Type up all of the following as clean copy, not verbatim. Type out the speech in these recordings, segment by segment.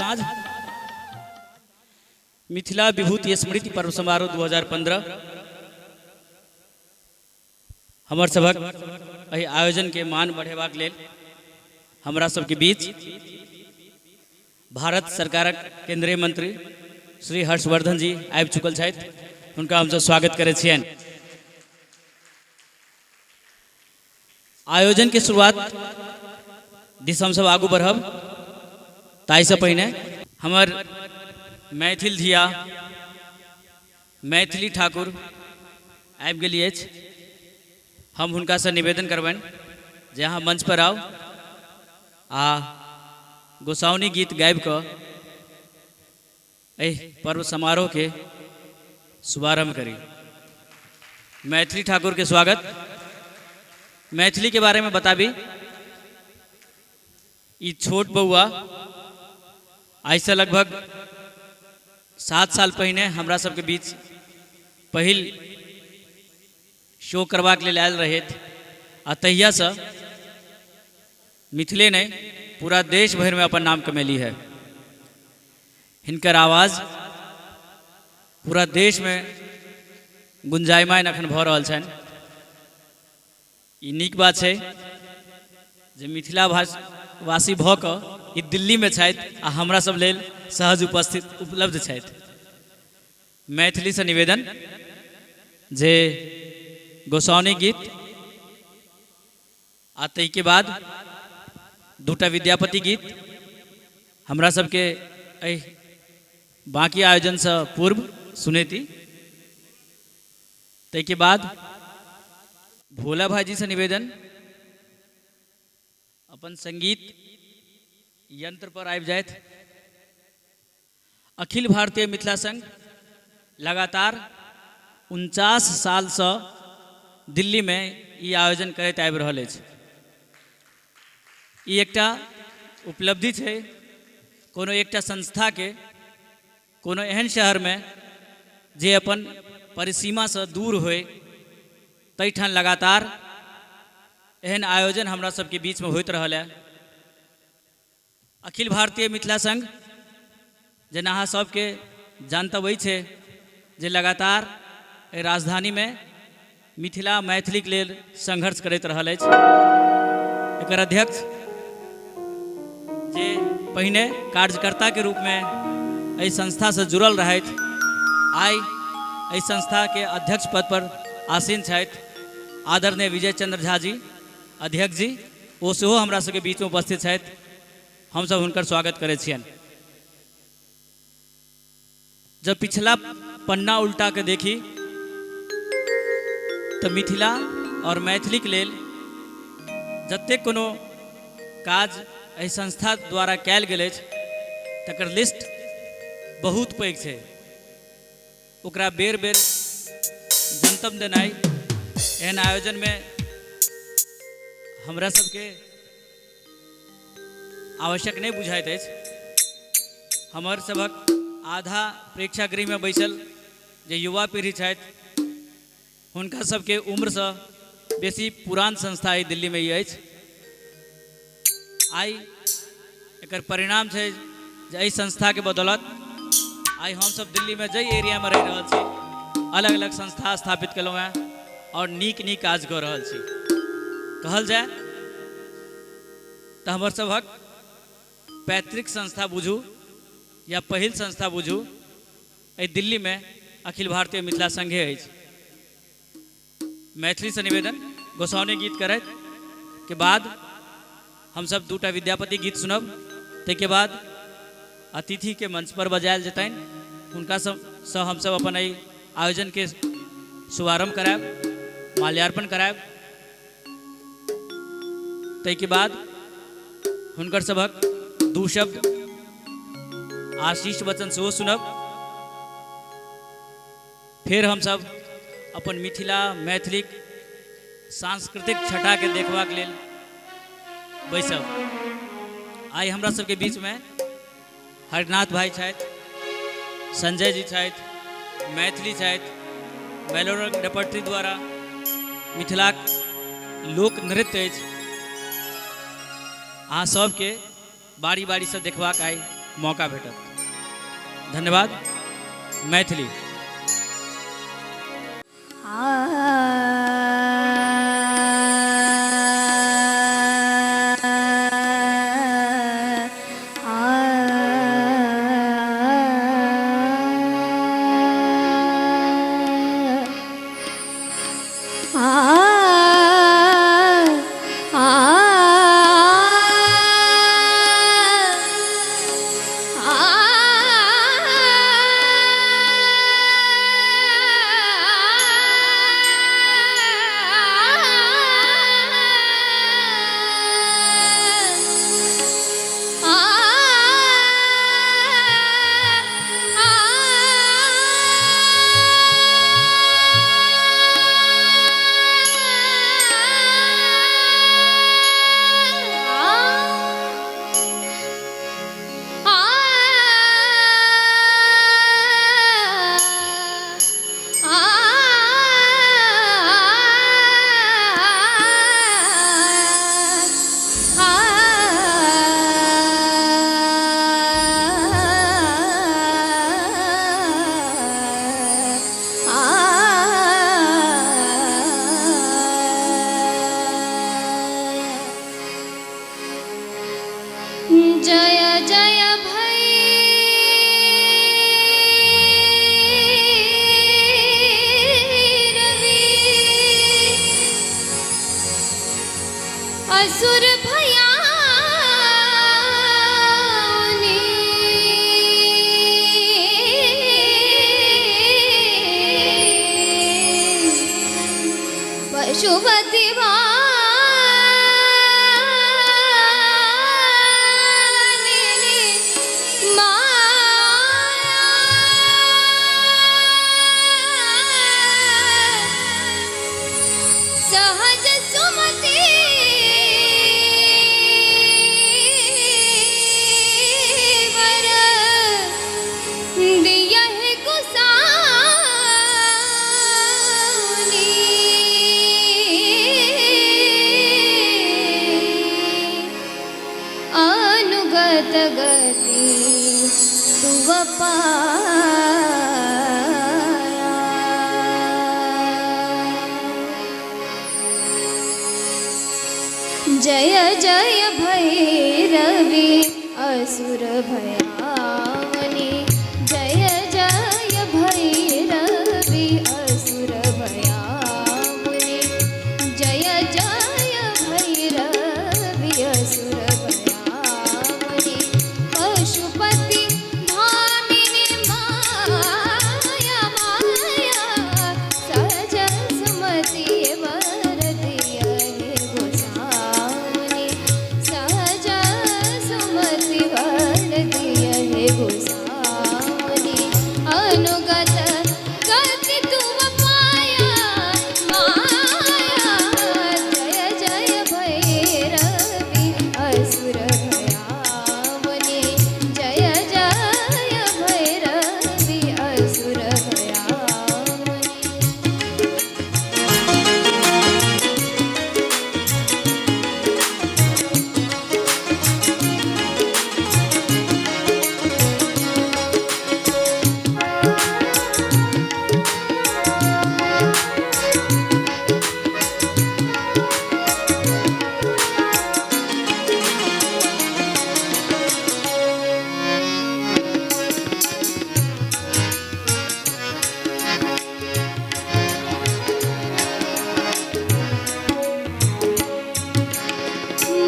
साँझ मिथिला विभूति स्मृति पर्व समारोह 2015 हमर सभक एहि आयोजनके मान बढ़ेबाक लेल हमरा सबके बीच भारत सरकारक केंद्रीय मंत्री श्री हर्षवर्धन जी आबि चुकल छथि। हुनका हमसब स्वागत करै छियनि। आयोजन के शुरुआत दिस हमसब आगू बढ़ब, ताहिसँ पहिने हमर मैथिल धिया मैथिली ठाकुर आबि गेली अछि। हम हुनकासँ निवेदन करबनि जे अहाँ मंच पर आउ आ गोसाउनी गीत गाबि कऽ एहि पर्व समारोहके शुभारंभ करी। मैथिली ठाकुरके स्वागत। मैथिलीके बारेमे बताबी, ई छोट बौआ आइसँ लगभग 7 साल पहिने हमरा सबके बीच पहिल शो करबाक लेल आयल रहथि आ तहियासँ मिथिले नहि पूरा देश भरिमे अपन नाम कमेली है। हिनकर आवाज पूरा देशमे गुंजायमान एखन भऽ रहल छनि। ई नीक बात छै जे मिथिला वासी भऽ कऽ ई दिल्लीमे छथि आ हमरा सब लेल सहज उपस्थित उपलब्ध छथि। मैथिलीसँ निवेदन जे गोसाउनी गीत आ ताहिके बाद दूटा विद्यापति गीत हमरा सबके एहि बाँकी आयोजनसँ पूर्व सुनेती। ताहिके बाद भोला भाईजीसँ निवेदन अपन संगीत यंत्र पर आबि जाथि। अखिल भारतीय मिथिला संघ लगातार 49 सालसँ दिल्लीमे ई आयोजन करैत आबि रहल अछि। ई एकटा उपलब्धि छै कोनो एकटा संस्थाके कोनो एहन शहरमे जे अपन परिसीमासँ दूर होइ, ताहिठाम लगातार एहन आयोजन हमरा सबके बीचमे होइत रहल है। अखिल भारतीय मिथिला संघ जेना अहाँ सबके जानतब अछि जे लगातार एहि राजधानीमे मिथिला मैथिलीके लेल संघर्ष करैत रहल अछि। एकर अध्यक्ष जे पहिने कार्यकर्ताके रूपमे एहि संस्थासँ जुड़ल रहथि, आइ एहि संस्थाके अध्यक्ष पद पर आसीन छथि आदरणीय विजय चंद्र झा जी, अध्यक्ष जी, ओ सेहो हमरा सबके बीचमे उपस्थित छथि। हमसब हुनकर स्वागत करै छियनि। जब पिछला पन्ना उल्टा के देखी तऽ मिथिला और मैथिलीके लेल जतेक कोनो काज एहि संस्था द्वारा कयल गेल अछि तकर लिस्ट बहुत पैघ छै। ओकरा बेर बेर जनतब देनाइ एहन आयोजनमे हमरा सबके आवश्यक नहि बुझाइत अछि। हमर सभक आधा प्रेक्षागृहमे बैसल जे युवा पीढ़ी छथि हुनका सबके उम्रसँ बेसी पुरान संस्था एहि दिल्लीमे ई अछि। आइ एकर परिणाम छै जे एहि संस्थाके बदौलत आइ हमसब दिल्लीमे जाहि एरियामे रहि रहल छी अलग अलग संस्था स्थापित केलहुँ हेँ आओर नीक नीक काज कऽ रहल छी। कहल जाय तऽ हमर सभक पैतृक संस्था बुझू या पहिल संस्था बुझू, एहि दिल्लीमे अखिल भारतीय मिथिला संघे अछि। मैथिलीसँ निवेदन गोसाउनी गीत करैत के बाद हमसब दूटा विद्यापति गीत सुनब, ताहिके बाद अतिथिके मंच पर बजायल जेतनि, हुनका सबसँ हमसब अपन एहि आयोजनके शुभारम्भ करायब, माल्यार्पण करायब। ताहिके बाद हुनकर सभक दू शब्द आशीष वचन सेहो सुनब। फेर हमसब अपन मिथिला मैथिलीक सांस्कृतिक छटाके देखबाक लेल बैसब। आइ हमरा सबके बीचमे हरिनाथ भाई छथि, संजय जी छथि, मैथिली छथि, मैलोरंग रेपर्टरी द्वारा मिथिलाक लोक नृत्य अछि। अहाँ सबके बारी बारीसँ देखबाक आइ मौका भेटत। धन्यवाद। मैथिली। जय जय भैरवी असुर भयाउनी पशुपति सहज सुमति वर दिया है गुसानी अनुगत गति तुव पाया। जय जय भैरवी असुर भयावनी जय जय भैरवी असुर भयावनी जय जय भैरवी असुर भयावनी पशुपति भामिनी माया माया सहज सुमति वर दिया है गोसावनी सहज सुमति वर दिया है गोसावनी अनुगत गति तुम पाया माया जय जय भैरवी असुर भयावनी जय जय भैरवी असुर भयावनी।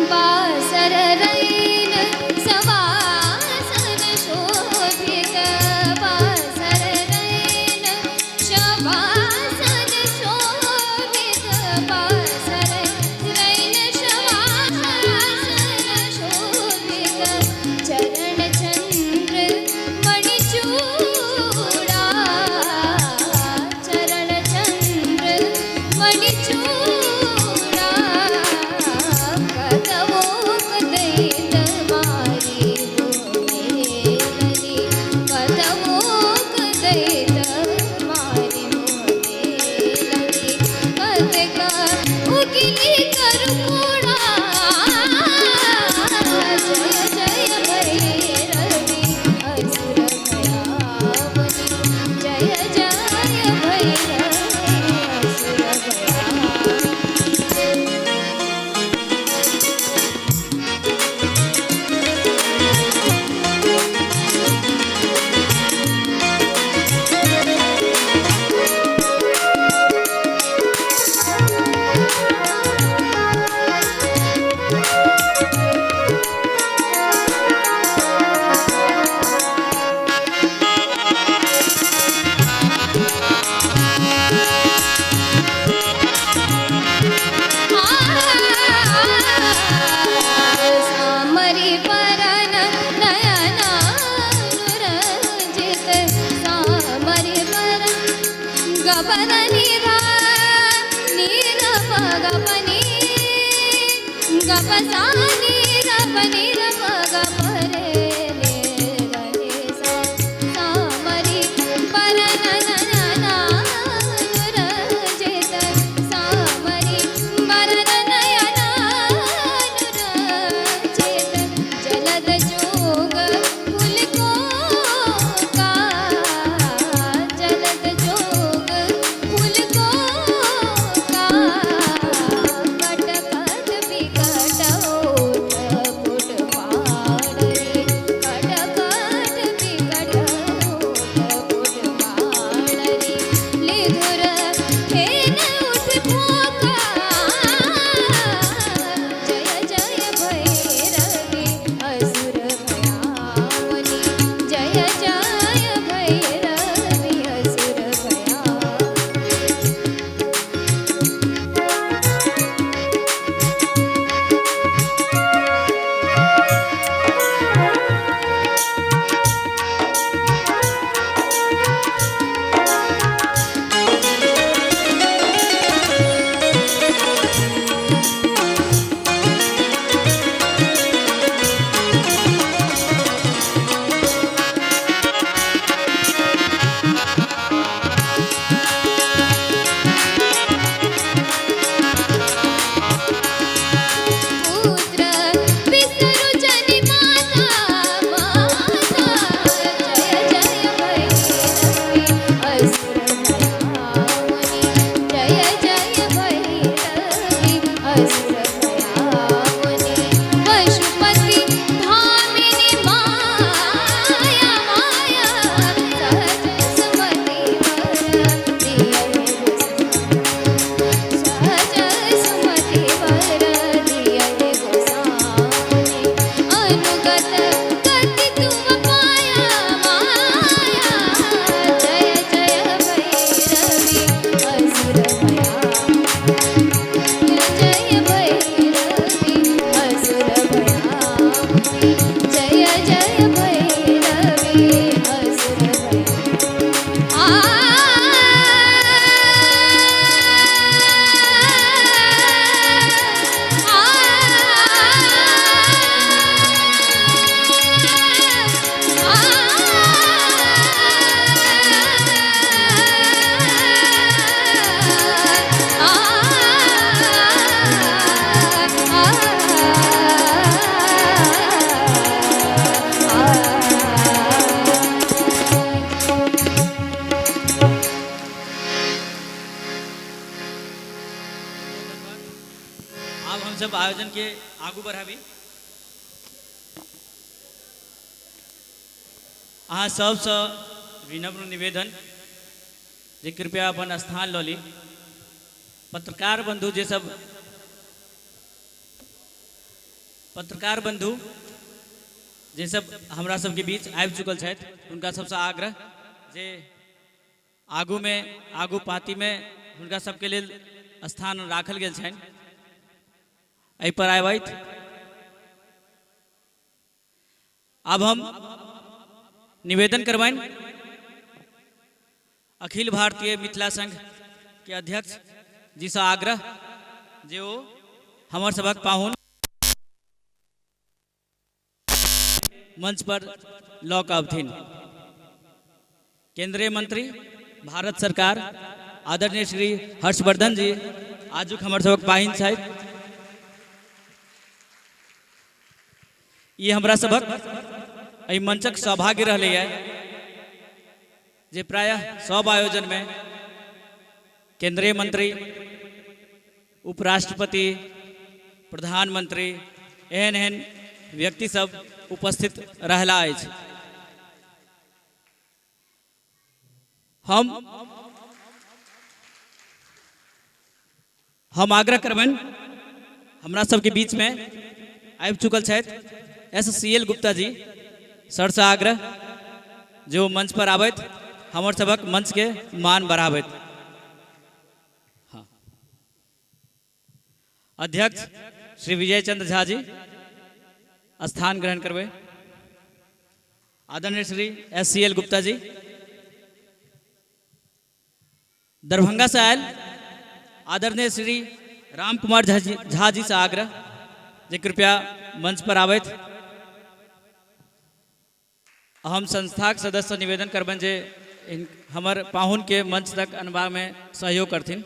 बासर रैन सवासन शोभित बासर रैन शवासन शोभित बासर रैन शवासन शोभित चरण चंद्र मणिचूड़ा चरण चंद्र मणिचूड़ा कतवोक दैत मारी मोहेलनी कतवोक दैत मारी मोहेलनी कतका उगिली करुणा जय जय भैरवी सा नि ध प नि ध प ग म रे रे ग रे सा सा म रे पर न न न न अनुरजित सा म रे पर न नयन अनुरजित जलद जोग फूल को का जलद जोग फूल को का कट कट बिकट ओठ फुट पाड़ रे कट कट बिकट ओठ फुट पाड़ रे लिधुर फेन उठ फोका जय जय भैरवी असुर भयावनी जय जय भैरवी असुर भयावनी। पुत्र विसरु जनि माता माता जय जय भैरवी असुर भयाउनि जय जय भैरवी असुर भयाउनि पशुपति भामिनी माया माया सहज सुमति वर दियहि सहज सुमति वर दियहि गोसाउनि अनुगत गति तुम पाया माया जय जय भैरवी असुर भयाउनि जय भैरवी असुर भयाउनि जय जय भैरवी असुर भयाउनि। आ आब हमसब आयोजन के आगू बढ़ाबी। अहाँ सबसँ विनम्र निवेदन जे कृपया अपन स्थान लऽ ली। पत्रकार बंधु जे सब पत्रकार बंधु जे सब हमरा सबके बीच आबि चुकल छथि हुनका सबसँ आग्रह जे आगूमे आगू पाँतिमे हुनका सबके लेल स्थान राखल गेल छनि एहि पर आबथि। आब हम निवेदन करबनि अखिल भारतीय मिथिला संघ के अध्यक्ष जी सँ आग्रह जे ओ हमर सभक पाहुन मंच पर लऽ कऽ अबथिन। केंद्रीय मंत्री भारत सरकार आदरणीय श्री हर्षवर्धन जी आजुक हमर सभक पाहुन छथि। ई हमरा सभक एहि मंचक सौभाग्य रहलैए जे प्रायः सब आयोजनमे केंद्रीय मंत्री, उपराष्ट्रपति, प्रधानमंत्री एहन एहन व्यक्ति सब उपस्थित रहला अछि। हम आग्रह करबनि हमरा सबके बीचमे आबि चुकल छथि S C L Gupta ji सरसँ आग्रह जे ओ मंच पर आबथि, हमर सभक मंचके मान बढ़ाबथि। हाँ, अध्यक्ष श्री विजय चंद्र झा जी स्थान ग्रहण करबै। आदरणीय Shri S C L Gupta ji Darbhanga से आयल आदरणीय श्री राम कुमार झा जी से आग्रह। जे कृपया मंच पर आबथि। हम संस्थाक सदस्य निवेदन करबनि जे हमर पाहुनके मंच तक अनबामे सहयोग करथिन।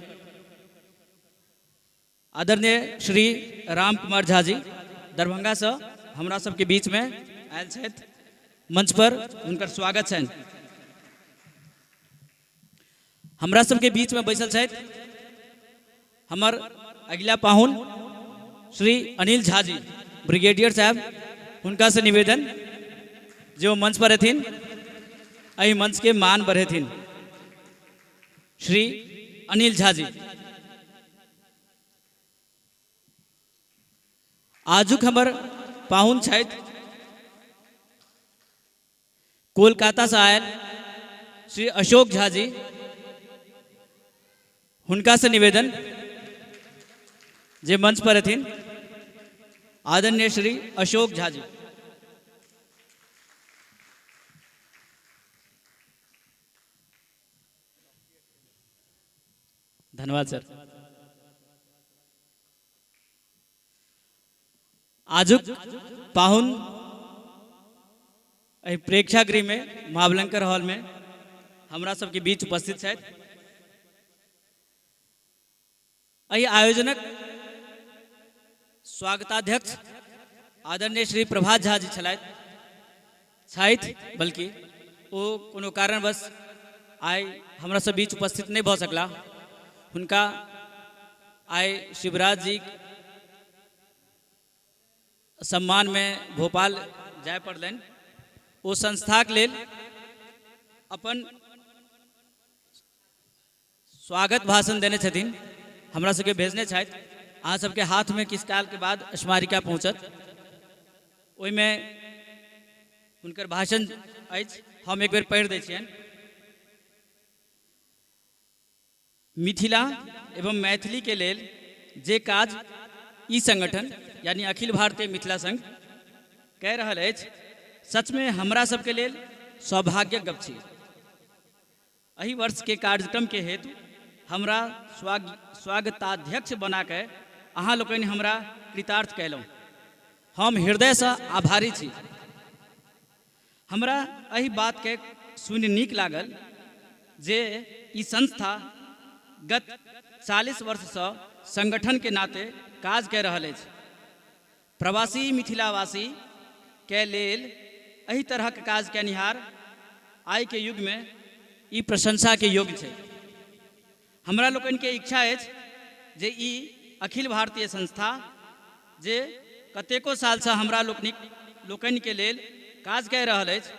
आदरणीय श्री राम कुमार झा जी दरभंगासँ हमरा सबके बीचमे आयल छथि, मंच पर हुनकर स्वागत छनि। हमरा सबके बीचमे बैसल छथि हमर अगिला पाहुन श्री अनिल झा जी, ब्रिगेडियर साहब। हुनका से निवेदन जे ओ मंच पर एथिन, एहि मंच के मान बढ़ेथिन। श्री अनिल झा जी। आजुक हमर पाहुन छथि कोलकाता से आयल श्री अशोक झा जी। हुनका से निवेदन जे मंच पर हथिन आदरणीय श्री अशोक झा जी। धन्यवाद सर। आजुक पाहुन एहि प्रेक्षागृह में महावलंकर हॉल में हमरा सबके बीच उपस्थित छथि। एहि आयोजनक स्वागताध्यक्ष आदरणीय श्री प्रभात झा जी छलथि छथि, बल्कि ओ कोनो कारणवश आइ हमरा सब बीच उपस्थित नहि भऽ सकला। हुनका आइ शिवराज जी सम्मानमे भोपाल जाय पड़लनि। ओ संस्थाक लेल अपन स्वागत भाषण देने छथिन, हमरा सबके भेजने छथि। अहाँ सबके हाथमे किछु कालके बाद स्मारिका पहुँचत, ओहिमे हुनकर भाषण अछि। हम एक बेर पढ़ि दै छियनि। मिथिला एवं मैथिली के लेल जे काज ई संगठन यानी अखिल भारतीय मिथिला संघ कए रहल अछि, सचमे हमरा सबके लेल सौभाग्यक गप छी। एहि वर्ष के कार्यक्रम के हेतु हमरा स्वागताध्यक्ष बना कए अहाँ लोकनि हमरा कृतार्थ कयलहुँ। हम हृदयसँ आभारी छी। हमरा एहि बातके सुनि नीक लागल जे ई संस्था गत 40 वर्षसँ संगठन के नाते काज कए रहल अछि। प्रवासी मिथिलावासी के लेल एहि तरहक काज कयनिहार आइ के युग में ई प्रशंसा के योग्य छै। हमरा लोकनि के इच्छा अछि जे ई अखिल भारतीय संस्था जे कतेको साल सँ हमरा लोकनि के लेल काज कय रहल अछि,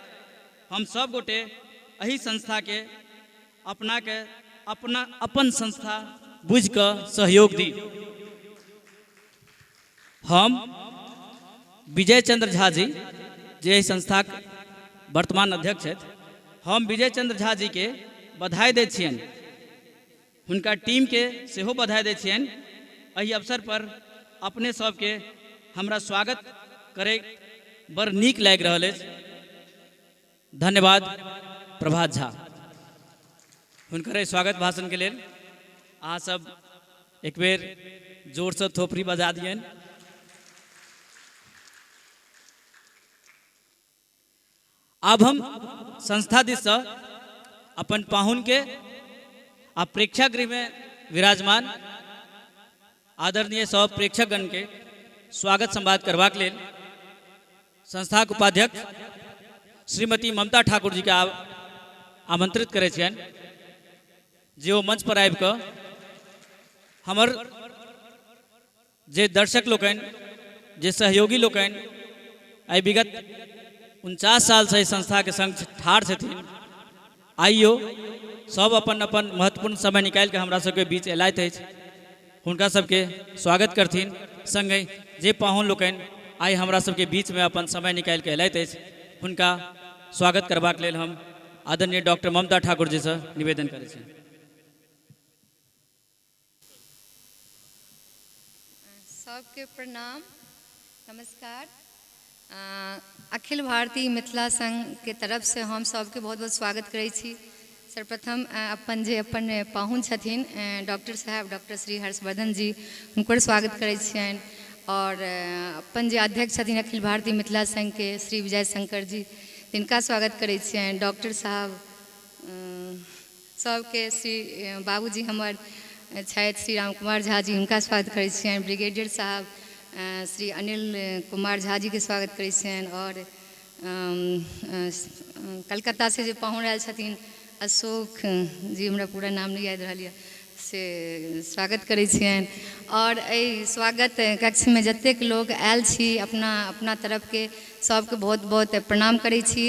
हम सब गोटे एहि संस्था के अपना के अपना अपन संस्था बुझि कऽ सहयोग दी। हम विजय चंद्र झा जी जे एहि संस्थाक वर्तमान अध्यक्ष छथि, हम विजय चंद्र झा जी के बधाई दैत छियनि, हुनका टीम के सेहो बधाई दैत छियनि। एहि अवसर पर अपने सबके हमरा स्वागत करैत बड़ नीक लागि रहल अछि। धन्यवाद प्रभात झा। हुनकर एहि स्वागत भाषण के लेल अहाँ सब एक बेर जोरसँ थोपड़ी बजा दियनि। आब हम संस्था दिससँ अपन पाहुनके आ प्रेक्षागृहमे विराजमान आदरणीय सब प्रेक्षकगणके स्वागत संवाद करबाक लेल संस्थाक उपाध्यक्ष श्रीमती ममता ठाकुर जीके आमंत्रित करै छियनि जे ओ मंच पर आबि कऽ हमर जे दर्शक लोकनि, जे सहयोगी लोकनि एहि विगत 49 सालसँ एहि संस्थाके संग ठाढ़ छथिन, आइयो सब अपन अपन महत्वपूर्ण समय निकालिके हमरा सबके बीच एलथि अछि, हुनका सबके स्वागत करथिन। संगहि जे पाहुन लोकनि आइ हमरा सबके बीचमे अपन समय निकालिके एलथि अछि, हुनका स्वागत करबाक लेल हम आदरणीय डॉक्टर ममता ठाकुर जीसँ निवेदन करै छी। सबके प्रणाम, नमस्कार। अखिल भारतीय मिथिला संघके तरफसँ हम सबके बहुत बहुत स्वागत करै छी। सर्वप्रथम अपन जे अपन पाहुन छथिन डॉक्टर साहब, डॉक्टर श्री हर्षवर्धन जी, हुनकर स्वागत करै छियनि। आओर अपन जे अध्यक्ष छथिन अखिल भारतीय मिथिला संघके श्री विजय शंकर जी, तिनका स्वागत करै छियनि। डॉक्टर साहब सबके, श्री बाबूजी हमर छथि श्री राम कुमार झा जी, हुनका स्वागत करै छियनि। ब्रिगेडियर साहब श्री अनिल कुमार झा जीके स्वागत करै छियनि। आओर कलकत्तासँ जे पाहुन आयल छथिन अशोक जी, हमरा पूरा नाम नहि याद रहल यऽ, से स्वागत करै छियनि। आओर एहि स्वागत कक्षमे जतेक लोक आयल छी, अपना अपना तरफके सबके बहुत बहुत प्रणाम करै छी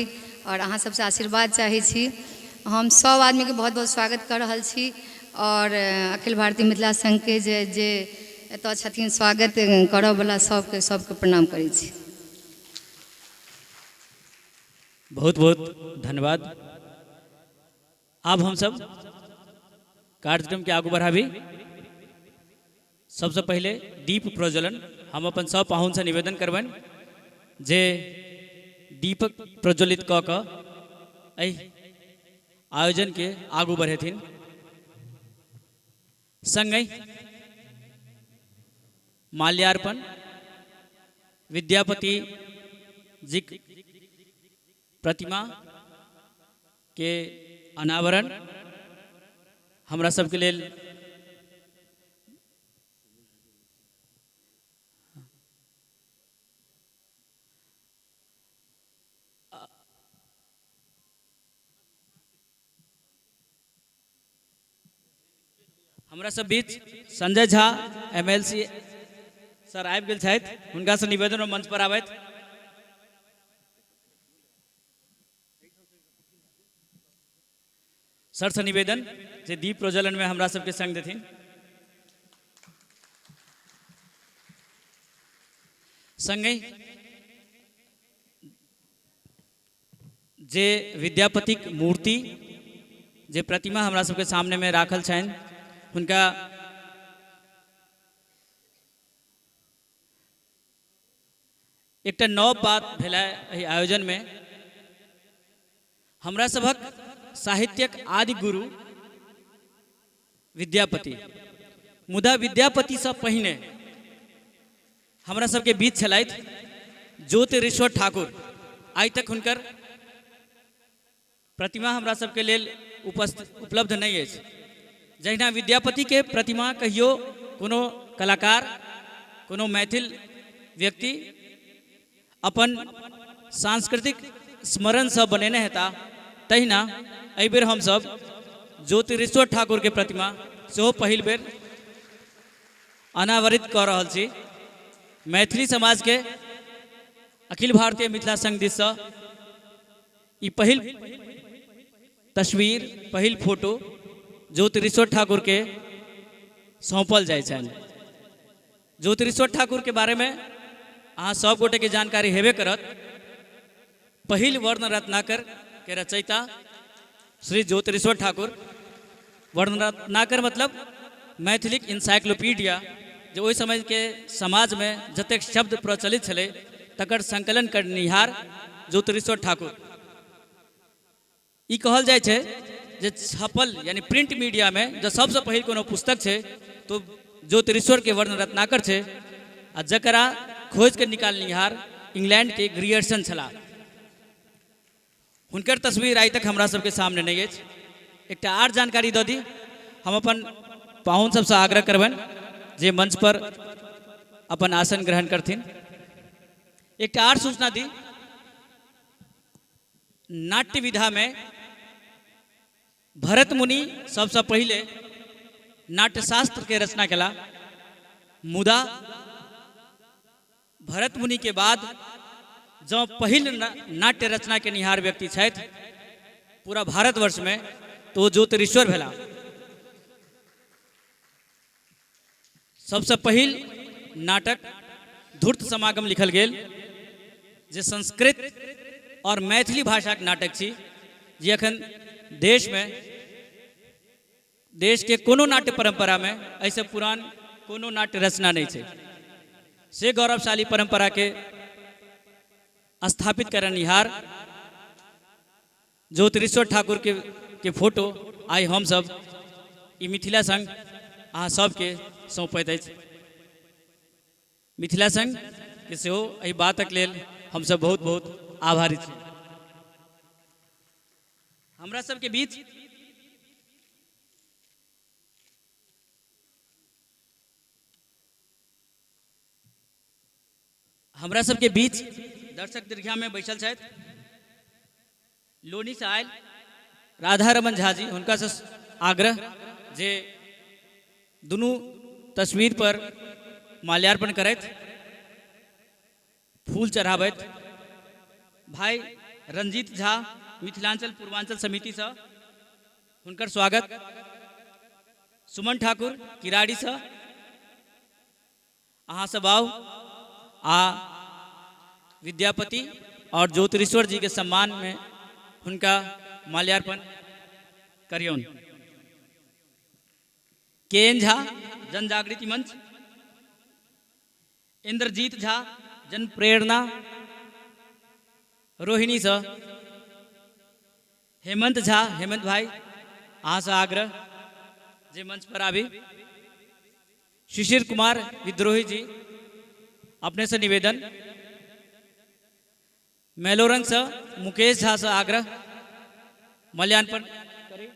आओर अहाँ सबसँ आशीर्वाद चाहै छी। हम सब आदमीके बहुत बहुत स्वागत कऽ रहल छी आओर अखिल भारतीय मिथिला संघके जे जे एतऽ छथिन स्वागत करऽवला सबके सबके प्रणाम करै छी। बहुत बहुत धन्यवाद। आब हम सब कार्यक्रम के आगू बढ़ाबी। सबसे पहले दीप प्रज्वलन। हम अपन सब पाहुन से निवेदन करबनि जे दीपक प्रज्वलित कऽ कऽ एहि आयोजन के आगू बढ़ेथिन। संगहि माल्यार्पण विद्यापति जी प्रतिमा के अनावरण हमरा सबके लेल हमरा सब बीच संजय झा एमएलसी सर आबि गेल छथि, हुनकासँ निवेदन मंच पर आबथि। सर से निवेदन जे दीप प्रज्वलन में हमरा सबके संग देथिन। संगहि जे विद्यापतिक मूर्ति जे प्रतिमा हमरा सबके सामने में राखल छनि, हुनका एकटा नव बात भेलै एहि आयोजनमे। हमरा सभक साहित्यक आदि गुरु विद्यापति, मुदा विद्यापतिसँ पहिने हमरा सबके बीच छलथि ज्योतिरीश्वर ठाकुर। आइ तक हुनकर प्रतिमा हमरा सबके लेल उपस्थित उपलब्ध नहि अछि। जहिना विद्यापतिके प्रतिमा कहियो कोनो कलाकार, कोनो मैथिल व्यक्ति अपन सांस्कृतिक स्मरणसँ बनेने हेता, तहिना एहिबेर हमसब ज्योतिरीश्वर ठाकुरके प्रतिमा सेहो पहिल बेर अनावरित कऽ रहल छी। मैथिली समाजके अखिल भारतीय मिथिला संघ दिससँ ई पहिल तस्वीर, पहिल फोटो ज्योतिरीश्वर ठाकुरके सौंपल जाइ छनि। ज्योतिरीश्वर ठाकुरके बारेमे अहाँ सब गोटेके जानकारी हेबे करत। पहिल वर्ण रत्नाकर के रचयिता श्री ज्योतिरीश्वर ठाकुर। वर्ण रत्नाकर मतलब मैथिलीक इन्साइक्लोपीडिया, जे ओहि समयके समाजमे जतेक शब्द प्रचलित छलै तकर संकलन करनिहार ज्योतिरीश्वर ठाकुर। ई कहल जाइ छै जे छपल यानी प्रिंट मीडियामे जँ सबसँ पहिल कोनो पुस्तक छै तो ज्योतिरीश्वरके वर्ण रत्नाकर छै, आ जकरा खोजिके निकालनिहार इंग्लैंडके ग्रियर्सन छलाह। हुनकर तस्वीर आइ तक हमरा सबके सामने नहि अछि। एकटा आर जानकारी दऽ दी, हम अपन पाहुन सबसँ आग्रह करबनि जे मंच पर अपन आसन ग्रहण करथिन। एकटा आर सूचना दी, नाट्य विधामे भरत मुनि सबसँ पहिले नाट्यशास्त्रके रचना केला, मुदा भरत मुनिके बाद जँ पहिल नाट्य रचना केनिहार व्यक्ति छथि पूरा भारतवर्षमे तऽ ओ ज्योतिरीश्वर भेला। सबसँ पहिल नाटक धूर्त समागम लिखल गेल, जे संस्कृत और मैथिली भाषाक नाटक छी, जे अखन देशमे देशके कोनो नाट्य परम्परामे एहिसँ पुरान कोनो नाट्य रचना नहि छै। से गौरवशाली परम्पराके स्थापित करनिहार ज्योतिरीश्वर ठाकुरके के फोटो आइ हमसब ई मिथिला संघ अहाँ सबके सौंपैत अछि। मिथिला संघ के सेहो एहि बातक लेल हमसब बहुत बहुत आभारी छी। हमरा सबके बीच हमरा सबके बीच दर्शक दीर्घा में बैसल छथि लोनी से आयल राधा रमन झा जी, हुनका से आग्रह जे दुनू तस्वीर पर माल्यार्पण करैत फूल चढ़ाबैत। भाई रंजीत झा मिथिलांचल पूर्वांचल समिति से हुनकर स्वागत। सुमन ठाकुर किराड़ी से अहाँ सब आउ आ विद्यापति और ज्योतिरीश्वर जी के सम्मान में हुनका माल्यार्पण करियौन। के एन झा जन जागृति मंच, इंद्रजीत झा जन प्रेरणा रोहिणी सँ, हेमंत झा हेमंत भाई अहाँ से आग्रह जे मंच पर आबी। शिशिर कुमार विद्रोही जी अपने से निवेदन। मैलोरंग से मुकेश झा से आग्रह माल्यार्पण करी।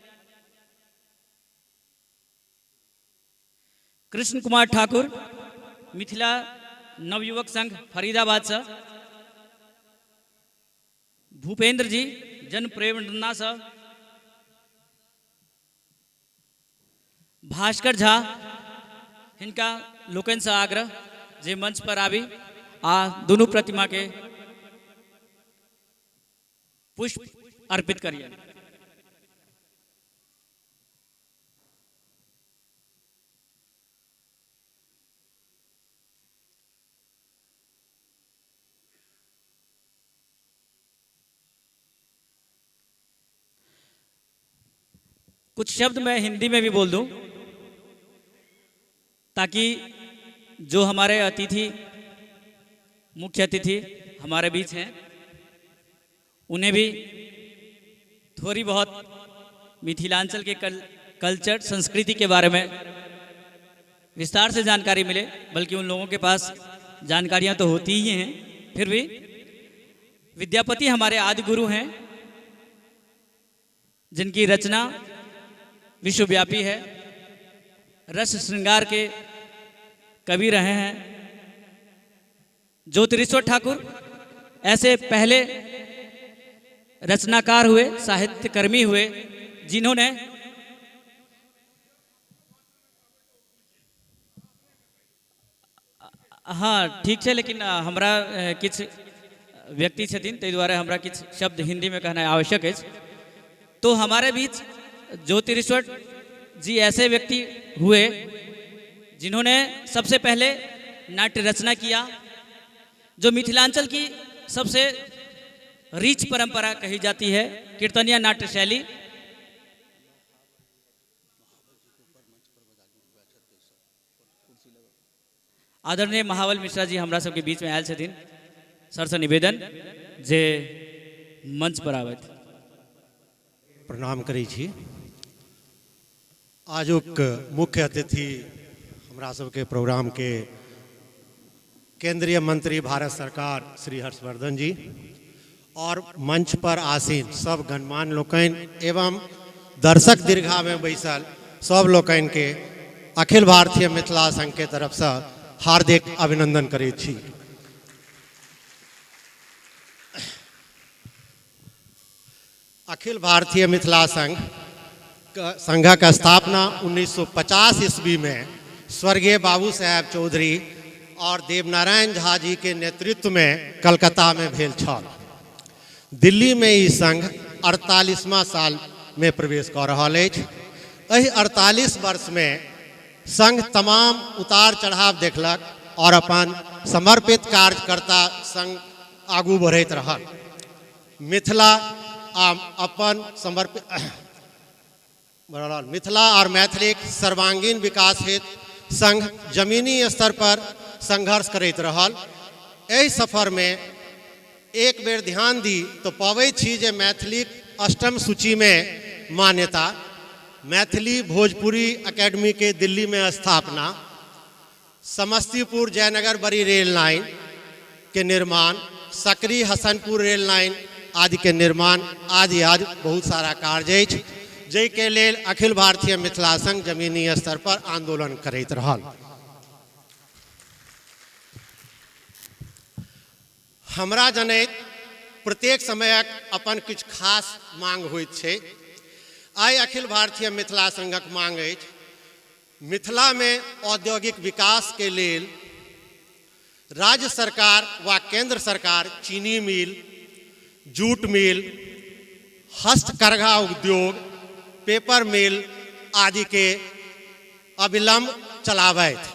कृष्ण कुमार ठाकुर मिथिला नवयुवक संघ फरीदाबाद से, भूपेंद्र जी जन प्रेरणा से, भास्कर झा हिनका लोकनि से आग्रह जे मंच पर आबी आ दुनू प्रतिमा के पुष्प अर्पित करिए। कुछ शब्द मैं हिंदी में भी बोल दूं ताकि जो हमारे अतिथि मुख्य अतिथि हमारे बीच हैं उन्हें भी थोड़ी बहुत मिथिलांचल के कल्चर संस्कृति के बारे में विस्तार से जानकारी मिले, बल्कि उन लोगों के पास जानकारियां तो होती ही हैं, फिर भी विद्यापति हमारे आदि गुरु हैं जिनकी रचना विश्वव्यापी है, रस श्रृंगार के कवि रहे हैं। ज्योतिरीश्वर ठाकुर ऐसे पहले रचनाकार हुए, साहित्यकर्मी हुए, जिन्होंने हाँ ठीक है, लेकिन हमरा किछु व्यक्ति छथिन ताहि दुआरे हमरा किछु शब्द हिंदी में कहनाइ आवश्यक अछि। तो हमारे बीच ज्योतिरीश्वर जी ऐसे व्यक्ति हुए जिन्होंने सबसे पहले नाट्य रचना किया, जो मिथिलांचल की सबसे रिच परंपरा कही जाती है, कीर्तनिया नाट्य शैली। आदरणीय महाबल मिश्रा जी हमरा सबके बीच में आयल छथिन, सर से निवेदन जे मंच पर आबथि। प्रणाम करै छी। आजुक मुख्य अतिथि हमरा सबके प्रोग्राम के केंद्रीय मंत्री भारत सरकार श्री हर्षवर्धन जी और मंच पर आसीन सब गणमान्य लोकनि एवं दर्शक दीर्घा में बैसल सब लोकनि के अखिल भारतीय मिथिला संघ के तरफ से हार्दिक अभिनंदन करै छी। अखिल भारतीय मिथिला संघ संघक स्थापना 1950 ईस्वी में स्वर्गीय बाबू साहेब चौधरी और देवनारायण झा जी के नेतृत्व में कलकत्ता में भेल छल। दिल्ली में ई संघ 48वां साल में प्रवेश कऽ रहल अछि। एहि 48 वर्ष में संघ तमाम उतार चढ़ाव देखलक और अपन समर्पित कार्यकर्ता संग आगू बढ़ैत रहल। मिथिला आ अपन समर्पित मिथिला और मैथिलीक सर्वांगीण विकास हेतु संघ जमीनी स्तर पर संघर्ष करैत रहल। एहि सफरमे एक बेर ध्यान दी तऽ पबै छी जे मैथिलीक अष्टम सूचीमे मान्यता, मैथिली भोजपुरी एकेडमीके दिल्लीमे स्थापना, समस्तीपुर जयनगर बड़ी रेल लाइन के निर्माण, सकरी हसनपुर रेल लाइन आदि के निर्माण आदि आदि बहुत सारा कार्य अछि जाहिके लेल अखिल भारतीय मिथिला संघ जमीनी स्तर पर आंदोलन करैत रहल। हमरा जनैत प्रत्येक समयक अपन किछु खास मांग होइत छै। आइ अखिल भारतीय मिथिला संघक मांग अछि मिथिलामे औद्योगिक विकासके लेल राज्य सरकार वा केंद्र सरकार चीनी मिल, जूट मिल, हस्तकरघा उद्योग, पेपर मिल आदिके अविलंब चलाबथि।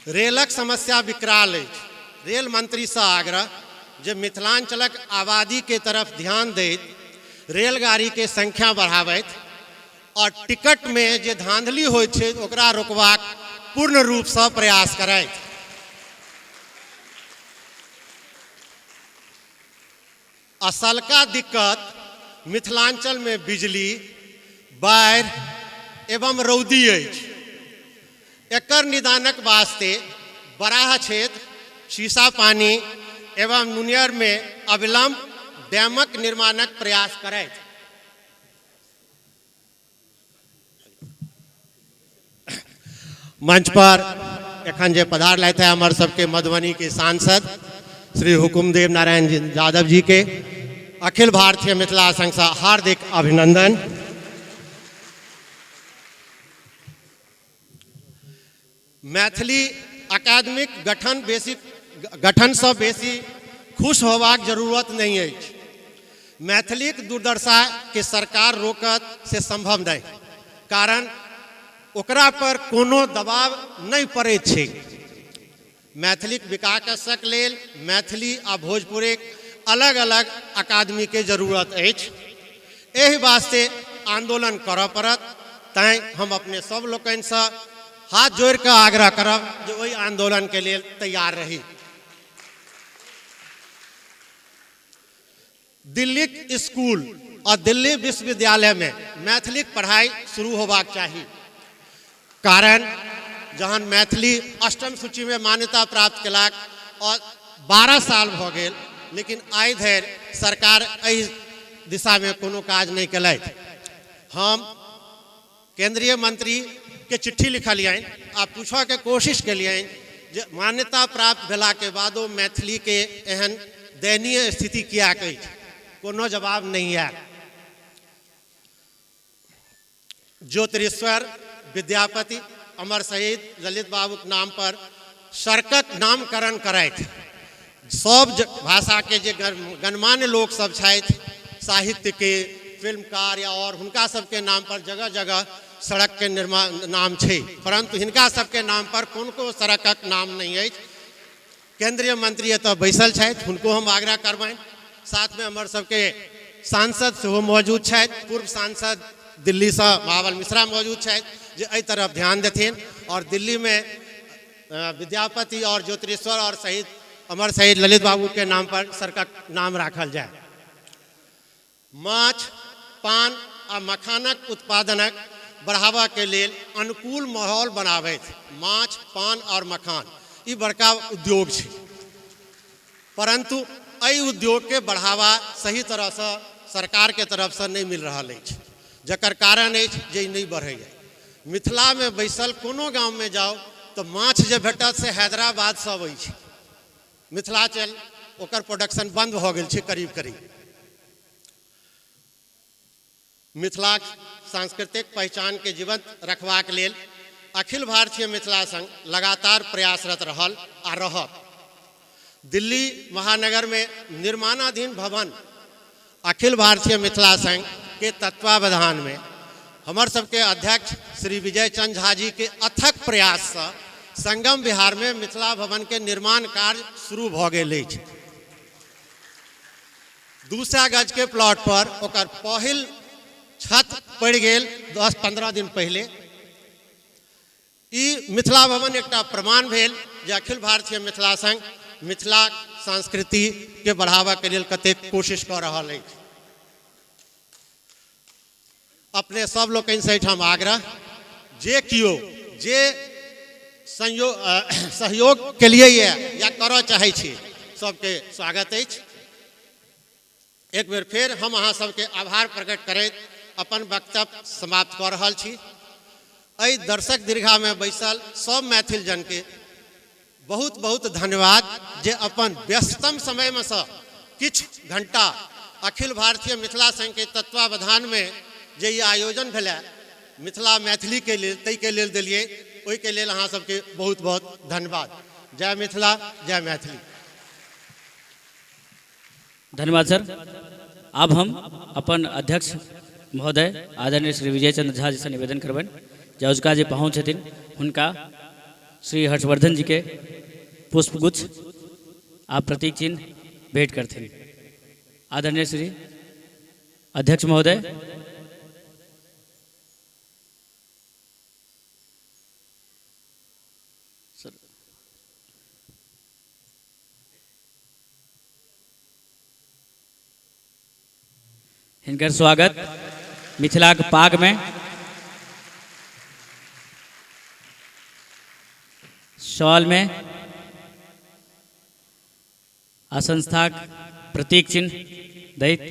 रेलक समस्या विकराल अछि। रेल मंत्रीसँ आग्रह जे मिथिलांचलक आबादीके तरफ ध्यान दैत रेलगाड़ीके संख्या बढ़ाबथि और टिकट में जे धांधली होइत छै ओकरा रोकबाक पूर्ण रूपसँ प्रयास करथि। असलका दिक्कत मिथिलांचल में बिजली, बाढ़ि एवं रौदी अछि। एकर निदानक वास्ते बराह क्षेत्र, शीशा पानी एवं नुनियर में अविलंब डैमक निर्माणक प्रयास करथि। मंच पर एखन जे पधारलथि है हमर सबके मधुबनी के सांसद श्री हुकुमदेव नारायण जी यादव जी के अखिल भारतीय मिथिला संघ से हार्दिक अभिनंदन। मैथिली अकादमिक गठन बेसी गठनसँ बेसी खुश होबाक जरूरत नहि अछि। मैथिलीक दुर्दशाके सरकार रोकत से संभव नहि, कारण ओकरा पर कोनो दबाव नहि पड़ैत छै। मैथिलीक विकासक लेल मैथिली आ भोजपुरीक अलग अलग अकादमीके जरूरत अछि। एहि वास्ते आंदोलन करऽ पड़त। तैँ हम अपने सब लोकनिसँ हाथ जोड़ि कऽ आग्रह करब जे ओहि आंदोलनके लेल तैयार रही। दिल्लीक स्कूल आ दिल्ली विश्वविद्यालयमे मैथिलीक पढ़ाइ शुरू होबाक चाही, कारण जहन मैथिली अष्टम सूचीमे मान्यता प्राप्त केलाक और 12 साल भऽ गेल, लेकिन आइ धरि सरकार एहि दिशामे कोनो काज नहि केलथि। हम केंद्रीय मंत्री के चिट्ठी लिखलियनि आ पूछऽके कोशिश केलियनि जे मान्यता प्राप्त भेलाके बादो मैथिलीके एहन दयनीय स्थिति किएक अछि। कोनो जवाब नहि आयल। ज्योतिरीश्वर, विद्यापति, अमर शहीद ललित बाबूक नाम पर सड़कक नामकरण करथि। सब भाषाके जे गणमान्य लोक सब छथि, साहित्यके, फिल्मकार या और हुनका सबके नाम पर जगह जगह सड़कके निर्माण नाम छै, परंतु हिनका सबके नाम पर कोन कोन सड़कक नाम नहि अछि। केंद्रीय मंत्री एतऽ बैसल छथि, हुनको हम आग्रह करबनि। साथमे हमर सबके सांसद सेहो मौजूद छथि, पूर्व सांसद दिल्लीसँ महाबल मिश्रा मौजूद छथि, जे एहि तरफ ध्यान देथिन और दिल्लीमे विद्यापति और ज्योतिरीश्वर और शहीद अमर शहीद ललित बाबू के नाम पर सड़कक नाम राखल जाय। माछ, पान आ मखानक उत्पादनक बढ़ावा के लेल अनुकूल माहौल बनाबथि। माछ, पान और मखान ई बड़का उद्योग छै, परंतु एहि उद्योग के बढ़ावा सही तरहसँ सरकार के तरफसँ नहि मिल रहल अछि, जकर कारण अछि जे ई नहि बढ़ैए। मिथिलामे बैसल कोनो गाममे जाउ तऽ माछ जे भेटत से हैदराबादसँ अबै छै। मिथिलांचल ओकर प्रोडक्शन बंद भऽ गेल छै करीब करीब। मिथिलाक सांस्कृतिक पहचानके जीवंत रखबाक लेल अखिल भारतीय मिथिला संघ लगातार प्रयासरत रहल आ रहत। दिल्ली महानगरमे निर्माणाधीन भवन अखिल भारतीय मिथिला संघ के तत्वावधानमे हमर सबके अध्यक्ष श्री विजय चंद्र झा जी के अथक प्रयाससँ संगम बिहारमे मिथिला भवन के निर्माण कार्य शुरू भऽ गेल अछि। 200 गज के प्लॉट पर ओकर पहिल छत पड़ि गेल 10-15 दिन पहिले। ई मिथिला भवन एकटा प्रमाण भेल जे अखिल भारतीय मिथिला संघ मिथिला संस्कृति के बढ़ावा के लेल कतेक कोशिश कऽ रहल अछि। अपने सब लोकनिसँ एहिठाम आग्रह जे केओ जे संयोग सहयोग केलिए या करऽ चाहै छी, सबके स्वागत अछि। एक बेर फेर हम अहाँ सबके आभार प्रकट करैत अपन वक्तव्य समाप्त कऽ रहल छी। एहि दर्शक दीर्घामे बैसल सब मैथिल जनके बहुत बहुत धन्यवाद जे अपन व्यस्ततम समयमे सँ किछु घंटा अखिल भारतीय मिथिला संघके तत्वावधानमे जे ई आयोजन भेलै मिथिला मैथिलीके लेल, ताहिके लेल देलियै, ओहिके लेल अहाँ सबके बहुत बहुत धन्यवाद। जय मिथिला, जय मैथिली। धन्यवाद सर। आब हम अपन अध्यक्ष महोदय आदरणीय श्री विजय चंद्र झा जी से निवेदन करबनि जे अजुका जे पाहुन छथिन हुनका श्री हर्षवर्धन जी के पुष्पगुच्छ आ प्रतीक चिन्ह भेंट करथिन। आदरणीय श्री अध्यक्ष महोदय। सर, हिनकर स्वागत मिथिलाक पाग में, शॉल में आ संस्थाक प्रतीक चिन्ह दैत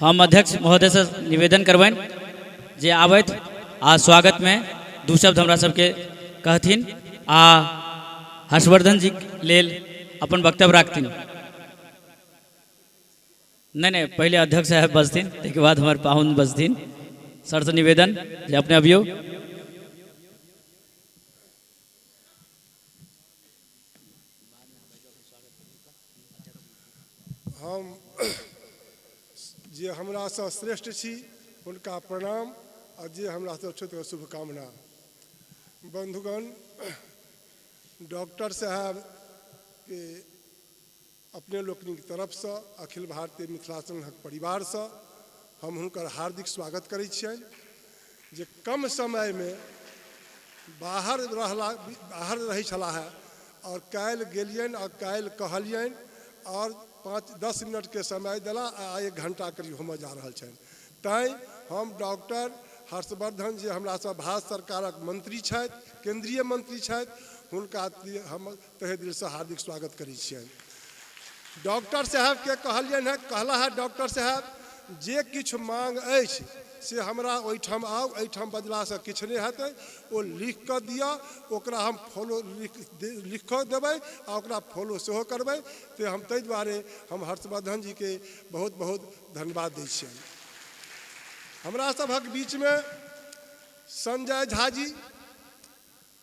हम अध्यक्ष महोदय से निवेदन करबनि जे आबथि आ स्वागत में दू शब्द हमरा सबके कहथिन आ हर्षवर्धन जी लेल अपन वक्तव्य राखथिन। नहीं नहीं, पहले अध्यक्ष साहब बजथिन, ताहिके बाद हमर पाहुन बजथिन। सर से निवेदन जे अपने अबियौ। हम जे हमरासँ श्रेष्ठ छी हुनका प्रणाम आ जे हमरासँ छोट शुभकामना। बंधुगण, डॉक्टर साहब के अपने लोकनिक तरफसँ अखिल भारतीय मिथिला संघक परिवारसँ हम हुनकर हार्दिक स्वागत करै छियनि जे कम समयमे बाहर रहला, बाहर रहै छलाह है और काल्हि गेलियनि और काल्हि कहलियनि और 5-10 मिनटके समय देला आ 1 घंटा करीब होमय जा रहल छनि। तैँ हम डॉक्टर हर्षवर्धन जे हमरा सब भारत सरकारक मंत्री छथि, केंद्रीय मंत्री छथि, हुनका हम तहे दिलसँ हार्दिक स्वागत करै छियनि। डॉक्टर साहबके कहलियनि हँ, कहला है डॉक्टर साहब जे किछु मांग अछि से हमरा ओहिठाम आउ, एहिठाम बजलासँ किछु नहि हेतै, ओ लिख कऽ दिअ, ओकरा हम फॉलो लिख कऽ देबै आ ओकरा फॉलो सेहो करबै। तऽ हम ताहि दुआरे हम हर्षवर्धन जीके बहुत बहुत धन्यवाद दै छियनि। हमरा सभक बीचमे संजय झा जी,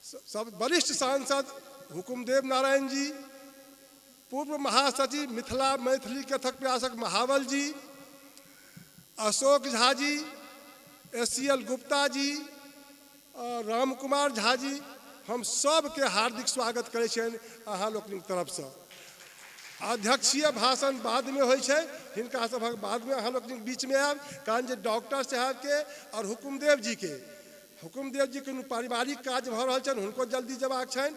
सब वरिष्ठ सांसद हुकुमदेव नारायण जी, पूर्व महासचिव मिथिला मैथिली कथक प्रयासक Mahabal ji, Ashok Jha ji, S C L Gupta ji और राम कुमार झा जी, हम सबके हार्दिक स्वागत करै छियनि अहाँ लोकनिक तरफसँ। अध्यक्षीय भाषण बादमे होइ छै, हिनका सभक बादमे अहाँ लोकनिक बीचमे आयब, कारण जे डॉक्टर साहबके और हुकुमदेव जीके, हुकुमदेव जी कोनो पारिवारिक काज भऽ रहल छनि, हुनको जल्दी जेबाक छनि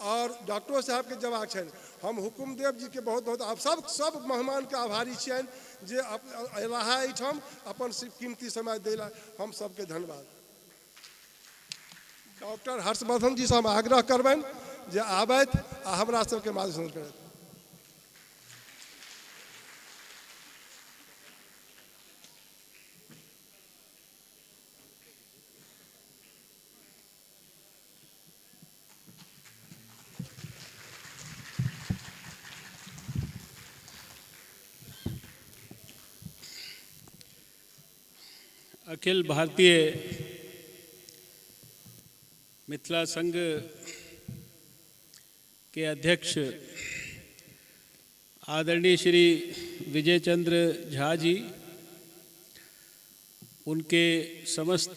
और डॉक्टरो साहबके जेबाक छनि। हम हुकुमदेव जीके बहुत बहुत आप सब मेहमानके आभारी छियनि जे अयलाह है एहिठाम अपन कीमती समय दै लए, हम सबके धन्यवाद। डॉक्टर हर्षवर्धन जी से हम आग्रह करबनि जे आबथि आ हमरा सबके मार्गदर्शन करथि। अखिल भारतीय मिथिला संघ के अध्यक्ष आदरणीय श्री विजय चंद्र झा जी, उनके समस्त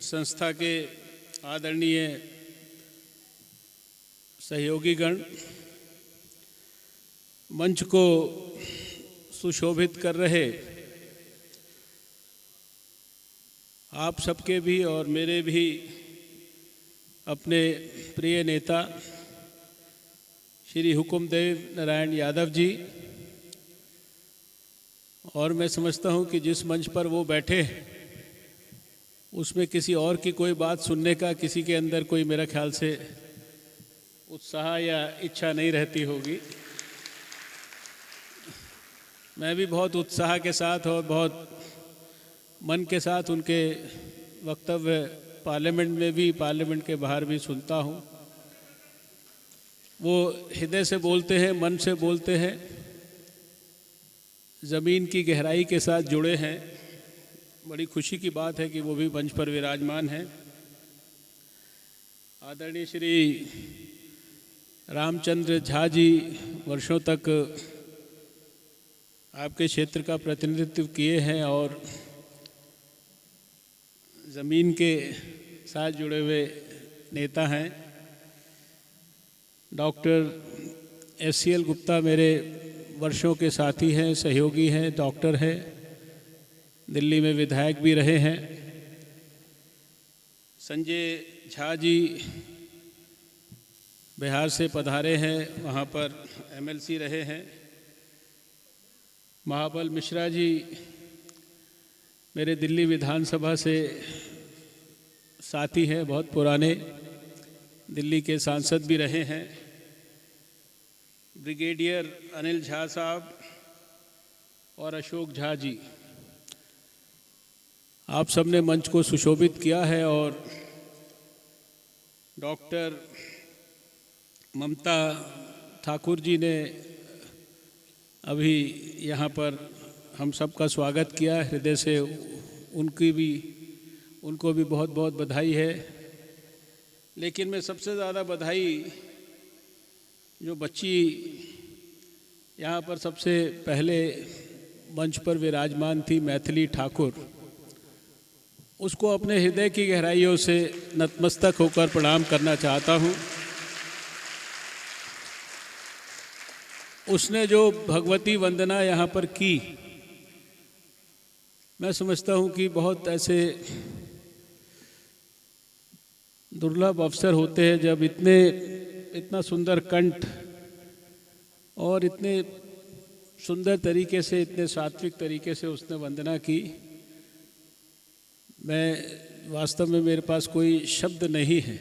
संस्था के आदरणीय सहयोगीगण, मंच को सुशोभित कर रहे आप सबके भी और मेरे भी अपने प्रिय नेता श्री हुकुमदेव नारायण यादव जी, और मैं समझता हूं कि जिस मंच पर वो बैठे उसमें किसी और की कोई बात सुनने का किसी के अंदर कोई मेरा ख्याल से उत्साह या इच्छा नहीं रहती होगी। मैं भी बहुत उत्साह के साथ और बहुत मन के साथ उनके वक्तव्य पार्लियामेंट में भी, पार्लियामेंट के बाहर भी सुनता हूँ। वो हृदय से बोलते हैं, मन से बोलते हैं, ज़मीन की गहराई के साथ जुड़े हैं। बड़ी खुशी की बात है कि वो भी मंच पर विराजमान हैं। आदरणीय श्री रामचंद्र झा जी वर्षों तक आपके क्षेत्र का प्रतिनिधित्व किए हैं और ज़मीन के साथ जुड़े हुए नेता हैं। डॉक्टर SCL Gupta मेरे वर्षों के साथी हैं, सहयोगी हैं, डॉक्टर हैं, दिल्ली में विधायक भी रहे हैं। संजय झा जी बिहार से पधारे हैं, वहाँ पर MLC रहे हैं। महाबल मिश्रा जी मेरे दिल्ली विधानसभा से साथी हैं, बहुत पुराने, दिल्ली के सांसद भी रहे हैं। ब्रिगेडियर अनिल झा साहब और अशोक झा जी, आप सबने मंच को सुशोभित किया है। और डॉक्टर ममता ठाकुर जी ने अभी यहाँ पर हम सबका स्वागत किया, हृदय से उनको भी बहुत बहुत बधाई है। लेकिन मैं सबसे ज़्यादा बधाई जो बच्ची यहाँ पर सबसे पहले मंच पर विराजमान थी, मैथिली ठाकुर, उसको अपने हृदय की गहराइयों से नतमस्तक होकर प्रणाम करना चाहता हूँ। उसने जो भगवती वंदना यहाँ पर की, मैं समझता हूँ कि बहुत ऐसे दुर्लभ अवसर होते हैं जब इतना सुंदर कंठ और इतने सुंदर तरीके से, इतने सात्विक तरीके से उसने वंदना की। मैं वास्तव में, मेरे पास कोई शब्द नहीं है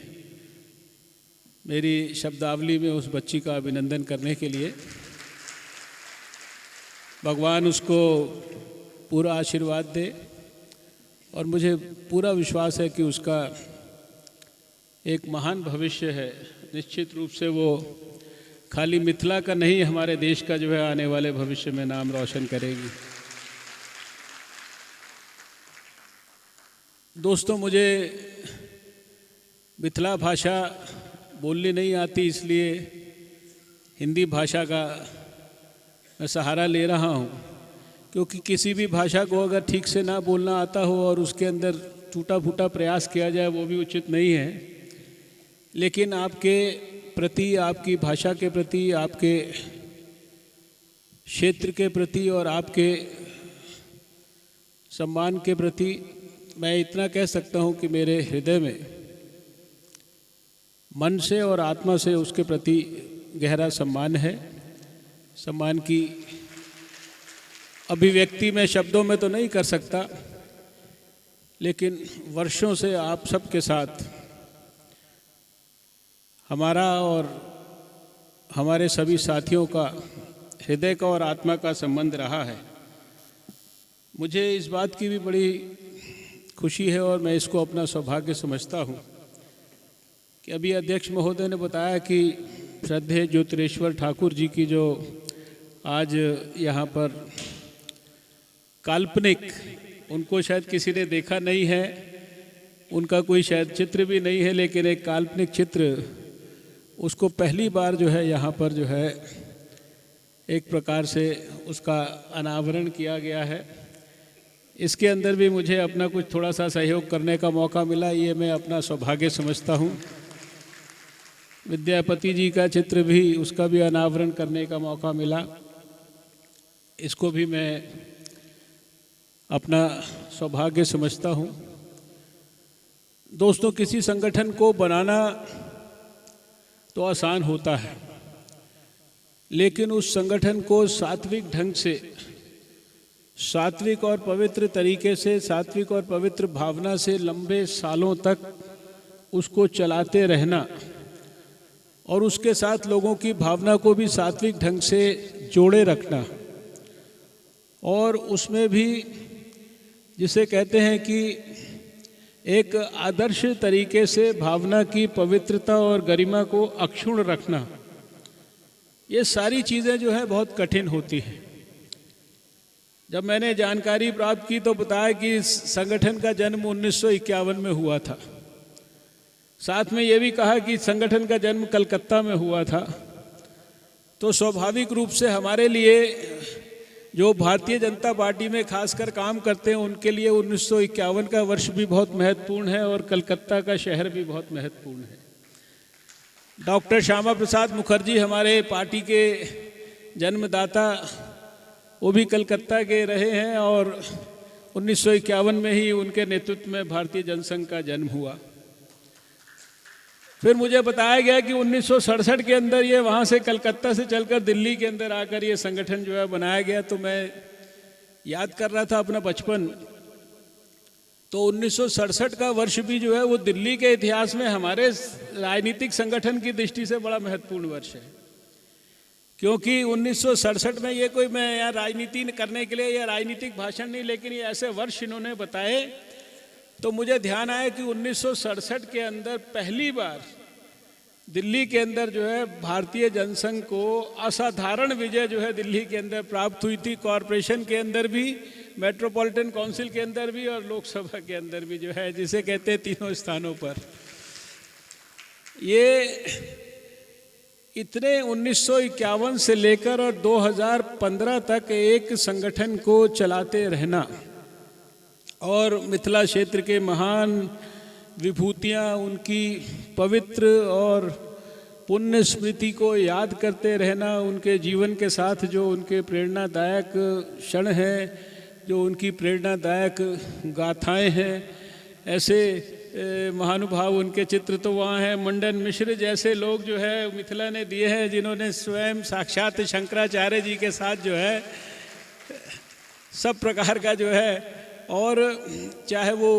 मेरी शब्दावली में उस बच्ची का अभिनंदन करने के लिए। भगवान उसको पूरा आशीर्वाद दे और मुझे पूरा विश्वास है कि उसका एक महान भविष्य है। निश्चित रूप से वो खाली मिथिला का नहीं, हमारे देश का जो है आने वाले भविष्य में नाम रोशन करेगी। दोस्तों, मुझे मिथिला भाषा बोलनी नहीं आती, इसलिए हिंदी भाषा का मैं सहारा ले रहा हूँ, क्योंकि किसी भी भाषा को अगर ठीक से ना बोलना आता हो और उसके अंदर टूटा फूटा प्रयास किया जाए वो भी उचित नहीं है। लेकिन आपके प्रति, आपकी भाषा के प्रति, आपके क्षेत्र के प्रति और आपके सम्मान के प्रति मैं इतना कह सकता हूँ कि मेरे हृदय में मन से और आत्मा से उसके प्रति गहरा सम्मान है। सम्मान की अभिव्यक्ति मैं शब्दों में तो नहीं कर सकता, लेकिन वर्षों से आप सबके साथ हमारा और हमारे सभी साथियों का हृदय का और आत्मा का संबंध रहा है। मुझे इस बात की भी बड़ी खुशी है और मैं इसको अपना सौभाग्य समझता हूँ कि अभी अध्यक्ष महोदय ने बताया कि श्रद्धेय ज्योतिरेश्वर ठाकुर जी की जो आज यहाँ पर काल्पनिक, उनको शायद किसी ने देखा नहीं है, उनका कोई शायद चित्र भी नहीं है, लेकिन एक काल्पनिक चित्र उसको पहली बार जो है यहाँ पर जो है एक प्रकार से उसका अनावरण किया गया है। इसके अंदर भी मुझे अपना कुछ थोड़ा सा सहयोग करने का मौका मिला, ये मैं अपना सौभाग्य समझता हूँ। विद्यापति जी का चित्र भी, उसका भी अनावरण करने का मौका मिला, इसको भी मैं अपना सौभाग्य समझता हूँ। दोस्तों, किसी संगठन को बनाना तो आसान होता है, लेकिन उस संगठन को सात्विक ढंग से, सात्विक और पवित्र तरीके से, सात्विक और पवित्र भावना से लंबे सालों तक उसको चलाते रहना और उसके साथ लोगों की भावना को भी सात्विक ढंग से जोड़े रखना, और उसमें भी जिसे कहते हैं कि एक आदर्श तरीके से भावना की पवित्रता और गरिमा को अक्षुण्ण रखना, ये सारी चीज़ें जो है बहुत कठिन होती हैं। जब मैंने जानकारी प्राप्त की तो बताया कि इस संगठन का जन्म 1951 में हुआ था। साथ में ये भी कहा कि संगठन का जन्म कलकत्ता में हुआ था। तो स्वाभाविक रूप से हमारे लिए जो भारतीय जनता पार्टी में खासकर काम करते हैं उनके लिए 1951 का वर्ष भी बहुत महत्वपूर्ण है और कलकत्ता का शहर भी बहुत महत्वपूर्ण है। डॉक्टर श्यामा प्रसाद मुखर्जी हमारे पार्टी के जन्मदाता, वो भी कलकत्ता के रहे हैं और 1951 में ही उनके नेतृत्व में भारतीय जनसंघ का जन्म हुआ। फिर मुझे बताया गया कि 1967 के अंदर ये वहाँ से कलकत्ता से चलकर दिल्ली के अंदर आकर ये संगठन जो है बनाया गया। तो मैं याद कर रहा था अपना बचपन, तो 1967 का वर्ष भी जो है वो दिल्ली के इतिहास में हमारे राजनीतिक संगठन की दृष्टि से बड़ा महत्वपूर्ण वर्ष है, क्योंकि 1967 में ये कोई मैं यहाँ राजनीति करने के लिए या राजनीतिक भाषण नहीं, लेकिन ये ऐसे वर्ष इन्होंने बताए तो मुझे ध्यान आया कि 1967 के अंदर पहली बार दिल्ली के अंदर जो है भारतीय जनसंघ को असाधारण विजय जो है दिल्ली के अंदर प्राप्त हुई थी। कॉरपोरेशन के अंदर भी, मेट्रोपॉलिटन काउंसिल के अंदर भी और लोकसभा के अंदर भी जो है, जिसे कहते हैं तीनों स्थानों पर। ये इतने 1951 से लेकर और 2015 तक एक संगठन को चलाते रहना और मिथिला क्षेत्र के महान विभूतियाँ, उनकी पवित्र और पुण्य स्मृति को याद करते रहना, उनके जीवन के साथ जो उनके प्रेरणादायक क्षण हैं, जो उनकी प्रेरणादायक गाथाएं हैं, ऐसे महानुभाव उनके चित्र तो वहाँ हैं। मंडन मिश्र जैसे लोग जो है मिथिला ने दिए हैं, जिन्होंने स्वयं साक्षात शंकराचार्य जी के साथ जो है सब प्रकार का जो है, और चाहे वो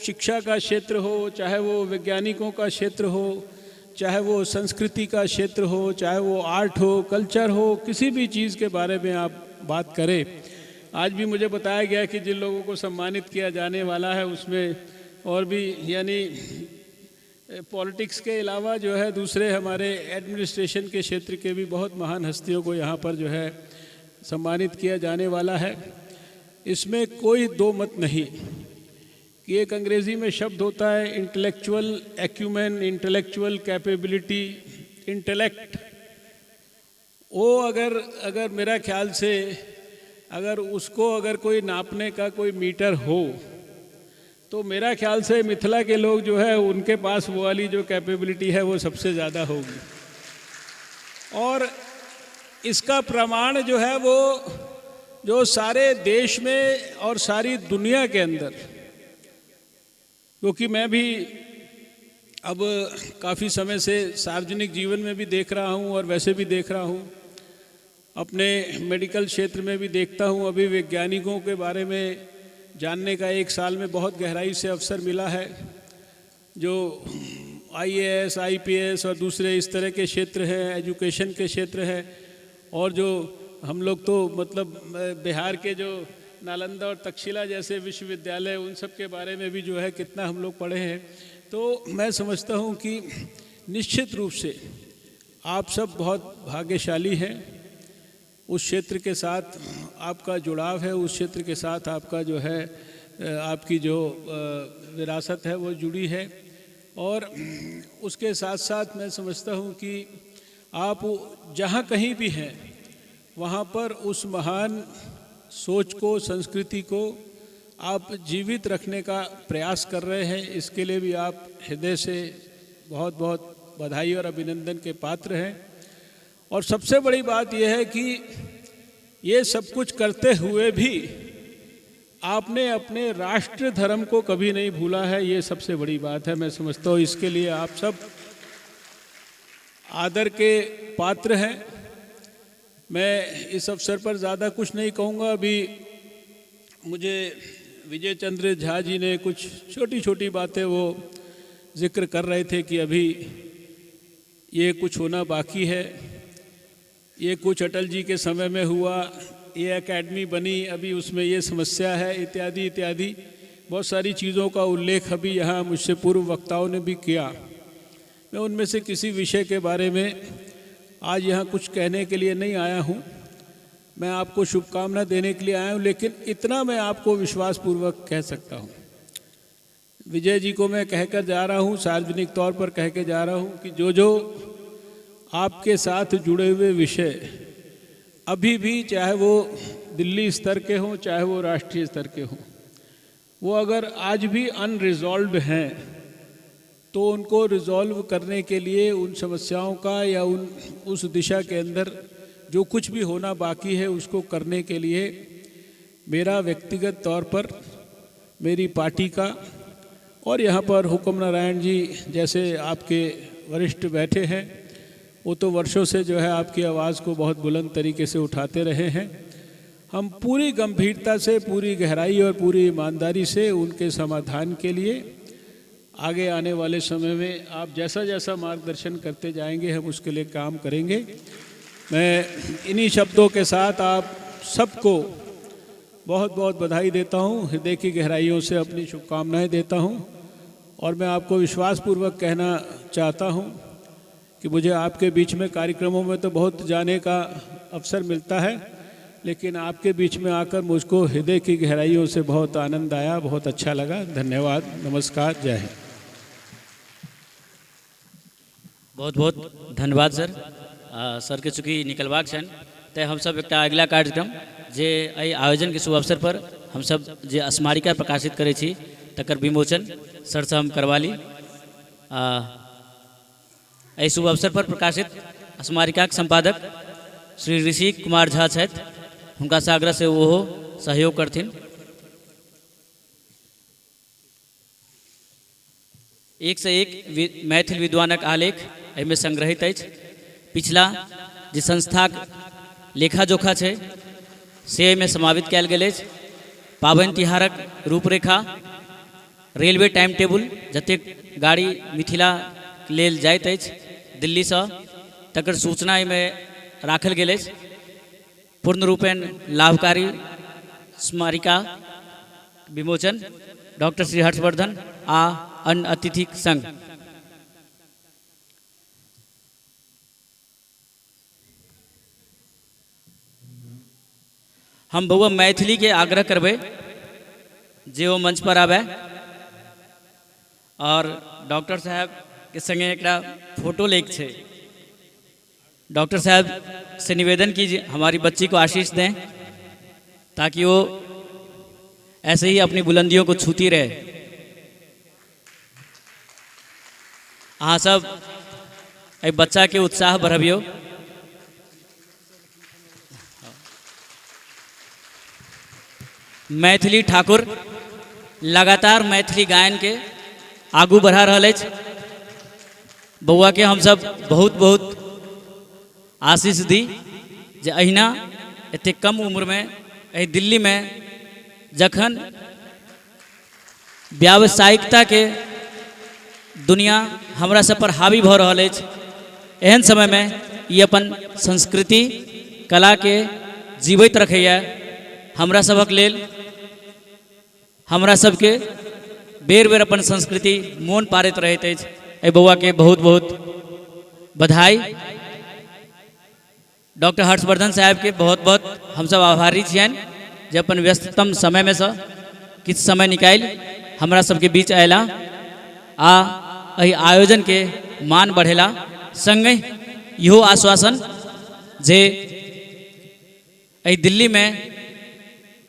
शिक्षा का क्षेत्र हो, चाहे वो वैज्ञानिकों का क्षेत्र हो, चाहे वो संस्कृति का क्षेत्र हो, चाहे वो आर्ट हो, कल्चर हो, किसी भी चीज़ के बारे में आप बात करें। आज भी मुझे बताया गया कि जिन लोगों को सम्मानित किया जाने वाला है उसमें और भी, यानी पॉलिटिक्स के अलावा जो है दूसरे हमारे एडमिनिस्ट्रेशन के क्षेत्र के भी बहुत महान हस्तियों को यहाँ पर जो है सम्मानित किया जाने वाला है। इसमें कोई दो मत नहीं कि एक अंग्रेज़ी में शब्द होता है intellectual acumen, intellectual capability, intellect, वो अगर अगर मेरा ख्याल से अगर उसको अगर कोई नापने का कोई मीटर हो तो मेरा ख्याल से मिथिला के लोग जो है उनके पास वो वाली जो कैपेबिलिटी है वो सबसे ज़्यादा होगी। और इसका प्रमाण जो है वो जो सारे देश में और सारी दुनिया के अंदर, क्योंकि मैं भी अब काफ़ी समय से सार्वजनिक जीवन में भी देख रहा हूँ और वैसे भी देख रहा हूँ, अपने मेडिकल क्षेत्र में भी देखता हूँ। अभी वैज्ञानिकों के बारे में जानने का एक साल में बहुत गहराई से अवसर मिला है, जो IAS, IPS और दूसरे इस तरह के क्षेत्र हैं, एजुकेशन के क्षेत्र हैं, और जो हम लोग तो मतलब बिहार के जो नालंदा और तक्षशिला जैसे विश्वविद्यालय, उन सब के बारे में भी जो है कितना हम लोग पढ़े हैं। तो मैं समझता हूँ कि निश्चित रूप से आप सब बहुत भाग्यशाली हैं, उस क्षेत्र के साथ आपका जुड़ाव है, उस क्षेत्र के साथ आपका जो है आपकी जो विरासत है वो जुड़ी है। और उसके साथ साथ मैं समझता हूँ कि आप जहाँ कहीं भी हैं वहाँ पर उस महान सोच को, संस्कृति को आप जीवित रखने का प्रयास कर रहे हैं। इसके लिए भी आप हृदय से बहुत बहुत बधाई और अभिनंदन के पात्र हैं। और सबसे बड़ी बात यह है कि ये सब कुछ करते हुए भी आपने अपने राष्ट्र धर्म को कभी नहीं भूला है, ये सबसे बड़ी बात है। मैं समझता हूँ इसके लिए आप सब आदर के पात्र हैं। मैं इस अवसर पर ज़्यादा कुछ नहीं कहूँगा। अभी मुझे विजय चंद्र झा जी ने कुछ छोटी छोटी बातें वो जिक्र कर रहे थे कि अभी ये कुछ होना बाकी है, ये कुछ अटल जी के समय में हुआ, ये एकेडमी बनी, अभी उसमें ये समस्या है, इत्यादि इत्यादि बहुत सारी चीज़ों का उल्लेख अभी यहाँ मुझसे पूर्व वक्ताओं ने भी किया। मैं उनमें से किसी विषय के बारे में आज यहाँ कुछ कहने के लिए नहीं आया हूँ। मैं आपको शुभकामना देने के लिए आया हूँ, लेकिन इतना मैं आपको विश्वासपूर्वक कह सकता हूँ, विजय जी को मैं कहकर जा रहा हूँ, सार्वजनिक तौर पर कह के जा रहा हूँ कि जो जो आपके साथ जुड़े हुए विषय अभी भी, चाहे वो दिल्ली स्तर के हों चाहे वो राष्ट्रीय स्तर के हों, वो अगर आज भी अनरिजॉल्व हैं तो उनको रिजॉल्व करने के लिए उन समस्याओं का या उन उस दिशा के अंदर जो कुछ भी होना बाकी है उसको करने के लिए मेरा व्यक्तिगत तौर पर, मेरी पार्टी का और यहाँ पर हुक्म नारायण जी जैसे आपके वरिष्ठ बैठे हैं, वो तो वर्षों से जो है आपकी आवाज़ को बहुत बुलंद तरीके से उठाते रहे हैं। हम पूरी गंभीरता से, पूरी गहराई और पूरी ईमानदारी से उनके समाधान के लिए आगे आने वाले समय में आप जैसा जैसा मार्गदर्शन करते जाएंगे हम उसके लिए काम करेंगे। मैं इन्हीं शब्दों के साथ आप सबको बहुत बहुत बधाई देता हूँ, हृदय की गहराइयों से अपनी शुभकामनाएँ देता हूँ और मैं आपको विश्वासपूर्वक कहना चाहता हूँ कि मुझे आपके बीच में कार्यक्रमों में तो बहुत जाने का अवसर मिलता है, लेकिन आपके बीच में आकर मुझको हृदय की गहराइयों से बहुत आनंद आया, बहुत अच्छा लगा। धन्यवाद, नमस्कार, जय हिंद। बहुत बहुत धन्यवाद सर। सर के चूँकि निकलबाक छनि तैं हमसब एकटा अगिला कार्यक्रम जे एहि आयोजन के शुभ अवसर पर हमसब जे स्मारिका प्रकाशित करै छी तकर विमोचन सर से हम करवा ली। एहि शुभ अवसर पर प्रकाशित स्मारिकाक संपादक श्री ऋषि कुमार झा छथि, हुनका से आग्रह से ओहो सहयोग करथिन। एक से एक मैथिल विद्वानक आलेख एहिमे संग्रहित अछि। पिछला जे संस्थाक लेखा जोखा छै से एहिमे समावित कयल गेल अछि। पाबनि तिहारक रूपरेखा, रेलवे टाइम टेबुल, जतेक गाड़ी मिथिला लेल जाइत अछि दिल्लीसँ तकर सूचना एहिमे राखल गेल अछि। पूर्ण रूपेण लाभकारी स्मारिका विमोचन डॉक्टर श्री हर्षवर्धन आ अन्य अतिथिक संग। हम बउआ मैथिली के आग्रह करबै जे ओ मंच पर आबै और डॉक्टर साहब के संगे एकटा फोटो लैके छै। डॉक्टर साहब से निवेदन कीजिए हमारी बच्ची को आशीष दें ताकि वो ऐसे ही अपनी बुलंदियों को छूती रहे। अहाँ सब एहि बच्चा के उत्साह बढ़बियौ। मैथिली ठाकुर लगातार मैथिली गायन के आगू बढ़ा रहल अछि। बउआ के हम सब बहुत बहुत आशीष दी जे अहिना एतेक कम उम्र में एहि दिल्ली में जखन व्यावसायिकता के दुनिया हमरा सब पर हावी भऽ रहल अछि, एहन समय में ई अपन संस्कृति कला के जीवैत रखैया। हमरा सबक लेल हमरा सबके बेर बेर अपन संस्कृति मोन पारैत रहैत अछि। एहि बउआ के बहुत बहुत बधाई। डॉक्टर हर्षवर्धन साहब के बहुत बहुत हमसब आभारी छियनि जे अपन व्यस्ततम समय में से किछु समय निकालि हमरा सबके बीच अयला आ एहि आयोजन के मान बढ़ेला। संगहि इहो आश्वासन जे एहि दिल्ली में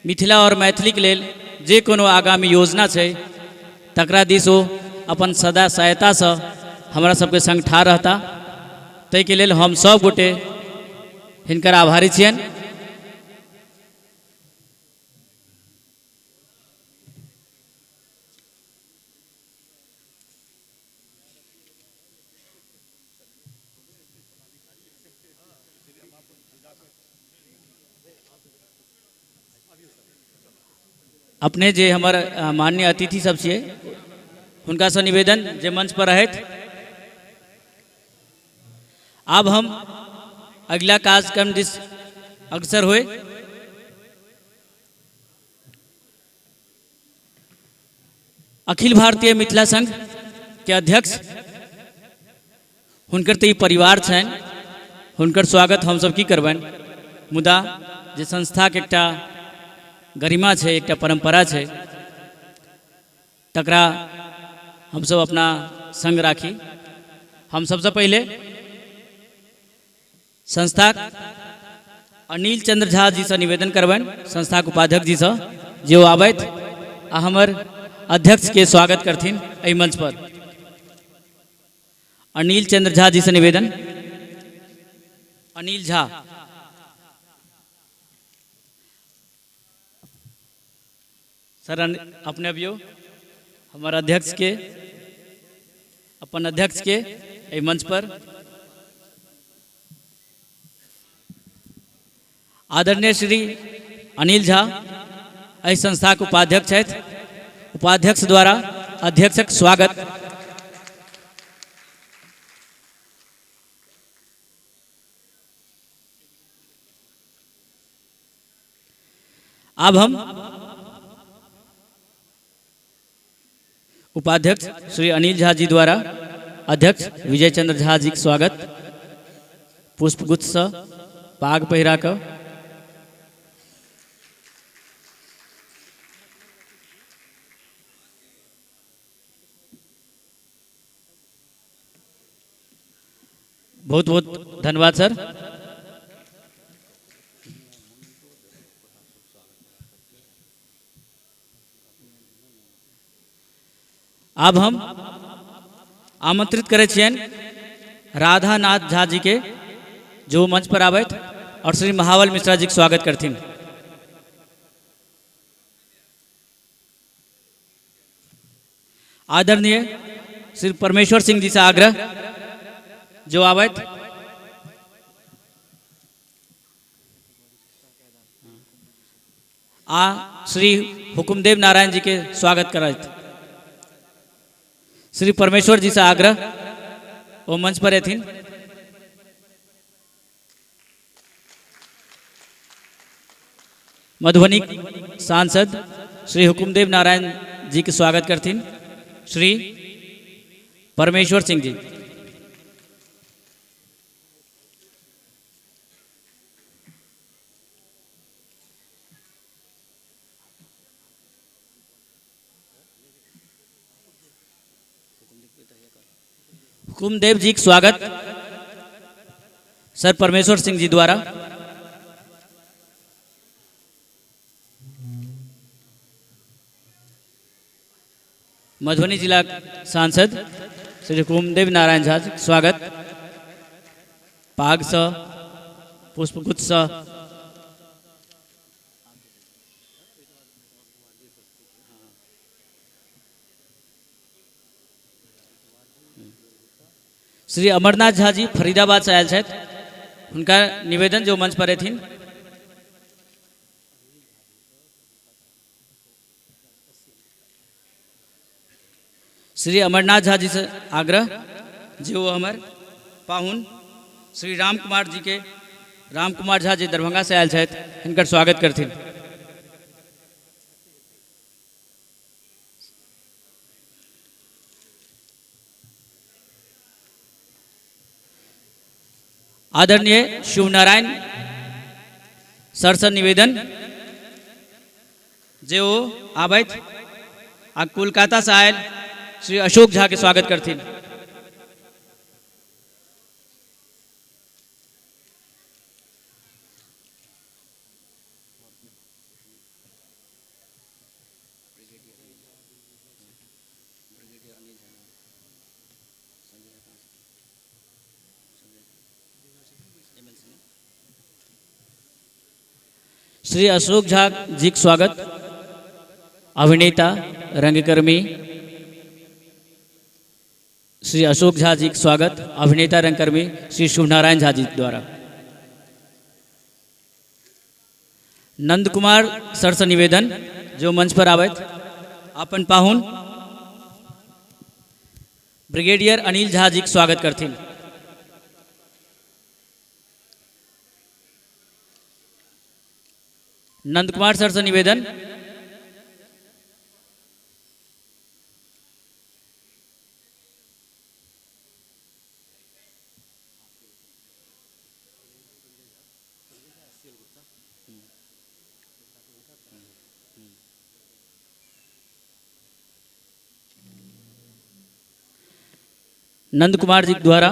मिथिला और मैथिली के लेल जे कोनो आगामी योजना छै तकरा दिस ओ अपन सदा सहायतासँ हमरा सबके संग ठाढ़ रहता, ताहिके लेल हम सब गोटे हिनकर आभारी छियनि। अपने जे हमर माननीय अतिथि सब छियै हुनकासँ निवेदन जे मंच पर रहथि। आब हम अगिला कार्यक्रम दिस अग्रसर होय। अखिल भारतीय मिथिला संघ के अध्यक्ष हुनकर तऽ ई परिवार छनि, हुनकर स्वागत हमसब की करबनि, मुदा जे संस्थाके एकटा गरिमा छै, एकटा परम्परा छै, तकरा हमसब अपना संग राखी। हम सबसँ पहिले संस्थाक अनिल चंद्र झा जीसँ निवेदन करबनि, संस्थाक उपाध्यक्ष जीसँ, जे ओ आबथि आ हमर अध्यक्षके स्वागत करथिन एहि मंच पर। अनिल चंद्र झा जीसँ निवेदन। अनिल झा। सर, अपने अबियौ, हमर अध्यक्षके, अपन अध्यक्षके एहि मंच पर। आदरणीय श्री अनिल झा एहि संस्थाक उपाध्यक्ष छथि। उपाध्यक्ष द्वारा अध्यक्षक स्वागत। आब हम उपाध्यक्ष श्री अनिल झा जी द्वारा अध्यक्ष विजय चंद्र झा जी के स्वागत पुष्पगुच्छ से पाग पहिरा कऽ। बहुत बहुत धन्यवाद सर। आब हम आमंत्रित करै छियनि राधानाथ झा जी के, जो मंच पर आबथि और श्री महाबल मिश्रा जी के स्वागत करथिन। आदरणीय श्री परमेश्वर सिंह जी से आग्रह जो आबथि। आ श्री हुकुमदेव नारायण जी के स्वागत करथि। श्री परमेश्वर जी से आग्रह वो मंच पर एथिन। मधुबनी सांसद श्री हुकुमदेव नारायण जी के स्वागत करथिन श्री परमेश्वर सिंह जी। हुकुमदेव जी के स्वागत सर परमेश्वर सिंह जी द्वारा। मधुबनी जिला सांसद श्री हुकुमदेव नारायण झा जी के स्वागत पाग सँ पुष्पगुच्छ सँ। श्री अमरनाथ झा जी फरीदाबाद से आयल छथि, हुनका निवेदन जो मंच पर एथिन। श्री अमरनाथ झा जी से आग्रह जे ओ हमर पाहुन श्री राम कुमार जी के, राम कुमार झा जी दरभंगा से आयल छथि, हिनकर स्वागत करथिन। आदरणीय शिवनारायण सर से निवेदन जे ओ आबथि आ कोलकाता से आयल श्री अशोक झा के स्वागत करथिन। श्री अशोक झा जी के स्वागत अभिनेता रंगकर्मी श्री अशोक झा जी के स्वागत अभिनेता रंगकर्मी श्री शुभनारायण झा जी द्वारा। नंद कुमार सर से निवेदन जो मंच पर आबथि। अपन पाहुन ब्रिगेडियर अनिल झा जीक स्वागत करथिन। नंद कुमार सर से निवेदन। नंद कुमार जी द्वारा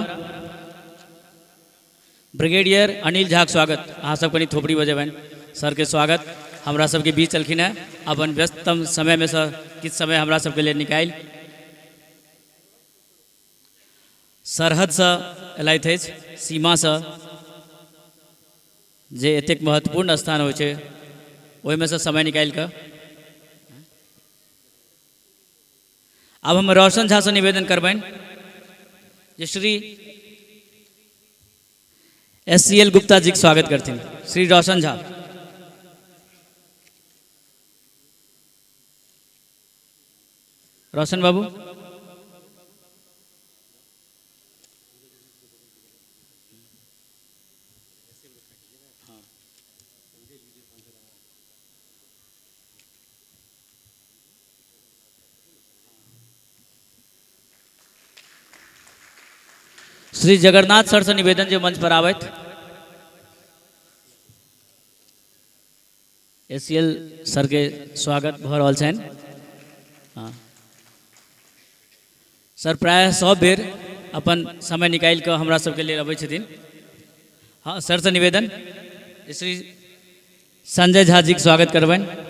ब्रिगेडियर अनिल झा के स्वागत। अहाँ सब कनी थोपड़ी बजेबनि। सर के स्वागत हमरा सबके बीच एलखिन हेँ, अपन व्यस्ततम समय में से किछु समय हमरा सबके लेल निकालि सरहदसँ एलथि अछि, सीमासँ, जे एतेक महत्वपूर्ण स्थान होइ छै ओहिमे सँ समय निकालि कऽ। आब हम रोशन झासँ निवेदन करबनि जे श्री एस.सी.एल. गुप्ता जीके स्वागत करथिन। श्री रोशन झा। रोशन बाबू। श्री जगन्नाथ सर से निवेदन जे मंच पर आबथि। एस.सी.एल. सर के स्वागत भऽ रहल छनि। हँ सर, प्रायः सब बेर अपन समय निकालि कऽ हमरा सबके लेल अबै छथिन। हँ, सर से निवेदन श्री संजय झा जीके स्वागत करबनि।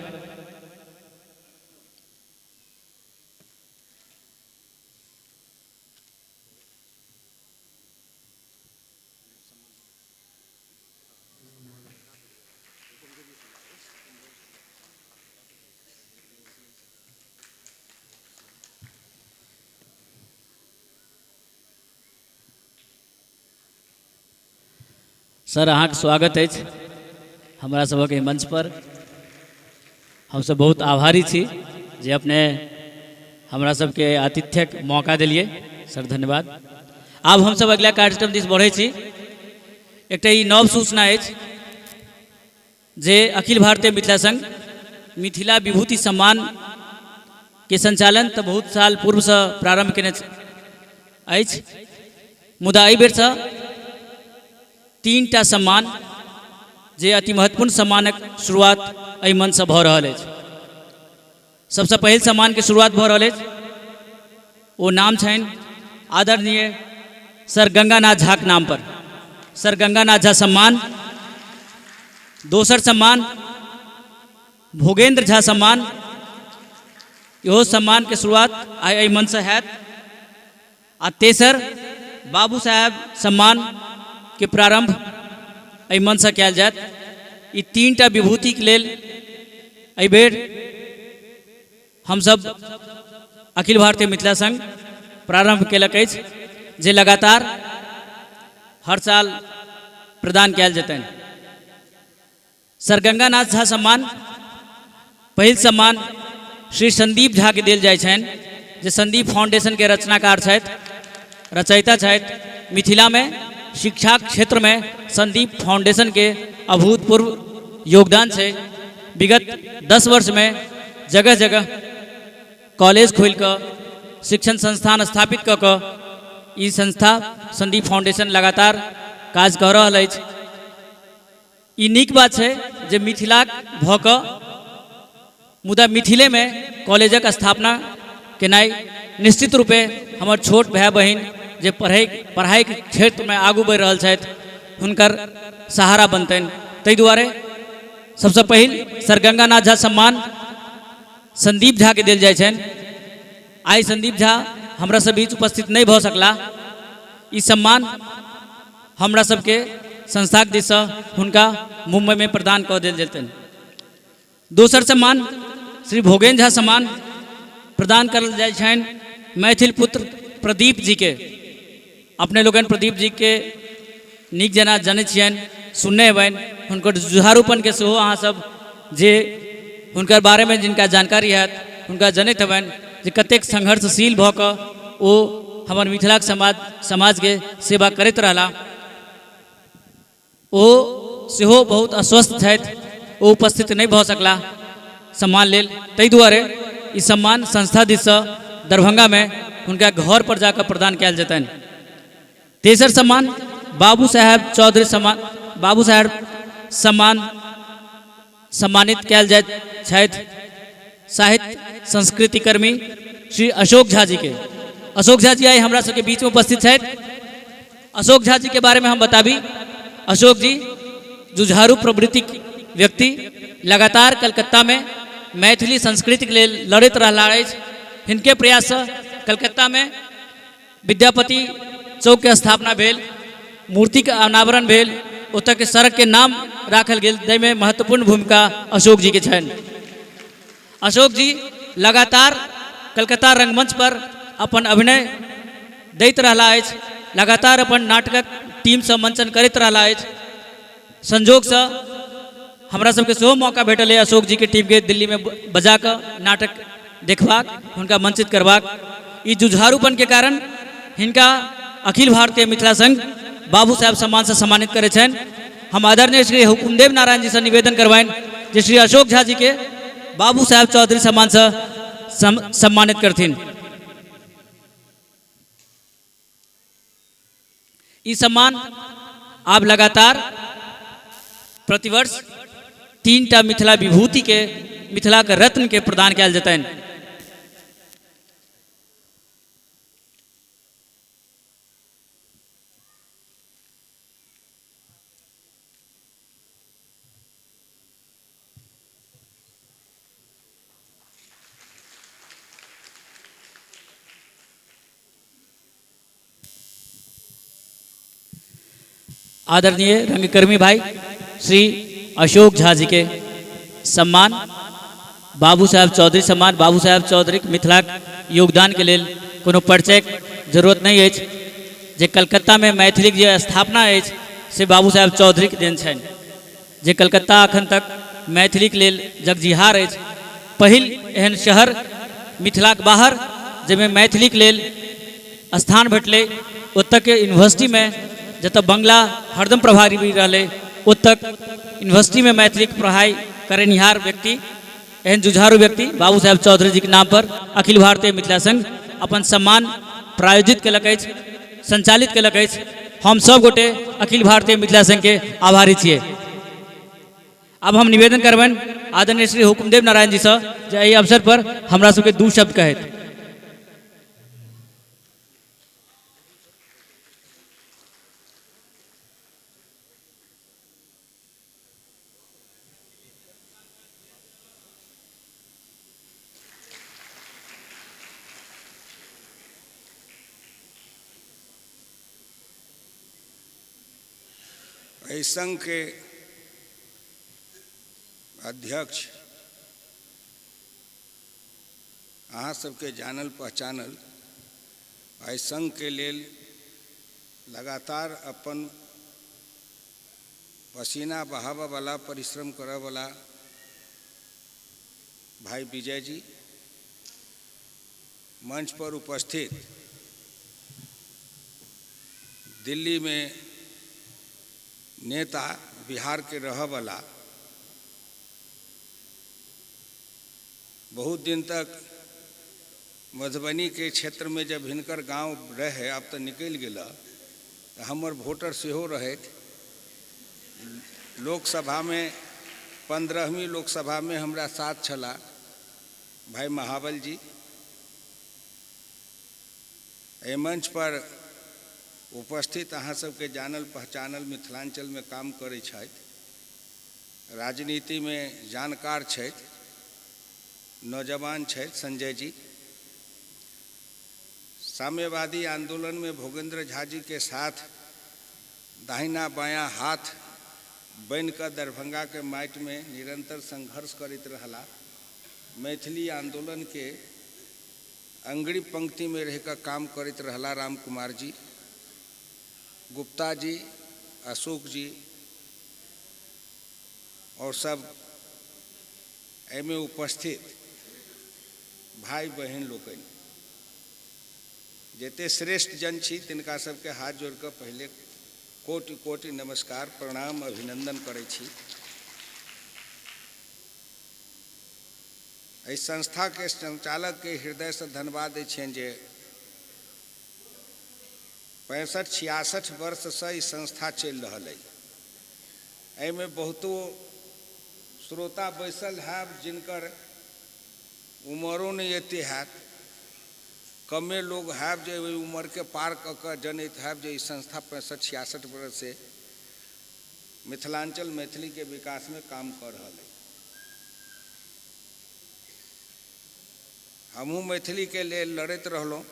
सर, अहाँके स्वागत अछि हमरा सभक एहि मंच पर। हमसभ बहुत आभारी छी जे अपने हमरा सबके आतिथ्यक मौका देलियै। सर, धन्यवाद। आब हमसभ अगिला कार्यक्रम दिस बढ़ै छी। एकटा ई नव सूचना अछि जे अखिल भारतीय मिथिला संघ मिथिला विभूति सम्मान के संचालन तऽ बहुत साल पूर्वसँ प्रारम्भ केने अछि, मुदा एहि बेरसँ 3टा सम्मान जे अति महत्वपूर्ण सम्मानक शुरुआत एहि मंचसँ भऽ रहल अछि। सबसँ पहिल सम्मानके शुरुआत भऽ रहल अछि, ओ नाम छनि आदरणीय सर गंगानाथ झाक नाम पर, सर गंगानाथ झा सम्मान। दोसर सम्मान भोगेंद्र झा सम्मान, इहो सम्मानके शुरुआत आइ एहि मंचसँ हैत। आ तेसर बाबू साहेब सम्मानके प्रारम्भ एहि मंचसँ कयल जायत। ई 3टा विभूतिके लेल एहिबेर हमसब अखिल भारतीय मिथिला संघ प्रारम्भ केलक अछि, जे लगातार हर साल प्रदान कयल जेतनि। सर गंगानाथ झा सम्मान, पहिल सम्मान श्री संदीप झा के देल जाइ छनि, जे संदीप फाउंडेशन के रचनाकार छथि, रचयिता छथि। मिथिला में शिक्षा क्षेत्र में संदीप फाउंडेशन के अभूतपूर्व योगदान छै। विगत 10 वर्ष में जगह जगह कॉलेज खोलि कऽ, शिक्षण संस्थान स्थापित कऽ कऽ ई संस्था संदीप फाउंडेशन लगातार काज कऽ रहल अछि। ई नीक बात छै जे मिथिलाक भऽ कऽ मुदा मिथिलेमे कॉलेजक स्थापना केनाइ निश्चित रूपे हमर छोट भाय बहिन जे पढ़ाइके क्षेत्रमे आगू बढ़ि रहल छथि, हुनकर सहारा बनतनि। ताहि दुआरे सबसँ पहिल सर गंगानाथ झा सम्मान संदीप झाके देल जाइ छनि। आइ संदीप झा हमरा सब बीच उपस्थित नहि भऽ सकला। ई सम्मान हमरा सबके संस्थाक दिससँ हुनका मुम्बईमे प्रदान कऽ देल जेतनि। दोसर सम्मान श्री भोगेन्द्र झा सम्मान प्रदान करल जाइ छनि मैथिल पुत्र प्रदीप जीके। अपने लोकनि प्रदीप जीके नीक जेना जनै छियनि, सुनने हेबनि। हुनकर जुझारूपनके सेहो अहाँसब जे हुनकर बारेमे जिनका जानकारी हैत हुनका जनैत हेबनि जे कतेक संघर्षशील भऽ कऽ ओ हमर मिथिलाक समाजके सेवा करैत रहला। ओ सेहो बहुत अस्वस्थ छथि, ओ उपस्थित नहि भऽ सकला सम्मान लेल, ताहि दुआरे ई सम्मान संस्था दिससँ दरभंगामे हुनका घर पर जाकऽ प्रदान कयल जेतनि। तेसर सम्मान बाबू साहेब चौधरी सम्मान, बाबू साहेब सम्मान सम्मानित कयल जाइत छथि साहित्य संस्कृति कर्मी श्री अशोक झा जी के। अशोक झा जी आइ हमरा सबके बीचमे उपस्थित छथि। अशोक झा जी के बारेमे हम बताबी, अशोक जी जुझारू प्रवृत्ति व्यक्ति, लगातार कलकत्तामे मैथिली संस्कृतिके लेल लड़ैत रहला अछि। हिनके प्रयाससँ कलकत्तामे विद्यापति चौकके स्थापना भेल, मूर्तिके अनावरण भेल, ओतऽके सड़कके नाम राखल गेल, जाहिमे महत्वपूर्ण भूमिका अशोक जीके छनि। अशोक जी लगातार कलकत्ता रंगमंच पर अपन अभिनय दैत रहला अछि, लगातार अपन नाटकक टीमसँ मंचन करैत रहला अछि। संजोगसँ हमरा सबके सेहो मौका भेटल अइ अशोक जीके टीमके दिल्लीमे बजा कऽ नाटक देखबाक, हुनका मंचित करबाक। ई जुझारूपनके कारण हिनका अखिल भारतीय मिथिला संघ बाबू साहेब सम्मानसँ सम्मानित करै छनि। हम आदरणीय श्री हुकुमदेव नारायण जीसँ निवेदन करबनि जे श्री अशोक झा जीके बाबू साहेब चौधरी सम्मानसँ सम्मानित करथिन। ई सम्मान आब लगातार प्रतिवर्ष 3टा मिथिला विभूति के, मिथिला के रत्न के प्रदान कयल जेतनि। आदरणीय रंगकर्मी भाई श्री अशोक झा जी के सम्मान बाबू साहेब चौधरी सम्मान। बाबू साहेब चौधरी मिथिलाक योगदान के लेल कोनो परिचय जरूरत नहीं अछि। जे कलकत्ता में मैथिलीक जे स्थापना अछि से बाबू साहेब चौधरी के देन छनि। जे कलकत्ता अखन तक मैथिलीक लेल जगजिहार अछि, पहिल एहन शहर मिथिलाक बाहर जाहिमे मैथिलीक लेल स्थान भेटलै, ओतऽके यूनिवर्सिटीमे जतऽ बंगला हरदम प्रभावी रहलै ओतऽ यूनिवर्सिटीमे मैथिलीक पढ़ाइ करेनिहार व्यक्ति, एहन जुझारू व्यक्ति बाबू साहेब चौधरी जीके नाम पर अखिल भारतीय मिथिला संघ अपन सम्मान प्रायोजित केलक अछि, संचालित केलक अछि। हम सब गोटे अखिल भारतीय मिथिला संघके आभारी छियै। आब हम निवेदन करबनि आदरणीय श्री हुकुमदेव नारायण जीसँ जे एहि अवसर पर हमरा सबके 2 शब्द कहैत। एहि संघ के अध्यक्ष अहाँ सबके जानल पहचानल एहि संघ के लेल लगातार अपन पसीना बहाबऽवला परिश्रम करऽवला भाई विजय जी, मंच पर उपस्थित दिल्ली में नेता बिहार के रहऽवला बहुत दिन तक मधुबनी के क्षेत्र में जब हिनकर गांव रहे, अब तो निकल गेल, तो हमर वोटर सेहो रहथि। लोकसभा में 15वीं लोकसभा में हमरा साथ छला भाई महाबल जी। एहि मंच पर उपस्थित अहाँ सबके जानल पहचानल मिथिलांचल में काम करै छथि, राजनीति में जानकार छथि, नौजवान छथि संजय जी। साम्यवादी आंदोलन में भोगेंद्र झा जी के साथ दाहिना बायां हाथ बनकर दरभंगा के माटि में निरंतर संघर्ष करैत रहला। मैथिली आंदोलन के अंग्री पंक्ति में रहकर काम करैत रहला राम कुमार जी, गुप्ता जी, अशोक जी और सब एहिमे उपस्थित भाई बहिन लोकनि, जते श्रेष्ठ जन छी तिनका सबके हाथ जोड़ कऽ पहिले कोटि कोटि नमस्कार, प्रणाम, अभिनंदन करै छी। एहि संस्था के संचालक के हृदय से धन्यवाद दै छियनि जे 65-66 वर्ष से ई संस्था चलि रहल अइ। एहिमे बहुतो श्रोता बैसल हैब जिनकर उमरो नहि एते हैत, कमे लोग हैब जे ओहि उमरके पार कऽ कऽ जनैत हैब जे ई संस्था 65-66 वर्ष से मिथिलांचल मैथिली के विकास में काम कऽ रहल अइ। हमहूँ मैथिली के लेल लड़ैत रहलहुँ।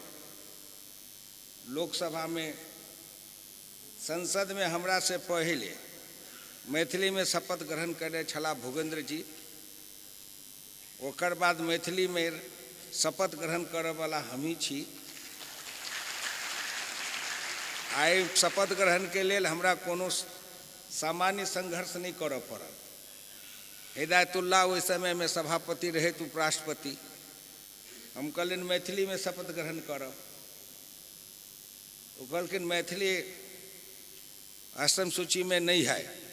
लोकसभा में, संसद में हमरा से पहिले मैथिली में शपथ ग्रहण करने छलाह भोगेंद्र जी। ओकर बाद मैथिली में शपथ ग्रहण करऽवला हमही छी। आइ शपथ ग्रहण के लेल हमरा कोनो सामान्य संघर्ष नहीं करऽ पड़ल। हिदायतुल्ला ओहि समय में सभापति रहथि, उपराष्ट्रपति। हम कहलियनि मैथिली में शपथ ग्रहण करब। ओ कहलखिन मैथिली अष्टम सूची में नहीं है,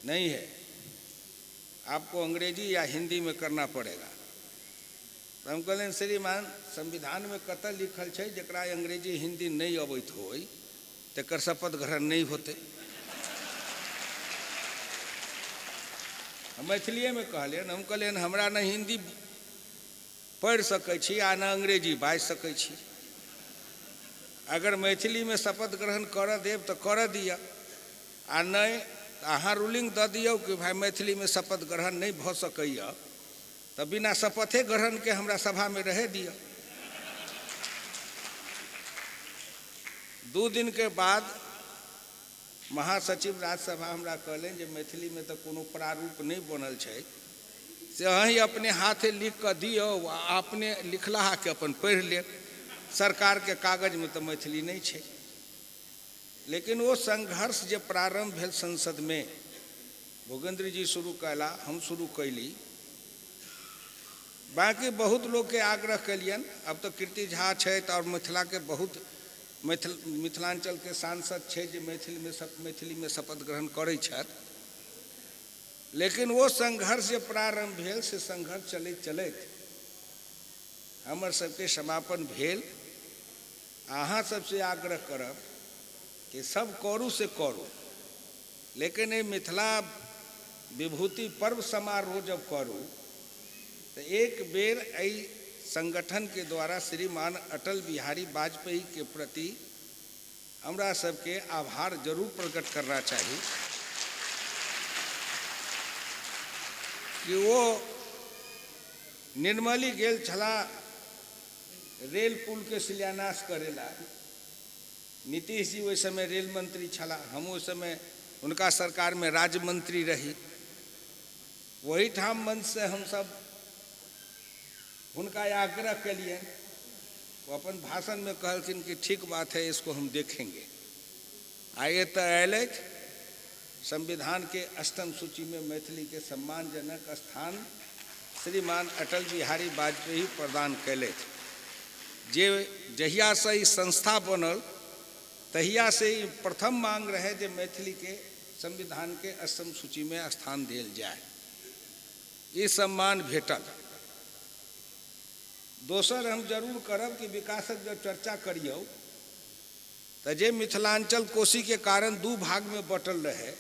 नहीं है, आपको अंग्रेजी या हिंदी में करना पड़ेगा। तो हम कहलियनि श्रीमान, संविधान में कतऽ लिखल छै जकरा अंग्रेजी हिंदी नहीं अबैत होय तकर शपथ ग्रहण नहीं होतै। हम मैथिलीएमे कहलियनि। हम कहलियनि हमरा ने हिंदी पढ़ि सकै छी आ ने अंग्रेजी बाजि सकै छी। अगर मैथिलीमे शपथ ग्रहण करऽ देब तऽ करऽ दिअ, आ नहि तऽ अहाँ रूलिंग दऽ दियौ कि भाइ मैथिलीमे शपथ ग्रहण नहि भऽ सकैए, तऽ बिना शपथे ग्रहणके हमरा सभामे रहै दिअ। 2 दिनके बाद महासचिव राज्यसभा हमरा कहलनि जे मैथिलीमे तऽ कोनो प्रारूप नहि बनल छै, से अहीं अपने हाथे लिख कऽ दियौ आ अपने लिखलाहाके अपन पढ़ि लेब। सरकारके कागजमे तऽ मैथिली नहि छै। लेकिन ओ संघर्ष जे प्रारंभ भेल संसदमे, भोगेंद्र जी शुरू कयला, हम शुरू कैली, बाकी बहुत लोकके आग्रह केलियनि। अब तऽ कीर्ति झा छथि और मिथिलाके बहुत मिथिलांचलके सांसद छै जे मैथिलीमे शपथ ग्रहण करै छथि। लेकिन ओ संघर्ष जे प्रारंभ भेल से संघर्ष चलैत चलैत हमर सबके समापन भेल। अहाँ सबसे आग्रह करब कि सब करू से करू, लेकिन एहि मिथिला विभूति पर्व समारोह जब करू तो एक बेर एहि संगठन के द्वारा श्रीमान अटल बिहारी वाजपेयी के प्रति हमरा सबके आभार जरूर प्रकट करना चाही कि वो निर्मली गेल छला रेल पुल के शिलान्यास करेला। नीतीश जी ओहि समय रेल मंत्री छला, हम ओहि समय उनका सरकार में राज्य मंत्री रही। वही ठाम मंच से हम सब हुनका आग्रह केलियनि। वो अपन भाषण में कहलखिन कि ठीक बात है, इसको हम देखेंगे। आइ एतऽ अयलथि, संविधान के अष्टम सूची में मैथिली के सम्मानजनक स्थान श्रीमान अटल बिहारी वाजपेयी प्रदान कयलथि। जे जहियासँ ई संस्था बनल तहियासँ ई प्रथम मांग रहै जे मैथिली के संविधान के अष्टम सूची में स्थान देल जाय। ई सम्मान भेटल। दोसर हम जरूर करब कि विकासक जब चर्चा करियौ तऽ जे मिथिलांचल कोसी के कारण 2 भाग में बटल रहे,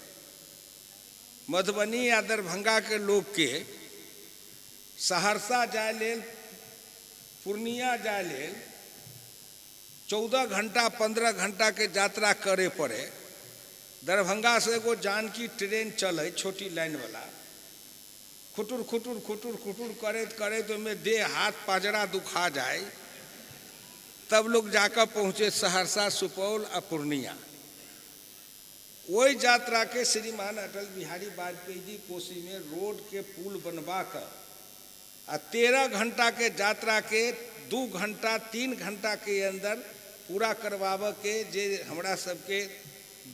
मधुबनी या दरभंगा के लोग के सहरसा जाय लेल, पूर्णिया जाय लेल 14 घंटा 15 घंटा के यात्रा करे पड़े। दरभंगा से एगो जानकी ट्रेन चले, छोटी लाइन वाला, खुटुर खुटुर खुटुर खुटुर करैत करैत ओहिमे देह हाथ पाजरा दुखा जाय, तब लोग जाकर पहुँचे सहरसा, सुपौल आ पूर्णिया। ओहि यात्रा के श्रीमान अटल बिहारी वाजपेयी जी कोसी में रोड के पुल बनवा कर आ 13 घंटा के यात्रा के 2 घंटा 3 घंटा के अंदर पूरा करवाबऽ के जे हमरा सबके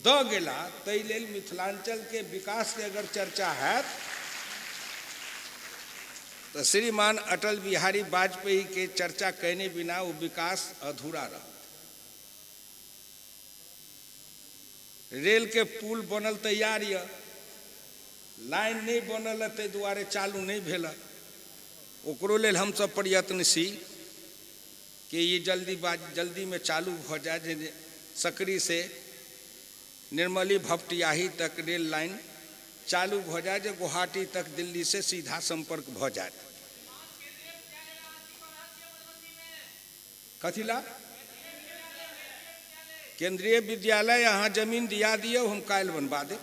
दऽ गेला, ताहि लेल मिथिलांचल के विकास के अगर चर्चा हैत तऽ श्रीमान अटल बिहारी वाजपेयी के चर्चा कयने बिना ओ विकास अधूरा रहत। रेल के पुल बनल तैयार यऽ, लाइन नहि बनल है, ताहि दुआरे चालू नहि भेल। ओकरो लेल हमसब प्रयत्नशील कि ई जल्दी में चालू भऽ जाय, जे सकरी से निर्मली भपटियाही तक रेल लाइन चालू भऽ जाय, जे गुवाहाटी तक दिल्ली से सीधा संपर्क भऽ जाय। कथिला केंद्रीय विद्यालय अहाँ जमीन दिया दियौ, हम काल्हि बनबा देब।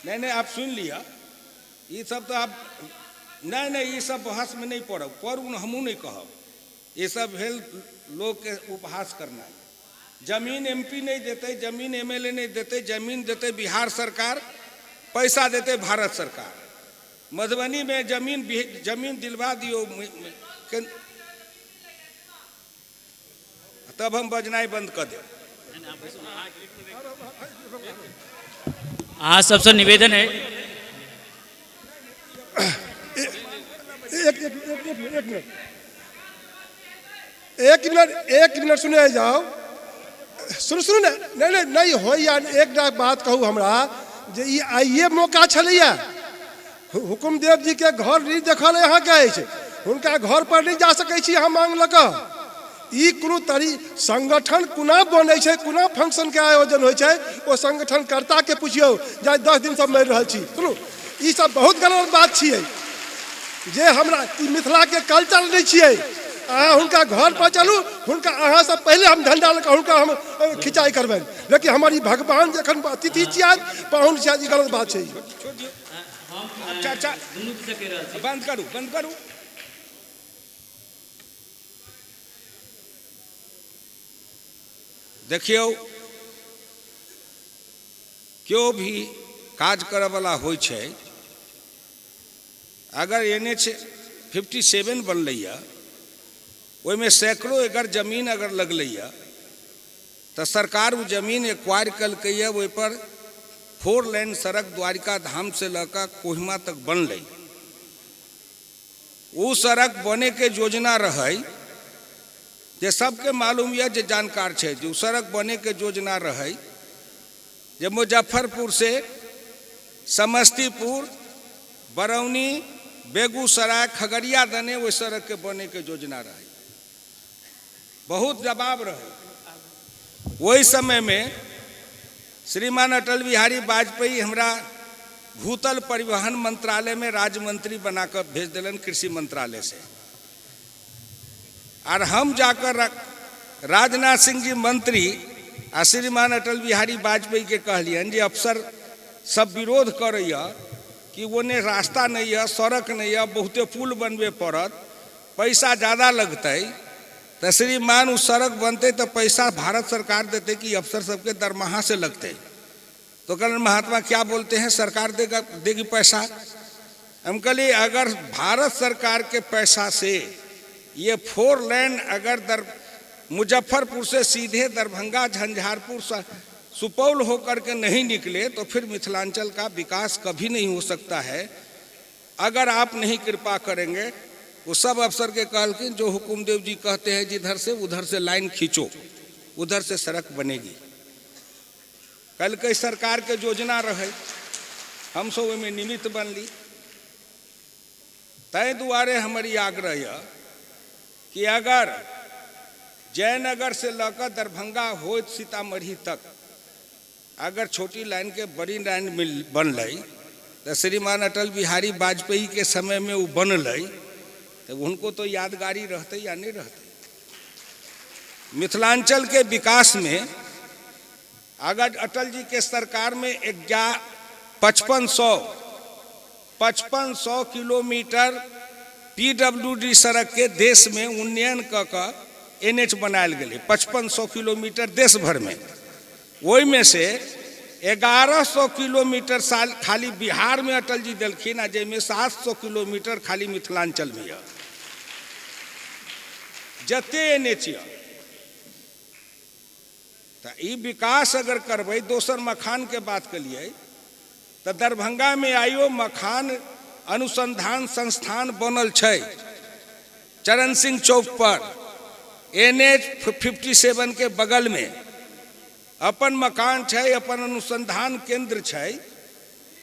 नहीं नहीं, आप सुन लिअ, ई सब तो आप नहीं नहीं, ई सब बहस में नहीं पड़ब, पड़ू हमहूँ नहीं कहब। ई सब भेल लोकके उपहास करना। जमीन एमपी नहीं देते, जमीन एमएलए नहीं देते, जमीन देते बिहार सरकार, पैसा देते भारत सरकार। मधुबनी में जमीन जमीन दिलवा दियो, तब हम बजनाइ बंद कर देब। अहाँ सबसँ निवेदन है। एक एक एक एक एक मिनट, एक मिनट, एक मिनट सुने जाओ, सुन सुन, नहीं नहीं नहीं होइया। एकटा बात कहू हमरा जे ई आइए मौका छलैया, हुकुमदेव जी के घर नहीं देखल अहाँके अछि, हुनका घर पर नहीं जा सकै छी अहाँ मांग लऽ कऽ। ई कोनो तरी संगठन कोना बनै छै, कोना फंक्शन के आयोजन होइ छै, ओ संगठनकर्ता के पुछियौ, जे 10 दिन से मरि रहल छी। सुनू, ई सब बहुत गलत बात छियै, जे हमरा ई मिथिला के कल्चर नहीं छियै। अहाँ हुनका घर पर चलू, हुनका अहाँ से पहले हम झंडा लऽ कऽ हुनका हम खिंचाई करबनि, लेकिन हमर ई भगवान जखन अतिथि छियै, पाहुन छियै, ई गलत बात छै। अच्छा अच्छा, बंद करू बंद करू। देखियौ, केओ भी काज करऽवला होइ छै, अगर NH 57 बनलैया, ओहिमे सैकड़ों एकड़ जमीन अगर लगलैया, तऽ सरकार ओ जमीन एक्वायर कलकैया, ओहिपर 4 लेन सड़क द्वारिका धाम से लऽ कऽ कोहिमा तक बनलै। ओ सड़क बने के योजना रहै, जे सबके मालूम यऽ, जे जानकार छै, जे ओ सड़क बने के योजना रहै जे मुजफ्फरपुर से समस्तीपुर, बरौनी, बेगूसराय, खगड़िया दने ओहि सड़क के बने के योजना रहै। बहुत दबाव रहै ओहि समय में। श्रीमान अटल बिहारी वाजपेयी हमरा भूतल परिवहन मंत्रालय में राज्य मंत्री बनाकर भेज दिलन कृषि मंत्रालय से, और हम जाकर राजनाथ सिंह जी मंत्री आ श्रीमान अटल बिहारी वाजपेयी के कहलियनि जे अफसर सब विरोध करैया कि ओने रास्ता नहीं है, सड़क नहीं है, बहुते पुल बनबे पड़त, पैसा ज़्यादा लगतै, तो श्रीमान उ सड़क बनते तो पैसा भारत सरकार देते कि अफसर सबके दरमाहा से लगते। तो कहलन महात्मा क्या बोलते हैं, सरकार देगा देगी पैसा। हम कहलिए अगर भारत सरकार के पैसा से ये 4 लेन अगर मुजफ्फरपुर से सीधे दरभंगा, झंझारपुर, सुपौल होकर के नहीं निकले तो फिर मिथिलांचल का विकास कभी नहीं हो सकता है, अगर आप नहीं कृपा करेंगे। वो सब अफसर के कहलखिन जो हुकुमदेव जी कहते हैं जिधर से उधर से लाइन खींचो, उधर से सड़क बनेगी। कल के सरकार के योजना रहे, हम सब ओहिमे निमित्त बनली। ताहि दुआरे हमर ई आग्रह यऽ कि अगर जयनगर से लऽ कऽ दरभंगा होइत सीतामढ़ी तक अगर छोटी लाइन के बड़ी लाइन मिल बनलै तऽ श्रीमान अटल बिहारी वाजपेयी के समय में वो बनलै, तऽ हुनको तो यादगारी रहतै या नहीं रहतै। मिथिलांचल के विकास में अगर अटल जी के सरकार में 5500 किलोमीटर PWD सड़क के देश में उन्नयन कऽ कऽ NH बनायल गेलै, 5500 किलोमीटर देश भर में। ओहिमे से 1100 किलोमीटर साल खाली बिहार में अटल जी देलखिन, आ जाहिमे 700 किलोमीटर खाली मिथिलांचल में यऽ, जते NH यऽ। तऽ ई विकास अगर करबै, दोसर मखान के बात केलियै तऽ दरभंगा में आइयो मखान अनुसंधान संस्थान बनल छै चरण सिंह चौक पर NH 57 के बगलमे अपन मकान छै, अपन अनुसंधान केंद्र छै।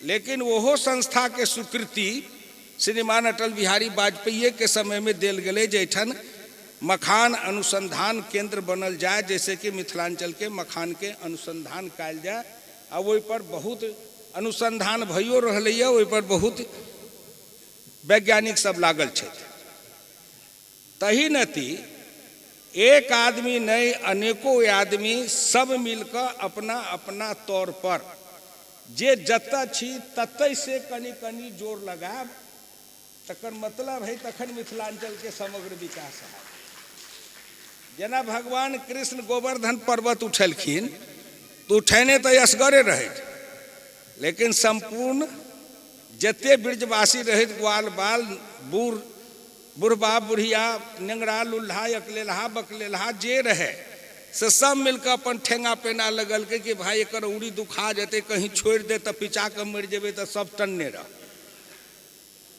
लेकिन ओहो संस्थाके स्वीकृति श्रीमान अटल बिहारी वाजपेयी के समयमे देल गेलै जे एहिठाम मखान अनुसंधान केंद्र बनल जाय, जैसे कि मिथिलांचल के मखान के अनुसंधान कयल जाय। आ ओहि पर बहुत अनुसंधान भइयो रहलैए, ओहि पर बहुत वैज्ञानिक सब लागल छथि। तही नति एक आदमी नहीं, अनेकों आदमी सब मिलकर अपना अपना तौर पर जे जतऽ छी ततै से कनि कनि जोर लगायब, तकर मतलब है तखन मिथिलांचल के समग्र विकास है। जेना भगवान कृष्ण गोवर्धन पर्वत उठेलखिन तो उठेने तो असगरे रहथि, लेकिन संपूर्ण जते ब्रजवासी रहथि, ग्वाल बाल बूढ़ बुढ़बा बुढ़िया नेंगरा लुल्हा अकलेलहा बकलेलहा जे रहे से सब मिलकर अपन ठेंगा पेना लगलकै कि भाई एकर उड़ी दुखा जेतै, कहीं छोड़ि दे तऽ पिचा कऽ मरि जेबै तऽ सब टन्ने रह।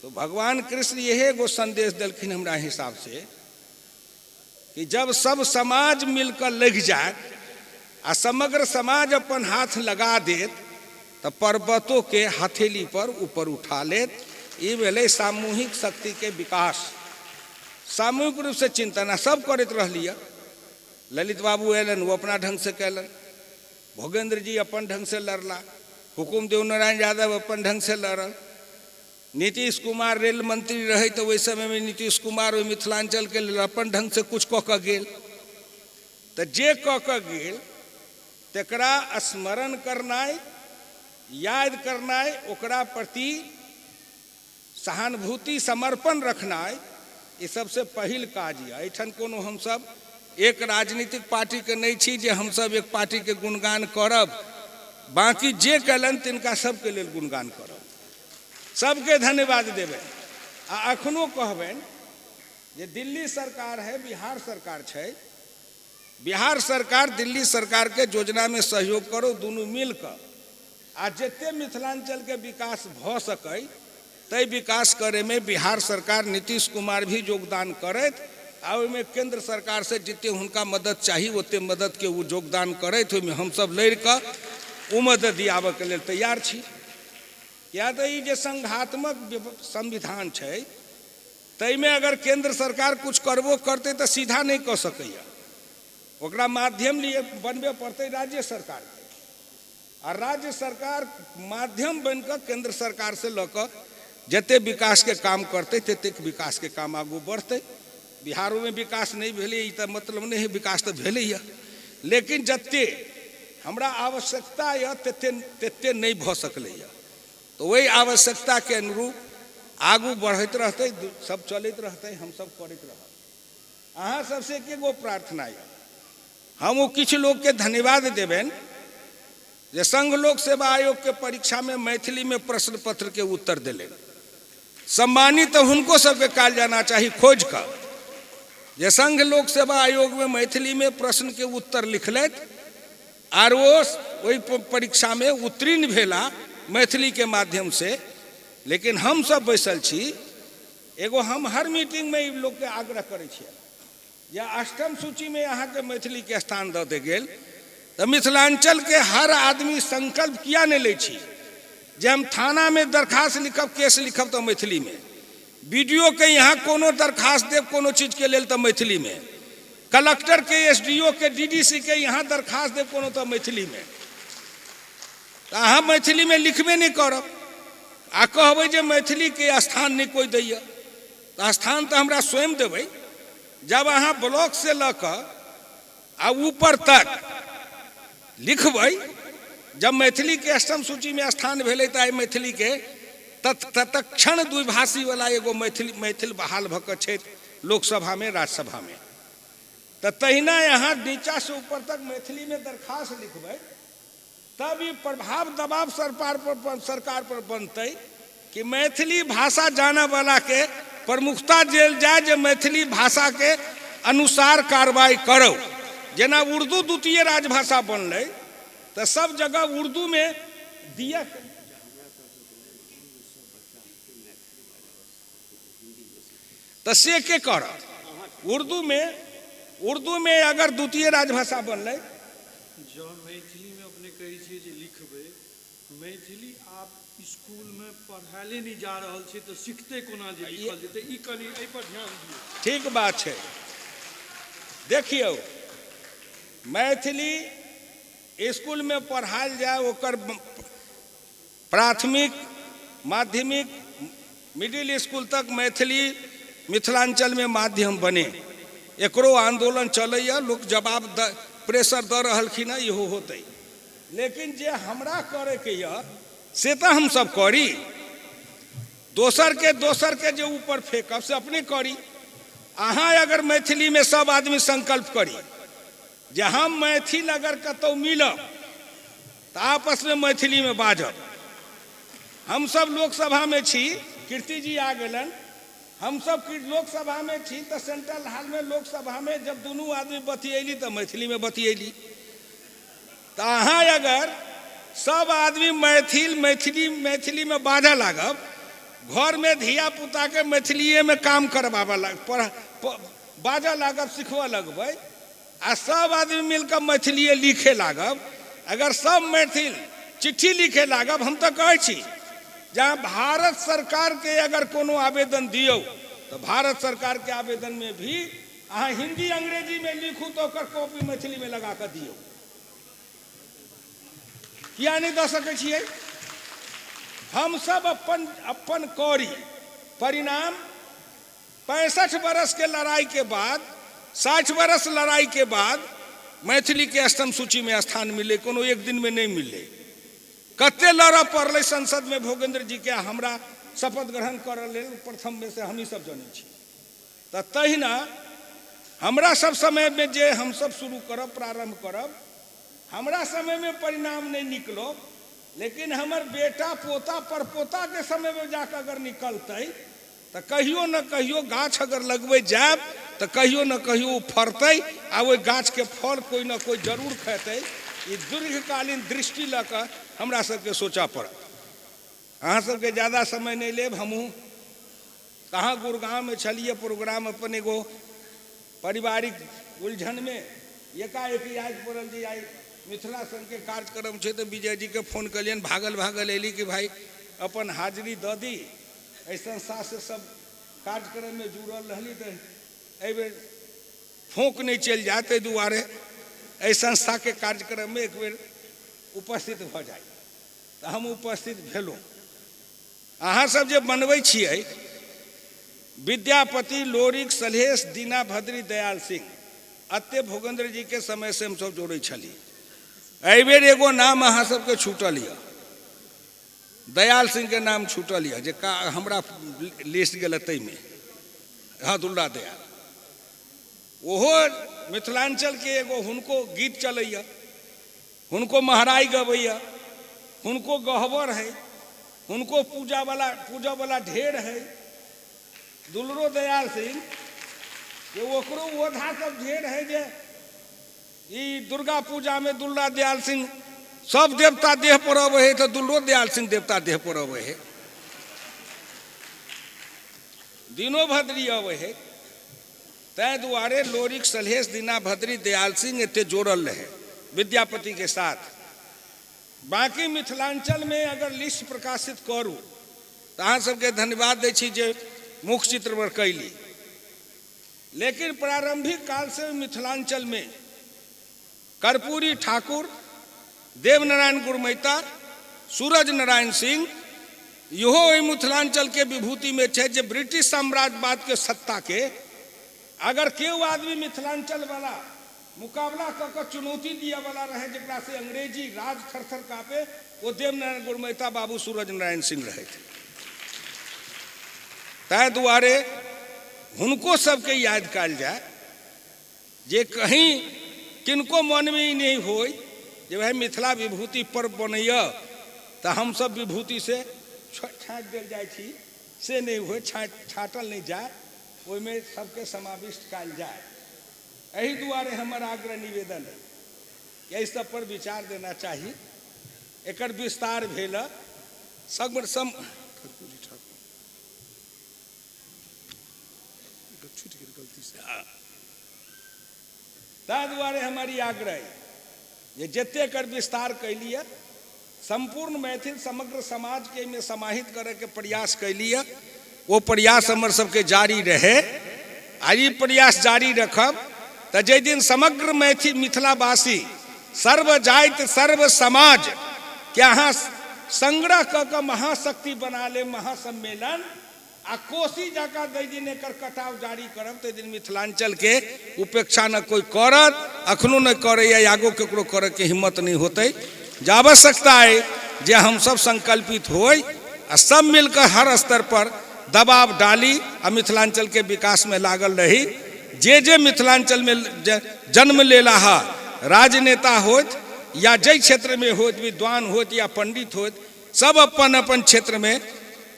तो भगवान कृष्ण यही एगो संदेश देलखिन हमरा हिसाब से कि जब सब समाज मिलकर लग जाए आ समग्र समाज अपन हाथ लगा देत तऽ पर्वतों के हथेली पर ऊपर उठा लेत। ई भेलै सामूहिक शक्ति के विकास। सामूहिक रूप से चिंतन सब करैत रहलियै। ललित बाबू अयलनि, ओ अपना ढंग से कयलनि, भोगेंद्र जी अपन ढंग से लड़ला, हुकुमदेव नारायण यादव अपन ढंग से लड़ल, नीतीश कुमार रेल मंत्री रहे तो ओहि समय में नीतीश कुमार ओहि मिथिलांचल के लेल अपन ढंग से कुछ कऽ कऽ गेल। तऽ जे कऽ कऽ गेल तकरा स्मरण करनाइ, याद करनाइ, ओकरा प्रति सहानुभूति समर्पण रखनाइ, ई सबसे पहिल काज यऽ। एहिठाम कोनो हमसब एक राजनीतिक पार्टीके नहि छी जे हमसब एक पार्टीके गुणगान करब, बाँकी जे कयलनि तिनका सबके लेल गुणगान करब, सबके धन्यवाद देबनि। आ अखनो कहबनि जे दिल्ली सरकार है, बिहार सरकार छै, बिहार सरकार दिल्ली सरकारके योजनामे सहयोग करो, दुनू मिलकऽ आ जते मिथिलांचलके विकास भऽ सकै तै विकास करैमे बिहार सरकार नीतीश कुमार भी योगदान करैत आ ओहिमे केंद्र सरकार से जते हुनका मदद चाही ओते मदद के ओ योगदान करैत, ओहिमे हमसब लड़िकऽ ओ मदद दियाबऽके लेल तैयार छी। किया तऽ ई जे संघात्मक संविधान छै ताहिमे अगर केंद्र सरकार कुछ करबो करतै तऽ सीधा नहि कऽ सकैए, ओकरा माध्यम लिए बनबे पड़तै राज्य सरकारके, आ राज्य सरकार माध्यम बनिकऽ केंद्र सरकार से लऽ कऽ जते विकासके काम करतै ततेक विकासके काम आगू बढ़तै। बिहारोमे विकास नहि भेलै ई तऽ मतलब नहि है, विकास तऽ भेलैए, लेकिन जते हमरा आवश्यकता यऽ तते तते नहि भऽ सकलैए। तऽ ओहि आवश्यकताके अनुरूप आगू बढ़ैत रहतै, सब चलैत रहतै, हमसब करैत रहब। अहाँ सबसे एके गो प्रार्थना यऽ, हम ओ किछु लोकके धन्यवाद देबनि जे संघ लोक सेवा आयोग के परीक्षा में मैथिली में प्रश्न पत्र के उत्तर देलनि। सम्मानित तऽ हुनको सबके कयल जाना चाही खोज कऽ जे संघ लोक सेवा आयोग में मैथिली में प्रश्न के उत्तर लिखलथि आर ओ ओहि परीक्षा में उत्तीर्ण भेला मैथिली के माध्यम से। लेकिन हम सब बैसल छी, एगो हम हर मीटिंग में ई लोक के आग्रह करै छियै जे अष्टम सूची में अहाँके मैथिली के स्थान दऽ दे गेल तऽ मिथिलांचल के हर आदमी संकल्प किया नहि लै छी जे हम थाना में दरखास्त लिखब, केस लिखब तऽ मैथिली में, बी डी ओ के यहाँ कोनो दरखास्त देब कोनो चीज के लेल तऽ मैथिली में, कलेक्टर के, एस डी ओ के, डी डी सी के यहाँ दरखास्त देब कोनो तऽ मैथिली में। तऽ अहाँ मैथिली में लिखबे नहि करब आ कहबै जे मैथिली के स्थान नहि कोइ दैए, तऽ स्थान तऽ हमरा स्वयं देबै। जब अहाँ ब्लॉक से लऽ कऽ आ ऊपर तक लिखबै, जब मैथिली के अष्टम सूची में स्थान भेलै तऽ आइ मैथिली के तत्क्षण द्विभाषी वाला एगो मैथिल बहाल भऽ कऽ छथि लोकसभा में, राज्यसभा में। तऽ तहिना अहाँ नीचा से ऊपर तक मैथिली में दरखास्त लिखबै तब ई प्रभाव दबाव सरकार पर बनतै कि मैथिली भाषा जाने वाला के प्रमुखता देल जाय जे मैथिली भाषा के अनुसार कार्रवाई करो। जेना उर्दू द्वितीय राजभाषा बनलै तऽ सब जगह उर्दू में दिया। तऽ से के करत? उर्दूमे उर्दूमे अगर द्वितीय राजभाषा बनलै। जँ मैथिलीमे अपने कहै छियै जे लिखबै, मैथिली आब स्कूलमे पढ़ायले नहि जा रहल छै तऽ सिखतै कोना जे लिखल जेतै? ई कनि एहिपर ध्यान दियौ। ठीक बात छै। देखियौ, मैथिली स्कूलमे पढ़ायल जाय, ओकर प्राथमिक, माध्यमिक, मिडिल स्कूल तक मैथिली मिथिलांचलमे माध्यम बने, एकरो आंदोलन चलैए, लोक जवाब प्रेशर दऽ रहलखिन हँ, इहो होतै। लेकिन जे हमरा करैके यऽ से तऽ हमसब करी, दोसरके जे ऊपर फेकब से अपने करी। अहाँ अगर मैथिलीमे सब आदमी संकल्प करी जे हम मैथिल अगर कतहु मिलब तऽ आपसमे मैथिलीमे बाजब। हमसब लोकसभामे छी, कीर्ति जी आ गेलनि, हमसब लोकसभामे छी तऽ सेंट्रल हॉलमे लोकसभामे जब दुनू आदमी बतियैली तऽ मैथिलीमे बतियैली। तऽ अहाँ अगर सब आदमी मैथिल मैथिली मैथिलीमे बाजऽ लागब, घरमे धिया पुताके मैथिलीएमे काम करबाबऽ लाग, पढ़ बाजऽ लागब, सिखबऽ लगबै, आ सब आदमी मिलकऽ मैथिलीए लिखे लागब, अगर सब मैथिल चिट्ठी लिखे लागब, हम तऽ कहै छी जहाँ भारत सरकारके अगर कोनो आवेदन दियौ तऽ भारत सरकारके आवेदनमे भी अहाँ हिंदी अंग्रेजीमे लिखू तऽ ओकर कॉपी मैथिलीमे लगा कऽ दियौ। किया नहि दऽ सकै छियै? हमसब अपन अपन करी। परिणाम 65 बरस के लड़ाई के बाद, 60 बरस लड़ाई के बाद मैथिली के अष्टम सूची में स्थान मिले, कोनो एक दिन में नहीं मिले। कते लड़ऽ पड़लै संसद में भोगेंद्र जी के हमरा शपथ ग्रहण करऽ लेल, प्रथम में से हमही सब जनै छी। तऽ तहिना हमरा सब समय में जे हमसब शुरू करब, प्रारंभ करब, हमरा समय में परिणाम नहीं निकलो, लेकिन हमर बेटा पोता परपोता के समय में जाकर अगर निकलतै तऽ कहियो न कहियो गाछ अगर लगबै जायब तऽ कहियो न कहियो ओ फड़तै आ ओहि गाछके फल कोइ न कोइ जरूर खेतै। ई दीर्घकालीन दृष्टि लऽ कऽ हमरा सबके सोचऽ पड़त। अहाँ सबके ज्यादा समय नहि लेब। हमहूँ कहाँ गुड़गाँवमे छलियै, प्रोग्राम अपन एगो पारिवारिक उलझनमे एकाएक याद पड़ल जे आइ मिथिला संघके कार्यक्रम छै, तऽ विजय जीके फोन कलियनि, भागल भागल अयली कि भाई अपन हाजिरी दऽ दी। एहि संस्थासँ सब कार्यक्रममे जुड़ल रहली तऽ एहिबेर फोंक नहि चलि जाय, ताहि दुआरे एहि संस्थाके कार्यक्रममे एक बेर उपस्थित भऽ जाइ, तऽ हम उपस्थित भेलहुँ। अहाँ सब जे बनबै छियै विद्यापति, लोरिक, सलहेश, दीना भद्री, दयाल सिंह, अते भोगेंद्र जी के समय से हमसब जोड़ै छली। एहिबेर एगो नाम अहाँ सबके छूटल यऽ, दयाल सिंह के नाम छूटल यऽ, जे का हमरा लिस्ट गेल ताहिमे। हाँ, दुर्गा दयाल, ओहो मिथिलांचल के एगो हुनको गीत चलैया, हुनको महराइ गबैया, हुनको गहबर है, हुनको पूजा वाला ढेर है। दुलरो दयाल सिंह के ओकरो ओधा सब ढेर है जे ई दुर्गा पूजा में दुलरा दयाल सिंह सब देवता देह पर अबै है, तऽ दुलरो दयाल सिंह देवता देह पर अबै है, दीनो भद्री अबै है। ताहि दुआरे लोरिक, सलहेश, दीना भद्री, दयाल सिंह एते जोड़ल रहे विद्यापति के साथ। बाकी मिथिलांचल में अगर लिस्ट प्रकाशित करू तऽ अहाँ सबके धन्यवाद दै छी जे मुख्य चित्र पर कैली, लेकिन प्रारंभिक काल से मिथिलांचल में कर्पूरी ठाकुर, देवनारायण गुरमैता, सूरज नारायण सिंह, इहो ओहि मिथिलांचल के विभूति में छै जे ब्रिटिश साम्राज्यवाद के सत्ता के अगर केओ आदमी मिथिलांचल वाला मुकाबला कऽ कऽ चुनौती दिअ वाला रहे, जकरा से अंग्रेजी राज थरथर कापे, ओ देवनारायण गुरमैता बाबू सूरज नारायण सिंह रहथि। ताहि दुआरे हुनको सबके याद कयल जाय जे कहीं किनको मनमे ई नहि होय जे भाई मिथिला विभूति पर्व बनैया तऽ हमसब विभूति से छाँटि देल जाइ छी, से नहि होय, छाँटल नहि जाय, ओहिमे सबके समाविष्ट कयल जाय। एहि दुआरे हमर आग्रह निवेदन है कि एहि सब पर विचार देना चाही। एकर विस्तार भेल सम ताहि दुआरे हमर ई आग्रह जे जतेक एकर विस्तार कैलियै, सम्पूर्ण मैथिल समग्र समाजके एहिमे समाहित करैके प्रयास कैलियै, ओ प्रयास हमर सबके जारी रहे। आ ई प्रयास जारी रखब तऽ जाहि दिन समग्र मैथिल मिथिलावासी सर्व जाति सर्व समाज के अहाँ संग्रह कऽ कऽ महाशक्ति बना लेब, महासम्मेलन आ कोसी जकाँ जाहि दिन एकर कटाव जारी करब ताहि दिन मिथिलांचलके उपेक्षा न कोइ करत, अखनो नहि करैए, आगो ककरो करैके हिम्मत नहि होतै। जे आवश्यकता अइ जे हमसब संकल्पित होइ आ सब मिलकऽ हर स्तर पर दबाव डाली आ मिथिलांचलके विकासमे लागल रही। जे जे मिथिलांचलमे जन्म लेला है, राजनेता होथि या जाहि क्षेत्रमे होथि, विद्वान होथि या पंडित होथि, सब अपन अपन क्षेत्रमे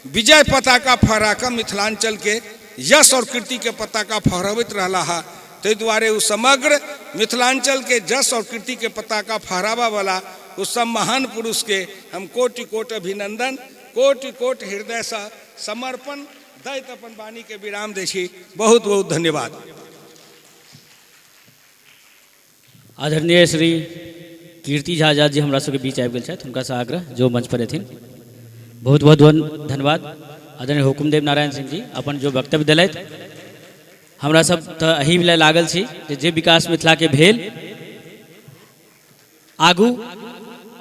विजय पताका फहरा कऽ मिथिलांचलके यश और कीर्तिके पताका फहरबैत रहला है। ताहि दुआरे ओ समग्र मिथिलांचलके यश और कीर्तिके पताका फहराबऽवला ओ सब महान पुरुषके हम कोटि कोटि अभिनंदन, कोटि कोटि हृदयसँ समर्पण दैत अपन वाणीके विराम दै छी। बहुत बहुत धन्यवाद। आदरणीय श्री कीर्ति झा आजाद जी हमरा सबके बीच आबि गेल छथि, हुनकासँ आग्रह जो मंच पर एथिन। बहुत बहुत धन्यवाद आदरणीय हुकुमदेव नारायण सिंह जी अपन जो वक्तव्य देलथि। हमरा सब तऽ एही लए लागल छी जे विकास मिथिलाके भेल आगू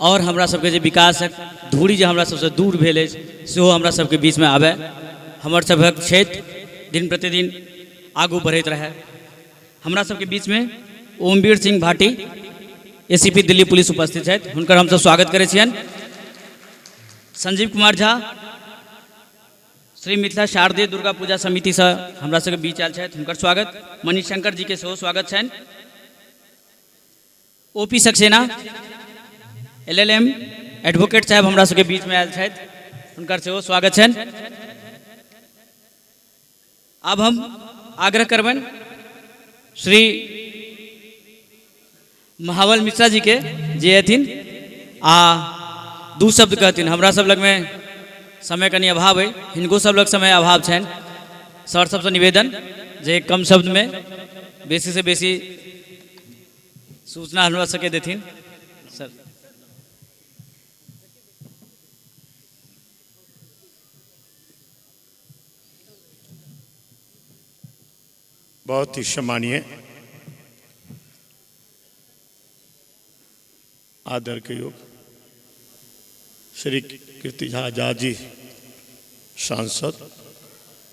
और हमरा सबके जे विकासक धूरी जे हमरा सबसँ दूर भेल अछि सेहो हमरा सबके बीचमे आबय, हमर सभक क्षेत्र दिन प्रतिदिन आगू बढ़ैत रहय। हमरा सबके बीचमे ओमवीर सिंह भाटी एसीपी दिल्ली पुलिस उपस्थित छथि, हुनकर हमसब स्वागत करै छियनि। संजीव कुमार झा श्री मिथिला शारदीय दुर्गा पूजा समितिसँ हमरा सबके बीच आयल छथि, हुनकर स्वागत। मणिशंकर जीके सेहो स्वागत छनि। O P Saxena L L M advocate साहब हमरा सबके बीचमे आयल छथि, हुनकर सेहो स्वागत छनि। आब हम आग्रह करबनि श्री महाबल मिश्रा जी के जे अथिन आ दू शब्द कहथिन। हमरा सब लगमे समय कनि अभाव अइ, हिनको सब लग समय अभाव छनि। सर सबसँ निवेदन जे कम शब्दमे बेसीसँ बेसी सूचना हमरा सबके देथिन सर। बहुत ही सम्मानीय आदर के योग श्री कीर्ति झा आजाद जी सांसद,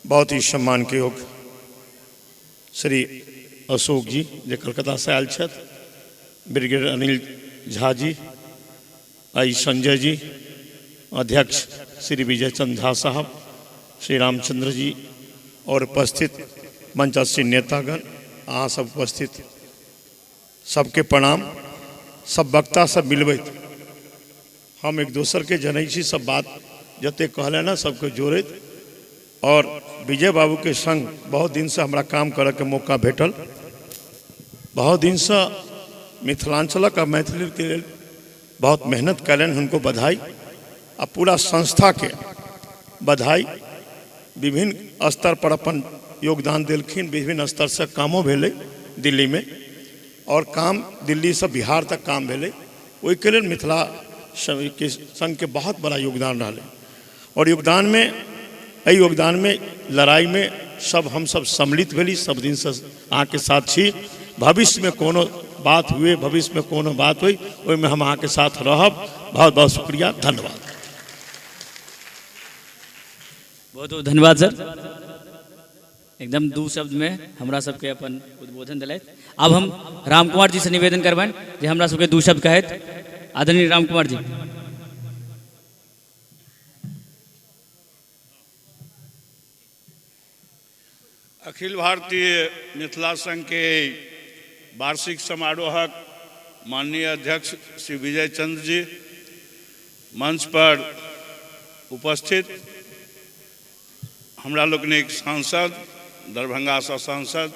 बहुत ही सम्मान के योग श्री अशोक जी जे कलकत्ता से आयल छथि, ब्रिगेडियर अनिल झा जी, आई संजय जी, अध्यक्ष श्री विजय चंद्र झा साहब, श्री रामचंद्र जी और उपस्थित मंचासीन नेतागण, अहाँ सब उपस्थित सबके प्रणाम। सब वक्ता सब मिलबैत हम एक दोसर के जनै छी, सब बात जते कहले ना सबके जोड़ैत। और विजय बाबू के संग बहुत दिन से हमरा काम करे के मौका भेटल। बहुत दिन से मिथिलांचलक आ मैथिली के लेल बहुत मेहनत कयलनि, हुनको बधाई आ पूरा संस्था के बधाई। विभिन्न स्तर पर अपन योगदान देलखिन, विभिन्न स्तर से कामो भेलै दिल्ली में और काम दिल्ली से बिहार तक काम भेलै। ओहिके लेल मिथिला के संघ के बहुत बड़ा योगदान रहलै और योगदान में एहि योगदान में लड़ाई में सब हम सब सम्मिलित भेली, सब दिन से अहाँके साथ छी। भविष्य में कोनो बात हुए, भविष्य में कोनो बात हुई, ओहिमे हम अहाँके साथ रहब। बहुत बहुत शुक्रिया, धन्यवाद। बहुत बहुत धन्यवाद सर, एकदम दू शब्द में हमरा सबके अपन उद्बोधन दिलथि। आब हम राम कुमार जी से निवेदन करबनि जे हमरा सबके दू शब्द कहथि। आदरणीय राम कुमार जी। अखिल भारतीय मिथिला संघ के वार्षिक समारोहक माननीय अध्यक्ष श्री विजय चंद्र जी, मंच पर उपस्थित हमरा लोकनिक सांसद, दरभंगा सँ सांसद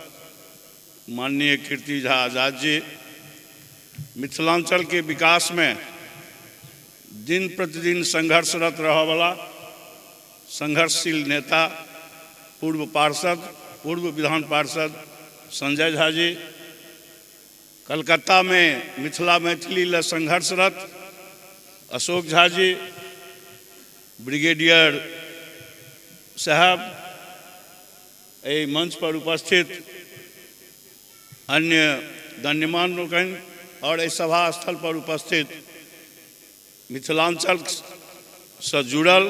माननीय कीर्ति झा आजाद जी, मिथिलांचल के विकास में दिन प्रतिदिन संघर्षरत रहऽवला संघर्षशील नेता, पूर्व पार्षद, पूर्व विधान पार्षद संजय झा जी, कलकत्तामे मिथिला मैथिली लए संघर्षरत अशोक झा जी, ब्रिगेडियर साहब, एहि मंच पर उपस्थित अन्य गण्यमान्य लोकनि और एहि सभा स्थल पर उपस्थित मिथिलांचलसँ जुड़ल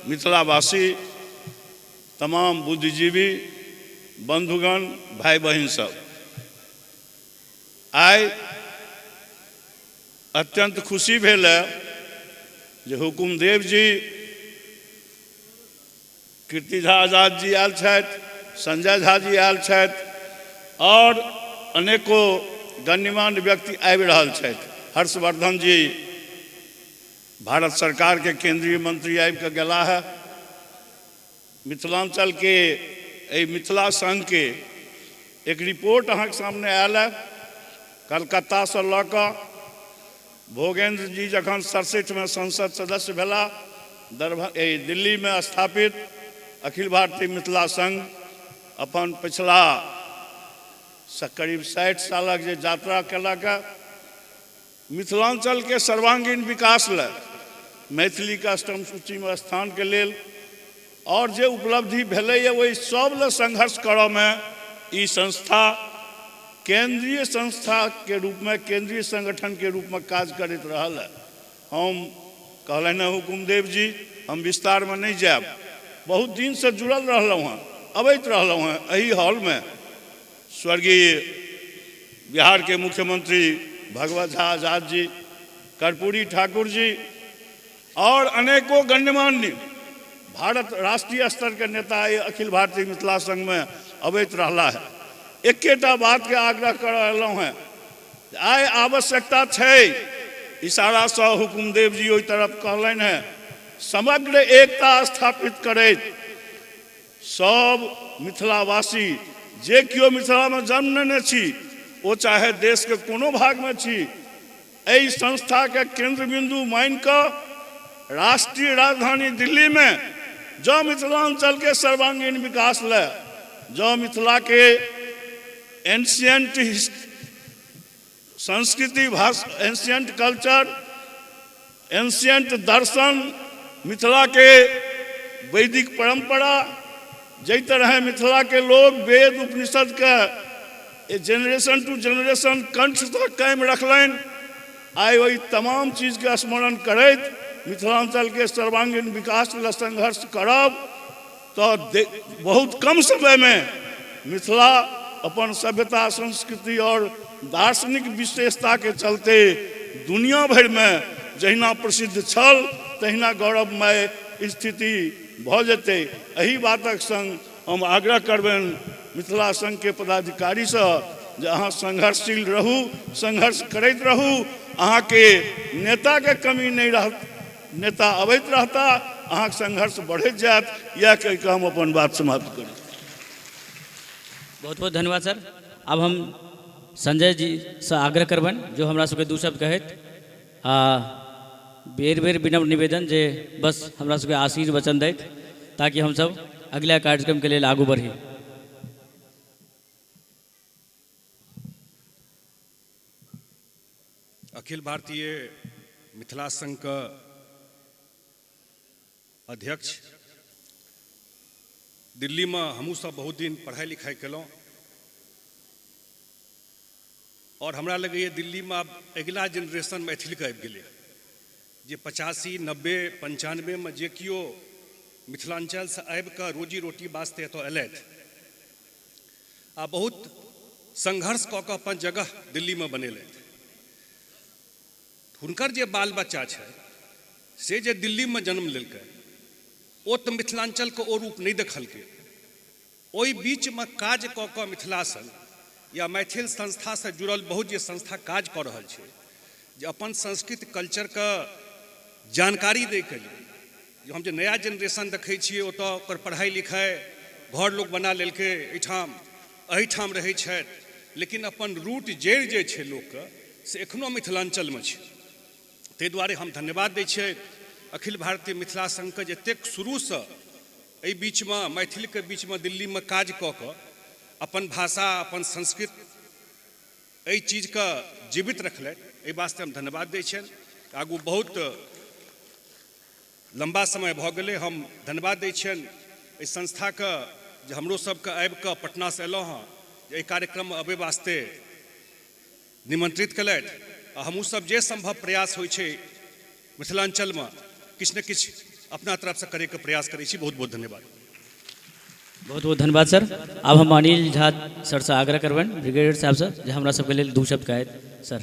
मिथिलावासी तमाम बुद्धिजीवी बंधुगण, भाई बहिन सब, आइ अत्यंत खुशी भेल है जे हुकुमदेव जी, कीर्ति झा आजाद जी आयल छथि, संजय झा जी आयल छथि और अनेको गण्यमान्य व्यक्ति आबि रहल छथि। हर्षवर्धन जी भारत सरकार के केंद्रीय मंत्री आबि कऽ गेला है। मिथिलांचल के एहि मिथिला संघ के एक रिपोर्ट अहाँके सामने आयल है। कलकत्तासँ लऽ कऽ भोगेंद्र जी जखन 67में संसद सदस्य भेला, दिल्ली में स्थापित अखिल भारतीय मिथिला संघ अपन पिछला करीब 60 सालक जे यात्रा केलक, मिथिलांचल के सर्वांगीण विकास लए मैथिली के अष्टम सूची में स्थान के लेल और जे उपलब्धि भेलैए ओहि सब लए संघर्ष करऽ में ई संस्था केंद्रीय संस्था के रूप में, केंद्रीय संगठन के रूप में काज करैत रहल है। हम कहलनि हँ हुकुमदेव जी, हम विस्तार में नहीं जायब, बहुत दिन से जुड़ल रहलहुँ हँ, अबैत रहलहुँ हँ। एहि हॉल में स्वर्गीय बिहार के मुख्यमंत्री भगवत झा आजाद जी, कर्पूरी ठाकुर जी और अनेकों गण्यमान्य भारत राष्ट्रीय स्तर के नेता अखिल भारतीय मिथिला संघ में अबैत रहला है। एकेटा बात के आग्रह कर रहलहुँ हँ, आइ आवश्यकता छै, इशारासँ हुकुमदेव जी ओहि तरफ कहलनि हँ, समग्र एकता स्थापित करैत सब मिथिलावासी जे केओ मिथिलामे जन्म लेने छी, ओ चाहे देशके कोनो भागमे छी, एहि संस्थाके केंद्र बिंदु मानि कऽ राष्ट्रीय राजधानी दिल्लीमे जँ मिथिलांचलके सर्वांगीण विकास लए, जँ मिथिलाके एंशियंट संस्कृति भाषा, एंशियंट कल्चर, एंशियंट दर्शन, मिथिलाके वैदिक परंपरा, जाहि तरह मिथिलाके लोग वेद उपनिषदके जेनरेशन टू जेनरेशन कंठसँ कायम रखलनि, आइ ओहि तमाम चीजके स्मरण करैत मिथिलांचलके सर्वांगीण विकास लेल संघर्ष करब तऽ बहुत कम समयमे मिथिला अपन सभ्यता, संस्कृति और दार्शनिक विशेषताके चलते दुनिया भरिमे जहिना प्रसिद्ध छल तहिना गौरवमय स्थिति भऽ जेतै। एहि बातक संग हम आग्रह करबनि मिथिला संघके पदाधिकारीसँ जे अहाँ संघर्षशील रहू, संघर्ष करैत रहू, अहाँके नेताके कमी नहि रहत, नेता अबैत रहता, अहाँके संघर्ष बढ़ैत जायत। इएह कहि कऽ हम अपन बात समाप्त करी। बहुत बहुत धन्यवाद सर। आब हम संजय जी से आग्रह करबनि जो हमरा सबके दू शब्द कहैत, आ बेर बेर विनम्र निवेदन जे बस हमरा सबके आशीर्वचन दैत ताकि हमसब अगिला कार्यक्रमके लेल आगू बढ़ी। अखिल भारतीय मिथिला संघके अध्यक्ष, दिल्लीमे हमहूँ सब बहुत दिन पढ़ाइ लिखाइ केलहुँ और हमरा लगैए दिल्लीमे आब अगिला जेनरेशन मैथिलीके आबि गेलै, जे 85, 90, 95मे जे केओ मिथिलाञ्चलसँ आबिकऽ रोजी रोटी वास्ते एतऽ एलथि आ बहुत संघर्ष कऽ कऽ अपन जगह दिल्लीमे बनेलथि, हुनकर जे बाल बच्चा छै से जे दिल्लीमे जन्म लेलकै ओ तऽ मिथिलाञ्चलके ओ रूप नहि देखलकै। ओहि बीचमे काज कऽ कऽ मिथिला संघ या मैथिल संस्थासँ जुड़ल बहुत जे संस्था काज कऽ रहल छै जे अपन संस्कृति कल्चरके जानकारी दैके लेल, जे हम जे नया जेनरेशन देखै छियै ओतऽ ओकर पढ़ाइ लिखाइ घर लोक बना लेलकै, एहिठाम रहै छथि, लेकिन अपन रूट जड़ि जे छै लोकके से एखनो मिथिलाञ्चलमे छै। ताहि दुआरे हम धन्यवाद दै छियै अखिल भारतीय मिथिला संघके जे एतेक शुरूसँ एहि बीचमे मैथिलीके बीचमे दिल्लीमे काज कऽ कऽ अपन भाषा, अपन संस्कृत, एहि चीजके जीवित रखलथि, एहि वास्ते हम धन्यवाद दै छियनि। आगू बहुत लम्बा समय भऽ गेलै। हम धन्यवाद दै छियनि एहि संस्थाके जे हमरो सबके आबिकऽ पटनासँ एलहुँ हँ, जे एहि कार्यक्रममे अबै वास्ते निमंत्रित केलथि आ हमहूँ सब जे सम्भव प्रयास होइ छै मिथिलाञ्चलमे किछु ने किछु अपना तरफसँ करैके प्रयास करै छी। बहुत बहुत धन्यवाद। बहुत बहुत धन्यवाद सर। आब हम अनिल झा सरसँ आग्रह करबनि, ब्रिगेडियर साहबसँ, जे हमरा सबके लेल दू शब्द कहथि सर।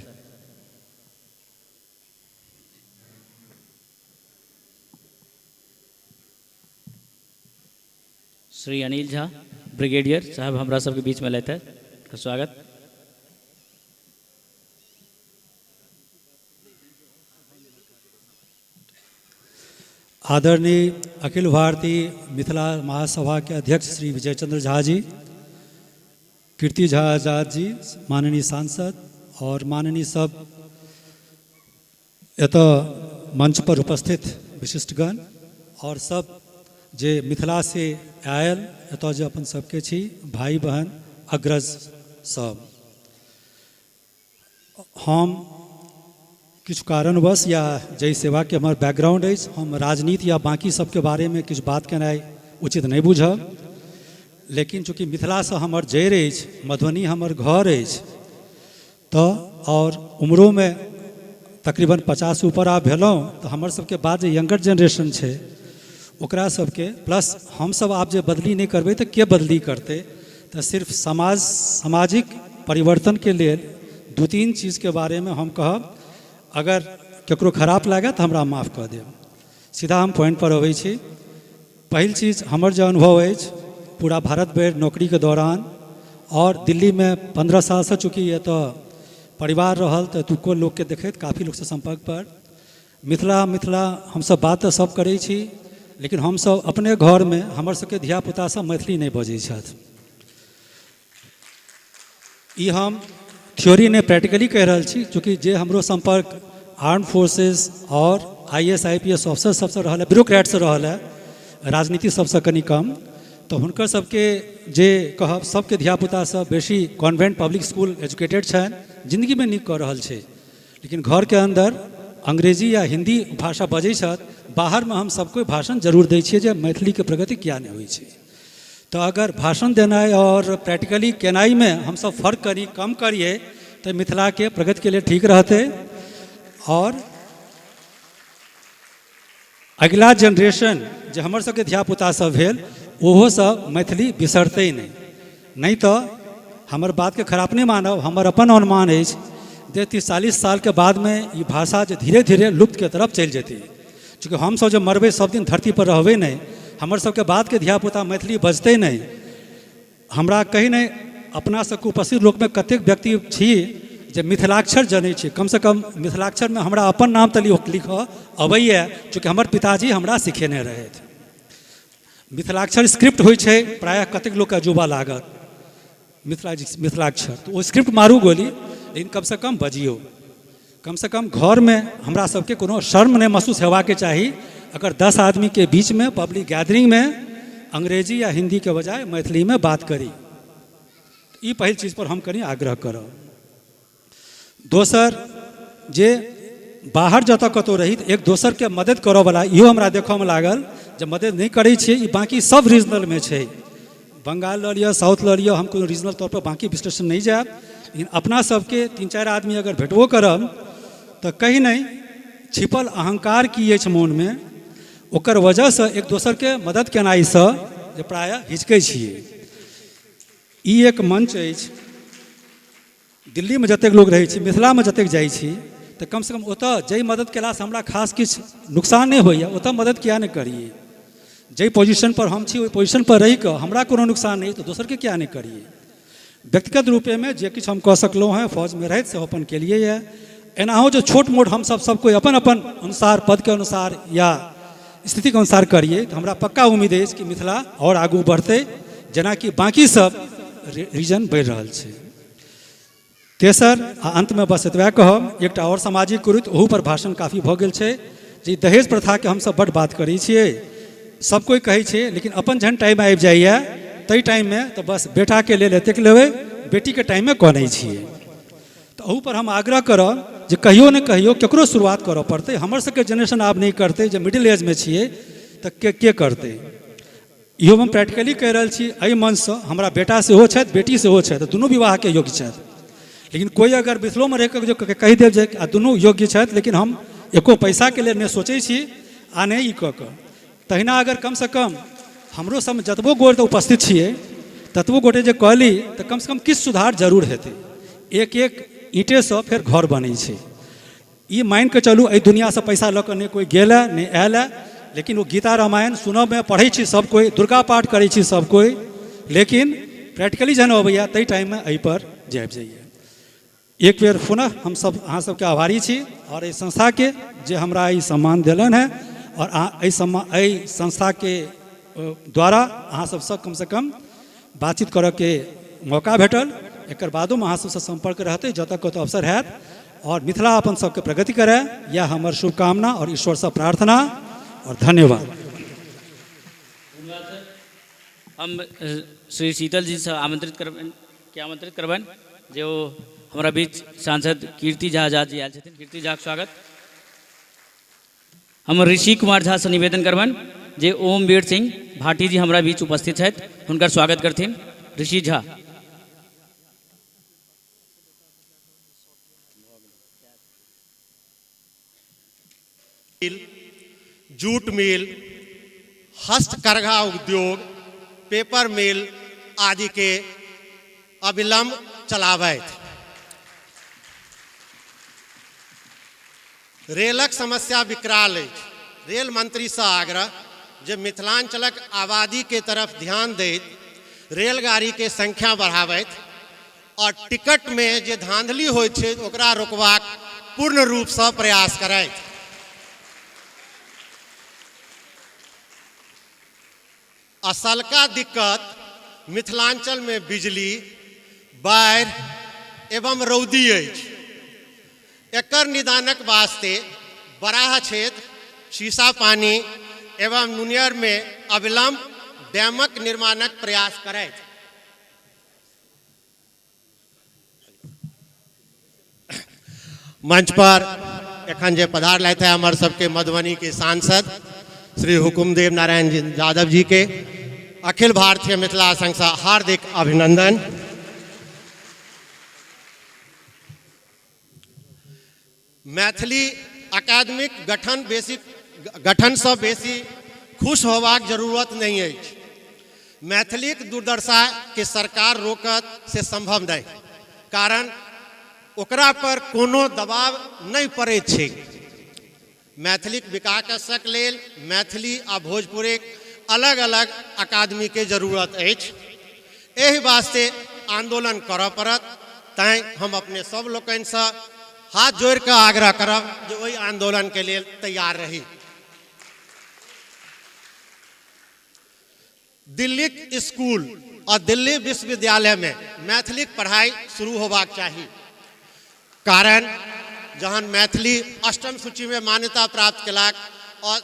श्री अनिल झा ब्रिगेडियर साहब हमरा सबके बीचमे एलथि हँ, स्वागत। आदरणीय अखिल भारतीय मिथिला महासभा के अध्यक्ष श्री विजय चंद्र झा जी, कीर्ति झा आजाद जी, माननीय सांसद और माननीय सब एतऽ मंच पर उपस्थित विशिष्टगण और सब जे मिथिला से आयल एतऽ जे अपन सबके छी भाई बहन अग्रज सब, हम किछु कारणवश या जाहि सेवाके हमर बैकग्राउंड अछि, हम राजनीति या बाँकी सबके बारेमे किछु बात केनाइ उचित नहि बुझब, लेकिन चूँकि मिथिलासँ हमर जड़ि अछि, मधुबनी हमर घर अछि, तऽ आओर उमरोमे तकरीबन 50 ऊपर आब भेलहुँ, तऽ हमर सबके बाद जे यंगर जेनरेशन छै ओकरा सबके प्लस हमसब आब जे बदली नहि करबै तऽ के बदली करतै? तऽ सिर्फ समाज सामाजिक परिवर्तनके लेल 2-3 चीजके बारेमे हम कहब। अगर ककरो खराब लागए तऽ हमरा माफ कऽ देब। सीधा हम पॉइंट पर अबै छी। पहिल चीज, हमर जे अनुभव अछि पूरा भारत भरि नौकरीके दौरान और दिल्लीमे 15 सालसँ चूँकि एतऽ परिवार रहल, तऽ एतुको लोकके देखैत काफी लोकसँ सम्पर्क पर मिथिला मिथिला हमसब बात तऽ सब करै छी, लेकिन हमसब अपने घरमे हमर सबके धियापुता सब मैथिली नहि बजै छथि। ई हम थ्योरी नहि, प्रैक्टिकली कहि रहल छी। चूँकि जे हमरो सम्पर्क आर्म फोर्सेस और I S I P S officer सबसँ रहल है, ब्यूरोक्रेटसँ रहल है, राजनीति सबसँ कनि कम, तऽ हुनकर सबके जे कहब, सबके धियापुता सब बेसी कॉन्वेंट पब्लिक स्कूल एजुकेटेड छनि, जिन्दगीमे नीक कऽ रहल छै, लेकिन घरके अन्दर अंग्रेजी या हिन्दी भाषा बजै छथि। बाहरमे हम सब कोइ भाषण जरूर दै छियै जे मैथिलीके प्रगति किया नहि होइ छै। तऽ अगर भाषण देनाइ आओर प्रैक्टिकली केनाइमे हमसब फर्क करी, कम करियै, तऽ मिथिलाके प्रगतिके लिए ठीक रहतै आओर अगिला जेनरेशन जे हमर सबके धियापुता सब भेल, ओहो सब मैथिली बिसरतै नहि। नहि तऽ हमर बातके खराब नहि मानब, हमर अपन अनुमान अछि जे 30-40 सालके बादमे ई भाषा जे धीरे धीरे लुप्तके तरफ चलि जेतै। चूँकि हमसब जे मरबै, सब दिन धरतीपर रहबै नहि, हमर सबके बादके धियापुता मैथिली बजतै नहि। हमरा कहि नहि अपना सबके उपस्थित लोकमे कतेक व्यक्ति छी जे मिथिलाक्षर जनै छी। कमसँ कम मिथिलाक्षरमे हमरा अपन नाम तऽ लिखऽ अबैए, चूँकि हमर पिताजी हमरा सिखेने रहथि। मिथिलाक्षर स्क्रिप्ट होइ छै, प्रायः कतेक लोकके अजूबा लागत मिथिलाक्षर, तऽ ओ स्क्रिप्ट मारू गोली, लेकिन कमसँ कम बजियौ। कमसँ कम घरमे हमरा सबके कोनो शर्म नहि महसूस हेबाके चाही अगर 10 आदमीके बीचमे पब्लिक गैदरिंगमे अंग्रेजी या हिन्दीके बजाय मैथिलीमे बात करी। ई पहिल चीज पर हम कनि आग्रह करब। दोसर, जे बाहर जतऽ कतहु रही तऽ एक दोसरके मदति करऽवला, इहो हमरा देखऽमे लागल जे मदति नहि करै छियै। ई बाँकी सब रीजनलमे छै। बंगाल लऽ लिअ, साउथ लऽ लिअ, हम कोनो रीजनल तौरपर बाँकी विश्लेषण नहि जायब, लेकिन अपना सबके 3-4 आदमी अगर भेटबो करब तऽ कहीं नहि छिपल अहंकार की अछि मोनमे, ओकर वजहसँ एक दोसरके मदति केनाइसँ जे प्रायः हिचकै छियै। ई एक मंच अछि। दिल्लीमे जतेक लोक रहै छी, मिथिलामे जतेक जाइ छी, तऽ कमसँ कम ओतऽ जाहि मदति केलासँ हमरा खास किछु नुकसान नहि होइए, ओतऽ मदति किएक नहि करियै? जाहि पोजिशनपर हम छी, ओहि पोजिशनपर रहिकऽ हमरा कोनो नुकसान नहि, तऽ दोसरके किएक नहि करियै? व्यक्तिगत रूपेमे जे किछु हम कऽ सकलहुँ हेँ फौजमे रहैत, से अपन केलियै यऽ। एनाहो जे छोट मोट हमसब सब कोइ अपन अपन अनुसार, पदके अनुसार या स्थितिके अनुसार करियै, तऽ हमरा पक्का उम्मीद अछि कि मिथिला आओर आगू बढ़तै, जेनाकि बाँकी सब रीजन बढ़ि रहल छै। तेसर आ अन्तमे बस एतबे कहब, एकटा आओर सामाजिक कुरीति, ओहूपर भाषण काफी भऽ गेल छै, जे दहेज प्रथाके हमसब बड्ड बात करै छियै, सब कोइ कहै छै, लेकिन अपन जहन टाइम आबि जाइए ताहि टाइममे तऽ बस बेटाके लेल एतेक लेबै, बेटीके टाइममे कनै छियै। तऽ अहूपर हम आग्रह करब जे कहियो ने कहियो ककरो शुरुआत करऽ पड़तै। हमर सबके जेनरेशन आब नहि करतै, जे मिडिल एजमे छियै तऽ के करतै? इहो हम प्रैक्टिकली कहि रहल छी एहि मंचसँ। हमरा बेटा सेहो छथि, बेटी सेहो छथि, दुनू विवाहके योग्य छथि। लेकिन कोइ अगर मिथिलोमे रहि कऽ जे कहि देब जे आ दुनू योग्य छथि, लेकिन हम एको पैसाके लेल नहि सोचै छी आ नहि ई कऽ कऽ। तहिना अगर कमसँ कम हमरो सबमे जतबो गोटे उपस्थित छियै ततबो गोटे जे कहली तऽ कमसँ कम किछु सुधार जरूर हेतै। एक एक ईंटेसँ फेर घर बनै छै। ई मानि कऽ चलू एहि दुनिआँसँ पैसा लऽ कऽ नहि कोइ गेल हँ, नहि आयल हँ, लेकिन ओ गीता रामायण सुनऽमे पढ़ै छी सब कोइ, दुर्गा पाठ करै छी सब कोइ, लेकिन प्रैक्टिकली जहन अबैए ताहि टाइममे एहिपर जे आबि जाइए। एक बेर पुनः हमसब अहाँ सबके आभारी छी आओर एहि संस्थाके जे हमरा ई सम्मान देलनि हँ, आओर एहि सम्मान एहि संस्थाके द्वारा अहाँ सबसँ कमसँ कम बातचीत करऽके मौका भेटल। एकर बादोमे अहाँ सबसँ सम्पर्क रहतै जतऽ कतौ अवसर हैत, आओर मिथिला अपन सबके प्रगति करय, यएह हमर शुभकामना आओर ईश्वरसँ प्रार्थना आओर धन्यवाद। हम श्री शीतल जीसँ आमंत्रित करबनि के आमंत्रित करबनि जे ओ हमरा बीच सांसद कीर्ति झा आजाद जी आयल छथिन। कीर्ति झाके स्वागत। हम ऋषि कुमार झासँ निवेदन करबनि जे ओम वीर सिंह भाटी जी हमरा बीच उपस्थित छथि, हुनकर स्वागत करथिन ऋषि झा। जूट मिल, हस्तकरघा उद्योग, पेपर मिल आदि के अविलंब चलाबथि। रेलक समस्या विकराल अछि। रेल मंत्रीसँ आग्रह जे मिथिलांचलक आबादी के तरफ ध्यान दैत रेलगाड़ी के संख्या बढ़ाबथि और टिकट में जे धांधली होइत छै ओकरा रोकबाक पूर्ण रूपसँ प्रयास करथि। असलका दिक्कत मिथिलांचल में बिजली, बाढ़ि एवं रौदी अछि। एकर निदानक वास्ते बराह क्षेत्र, शीशा पानी एवं नुनियर में अविलंब डैमक निर्माणक प्रयास करथि। मंच पर एखन जे पधारलथि है हमर सबके मधुबनी के सांसद श्री हुकुमदेव नारायण जी यादव जी के अखिल भारतीय मिथिला संघ से हार्दिक अभिनंदन। मैथिली अकादमिक गठन बेसी गठनसँ बेसी खुश होबाक जरूरत नहि अछि। मैथिलीक दुर्दशाके सरकार रोकत से सम्भव नहि, कारण ओकरा पर कोनो दबाव नहि पड़ैत छै। मैथिलीक विकासक लेल मैथिली आ भोजपुरीक अलग अलग अकादमीके जरूरत अछि। एहि वास्ते आंदोलन करऽ पड़त। तैं हम अपने सब लोकनिसँ हाथ जोड़ि कऽ आग्रह करब जे ओहि आंदोलनके लेल तैयार रही। दिल्लीक स्कूल आ दिल्ली विश्वविद्यालयमे मैथिलीक पढ़ाइ शुरू होबाक चाही, कारण जहन मैथिली अष्टम सूचीमे मान्यता प्राप्त केलाक और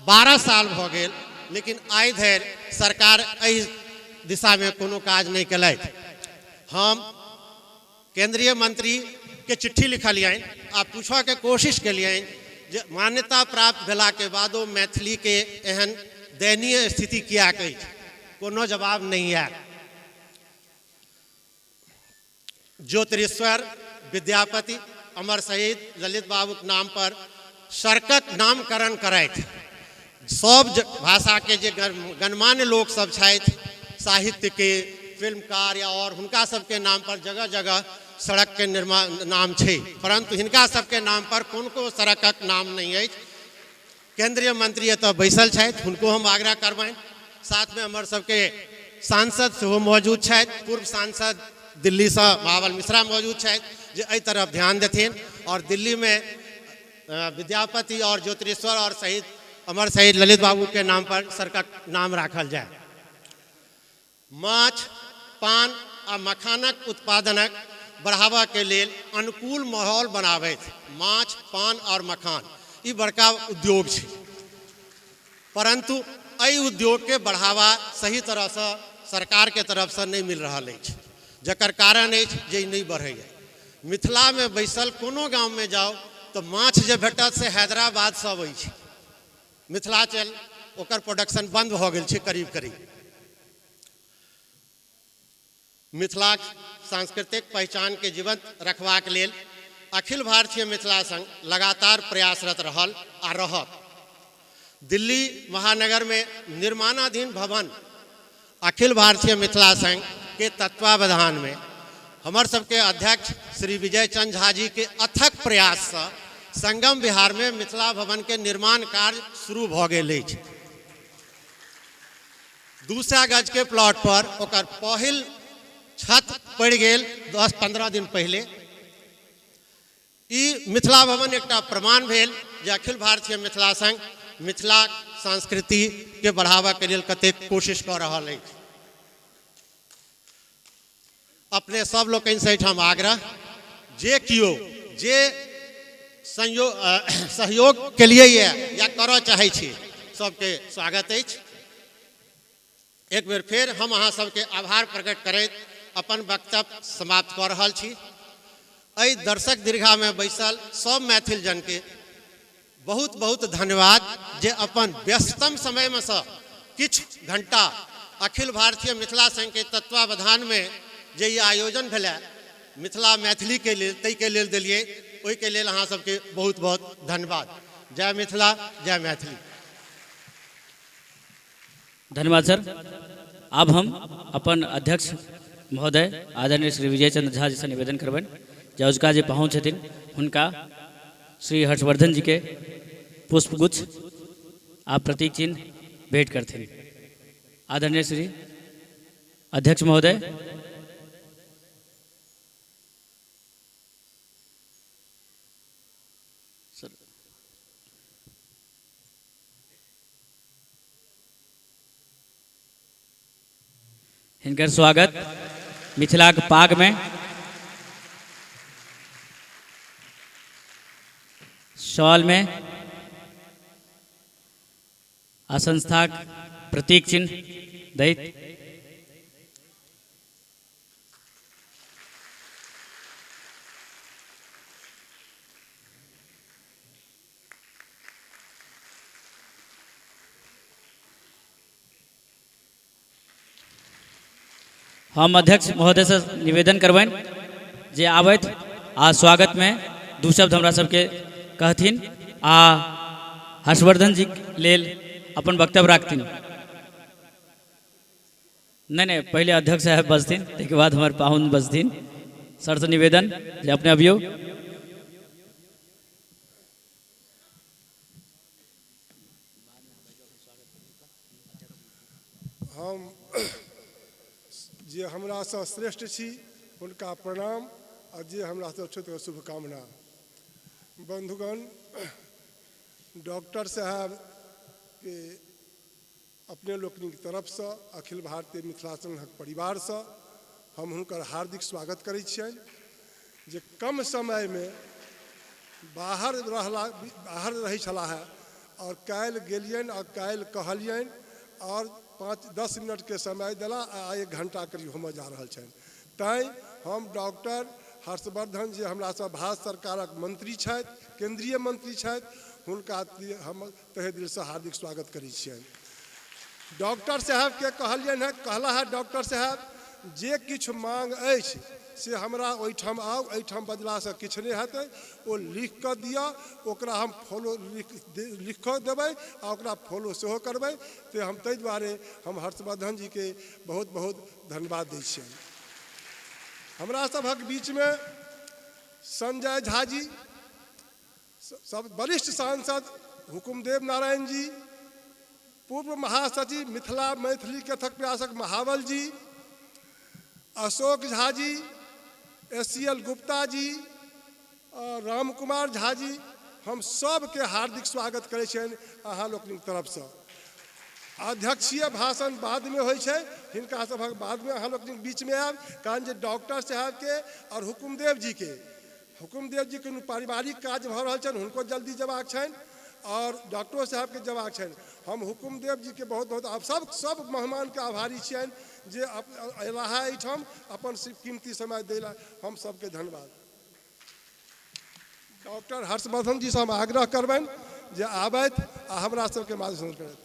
12 साल भऽ गेल, लेकिन आइ धरि सरकार एहि दिशामे कोनो काज नहि केलथि। हम केंद्रीय मंत्री के चिट्ठी लिखलियनि आ पूछऽके कोशिश केलियनि जे मान्यता प्राप्त भेलाके बादो मैथिलीके एहन दयनीय स्थिति किएक अछि। कोनो जवाब नहि आयल। ज्योतिरीश्वर, विद्यापति, अमर शहीद ललित बाबूक नाम पर सड़कक नामकरण करथि। सब भाषाके जे गणमान्य लोक सब छथि, साहित्यके, फिल्मकार या और, हुनका सबके नाम पर जगह जगह सड़कके निर्माण नाम छै, परंतु हिनका सबके नाम पर कोन कोन सड़कक नाम नहि अछि। केंद्रीय मंत्री एतऽ बैसल छथि, हुनको हम आग्रह करबनि। साथमे हमर सबके सांसद सेहो मौजूद छथि, पूर्व सांसद दिल्लीसँ महाबल मिश्रा मौजूद छथि, जे एहि तरफ ध्यान देथिन और दिल्लीमे विद्यापति और ज्योतिरीश्वर और शहीद अमर शहीद ललित बाबू के नाम पर सड़कक नाम राखल जाय। माछ, पान आ मखानक उत्पादनक बढ़ावा के लेल अनुकूल माहौल बनाबथि। माछ, पान और मखान ई बड़का उद्योग छै, परंतु एहि उद्योग के बढ़ावा सही तरहसँ सरकारके तरफसँ नहि मिल रहल अछि, जकर कारण अछि जे ई नहि बढ़ैए। मिथिलामे बैसल कोनो गाममे जाउ तऽ माछ जे भेटत से हैदराबादसँ अबै छै। मिथिलाचल ओकर प्रोडक्शन बन्द भऽ गेल छै करीब करीब। मिथिलाक सांस्कृतिक पहिचानके जीवंत रखबाक लेल अखिल भारतीय मिथिला संघ लगातार प्रयासरत रहल आ रहत। दिल्ली महानगरमे निर्माणाधीन भवन अखिल भारतीय मिथिला संघ के तत्वावधानमे हमर सबके अध्यक्ष श्री विजय चंद्र झा जी के अथक प्रयाससँ संगम बिहारमे मिथिला भवनके निर्माण कार्य शुरू भऽ गेल अछि। 200 गज के प्लॉट पर ओकर पहिल छत पड़ि गेल 10-15 दिन पहिले। ई मिथिला भवन एकटा प्रमाण भेल जे अखिल भारतीय मिथिला संघ मिथिला संस्कृति के बढ़ावा के लेल कतेक कोशिश कऽ रहल अछि। अपने सब लोकनि से एहिठाम आग्रह जे कियो जे सहयोग के लिए या करऽ चाहै छी सबके स्वागत अछि। एक बेर फेर हम अहाँ सबके आभार प्रकट करैत अपन वक्तव्य समाप्त कऽ रहल छी। एहि दर्शक दीर्घामे बैसल सब मैथिल जनके बहुत बहुत धन्यवाद जे अपन व्यस्ततम समयमे सँ किछु घंटा अखिल भारतीय मिथिला संघके तत्वावधानमे जे ई आयोजन भेलै मिथिला मैथिलीके लेल ताहिके लेल देलियै, ओहिके लेल अहाँ सबके बहुत बहुत धन्यवाद। जय मिथिला, जय मैथिली। धन्यवाद सर। आब हम अपन अध्यक्ष महोदय आदरणीय श्री विजय चंद्र झा जी से निवेदन करबनि जे अजुका जे पाहुन छथिन हुनका श्री हर्षवर्धन जी के पुष्पगुच्छ आ प्रतीक चिन्ह भेंट करथिन। आदरणीय श्री अध्यक्ष महोदय। सर। हिनकर स्वागत मिथिलाक पागमे शॉलमे आ संस्थाक प्रतीक चिन्ह दैत हम अध्यक्ष महोदय से निवेदन करबनि जे आबथि आ स्वागतमे दू शब्द हमरा सबके कहथिन आ हर्षवर्धन जी लेल अपन वक्तव्य राखथिन। नहि नहि, पहिले अध्यक्ष साहेब बजथिन, ताहिके बाद हमर पाहुन बजथिन। सरसँ निवेदन जे अपने अबियौ। हम जे हमरासँ श्रेष्ठ छी हुनका प्रणाम आ जे हमरासँ छोट शुभकामना। बंधुगण, डॉक्टर साहबके अपने लोकनिक तरफसँ अखिल भारतीय मिथिला संघक परिवारसँ हम हुनकर हार्दिक स्वागत करै छियनि जे कम समयमे बाहर रहला, बाहर रहै छलाह है आओर काल्हि गेलियनि आओर काल्हि कहलियनि आओर 5-10 मिनटके समय देला आ 1 घंटा करीब होमय जा रहल छनि। तैँ हम डॉक्टर हर्षवर्धन जे हमरा सब भारत सरकारक मंत्री छथि, केंद्रीय मंत्री छथि, हुनका हम तहे दिलसँ हार्दिक स्वागत करै छियनि। डॉक्टर साहबके कहलियनि हँ, कहला है डॉक्टर साहब जे किछु मांग अछि से हमरा ओहिठाम आउ, एहिठाम बजलासँ किछु नहि हेतै, ओ लिख कऽ दिअ, ओकरा हम फॉलो लिख कऽ देबै आ ओकरा फॉलो सेहो करबै। ते हम ताहि दुआरे हम हर्षवर्धन जीके बहुत बहुत धन्यवाद दै छियनि। हमरा सभक बीचमे संजय झा जी, सब वरिष्ठ सांसद हुकुमदेव नारायण जी, पूर्व महासचिव मिथिला मैथिली कथक प्रयासक Mahabal ji, Ashok Jha ji, S C L Gupta ji और राम कुमार झा जी, हम सबके हार्दिक स्वागत करै छियनि अहाँ लोकनिक तरफसँ। अध्यक्षीय भाषण बादमे होइ छै, हिनका सभक बादमे अहाँ लोकनिक बीचमे आयब, कारण जे डॉक्टर साहबके और हुकुमदेव जीके, हुकुमदेव जी कोनो पारिवारिक काज भऽ रहल छनि, हुनको जल्दी जेबाक छनि आओर डॉक्टरो साहबके जेबाक छनि। हम हुकुमदेव जीके बहुत बहुत आप सब सब मेहमानके आभारी छियनि जे अयलाह है एहिठाम अपन कीमती समय दै लए, हम सबके धन्यवाद। डॉक्टर हर्षवर्धन जी से हम आग्रह करबनि जे आबथि आ हमरा सबके मार्गदर्शन करथि।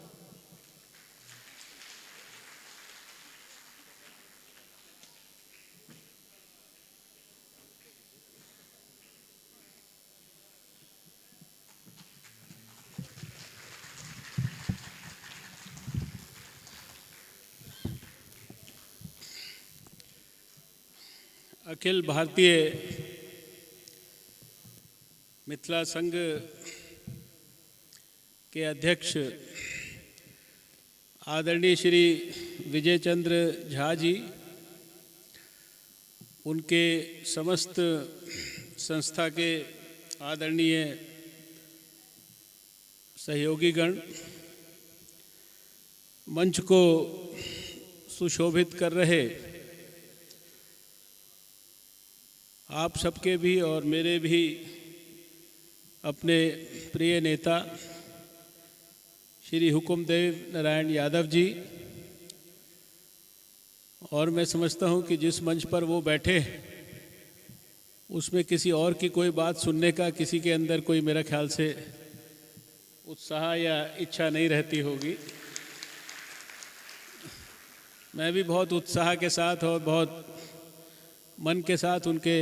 अखिल भारतीय मिथिला संघ के अध्यक्ष आदरणीय श्री विजय चंद्र झा जी, उनके समस्त संस्था के आदरणीय सहयोगीगण, मंच को सुशोभित कर रहे आप सबके भी और मेरे भी अपने प्रिय नेता श्री हुकुमदेव नारायण यादव जी, और मैं समझता हूं कि जिस मंच पर वो बैठे उसमें किसी और की कोई बात सुनने का किसी के अंदर कोई मेरा ख्याल से उत्साह या इच्छा नहीं रहती होगी। मैं भी बहुत उत्साह के साथ और बहुत मन के साथ उनके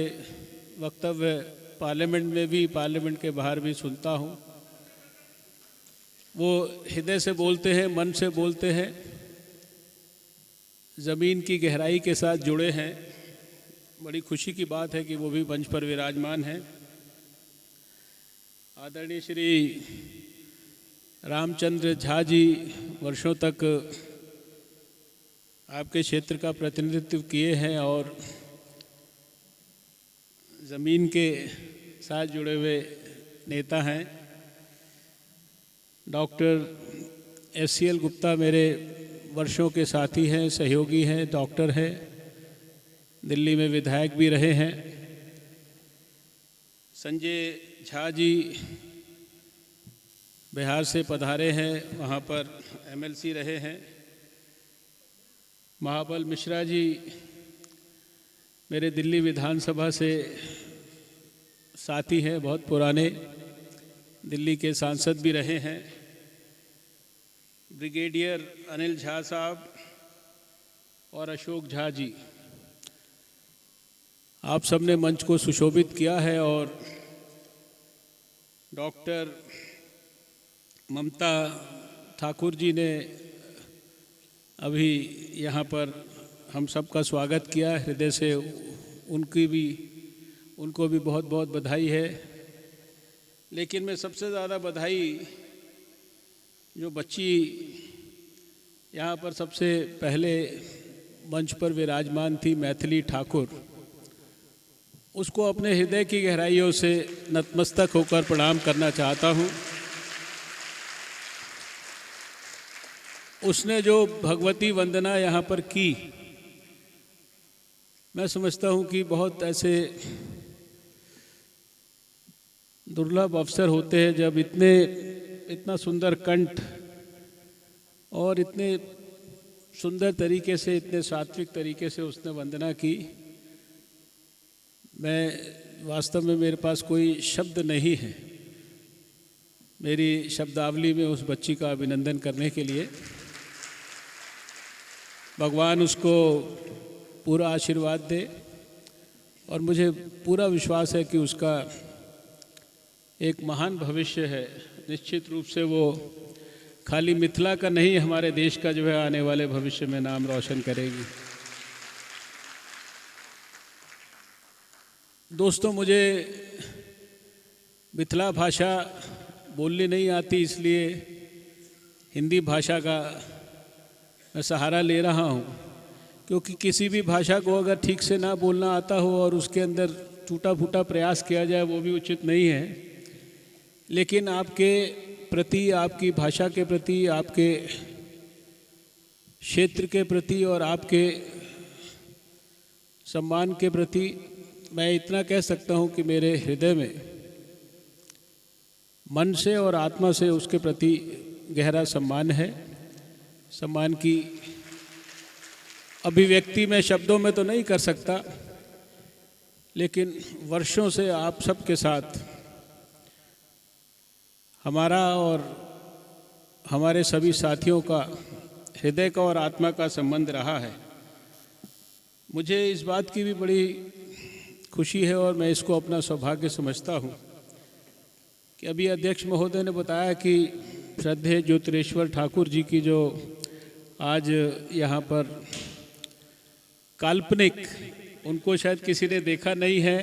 वक्तव्य पार्लियामेंट में भी, पार्लियामेंट के बाहर भी सुनता हूँ। वो हृदय से बोलते हैं, मन से बोलते हैं, ज़मीन की गहराई के साथ जुड़े हैं। बड़ी खुशी की बात है कि वो भी मंच पर विराजमान हैं। आदरणीय श्री रामचंद्र झा जी वर्षों तक आपके क्षेत्र का प्रतिनिधित्व किए हैं और ज़मीन के साथ जुड़े हुए नेता हैं। डॉक्टर SCL Gupta मेरे वर्षों के साथी हैं, सहयोगी हैं, डॉक्टर हैं, दिल्ली में विधायक भी रहे हैं। संजय झा जी बिहार से पधारे हैं, वहाँ पर MLC रहे हैं। महाबल मिश्रा जी मेरे दिल्ली विधानसभा से साथी हैं, बहुत पुराने, दिल्ली के सांसद भी रहे हैं। ब्रिगेडियर अनिल झा साहब और अशोक झा जी, आप सबने मंच को सुशोभित किया है। और डॉक्टर ममता ठाकुर जी ने अभी यहाँ पर हम सबका स्वागत किया, हृदय से उनको भी बहुत बहुत बधाई है। लेकिन मैं सबसे ज़्यादा बधाई जो बच्ची यहाँ पर सबसे पहले मंच पर विराजमान थी, मैथिली ठाकुर, उसको अपने हृदय की गहराइयों से नतमस्तक होकर प्रणाम करना चाहता हूँ। उसने जो भगवती वंदना यहाँ पर की, मैं समझता हूँ कि बहुत ऐसे दुर्लभ अवसर होते हैं जब इतना सुंदर कंठ और इतने सुंदर तरीके से, इतने सात्विक तरीके से उसने वंदना की। मैं वास्तव में, मेरे पास कोई शब्द नहीं है मेरी शब्दावली में उस बच्ची का अभिनंदन करने के लिए। भगवान उसको पूरा आशीर्वाद दे और मुझे पूरा विश्वास है कि उसका एक महान भविष्य है। निश्चित रूप से वो खाली मिथिला का नहीं, हमारे देश का जो है आने वाले भविष्य में नाम रोशन करेगी। दोस्तों, मुझे मिथिला भाषा बोलनी नहीं आती, इसलिए हिंदी भाषा का मैं सहारा ले रहा हूँ, क्योंकि किसी भी भाषा को अगर ठीक से ना बोलना आता हो और उसके अंदर टूटा फूटा प्रयास किया जाए वो भी उचित नहीं है। लेकिन आपके प्रति, आपकी भाषा के प्रति, आपके क्षेत्र के प्रति और आपके सम्मान के प्रति मैं इतना कह सकता हूँ कि मेरे हृदय में मन से और आत्मा से उसके प्रति गहरा सम्मान है। सम्मान की अभिव्यक्ति मैं शब्दों में तो नहीं कर सकता, लेकिन वर्षों से आप सबके साथ हमारा और हमारे सभी साथियों का हृदय का और आत्मा का संबंध रहा है। मुझे इस बात की भी बड़ी खुशी है और मैं इसको अपना सौभाग्य समझता हूँ कि अभी अध्यक्ष महोदय ने बताया कि श्रद्धेय ज्योतिरेश्वर ठाकुर जी की जो आज यहाँ पर काल्पनिक, उनको शायद किसी ने देखा नहीं है,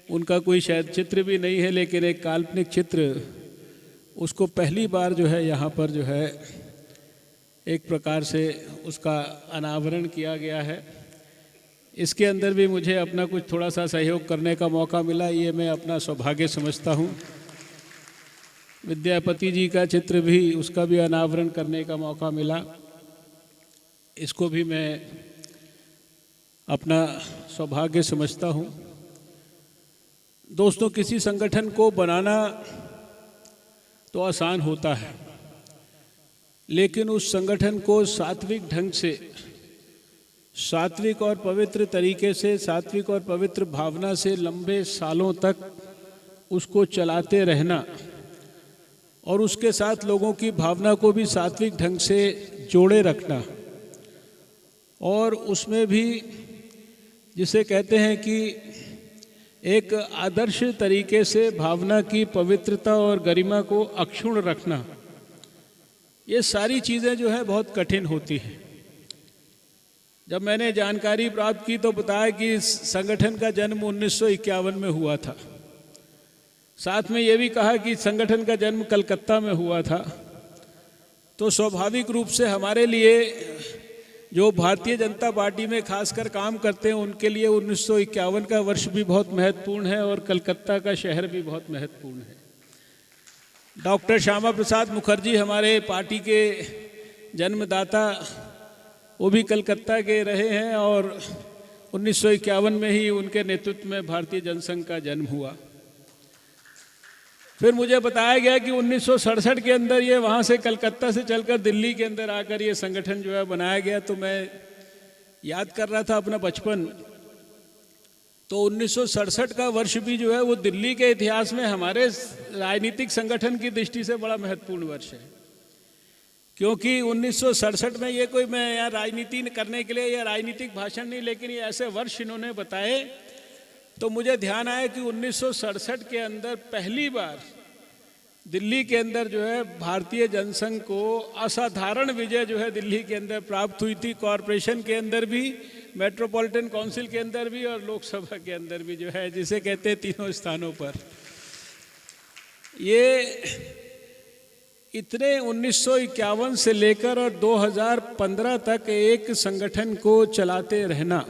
उनका कोई शायद चित्र भी नहीं है, लेकिन एक काल्पनिक चित्र उसको पहली बार जो है यहाँ पर जो है एक प्रकार से उसका अनावरण किया गया है। इसके अंदर भी मुझे अपना कुछ थोड़ा सा सहयोग करने का मौका मिला, ये मैं अपना सौभाग्य समझता हूँ। विद्यापति जी का चित्र भी, उसका भी अनावरण करने का मौका मिला, इसको भी मैं अपना सौभाग्य समझता हूँ। दोस्तों, किसी संगठन को बनाना तो आसान होता है, लेकिन उस संगठन को सात्विक ढंग से, सात्विक और पवित्र तरीके से, सात्विक और पवित्र भावना से लंबे सालों तक उसको चलाते रहना और उसके साथ लोगों की भावना को भी सात्विक ढंग से जोड़े रखना, और उसमें भी जिसे कहते हैं कि एक आदर्श तरीके से भावना की पवित्रता और गरिमा को अक्षुण्ण रखना, ये सारी चीज़ें जो है बहुत कठिन होती हैं। जब मैंने जानकारी प्राप्त की तो बताया कि इस संगठन का जन्म 1951 में हुआ था। साथ में ये भी कहा कि संगठन का जन्म कलकत्ता में हुआ था। तो स्वाभाविक रूप से हमारे लिए जो भारतीय जनता पार्टी में खासकर काम करते हैं उनके लिए 1951 का वर्ष भी बहुत महत्वपूर्ण है और कलकत्ता का शहर भी बहुत महत्वपूर्ण है। डॉक्टर श्यामा प्रसाद मुखर्जी हमारे पार्टी के जन्मदाता, वो भी कलकत्ता के रहे हैं और 1951 में ही उनके नेतृत्व में भारतीय जनसंघ का जन्म हुआ। फिर मुझे बताया गया कि 1967 के अंदर ये वहाँ से कलकत्ता से चलकर दिल्ली के अंदर आकर ये संगठन जो है बनाया गया। तो मैं याद कर रहा था अपना बचपन, तो 1967 का वर्ष भी जो है वो दिल्ली के इतिहास में हमारे राजनीतिक संगठन की दृष्टि से बड़ा महत्वपूर्ण वर्ष है, क्योंकि 1967 में ये कोई मैं यहाँ राजनीति करने के लिए या राजनीतिक भाषण नहीं, लेकिन ये ऐसे वर्ष इन्होंने बताए तो मुझे ध्यान आया कि 1967 के अंदर पहली बार दिल्ली के अंदर जो है भारतीय जनसंघ को असाधारण विजय जो है दिल्ली के अंदर प्राप्त हुई थी। कॉरपोरेशन के अंदर भी, मेट्रोपॉलिटन काउंसिल के अंदर भी और लोकसभा के अंदर भी जो है, जिसे कहते हैं तीनों स्थानों पर। ये इतने 1951 से लेकर और 2015 तक एक संगठन को चलाते रहना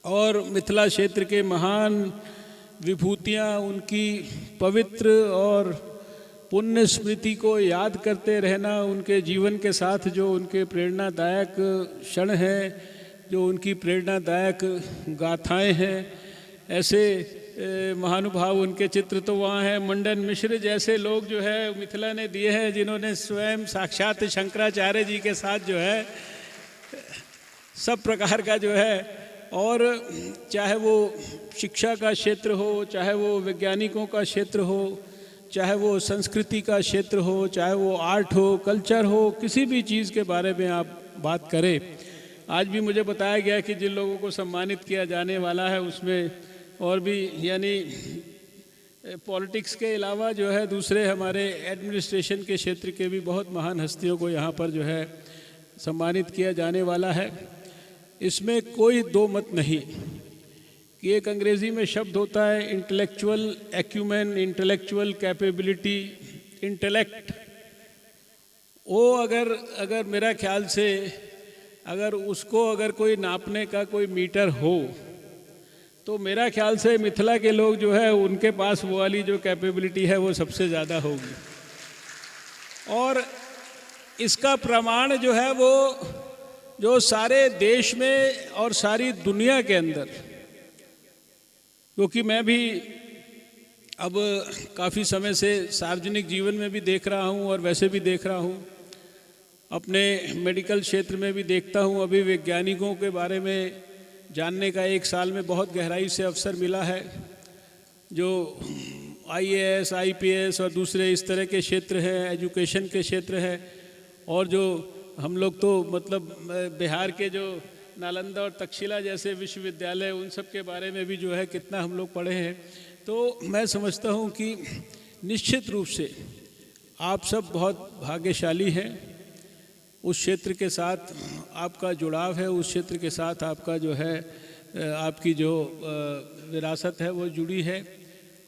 और मिथिला क्षेत्र के महान विभूतियाँ, उनकी पवित्र और पुण्य स्मृति को याद करते रहना, उनके जीवन के साथ जो उनके प्रेरणादायक क्षण हैं, जो उनकी प्रेरणादायक गाथाएं हैं, ऐसे महानुभाव उनके चित्र तो वहाँ हैं। मंडन मिश्र जैसे लोग जो है मिथिला ने दिए हैं, जिन्होंने स्वयं साक्षात शंकराचार्य जी के साथ जो है सब प्रकार का जो है, और चाहे वो शिक्षा का क्षेत्र हो, चाहे वो वैज्ञानिकों का क्षेत्र हो, चाहे वो संस्कृति का क्षेत्र हो, चाहे वो आर्ट हो, कल्चर हो, किसी भी चीज़ के बारे में आप बात करें। आज भी मुझे बताया गया कि जिन लोगों को सम्मानित किया जाने वाला है उसमें और भी, यानी पॉलिटिक्स के अलावा जो है दूसरे हमारे एडमिनिस्ट्रेशन के क्षेत्र के भी बहुत महान हस्तियों को यहाँ पर जो है सम्मानित किया जाने वाला है। इसमें कोई दो मत नहीं कि एक अंग्रेज़ी में शब्द होता है intellectual acumen, intellectual capability, intellect, वो अगर अगर मेरा ख्याल से अगर उसको अगर कोई नापने का कोई मीटर हो तो मेरा ख्याल से मिथिला के लोग जो है उनके पास वो वाली जो कैपेबिलिटी है वो सबसे ज़्यादा होगी। और इसका प्रमाण जो है वो जो सारे देश में और सारी दुनिया के अंदर, क्योंकि मैं भी अब काफ़ी समय से सार्वजनिक जीवन में भी देख रहा हूँ और वैसे भी देख रहा हूँ, अपने मेडिकल क्षेत्र में भी देखता हूँ। अभी वैज्ञानिकों के बारे में जानने का एक साल में बहुत गहराई से अवसर मिला है, जो आईएएस, आईपीएस और दूसरे इस तरह के क्षेत्र हैं, एजुकेशन के क्षेत्र हैं, और जो हम लोग तो मतलब बिहार के जो नालंदा और तक्षशिला जैसे विश्वविद्यालय, उन सब के बारे में भी जो है कितना हम लोग पढ़े हैं। तो मैं समझता हूँ कि निश्चित रूप से आप सब बहुत भाग्यशाली हैं, उस क्षेत्र के साथ आपका जुड़ाव है, उस क्षेत्र के साथ आपका जो है आपकी जो विरासत है वो जुड़ी है।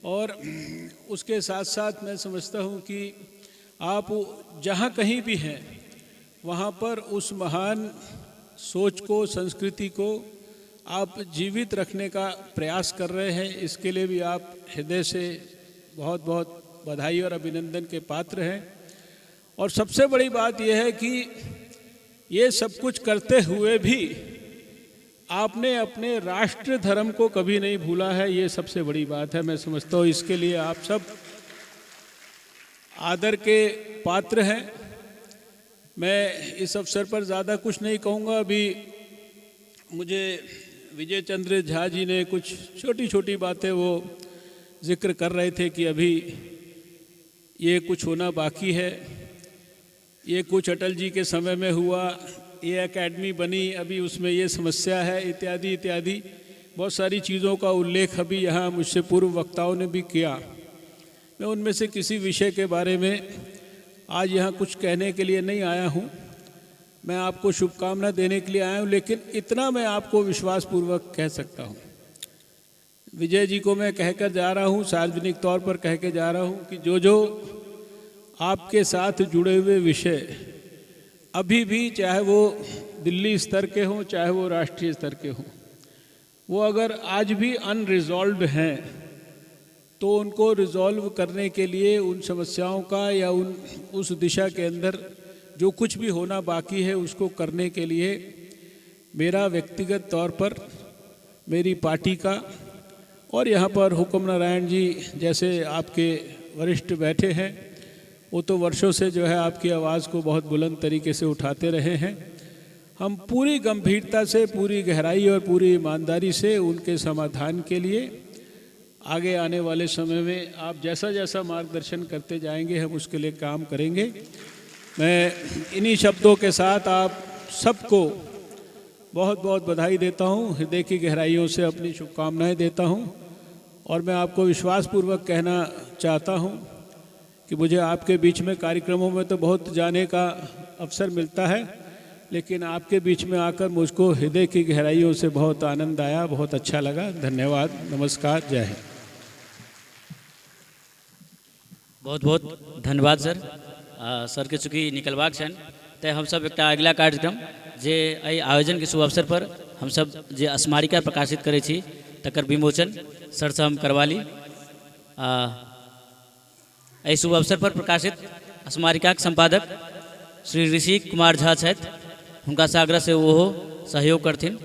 और उसके साथ साथ मैं समझता हूँ कि आप जहाँ कहीं भी हैं वहाँ पर उस महान सोच को, संस्कृति को आप जीवित रखने का प्रयास कर रहे हैं। इसके लिए भी आप हृदय से बहुत बहुत बधाई और अभिनंदन के पात्र हैं। और सबसे बड़ी बात यह है कि ये सब कुछ करते हुए भी आपने अपने राष्ट्र धर्म को कभी नहीं भूला है, ये सबसे बड़ी बात है। मैं समझता हूँ इसके लिए आप सब आदर के पात्र हैं। मैं इस अवसर पर ज़्यादा कुछ नहीं कहूँगा। अभी मुझे विजय चंद्र झा जी ने कुछ छोटी छोटी बातें वो जिक्र कर रहे थे कि अभी ये कुछ होना बाकी है, ये कुछ अटल जी के समय में हुआ, ये एकेडमी बनी, अभी उसमें ये समस्या है, इत्यादि इत्यादि बहुत सारी चीज़ों का उल्लेख अभी यहाँ मुझसे पूर्व वक्ताओं ने भी किया। मैं उनमें से किसी विषय के बारे में आज यहाँ कुछ कहने के लिए नहीं आया हूँ, मैं आपको शुभकामना देने के लिए आया हूँ। लेकिन इतना मैं आपको विश्वासपूर्वक कह सकता हूँ, विजय जी को मैं कहकर जा रहा हूँ, सार्वजनिक तौर पर कह के जा रहा हूँ कि जो जो आपके साथ जुड़े हुए विषय अभी भी, चाहे वो दिल्ली स्तर के हों चाहे वो राष्ट्रीय स्तर के हों, वो अगर आज भी अनरिजॉल्व हैं तो उनको रिजॉल्व करने के लिए उन समस्याओं का या उन उस दिशा के अंदर जो कुछ भी होना बाकी है उसको करने के लिए मेरा व्यक्तिगत तौर पर, मेरी पार्टी का और यहाँ पर हुकुम नारायण जी जैसे आपके वरिष्ठ बैठे हैं, वो तो वर्षों से जो है आपकी आवाज़ को बहुत बुलंद तरीके से उठाते रहे हैं। हम पूरी गंभीरता से, पूरी गहराई और पूरी ईमानदारी से उनके समाधान के लिए आगे आने वाले समय में आप जैसा जैसा मार्गदर्शन करते जाएंगे हम उसके लिए काम करेंगे। मैं इन्हीं शब्दों के साथ आप सबको बहुत बहुत बधाई देता हूँ, हृदय की गहराइयों से अपनी शुभकामनाएँ देता हूँ। और मैं आपको विश्वासपूर्वक कहना चाहता हूँ कि मुझे आपके बीच में कार्यक्रमों में तो बहुत जाने का अवसर मिलता है, लेकिन आपके बीच में आकर मुझको हृदय की गहराइयों से बहुत आनंद आया, बहुत अच्छा लगा। धन्यवाद, नमस्कार, जय हिंद। बहुत बहुत धन्यवाद सर। सर के चूँकि निकलबाक छनि तैं हमसब एकटा अगिला कार्यक्रम जे एहि आयोजन के शुभ अवसर पर हमसब जे स्मारिका प्रकाशित करै छी तकर विमोचन सरसँ हम करवा ली। एहि शुभ अवसर पर प्रकाशित स्मारिकाक संपादक श्री ऋषि कुमार झा छथि, हुनकासँ आग्रह से ओहो सहयोग करथिन।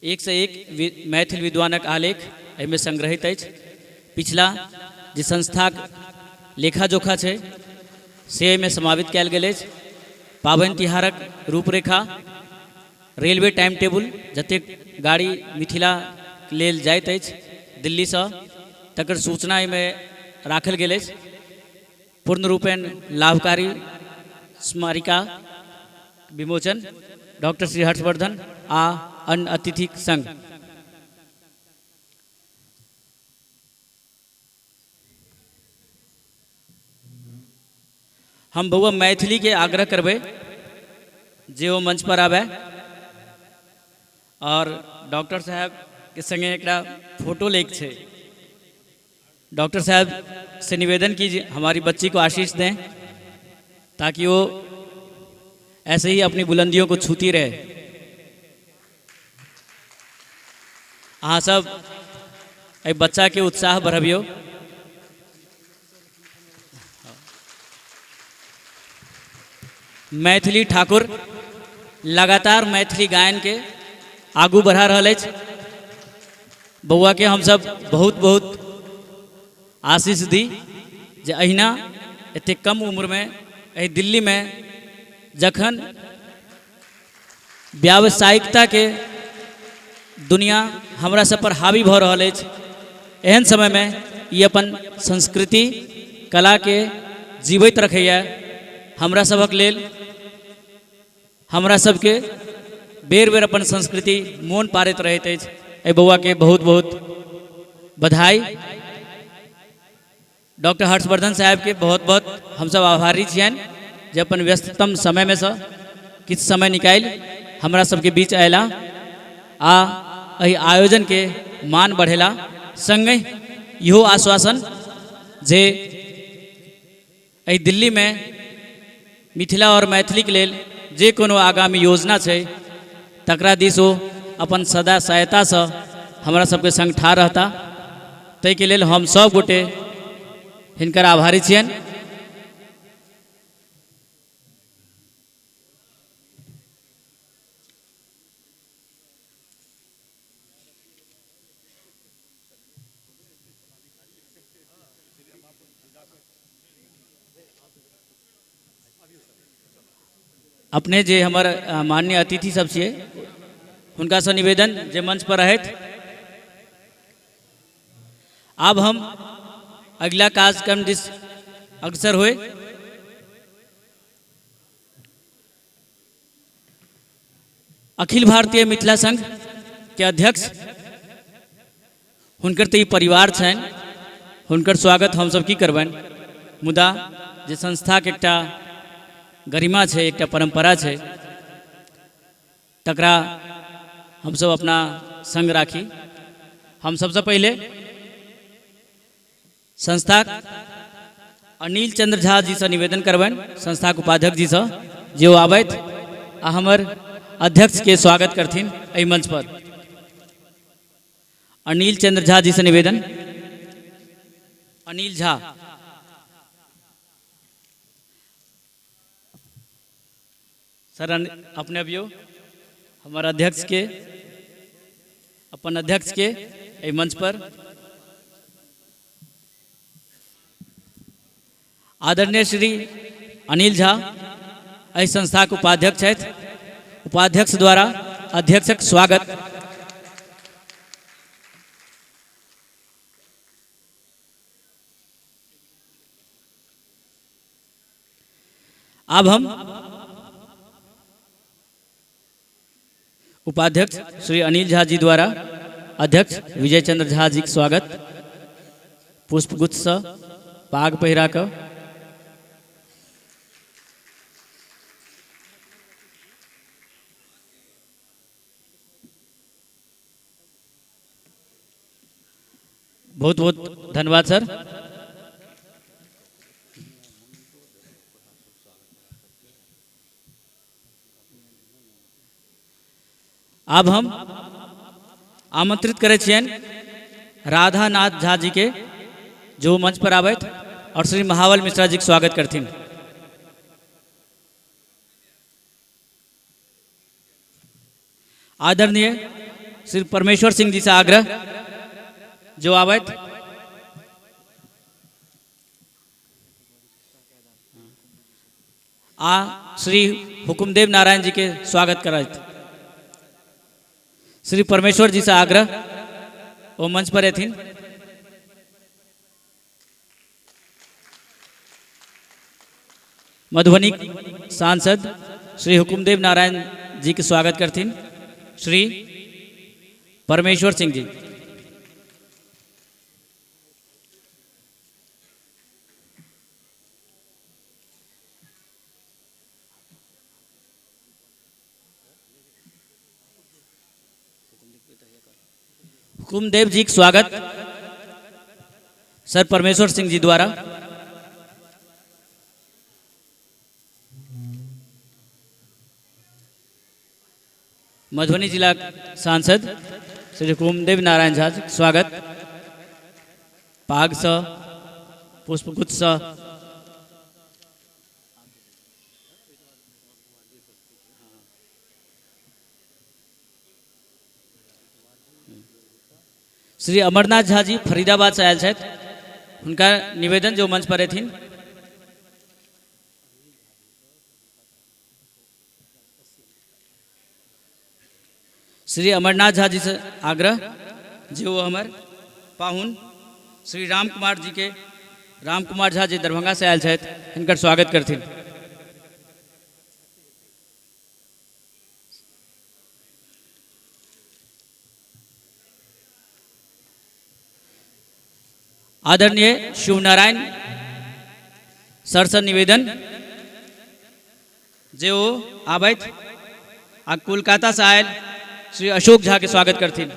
एक से एक मैथिल विद्वानक आलेख एहिमे संग्रहित अछि। पिछला जे संस्थाक लेखा जोखा छै से एहिमे समावित कयल गेल अछि। पाबनि तिहारक रूपरेखा, रेलवे टाइम टेबुल, जतेक गाड़ी मिथिला लेल जाइत अछि दिल्लीसँ तकर सूचना एहिमे राखल गेल अछि। पूर्ण रूपेण लाभकारी स्मारिका विमोचन डॉक्टर श्री हर्षवर्धन आ अन्य अतिथिक संग। हम बउआ मैथिली के आग्रह करबै जे ओ मंच पर आबै और डॉक्टर साहब के संगे एकटा फोटो लैके छै। डॉक्टर साहब से निवेदन कीजिए हमारी बच्ची को आशीष दें ताकि वो ऐसे ही अपनी बुलंदियों को छूती रहे। अहाँ सब एहि बच्चा के उत्साह बढ़बियौ। मैथिली ठाकुर लगातार मैथिली गायन के आगू बढ़ा रहल अछि। बौआके हमसब बहुत बहुत आशीष दी जे अहिना एतेक कम उम्रमे एहि दिल्लीमे जखन व्यावसायिकताके दुनिया हमरा सब पर हावी भऽ रहल अछि, एहन समयमे ई अपन संस्कृति कलाके जीवैत रखैए। हमरा सभक लेल हमरा सबके बेर बेर अपन संस्कृति मोन पाड़ैत रहैत अछि। एहि बौआके बहुत बहुत बधाई। डॉक्टर हर्षवर्धन साहेबके बहुत बहुत हमसब आभारी छियनि जे अपन व्यस्ततम समयमे सँ किछु समय निकालि हमरा सबके बीच अयला आ एहि आयोजनके मान बढ़ेला। सङ्गहि इहो आश्वासन जे एहि दिल्लीमे मिथिला आओर मैथिलीके लेल जे कोनो आगामी योजना छै तकरा दिस ओ अपन सदा सहायतासँ हमरा सबके सङ्ग ठाढ़ रहता, ताहिके लेल हम सब गोटे हिनकर आभारी छियनि। अपने जे हमर माननीय अतिथि सब छियै हुनकासँ निवेदन जे मंच पर रहथि। आब हम अगिला कार्यक्रम दिस अग्रसर होय। अखिल भारतीय मिथिला संघ के अध्यक्ष हुनकर तऽ ई परिवार छनि, हुनकर स्वागत हमसब की करबनि, मुदा जे संस्थाके एकटा गरिमा छै, एकटा परम्परा छै, तकरा हमसब अपना संग राखी। हम सबसँ पहिले संस्थाक अनिल चंद्र झा जीसँ निवेदन करबनि, संस्थाक उपाध्यक्ष जीसँ, जे ओ आबथि आ हमर अध्यक्षके स्वागत करथिन एहि मंच पर। अनिल चंद्र झा जीसँ निवेदन। अनिल झा। सर अपने अबियौ, हमर अध्यक्षके, अपन अध्यक्षके एहि मंच पर। आदरणीय श्री अनिल झा एहि संस्थाक उपाध्यक्ष छथि। उपाध्यक्ष द्वारा अध्यक्षक स्वागत। आब हम उपाध्यक्ष श्री अनिल झा जी द्वारा अध्यक्ष विजय चंद्र झा जी के स्वागत पुष्पगुच्छ से पाग पहिरा कऽ। बहुत बहुत धन्यवाद सर। आब हम आमंत्रित करै छियनि राधानाथ झा जी के, जो मंच पर आबथि और श्री महाबल मिश्रा जी के स्वागत करथिन। आदरणीय श्री परमेश्वर सिंह जी से आग्रह जो आबथि। आ श्री हुकुमदेव नारायण जी के स्वागत करथि। श्री परमेश्वर जी से आग्रह ओ मंच पर एथिन। मधुबनी सांसद श्री हुकुमदेव नारायण जी के स्वागत करथिन श्री परमेश्वर सिंह जी। हुकुमदेव जी के स्वागत सर परमेश्वर सिंह जी द्वारा। मधुबनी जिला सांसद श्री हुकुमदेव नारायण झा जी के स्वागत पाग सँ पुष्पगुच्छ सँ। श्री अमरनाथ झा जी फरीदाबादसँ आयल छथि, हुनका निवेदन जे ओ मंच पर एथिन। श्री अमरनाथ झा जी से आग्रह जे ओ हमर पाहुन श्री राम कुमार जी के, राम कुमार झा जी दरभंगा से आयल छथि, हिनकर स्वागत करथिन। आदरणीय शिवनारायण सर से निवेदन जे ओ आबथि आ कोलकाता से आयल श्री अशोक झा के स्वागत करथिन।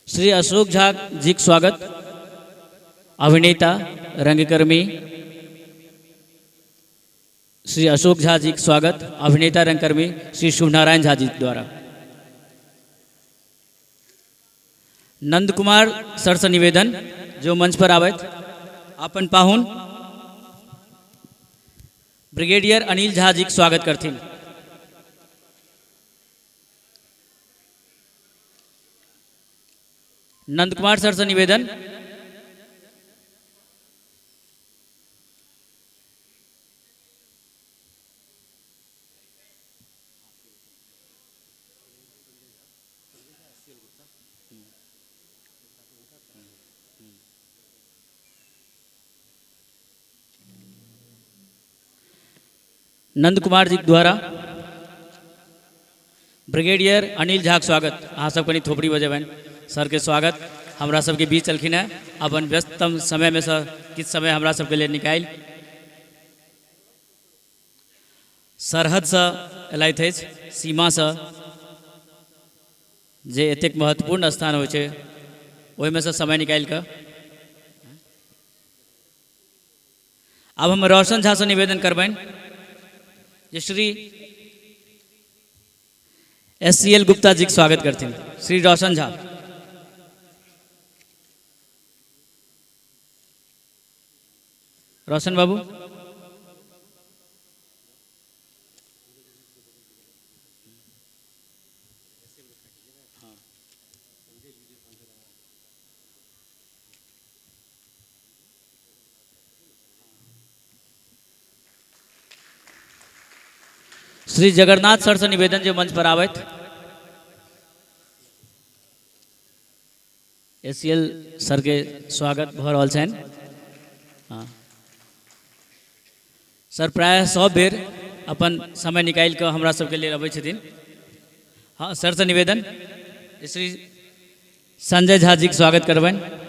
श्री अशोक झा जी के स्वागत, अभिनेता रंगकर्मी श्री अशोक झा जी के स्वागत, अभिनेता रंगकर्मी श्री शुभनारायण झा जी द्वारा। नंद कुमार सर से निवेदन जो मंच पर आबथि, अपन पाहुन ब्रिगेडियर अनिल झा जी के स्वागत करथिन। नंद कुमार सर से निवेदन नंद कुमार जी द्वारा ब्रिगेडियर अनिल झा के स्वागत। अहाँ सब कनी थोपड़ी बजेबनि सर के स्वागत। हमरा सबके बीच एलखिन हेँ, अपन व्यस्ततम समय में से किछु समय हमरा सबके लिए निकालि सरहदसँ एलथि अछि, सीमासँ, जे एतेक महत्वपूर्ण स्थान होइ छै ओहिमे सँ समय निकालि कऽ। आब हम रोशन झा सँ निवेदन करबनि जे श्री SCL Gupta जी के स्वागत करथिन। श्री रोशन झा। रोशन बाबू। श्री जगन्नाथ सर से निवेदन जे मंच पर आबथि। एसीएल सर के स्वागत भऽ रहल छनि। हँ सर प्रायः सब बेर अपन समय निकालि कऽ हमरा सबके लेल अबै छथिन। हँ सर से निवेदन श्री संजय झा जी के स्वागत करबनि।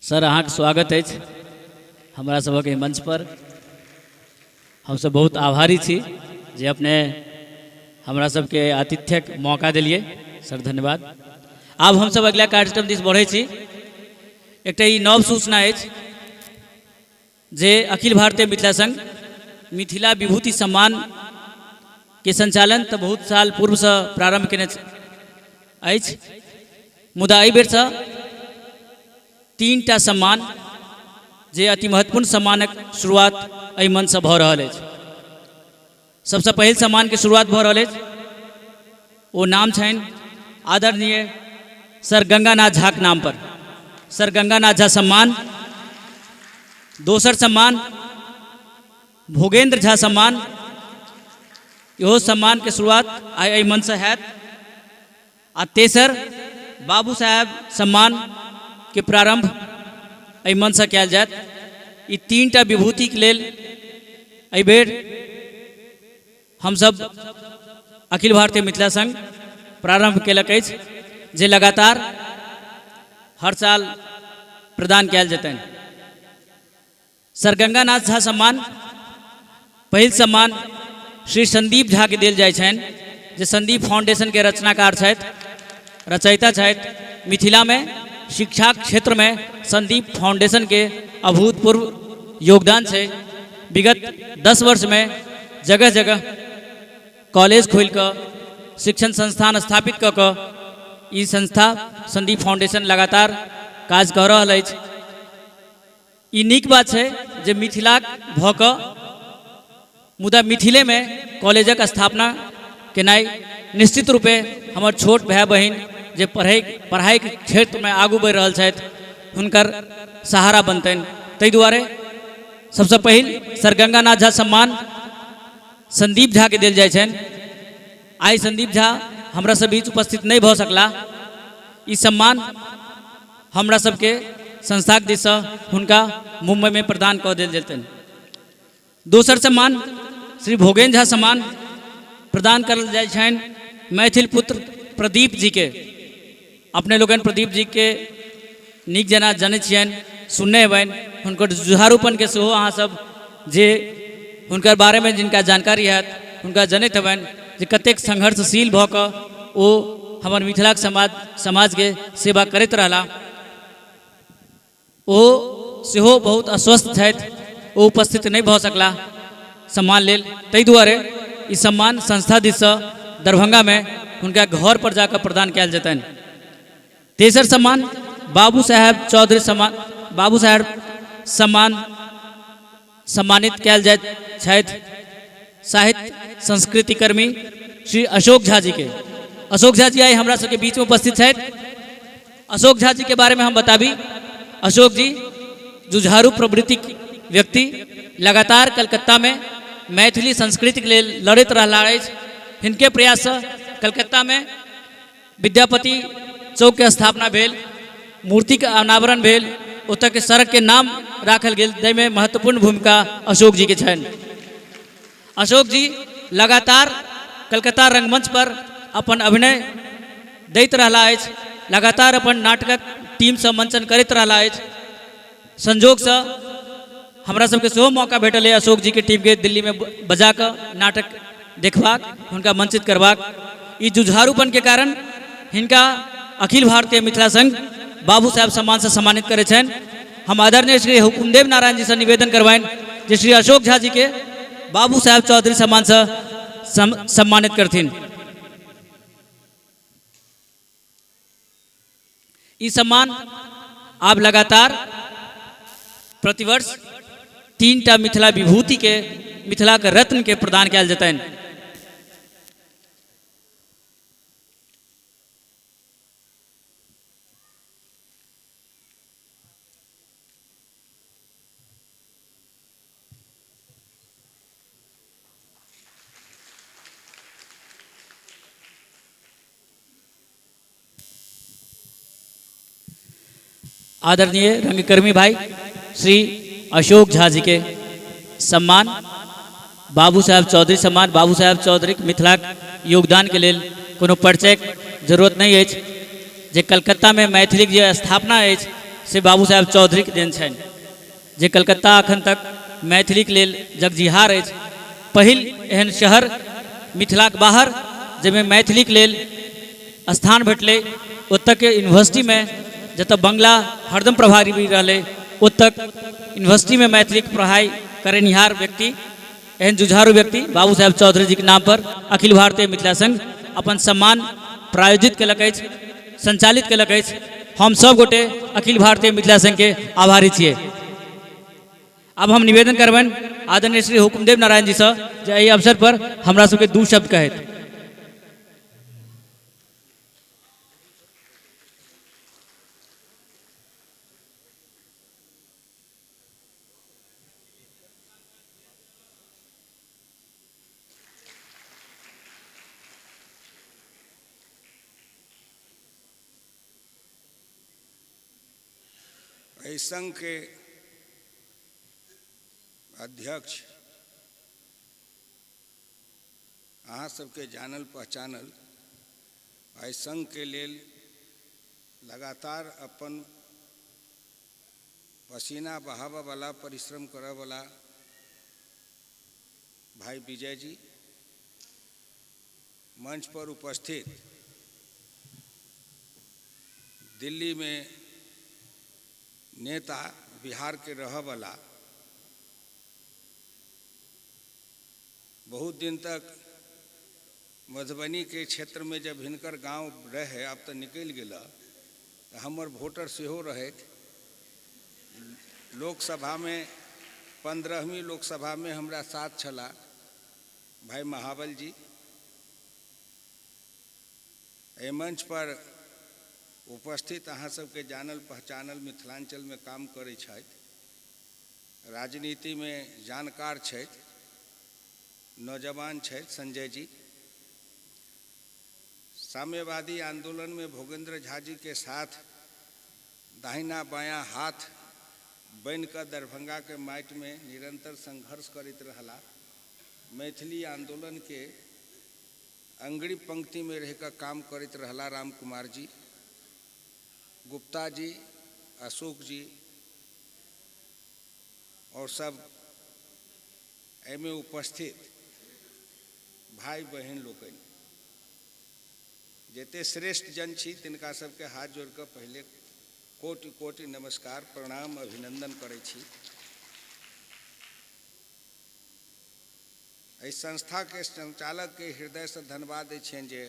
सर अहाँके स्वागत अछि हमरा सभक एहि मंच पर। हमसब बहुत आभारी छी जे अपने हमरा सबके आतिथ्यक मौका देलियै सर, धन्यवाद। आब हमसब अगिला कार्यक्रम दिस बढ़ै छी। एकटा ई नव सूचना अछि जे अखिल भारतीय मिथिला संघ मिथिला विभूति सम्मान के संचालन तऽ बहुत साल पूर्वसँ प्रारम्भ केने अछि, मुदा एहि बेरसँ 3टा सम्मान जे अति महत्वपूर्ण सम्मानक शुरुआत एहि मंचसँ भऽ रहल अछि। सबसँ पहिल सम्मानके शुरुआत भऽ रहल अछि, ओ नाम छनि आदरणीय सर गंगानाथ झाक नाम पर, सर गंगानाथ झा सम्मान। दोसर सम्मान भोगेंद्र झा सम्मान, इहो सम्मानके शुरुआत आइ एहि मंचसँ हैत। आ तेसर बाबू साहेब सम्मानके प्रारंभ एहि मंचसँ कयल जायत। ई 3टा विभूतिके लेल एहि बेर हमसब अखिल भारतीय मिथिला संघ प्रारंभ केलक अछि, जे लगातार हर साल प्रदान कयल जेतनि। सर गंगानाथ झा सम्मान पहिल सम्मान श्री संदीप झा के देल जाइ छनि, जे संदीप फाउंडेशन के रचनाकार छथि, रचयिता छथि। मिथिला में शिक्षा क्षेत्र में संदीप फाउंडेशन के अभूतपूर्व योगदान छै। विगत 10 वर्ष में जगह जगह कॉलेज खोलि कऽ शिक्षण संस्थान स्थापित कऽ कऽ ई संस्था संदीप फाउंडेशन लगातार काज कऽ रहल अछि। ई नीक बात छै जे मिथिलाक भऽ कऽ मुदा मिथिलेमे कॉलेजक स्थापना केनाइ निश्चित रूपे हमर छोट भाय बहिन जे पढ़ाइके क्षेत्रमे आगू बढ़ि रहल छथि हुनकर सहारा बनतनि। ताहि दुआरे सबसँ पहिल सर गंगानाथ झा सम्मान संदीप झाके देल जाइ छनि। आइ संदीप झा हमरा सब बीच उपस्थित नहि भऽ सकला। ई सम्मान हमरा सबके संस्थाक दिससँ हुनका मुम्बईमे प्रदान कऽ देल जेतनि। दोसर सम्मान श्री भोगेन्द्र झा सम्मान प्रदान करल जाइ छनि मैथिल पुत्र प्रदीप जीके। अपने लोकनि प्रदीप जीके नीक जेना जनै छियनि, सुनने हेबनि। हुनकर जुझारूपनके सेहो अहाँ सब जे हुनकर बारेमे जिनका जानकारी हैत हुनका जनैत हेबनि जे कतेक संघर्षशील भऽ कऽ ओ हमर मिथिलाक समाजके सेवा करैत रहला। ओ सेहो बहुत अस्वस्थ छथि, ओ उपस्थित नहि भऽ सकला सम्मान लेल। ताहि दुआरे ई सम्मान संस्था दिससँ दरभंगामे हुनका घर पर जाकऽ प्रदान कयल जेतनि। तेसर सम्मान बाबू साहेब चौधरी सम्मान, बाबू साहेब सम्मान सम्मानित कयल जाइत छथि साहित्य संस्कृतिकर्मी श्री अशोक झा जी के। अशोक झा जी आइ हमरा सबके बीचमे उपस्थित छथि। अशोक झा जी के बारेमे हम बताबी, अशोक जी जुझारू प्रवृत्तिक व्यक्ति, लगातार कलकत्तामे मैथिली संस्कृतिके लेल लड़ैत रहला अछि। हिनके प्रयाससँ कलकत्तामे विद्यापति चौकके स्थापना भेल, मूर्तिके अनावरण भेल, ओतऽके सड़कके नाम राखल गेल, जाहिमे महत्वपूर्ण भूमिका अशोक जीके छनि। अशोक जी लगातार कलकत्ता रंगमंच पर अपन अभिनय दैत रहला अछि, लगातार अपन नाटकक टीमसँ मंचन करैत रहला अछि। संजोगसँ हमरा सबके सेहो मौका भेटल अशोक जीके टीमके दिल्लीमे बजा कऽ नाटक देखबाक, हुनका मंचित करबाक। ई जुझारूपनके कारण हिनका अखिल भारतीय मिथिला संघ बाबू साहेब सम्मानसँ सम्मानित करै छनि। हम आदरणीय श्री हुकुमदेव नारायण जीसँ निवेदन करबनि जे श्री अशोक झा जीके बाबू साहेब चौधरी सम्मानसँ सम्मानित करथिन। ई सम्मान आब लगातार प्रतिवर्ष 3टा मिथिला विभूतिके, मिथिलाके रत्नके प्रदान कयल जेतनि। आदरणीय रंगकर्मी भाई श्री अशोक झा जी के सम्मान बाबू साहेब चौधरी सम्मान। बाबू साहेब चौधरी मिथिलाक योगदान के लेल कोनो परिचय जरूरत नहीं अछि। जे कलकत्ता में मैथिलीक जे स्थापना अछि से बाबू साहेब चौधरी के देन छनि। जे कलकत्ता अखन तक मैथिलीक लेल जगजिहार अछि, पहिल एहन शहर मिथिलाक बाहर जाहिमे मैथिलीक लेल स्थान भेटलै, ओतऽके यूनिवर्सिटीमे जतऽ बंगला हरदम प्रभावी रहलै ओतऽ यूनिवर्सिटीमे मैथिलीक पढ़ाइ करेनिहार व्यक्ति, एहन जुझारू व्यक्ति बाबू साहेब चौधरी जीके नाम पर अखिल भारतीय मिथिला संघ अपन सम्मान प्रायोजित केलक अछि, संचालित केलक अछि। हम सब गोटे अखिल भारतीय मिथिला संघके आभारी छियै। आब हम निवेदन करबनि आदरणीय श्री हुकुमदेव नारायण जीसँ जे एहि अवसर पर हमरा सबके 2 शब्द कहैत। एहि संघ के अध्यक्ष अहाँ सबके जानल पहचानल एहि संघ के लेल लगातार अपन पसीना बहाबऽ वाला, परिश्रम करऽ वाला भाई विजय जी, मंच पर उपस्थित दिल्ली में नेता बिहार के रहऽ वाला, बहुत दिन तक मधुबनी के क्षेत्र में जब हिनकर गांव रहे, अब तो निकलि गेल, तो हमर वोटर सेहो रहथि। लोकसभा में 15वीं लोकसभा में हमरा साथ छला भाई महाबल जी। एहि मंच पर उपस्थित अहाँ सबके जानल पहचानल मिथिलांचल में काम करै छथि, राजनीति में जानकार छथि, नौजवान छथि संजय जी। साम्यवादी आंदोलन में भोगेंद्र झा जी के साथ दाहिना बायां हाथ बनिकऽ दरभंगा के माटि में निरंतर संघर्ष करैत रहला। मैथिली आंदोलन के अंग्री पंक्ति में रहिकऽ काम करैत रहला राम कुमार जी, गुप्ता जी, अशोक जी और सब एहिमे उपस्थित भाई बहन लोकनि, जते श्रेष्ठ जन छी तिनका सबके हाथ जोड़ि कऽ पहिले कोटि कोटि नमस्कार, प्रणाम, अभिनंदन करै छी। एहि संस्था के संचालक के हृदय से धन्यवाद दै छियनि जे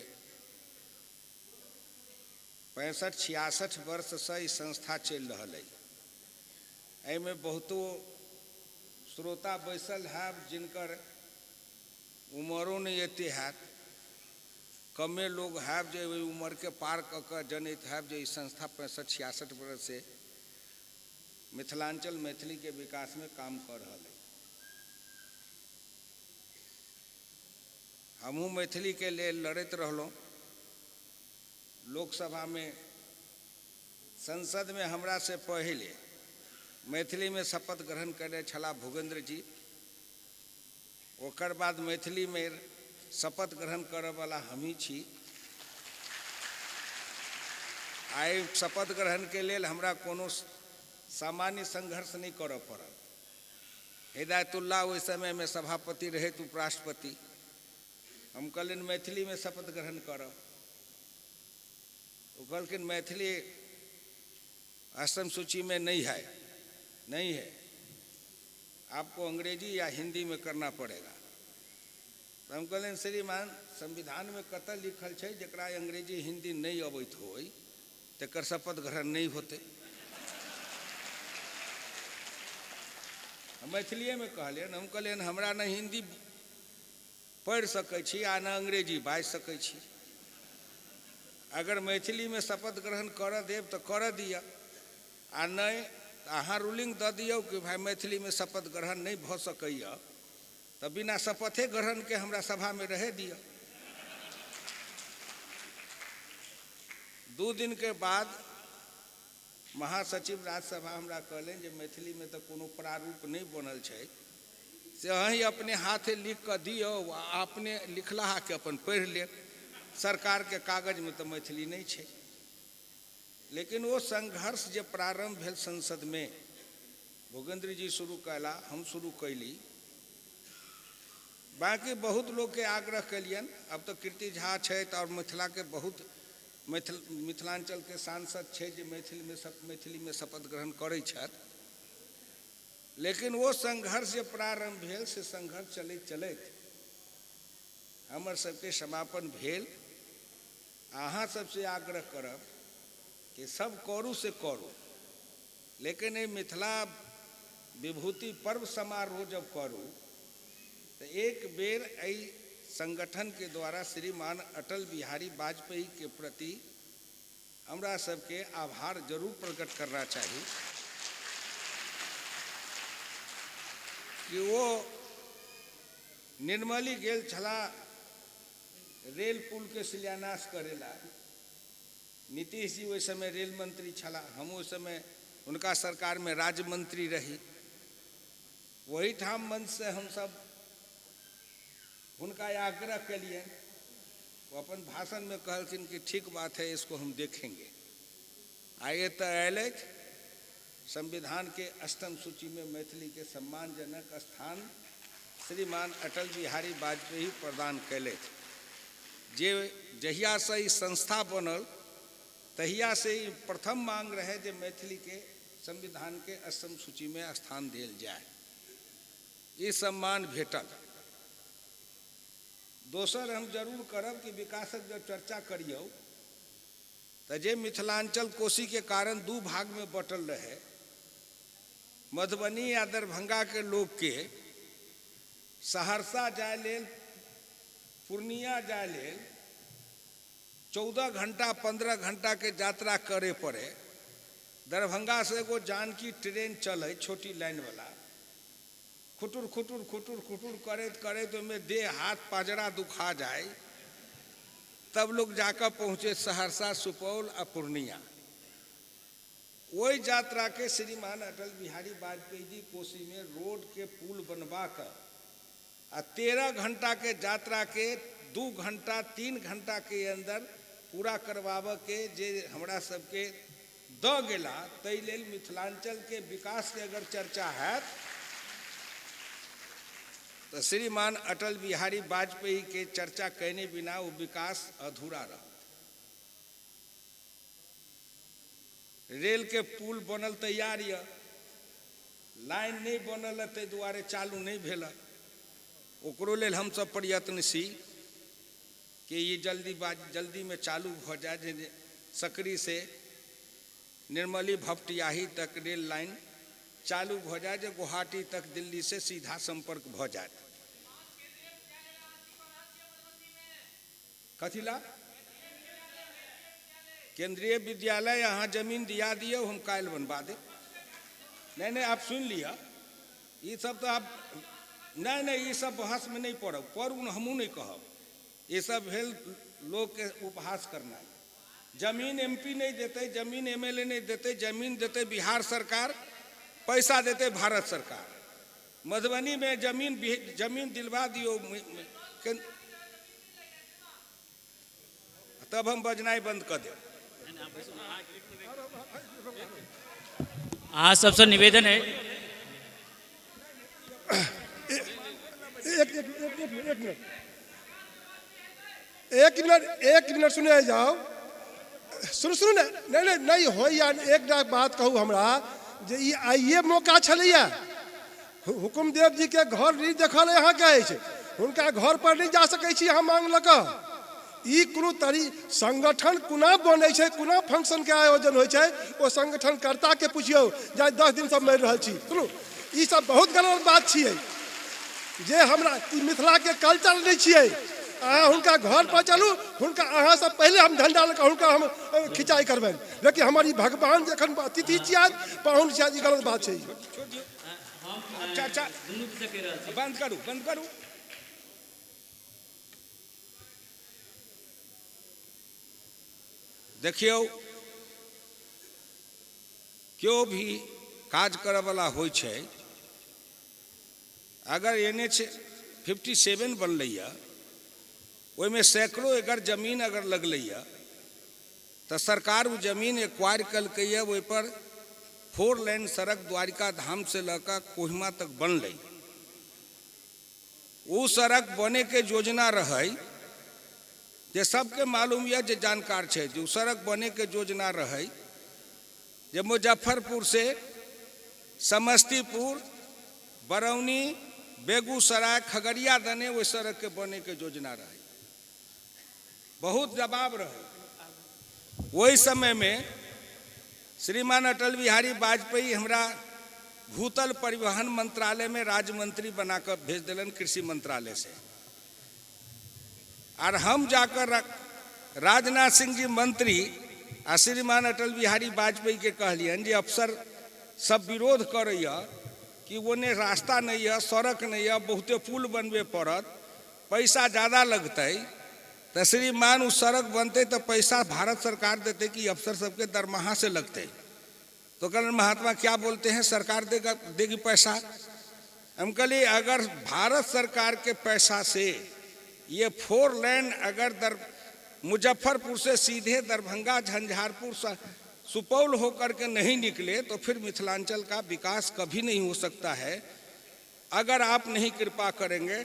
65-66 वर्ष से ई संस्था चलि रहल अछि। एहिमे बहुतो श्रोता बैसल हैब जिनकर उमरो नहि एते हैत, कमे लोग हैब जे ओहि उम्र के पार कऽ कऽ जनैत हैब जे ई संस्था 65-66 वर्ष से मिथिलांचल मैथिली के विकास में काम कऽ रहल अछि। हमहूँ मैथिली के लेल लड़ैत रहलहुँ। लोकसभा में, संसद में हमरा से पहिले मैथिली में शपथ ग्रहण करने छलाह भोगेंद्र जी। ओकर बाद मैथिली में शपथ ग्रहण करऽ वाला हमही छी। आइ शपथ ग्रहण के लेल हमरा कोनो सामान्य संघर्ष नहि करऽ पड़ल। हिदायतुल्ला ओहि समय में सभापति रहथि, उपराष्ट्रपति। हम कहलियनि मैथिली में शपथ ग्रहण करब। ओ कहलखिन मैथिली अष्टम सूची में नहीं है, नहीं है, आपको अंग्रेजी या हिंदी में करना पड़ेगा। तो हम कहलियनि श्रीमान, संविधान में कतऽ लिखल छै जकरा अंग्रेजी हिंदी नहीं अबैत होय तकर शपथ ग्रहण नहीं होतै। हम मैथिलीएमे कहलियनि, हम कहलियनि हमरा ने हिंदी पढ़ि सकै छी आ ने अंग्रेजी बाजि सकै छी। अगर मैथिलीमे शपथ ग्रहण करऽ देब तऽ करऽ दिअ, आ नहि तऽ अहाँ रूलिंग दऽ दियौ कि भाइ मैथिलीमे शपथ ग्रहण नहि भऽ सकैए, तऽ बिना शपथे ग्रहणके हमरा सभामे रहै दिअ। 2 दिन के बाद महासचिव राज्यसभा हमरा कहलनि जे मैथिलीमे तऽ कोनो प्रारूप नहि बनल छै, से अहीं अपने हाथे लिख कऽ दियौ आ अपने लिखलाहाके अपन पढ़ि लेब, सरकारके कागजमे तऽ मैथिली नहि छै। लेकिन ओ संघर्ष जे प्रारंभ भेल संसदमे, भोगेंद्र जी शुरू कयला, हम शुरू कैली, बाकी बहुत लोकके आग्रह केलियनि। अब तऽ कीर्ति झा छथि और मिथिलाके बहुत मिथिलांचलके सांसद छै जे मैथिलीमे शपथ ग्रहण करै छथि। लेकिन ओ संघर्ष जे प्रारंभ भेल से संघर्ष चलैत चलैत हमर सबके समापन भेल। अहाँ सबसे आग्रह करब कि सब करू से करू, लेकिन एहि मिथिला विभूति पर्व समारोह जब करू तो एक बेर एहि संगठन के द्वारा श्रीमान अटल बिहारी वाजपेयी के प्रति हमरा सबके आभार जरूर प्रकट करना चाही कि वो निर्मली गेल छला रेल पुल के शिलान्यास करेला। नीतीश जी ओहि समय रेल मंत्री छला, हम ओहि समय उनका सरकार में राज्य मंत्री रही। वही ठाम मंच से हम सब हुनका आग्रह केलियनि। वो अपन भाषण में कहलखिन कि ठीक बात है, इसको हम देखेंगे। आइ एतऽ आयल अछि। संविधानके अष्टम सूचीमे मैथिलीके सम्मानजनक स्थान श्रीमान अटल बिहारी वाजपेयी प्रदान कयलथि। जे जहियासँ ई संस्था बनल तहियासँ ई प्रथम मांग रहै जे मैथिलीके संविधानके अष्टम सूचीमे स्थान देल जाय। ई सम्मान भेटल। दोसर हम जरूर करब कि विकासक जब चर्चा करियौ तऽ जे मिथिलांचल कोसीके कारण दू भागमे बँटल रहै, मधुबनी आ दरभंगाके लोकके सहरसा जाय लेल, पूर्णिया जाय लेल 14 घंटा 15 घंटाके यात्रा करे पड़े। दरभंगासँ एगो जानकी ट्रेन चलै, छोटी लाइनवला, खुटुर खुटुर खुटुर खुटुर करैत करैत ओहिमे देह हाथ पाजरा दुखा जाय, तब लोग जाकर पहुँचे सहरसा, सुपौल आ पूर्णिया। ओहि यात्राके श्रीमान अटल बिहारी वाजपेयी जी कोसीमे रोडके पुल बनवा कऽ आ 13 घंटाके यात्राके 2 घंटा 3 घंटाके अंदर पूरा करवाबऽके जे हमरा सबके दऽ गेला, ताहि लेल मिथिलांचलके विकासके अगर चर्चा हैत तऽ श्रीमान अटल बिहारी वाजपेयीके चर्चा कयने बिना ओ विकास अधूरा रहत। रेलके पुल बनल तैयार यऽ, लाइन नहि बनल ताहि दुआरे चालू नहि भेल। ओकरो लेल हमसब प्रयत्नशील कि ई जल्दीमे चालू भऽ जाय, जे सकरी से निर्मली भपटियाही तक रेल लाइन चालू भऽ जाय, जे गुवाहाटी तक दिल्ली से सीधा संपर्क भऽ जायत। कथिला केंद्रीय विद्यालय अहाँ जमीन दिया दियौ, हम काल्हि बनवा देब। नहीं नहीं, आप सुन लिअ, ई सब तऽ आप नहीं नहीं, ई सब बहसमे नहीं पड़ब, पड़ू हमहूँ नहीं कहब। ई सब भेल लोकके उपहास करनाइ। जमीन एमपी नहीं देते, जमीन एमएलए नहीं देते, जमीन देते बिहार सरकार, पैसा देते भारत सरकार। मधुबनी में जमीन दिलवा दियो, तब हम बजनाइ बंद कर देब। अहाँ सबसे निवेदन है, एक मिनट सुने जाओ, सुन सुन नहीं नहीं नहीं होइया। एकटा बात कहू हमरा जे ई आइए मौका छलैया, हुकुमदेव जी के घर नहीं देखल अहाँके अछि, हुनका घर पर नहीं जा सकै छी अहाँ मांग लऽ कऽ। ई कोनो तरी संगठन कोना बनै छै, कोना फंक्शन के आयोजन होइ छै, ओ संगठनकर्ता के पुछियौ जे 10 दिन से मरि रहल छी। सुनू, ई सब बहुत गलत बात छियै जे हमरा ई मिथिला के कल्चर नहीं छियै। अहाँ हुनका घर पर चलू, हुनका अहाँ से पहले हम झंडा लऽ कऽ हुनका हम खिंचाई करबनि, लेकिन हमर ई भगवान जखन अतिथि छियथि, पाहुन छियथि, ई गलत बात छै। चर्चा बंद करू, बंद करू। देखियौ, केओ भी काज करऽवला होइ छै, अगर NH 57 बनलैया, ओहिमे सैकड़ों एकड़ जमीन अगर लगलैया तऽ सरकार ओ जमीन एक्वायर कलकैया, ओहिपर 4 लेन सड़क द्वारिका धाम से लऽ कऽ कोहिमा तक बनलै। ओ सड़क बने के योजना रहै, जे सबके मालूम यऽ, जे जानकार छै, जे ओ सड़क बने के योजना रहै जे मुजफ्फरपुर से समस्तीपुर, बरौनी, बेगूसराय, खगड़िया दने ओहि सड़क के बने के योजना रहै। बहुत दबाव रहै ओहि समय में। श्रीमान अटल बिहारी वाजपेयी हमरा भूतल परिवहन मंत्रालय में राज्य मंत्री बनाकर भेज दिलन कृषि मंत्रालय से, और हम जाकर राजनाथ सिंह जी मंत्री आ श्रीमान अटल बिहारी वाजपेयी के कहलियन जे अफसर सब विरोध करैया कि ओने रास्ता नहीं है, सड़क नहीं है, बहुते पुल बनबे पड़त, पैसा ज़्यादा लगतै, तो श्रीमान उ सड़क बनते तो पैसा भारत सरकार देते कि अफसर सबके दरमाहा से लगते। तो कहलन महात्मा क्या बोलते हैं, सरकार देगा, देगी पैसा। हम कहलिए अगर भारत सरकार के पैसा से ये 4 लेन अगर मुजफ्फरपुर से सीधे दरभंगा, झंझारपुर, सुपौल होकर के नहीं निकले तो फिर मिथिलांचल का विकास कभी नहीं हो सकता है। अगर आप नहीं कृपा करेंगे,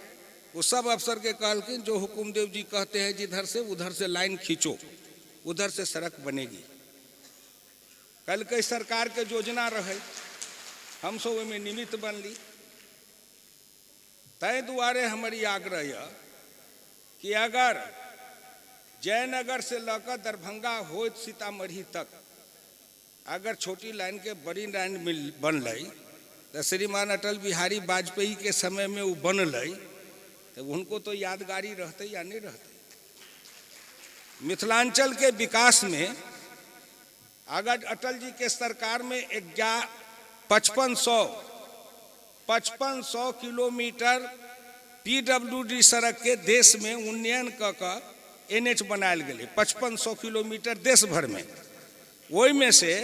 वो सब अफसर के कहलखिन जो हुकुमदेव जी कहते हैं जिधर से उधर से लाइन खींचो, उधर से सड़क बनेगी। कल के सरकार के योजना रहे, हम सब ओहिमे निमित्त बनली। ताहि दुआरे हमर ई आग्रह यऽ कि अगर जयनगर से लऽ कऽ दरभंगा होइत सीतामढ़ी तक अगर छोटी लाइन के बड़ी लाइन मिल बनलै तऽ श्रीमान अटल बिहारी वाजपेयी के समय में ओ बनलै, तऽ हुनको तो यादगारी रहतै या नहि रहतै। मिथिलांचल के विकास में अगर अटल जी के सरकार में 5500 किलोमीटर पीडब्ल्यूडी सड़क के देश में उन्नयन कऽ कऽ एन एच बनायल गेलै, 5500 किलोमीटर देश भर में, ओहिमे से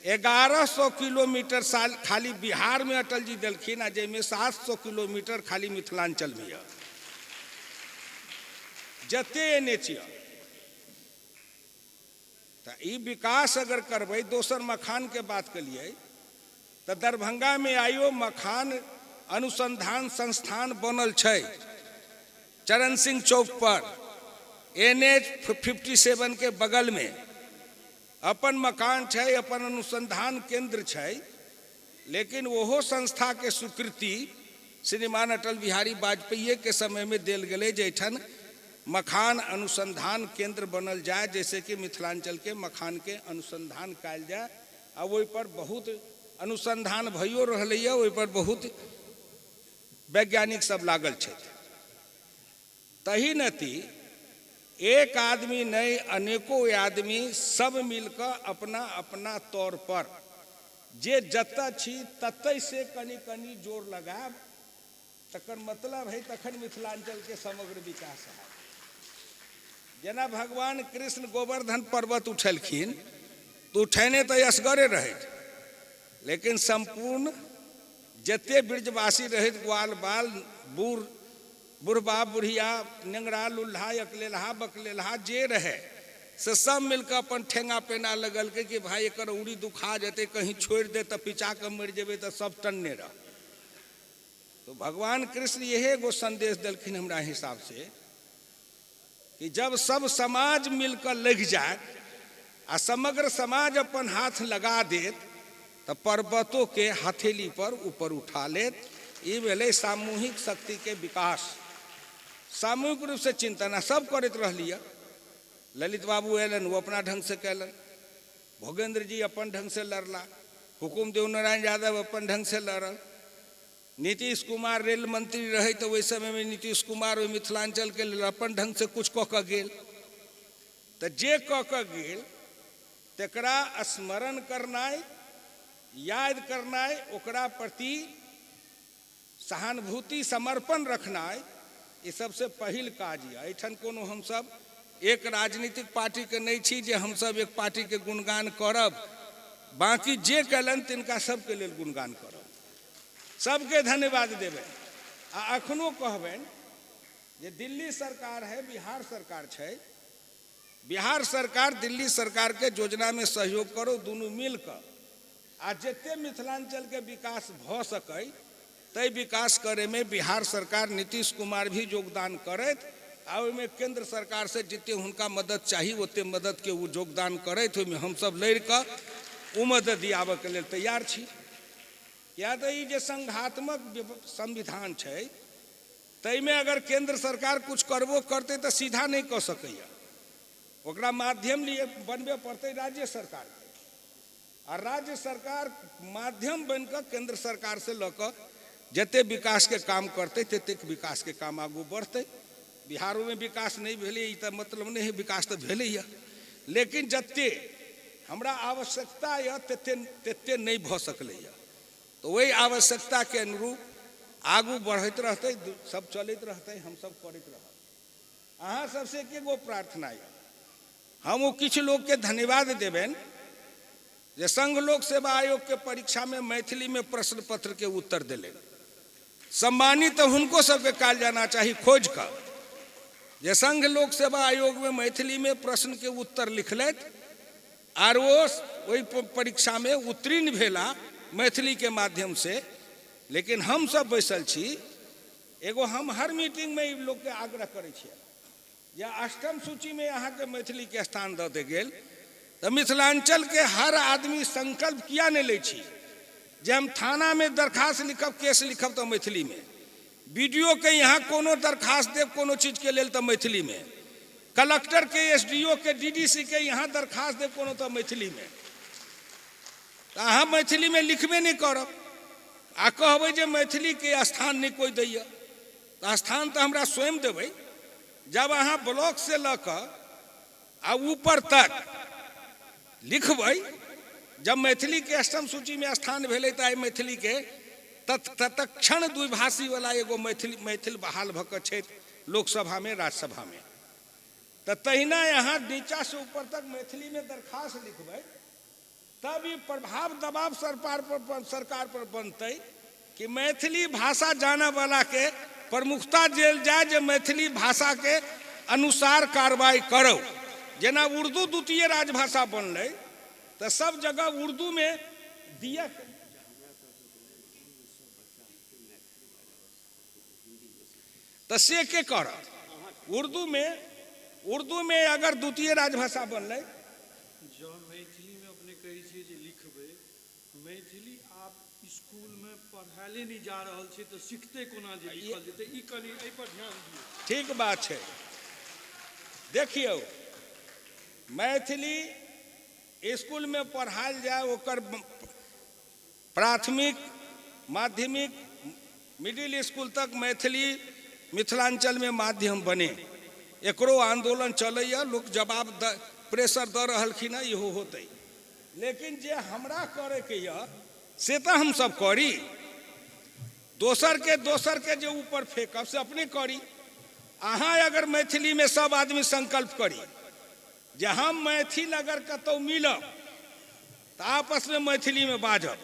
1100 किलोमीटर साल खाली बिहार में अटल जी देलखिन, आ जाहिमे 700 किलोमीटर खाली मिथिलांचल में यऽ जते एन एच यऽ। तऽ ई विकास अगर करबै। दोसर मखान के बात केलियै तऽ दरभंगा में आइयो मखान अनुसंधान संस्थान बनल छै चरण सिंह चौक पर, एन एच 57 के बगल में अपन मकान छै, अपन अनुसंधान केंद्र छै। लेकिन ओहो संस्था के स्वीकृति श्रीमान अटल बिहारी वाजपेयी के समय में देल गेलै जे एहिठाम मखान अनुसंधान केंद्र बनल जाय, जैसे कि मिथिलांचल के मखान के अनुसंधान कयल जाय। आ ओहि पर बहुत अनुसंधान भइयो रहलैए, ओहि पर बहुत वैज्ञानिक सब लागल छथि। तही नति एक आदमी नहि, अनेको आदमी सब मिलकऽ अपना अपना तौर पर जे जतऽ छी ततै से कनि कनि जोर लगायब, तकर मतलब है तखन मिथिलांचल के समग्र विकास हैत। जेना भगवान कृष्ण गोवर्धन पर्वत उठेलखिन तऽ उठेने तऽ असगरे रहथि, लेकिन सम्पूर्ण जते ब्रजवासी रहथि, ग्वाल बाल, बूढ़ बुढ़बा बुढ़िया, नेंगरा लुल्हा, अकलेलहा बकलेलहा जे रहै से सब मिलकऽ अपन ठेंगा पेना लगलकै कि भाई एकर उड़ी दुखा जेतै, कहीं छोड़ि दे तऽ पिचा कऽ मरि जेबै, तऽ सब टन्ने रह। तो भगवान कृष्ण यही एगो संदेश देलखिन हमरा हिसाब से कि जब सब समाज मिलकर लग जाए आ समग्र समाज अपन हाथ लगा देत तऽ पर्वतों के हथेली पर ऊपर उठा लेत। ई भेलै सामूहिक शक्ति के विकास। सामूहिक रूप से चिंतन आ सब करैत रहलियै। ललित बाबू अयलनि, ओ अपना ढंग से कयलनि, भोगेंद्र जी अपन ढंग से लड़ला, हुकुमदेव नारायण यादव अपन ढंग से लड़ल, नीतीश कुमार रेल मंत्री रहै तऽ ओहि समयमे नीतीश कुमार ओहि मिथिलांचलके लेल अपन ढंग से कुछ कऽ कऽ गेल। तऽ जे कऽ कऽ गेल तकरा स्मरण करनाइ, याद करनाइ, ओकरा प्रति सहानुभूति समर्पण रखनाइ, ई सबसँ पहिल काज यऽ। एहिठाम कोनो हमसब एक राजनीतिक पार्टीके नहि छी जे हमसब एक पार्टीके गुणगान करब, बाँकी जे कयलनि तिनका सबके लेल गुणगान करब, सबके धन्यवाद देबनि। आ अखनो कहबनि जे दिल्ली सरकार है, बिहार सरकार छै, बिहार सरकार दिल्ली सरकारके योजनामे सहयोग करू, दुनू मिल कऽ आ जते मिथिलांचलके विकास भऽ सकै ताहि विकास करैमे बिहार सरकार नीतीश कुमार भी योगदान करथि आ ओहिमे केंद्र सरकार से जते हुनका मदद चाही ओते मददके ओ योगदान करथि। ओहिमे हमसब लड़ि कऽ ओ मदद दियाबऽके लेल तैयार छी। किया तऽ ई जे संघात्मक संविधान छै ताहिमे अगर केंद्र सरकार कुछ करबो करतै तऽ सीधा नहि कऽ सकैए, ओकरा माध्यम लिए बनबे पड़तै राज्य सरकारके, आ राज्य सरकार माध्यम बनिकऽ केंद्र सरकार से लऽ कऽ जते विकासके काम करतै ततेक विकासके काम आगू बढ़तै। बिहारोमे विकास नहि भेलै ई तऽ मतलब नहि है, विकास तऽ भेलैए, लेकिन जते हमरा आवश्यकता यऽ तते तते नहि भऽ सकलैए। तऽ ओहि आवश्यकताके अनुरूप आगू बढ़ैत रहतै, सब चलैत रहतै, हमसब करैत रहब। अहाँ सबसँ एके गो प्रार्थना यऽ, हम ओ किछु लोकके धन्यवाद देबनि जे संघ लोक सेवा आयोग के परीक्षा में मैथिली में प्रश्न पत्र के उत्तर देलनि। सम्मानित तऽ हुनको सबके कयल जाना चाही खोजि कऽ जे संघ लोक सेवा आयोग में मैथिली में प्रश्न के उत्तर लिखलथि। आर ओ ओहि परीक्षामे उत्तीर्ण भेला मैथिलीके माध्यमसँ। लेकिन हमसभ बैसल छी, एगो हम हर मीटिंगमे ई लोकके आग्रह करै छियै जे अष्टम सूचीमे अहाँके मैथिलीके स्थान दऽ देल गेल तऽ मिथिलाञ्चलके हर आदमी संकल्प किया नहि लै छी जे हम थानामे दरखास्त लिखब, केस लिखब तऽ मैथिलीमे, बी डी ओ के यहाँ कोनो दरखास्त देब कोनो चीजके लेल तऽ मैथिलीमे, कलक्टरके, एस डी ओ के, डी डी सी के यहाँ दरखास्त देब कोनो तऽ मैथिलीमे। तऽ अहाँ मैथिलीमे लिखबे नहि करब आ कहबै जे मैथिलीके स्थान नहि कोइ दैए, तऽ स्थान तऽ हमरा स्वयं देबै। जब अहाँ ब्लॉकसँ लऽ कऽ आ ऊपर तक लिखबै, जब मैथिलीके अष्टम सूचीमे स्थान भेलै तऽ आइ मैथिलीके तत्क्षण द्विभाषीवला एगो मैथिल मैथिल बहाल भऽ कऽ छथि लोकसभामे, राज्यसभामे। तऽ तहिना अहाँ नीचासँ ऊपर तक मैथिलीमे दरखास्त लिखबै तब ई प्रभाव दबाव सरकार पर बनतै कि मैथिली भाषा जानऽवलाके प्रमुखता देल जाय जे मैथिली भाषाके अनुसार कार्रवाई करौ। जेना उर्दू द्वितीय राजभाषा बनलै तऽ सब जगह उर्दूमे दिअ। तऽ से के करत? उर्दूमे उर्दूमे अगर द्वितीय राजभाषा बनलै। जँ मैथिलीमे अपने कहै छियै जे लिखबै, मैथिली आब स्कूलमे पढ़ायले नहि जा रहल छै तऽ सिखतै कोना जे लिखल जेतै? ई कनि एहिपर ध्यान दियौ। ठीक बात छै। देखियौ, मैथिली स्कूलमे पढ़ायल जाय, ओकर प्राथमिक, माध्यमिक, मिडिल स्कूल तक मैथिली मिथिलाञ्चलमे माध्यम बने, एकरो आन्दोलन चलैए, लोक जवाब प्रेशर दऽ रहलखिन हँ, इहो होतै। लेकिन जे हमरा करैके यऽ से तऽ हमसब करी, दोसरके जे ऊपर फेकब से अपने करी। अहाँ अगर मैथिलीमे सब आदमी संकल्प करी जे हम मैथिल अगर कतहु मिलब तऽ आपसमे मैथिलीमे बाजब।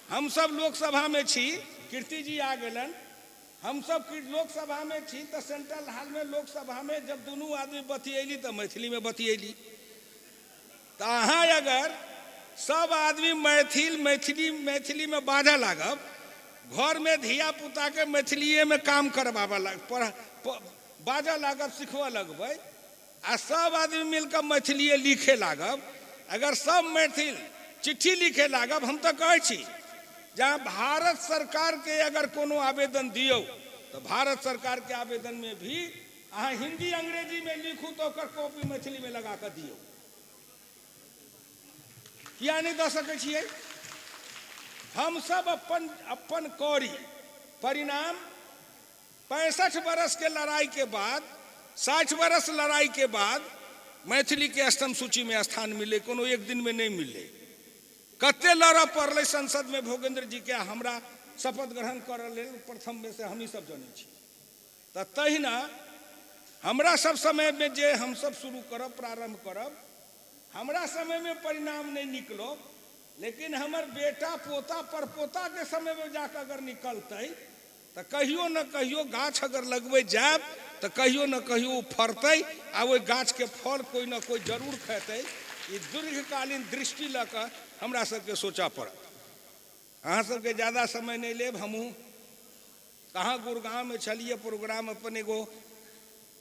हमसब लोकसभामे छी, कीर्तिजी आ गेलनि, हमसब लोकसभामे छी तऽ सेंट्रल हॉलमे लोकसभामे जब दुनू आदमी बतियेली तऽ मैथिलीमे बतियेली। तऽ अहाँ अगर सब आदमी मैथिल मैथिली मैथिलीमे बाजऽ लागब, घरमे धियापुताके मैथिलीएमे काम करबाबऽ लाग पढ़ बाजऽ लागब, सिखबऽ लगबै, आ सब आदमी मिलकऽ मैथिलीए लिखे लागब, अगर सब मैथिल चिट्ठी लिखे लागब, हम तऽ कहै छी जहाँ भारत सरकारके अगर कोनो आवेदन दियौ तऽ भारत सरकारके आवेदनमे भी अहाँ हिन्दी अंग्रेजीमे लिखू तऽ ओकर कॉपी मैथिलीमे लगा कऽ दियौ। किया नहि दऽ सकै छियै? हमसब अपन अपन करी। परिणाम 65 बरस के लड़ाई के बाद, 60 बरस लड़ाई के बाद मैथिली के अष्टम सूची में स्थान मिले, कोनो एक दिन में नहीं मिले। कते लड़ऽ पड़लै संसद में भोगेंद्र जी के हमरा शपथ ग्रहण करऽ लेल, प्रथम में से हमही सब जनै छी। तऽ तहिना हमरा सब समय में जे हमसब शुरू करब, प्रारंभ करब, हमरा समय में परिणाम नहीं निकलो, लेकिन हमर बेटा पोता परपोता के समय में जाकर अगर निकलतै तऽ कहियो न कहियो गाछ अगर लगबै जायब तऽ कहियो न कहियो ओ फड़तै आ ओहि गाछके फल कोइ न कोइ जरूर खेतै। ई दीर्घकालीन दृष्टि लऽ कऽ हमरा सबके सोचऽ पड़त। अहाँ सबके ज्यादा समय नहि लेब। हमहूँ कहाँ गुड़गाँवमे छलियै, प्रोग्राम अपन एगो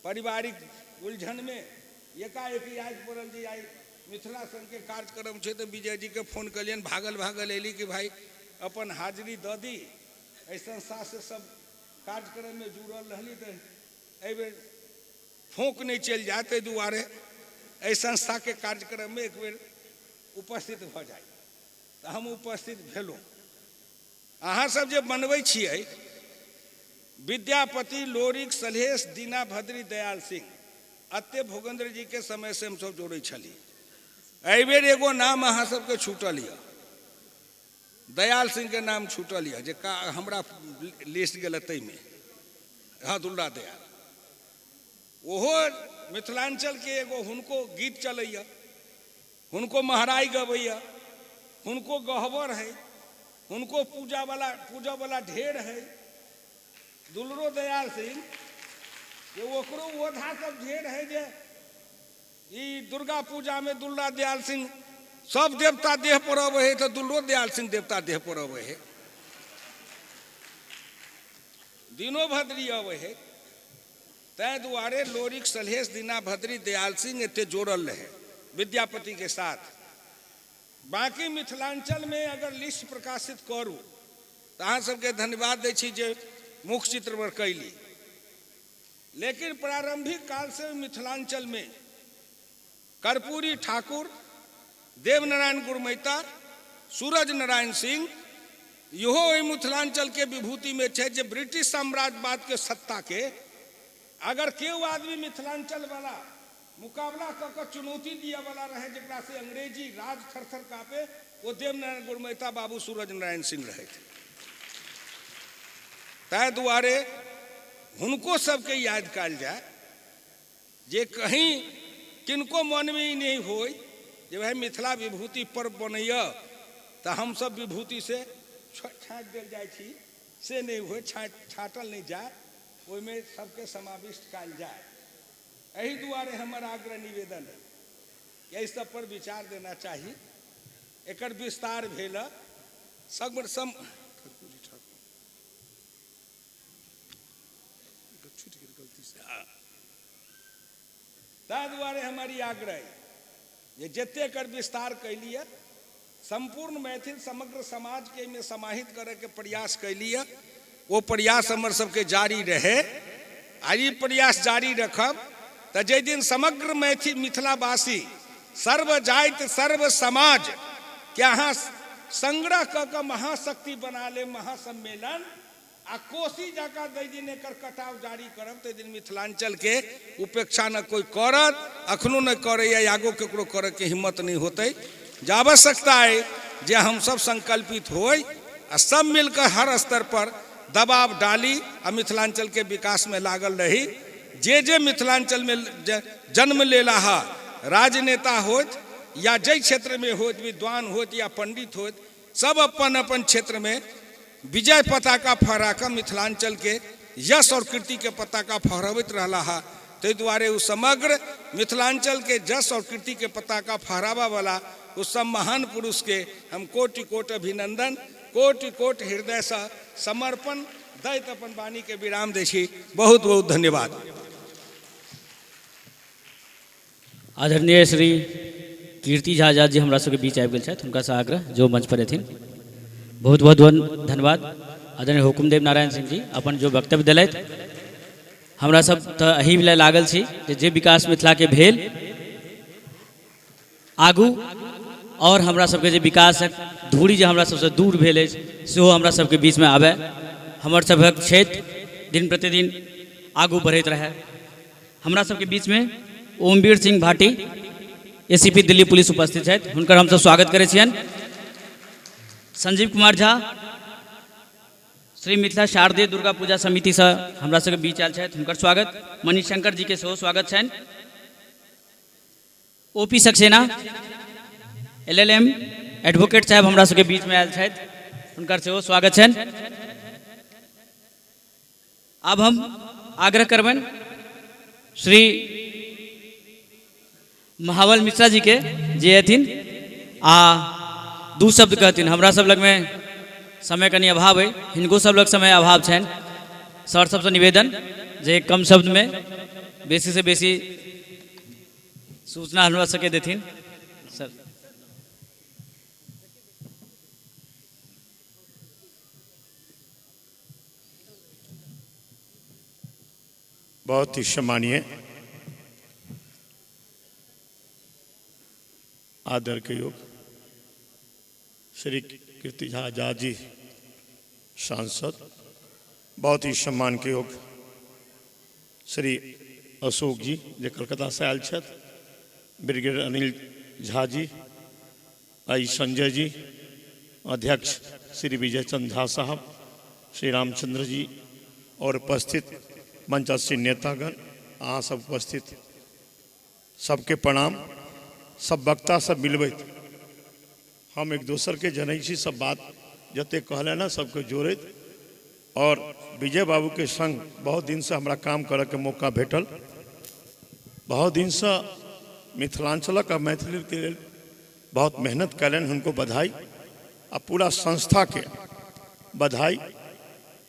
पारिवारिक उलझनमे एकाएक याद पड़ल जे आइ मिथिला संघके कार्यक्रम छै, तऽ विजय जीके फोन केलियनि, भागल भागल अयली कि भाइ अपन हाजिरी दऽ दी। एहि संस्थासँ सब कार्यक्रममे जुड़ल रहली तऽ एहिबेर फोंक नहि चलि जाय, ताहि दुआरे एहि संस्थाके कार्यक्रममे एक बेर उपस्थित भऽ जाइ, तऽ हम उपस्थित भेलहुँ। अहाँ सब जे बनबै छियै विद्यापति, लोरिक, सलहेश, दीना भद्री, दयाल सिंह, अते भोगेंद्र जी के समय से हमसब जोड़ै छली। एहिबेर एगो नाम अहाँ सबके छूटल यऽ, दयाल सिंह के नाम छूटल यऽ, जे का हमरा लिस्ट गेल ताहिमे। हाँ, दुर्गा दयाल, ओहो मिथिलाञ्चल के एगो हुनको गीत चलैया, हुनको महराइ गबैया, हुनको गहबर है, हुनको पूजा वाला ढेर है। दुलरो दयाल सिंह के ओकरो ओझा सब ढेर है जे ई दुर्गा पूजामे दुल्ला दयाल सिंह सब देवता देह पर अबै है तऽ दुल्लो दयाल सिंह देवता देह पर अबै है, दीनो भद्री अबै है। ताहि दुआरे लोरिक सलहेश दीना भद्री दयाल सिंह एते जोड़ल रहे विद्यापति के साथ। बाकी मिथिलांचल में अगर लिस्ट प्रकाशित करू तऽ अहाँ सबके धन्यवाद दै छी जे मुख्य चित्र पर कैली, लेकिन प्रारंभिक काल से मिथिलांचल में कर्पूरी ठाकुर, देवनारायण गुरमैता, सूरज नारायण सिंह, इहो ओहि मिथिलांचल के विभूति में छै जे ब्रिटिश साम्राज्यवाद के सत्ता के अगर केओ आदमी मिथिलांचल वाला मुकाबला कऽ कऽ चुनौती दिअ वाला रहे जकरा से अंग्रेजी राज थरथर कापे, ओ देवनारायण गुरमैता बाबू सूरज नारायण सिंह रहथि। ताहि दुआरे हुनको सबके याद कयल जाय जे कहीं किनको मनमे ई नहि होय जे भाई मिथिला विभूति पर्व बनैया तऽ हमसब विभूति से छाँटि देल जाइ छी, से नहि होय, छाँटल नहि जाय, ओहिमे सबके समाविष्ट कयल जाय। एहि दुआरे हमर आग्रह निवेदन है कि एहि सब पर विचार देना चाही। एकर विस्तार भेल सम ताहि दुआरे हमर ई आग्रह जे जते एकर विस्तार कैलियै संपूर्ण मैथिल समग्र समाज के एहिमे समाहित करैके प्रयास कैलियै, ओ प्रयास हमर सबके जारी रहे। आ ई प्रयास जारी रखब तऽ जाहि दिन समग्र मैथिल मिथिलावासी सर्व जाति सर्व समाज के अहाँ संग्रह कऽ कऽ महाशक्ति बना लेब, महासम्मेलन आ कोसी जकाँ जाहि दिन एकर कटाव जारी करब ताहि दिन मिथिलांचल के उपेक्षा न कोई करत, अखनो नहि करैया, आगो केकरो करैके हिम्मत नहि होतै। जे आवश्यकता अइ जे हमसब संकल्पित होइ आ सब मिलकर हर स्तर पर दबाव डाली आ मिथिलांचल के विकास में लागल रही। जे जे मिथिलांचल में जन्म लेला हा, राजनेता होत या जाहि क्षेत्र में होत, विद्वान होत या पंडित होत, सब अपन अपन क्षेत्र में विजय पताका फहरा कऽ मिथिलांचल के यश और कीर्ति के पताका फहरबैत रहला हा। ताहि दुआरे ओ समग्र मिथिलांचल के यश और कीर्ति के पताका फहराबऽ वाला ओ सब महान पुरुष के हम कोटि कोटि अभिनंदन, कोटि कोटि हृदयसँ समर्पण दैत अपन वाणी के विराम दै छी। बहुत बहुत धन्यवाद। आदरणीय श्री कीर्ति झा आजाद जी हमरा सबके बीच आबि गेल छथि, हुनकासँ आग्रह जो मंच पर एथिन। बहुत बहुत धन्यवाद आदरणीय हुकुमदेव नारायण सिंह जी अपन जो वक्तव्य देलथि। हमरा सब तऽ एही लए लागल छी जे विकास मिथिलाके भेल आगू और हमरा सबके जे विकासक धूरी जे हमरा सबसँ दूर भेल अछि सेहो हमरा सबके बीचमे आबय, हमर सभक क्षेत्र दिन प्रतिदिन आगू बढ़ैत रहय। हमरा सबके बीचमे ओमवीर सिंह भाटी एसीपी दिल्ली पुलिस उपस्थित छथि, हुनकर हमसब स्वागत करै छियनि। संजीव कुमार झा श्री मिथिला शारदीय दुर्गा पूजा समितिसँ हमरा सबके बीच आयल छथि, हुनकर स्वागत। मणिशंकर जी के सेहो स्वागत छनि। O P Saxena L L M advocate साहब हमरा सबके बीचमे आयल छथि, हुनकर सेहो स्वागत छनि। आब हम आग्रह करबनि श्री महाबल मिश्रा जी के जे अथिन आ दू शब्द कहथिन। हमरा सब लगमे समय कनि अभाव अइ, हिनको सब लग समय अभाव छनि। सर सबसँ निवेदन जे कम शब्दमे बेसीसँ बेसी सूचना हमरा सबके देथिन सर। बहुत ही सम्मानीय आदर के योग श्री कीर्ति झा आजाद जी सांसद, बहुत ही सम्मान के योग श्री अशोक जी जे कलकत्ता से आयल छथि, ब्रिगेडियर अनिल झा जी, आई संजय जी, अध्यक्ष श्री विजय चंद्र झा साहब, श्री रामचंद्र जी और उपस्थित मंचासीन नेतागण, अहाँ सब उपस्थित सबके प्रणाम। सब वक्ता सब मिलबैत हम एक दोसर के जनै छी, सब बात जते कहले ना सबके जोड़ैत और विजय बाबू के संग बहुत दिन से हमरा काम करे के मौका भेटल। बहुत दिन से मिथिलाञ्चलक आ मैथिलीके लेल बहुत मेहनत कयलनि, हुनको बधाई आ पूरा संस्थाके बधाई।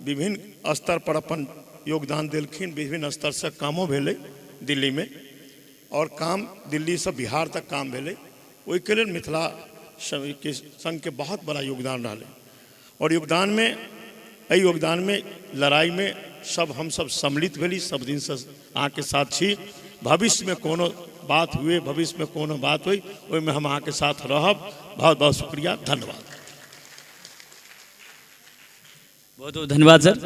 विभिन्न स्तर पर अपन योगदान देलखिन, विभिन्न स्तरसँ कामो भेलै दिल्लीमे आओर काम दिल्लीसँ बिहार तक काम भेलै, ओहिके लेल मिथिला के संघके बहुत बड़ा योगदान रहलै। आओर योगदानमे एहि योगदानमे लड़ाइमे सब हमसब सम्मिलित भेली, सब दिनसँ अहाँके साथ छी। भविष्यमे कोनो बात हुए, भविष्यमे कोनो बात होइ, ओहिमे हम अहाँके साथ रहब। बहुत बहुत शुक्रिया, धन्यवाद। बहुत बहुत धन्यवाद सर,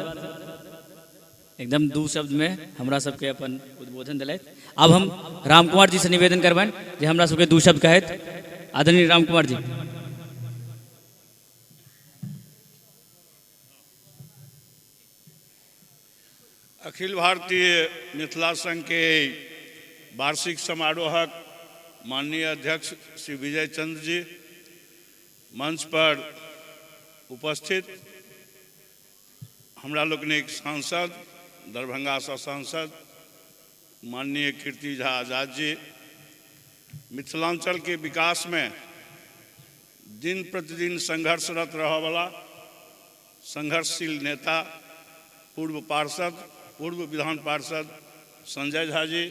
एकदम दू शब्दमे हमरा सबके अपन उद्बोधन देलथि। आब हम राम कुमार जी से निवेदन करबनि जे हमरा सबके दू शब्द कहथि। आदरणीय राम कुमार जी। अखिल भारतीय मिथिला संघ के वार्षिक समारोहक माननीय अध्यक्ष श्री विजय चंद्र जी, मंच पर उपस्थित हमरा लोकनिक सांसद, दरभंगासँ सांसद माननीय कीर्ति झा आजाद जी, मिथिलांचल के विकास में दिन प्रतिदिन संघर्षरत रहऽवला संघर्षशील नेता, पूर्व पार्षद, पूर्व विधान पार्षद संजय झा जी,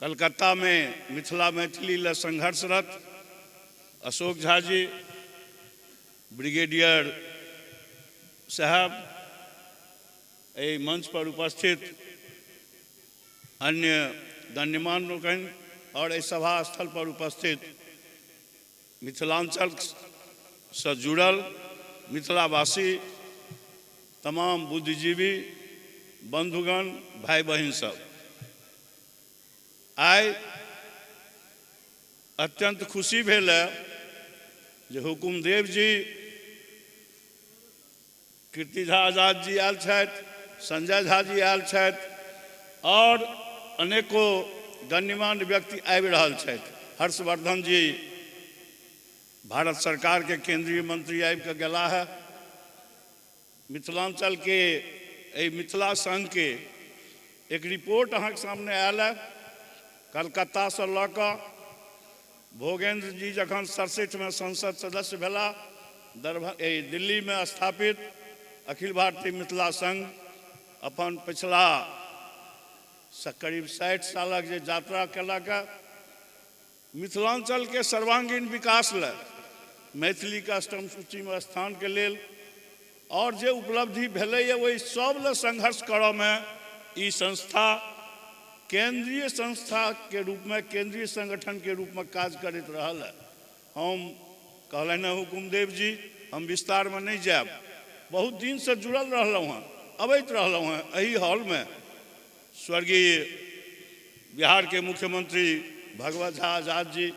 कलकत्ता में मिथिला मैथिली ल संघर्षरत अशोक झा जी, ब्रिगेडियर साहब, एहि मंच पर उपस्थित अन्य गण्यमान्य लोकनि और एहि सभा स्थल पर उपस्थित मिथिलांचल से जुड़ल मिथिलावासी तमाम बुद्धिजीवी बंधुगण, भाई बहिन सब, आइ अत्यंत खुशी भेल है जे हुकुमदेव जी, कीर्ति झा आजाद जी आयल छथि, संजय झा जी आयल छथि और अनेको गण्यमान्य व्यक्ति आबि रहल छथि। हर्षवर्धन जी भारत सरकार के केंद्रीय मंत्री आबि कऽ गेला है। मिथिलांचल के एहि मिथिला संघ के एक रिपोर्ट अहाँके सामने आयल है। कलकत्तासँ लऽ कऽ भोगेंद्र जी जखन 67 में संसद सदस्य भेला, दिल्ली में स्थापित अखिल भारतीय मिथिला संघ अपन पिछला करीब 60 सालक जे यात्रा केलक, मिथिलांचल के सर्वांगीण विकास ल मैथिली के अष्टम सूची में स्थान के लेल और जे उपलब्धि भेलैए ओहि सब ल संघर्ष करऽ में ई संस्था केंद्रीय संस्था के रूप में, केंद्रीय संगठन के रूप में काज करैत रहल है। हम कहलनि हँ हुकुमदेव जी, हम विस्तार में नहीं जायब, बहुत दिन से जुड़ल रहलहुँ हँ, अबैत रहलहुँ हँ एहि हॉल में। स्वर्गीय बिहार के मुख्यमंत्री भगवत झा आजाद जी,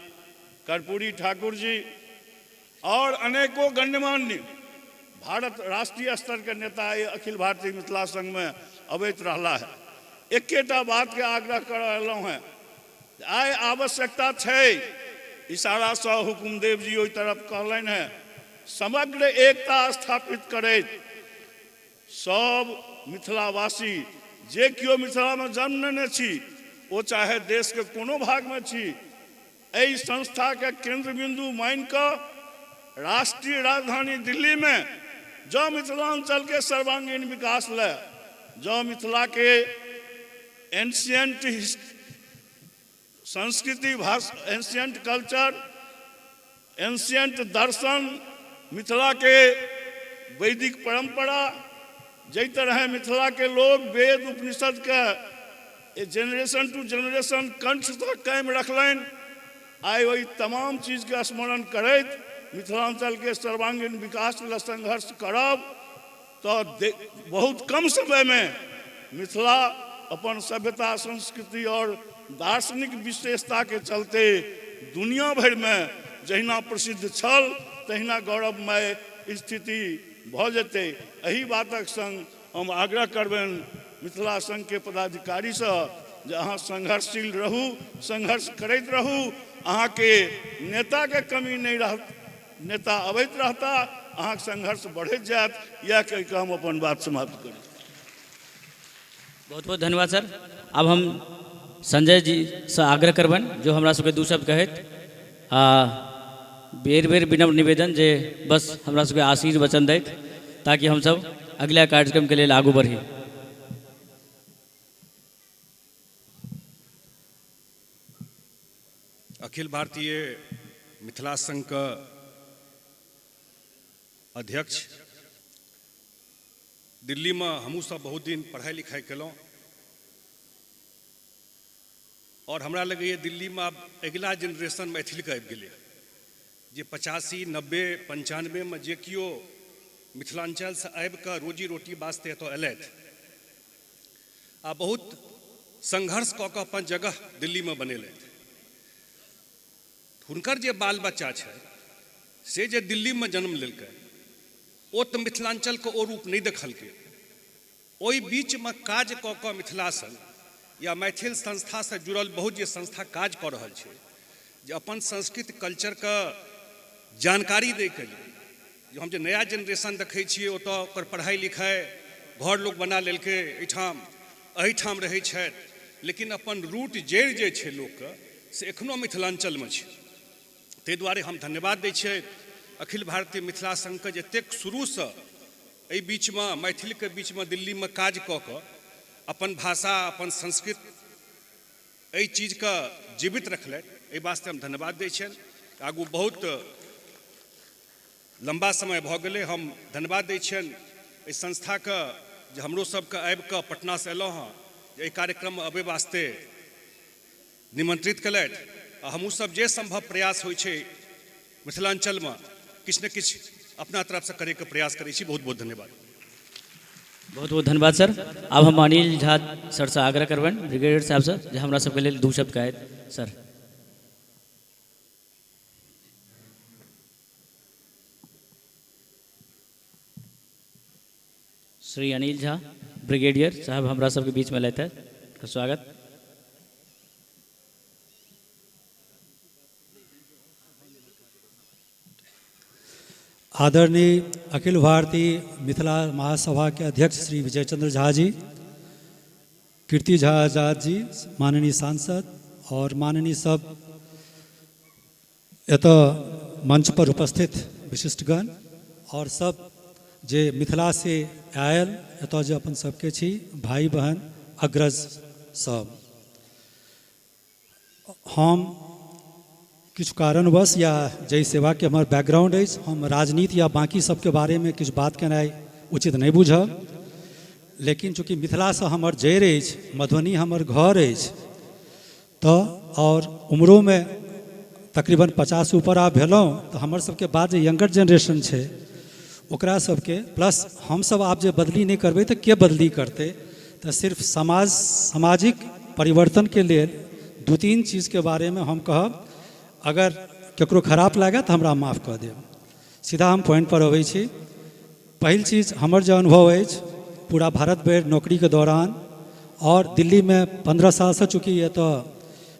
कर्पूरी ठाकुर जी और अनेकों गण्यमान्य भारत राष्ट्रीय स्तर के नेता अखिल भारतीय मिथिला संघ में अबैत रहला है। एकेटा बात के आग्रह कर रहलहुँ हँ, आइ आवश्यकता छै, इशारा से हुकुमदेव जी ओहि तरफ कहलनि हँ, समग्र एकता स्थापित करैत सब मिथिलावासी जे केओ मिथिलामे जन्म लेने छी, ओ चाहे देशके कोनो भागमे छी, एहि संस्थाके केंद्र बिंदु मानि कऽ राष्ट्रीय राजधानी दिल्लीमे जँ मिथिलांचलके सर्वांगीण विकास लए, जँ मिथिलाके एंशियंट संस्कृति भाषा, एंशियंट कल्चर, एंशियंट दर्शन, मिथिलाके वैदिक परंपरा, जाहि तरह मिथिलाके लोग वेद उपनिषदके जेनरेशन टू जेनरेशन कंठसँ कायम रखलनि, आइ ओहि तमाम चीजके स्मरण करैत मिथिलांचलके सर्वांगीण विकास लेल संघर्ष करब तऽ बहुत कम समयमे मिथिला अपन सभ्यता, संस्कृति और दार्शनिक विशेषताके चलते दुनिया भरिमे जहिना प्रसिद्ध छल तहिना गौरवमय स्थिति भऽ जेतै। एहि बातक संग हम आग्रह करबनि मिथिला संघके पदाधिकारीसँ जे अहाँ संघर्षशील रहू, संघर्ष करैत रहू, अहाँके नेताके कमी नहि रहत, नेता अबैत रहता, अहाँके संघर्ष बढ़ैत जायत। इएह कहि कऽ हम अपन बात समाप्त करी। बहुत बहुत धन्यवाद सर। अब हम संजय जीसँ आग्रह करबनि जो हमरा सबके दू शब्द कहैत आ बेर बेर विनम्र निवेदन जे बस हमरा सबके आशीर्वचन दैत ताकि हमसब अगिला कार्यक्रमके लेल आगू बढ़ी। अखिल भारतीय मिथिला संघके अध्यक्ष, दिल्लीमे हमहूँ सब बहुत दिन पढ़ाइ लिखाइ केलहुँ और हमरा लगैए दिल्लीमे आब अगिला जेनरेशन मैथिलीके आबि गेलै, जे 85, 90, 95 जे केओ मिथिलाञ्चलसँ आबिकऽ रोजी रोटी वास्ते एतऽ एलथि आ बहुत संघर्ष कऽ कऽ अपन जगह दिल्लीमे बनेलथि, हुनकर जे बाल बच्चा छै से जे दिल्लीमे जन्म लेलकै ओ तऽ मिथिलाञ्चलके ओ रूप नहि देखलकै। ओहि बीचमे काज कऽ कऽ मिथिला संघ या मैथिल संस्थासँ जुड़ल बहुत जे संस्था काज कऽ रहल छै जे अपन संस्कृत कल्चरके जानकारी दैके लेल, जे हम जे नया जेनरेशन देखै छियै ओतऽ ओकर पढ़ाइ लिखाइ घर लोक बना लेलकै, एहिठाम रहै छथि, लेकिन अपन रूट जड़ि जे छै लोकके से एखनो मिथिलाञ्चलमे छै। ताहि दुआरे हम धन्यवाद दै छियै अखिल भारतीय मिथिला संघके जे एतेक शुरूसँ एहि बीचमे मैथिलीके बीचमे दिल्लीमे काज कऽ कऽ अपन भाषा अपन संस्कृत एहि चीजके जीवित रखलथि, एहि वास्ते हम धन्यवाद दै छियनि। आगू बहुत लम्बा समय भऽ गेलै, हम धन्यवाद दै छियनि एहि संस्थाके जे हमरो सबके आबिकऽ पटनासँ एलहुँ हँ जे एहि कार्यक्रममे अबै वास्ते निमंत्रित केलथि आ हमहूँ सब जे संभव प्रयास होइ छै मिथिलाञ्चलमे किछु ने किछु अपना तरफसँ करैके प्रयास करै छी। बहुत बहुत धन्यवाद। बहुत बहुत धन्यवाद सर। आब हम अनिल झा सरसँ आग्रह करबनि, ब्रिगेडियर साहबसँ, जे हमरा सबके लेल दू शब्द कहथि। सर। श्री अनिल झा ब्रिगेडियर साहब हमरा सबके बीचमे एलथि हँ, स्वागत। आदरणीय अखिल भारतीय मिथिला महासभा के अध्यक्ष श्री विजय चंद्र झा जी, कीर्ति झा आजाद जी माननीय सांसद और माननीय सब एतऽ मंच पर उपस्थित विशिष्टगण और सब जे मिथिला से आयल एतऽ जे अपन सबके छी भाई बहन अग्रज सब, हम किछु कारणवश या जाहि सेवाके हमर बैकग्राउंड अछि हम राजनीति या बाँकी सबके बारेमे किछु बात केनाइ उचित नहि बुझब, लेकिन चूँकि मिथिलासँ हमर जड़ि अछि, मधुबनी हमर घर अछि, तऽ आओर उम्रोमे तकरीबन 50 ऊपर आब भेलहुँ, तऽ हमर सबके बाद जे यंगर जेनरेशन छै ओकरा सबके प्लस हमसब आब जे बदली नहि करबै तऽ के बदली करतै, तऽ सिर्फ सामाजिक परिवर्तनके लेल 2-3 चीजके बारेमे हम कहब। अगर ककरो खराब लागए तऽ हमरा माफ कऽ देब। सीधा हम पॉइंट पर अबै छी। पहिल चीज हमर जे अनुभव अछि पूरा भारत भरि नौकरीके दौरान और दिल्लीमे 15 सालसँ चूँकि एतऽ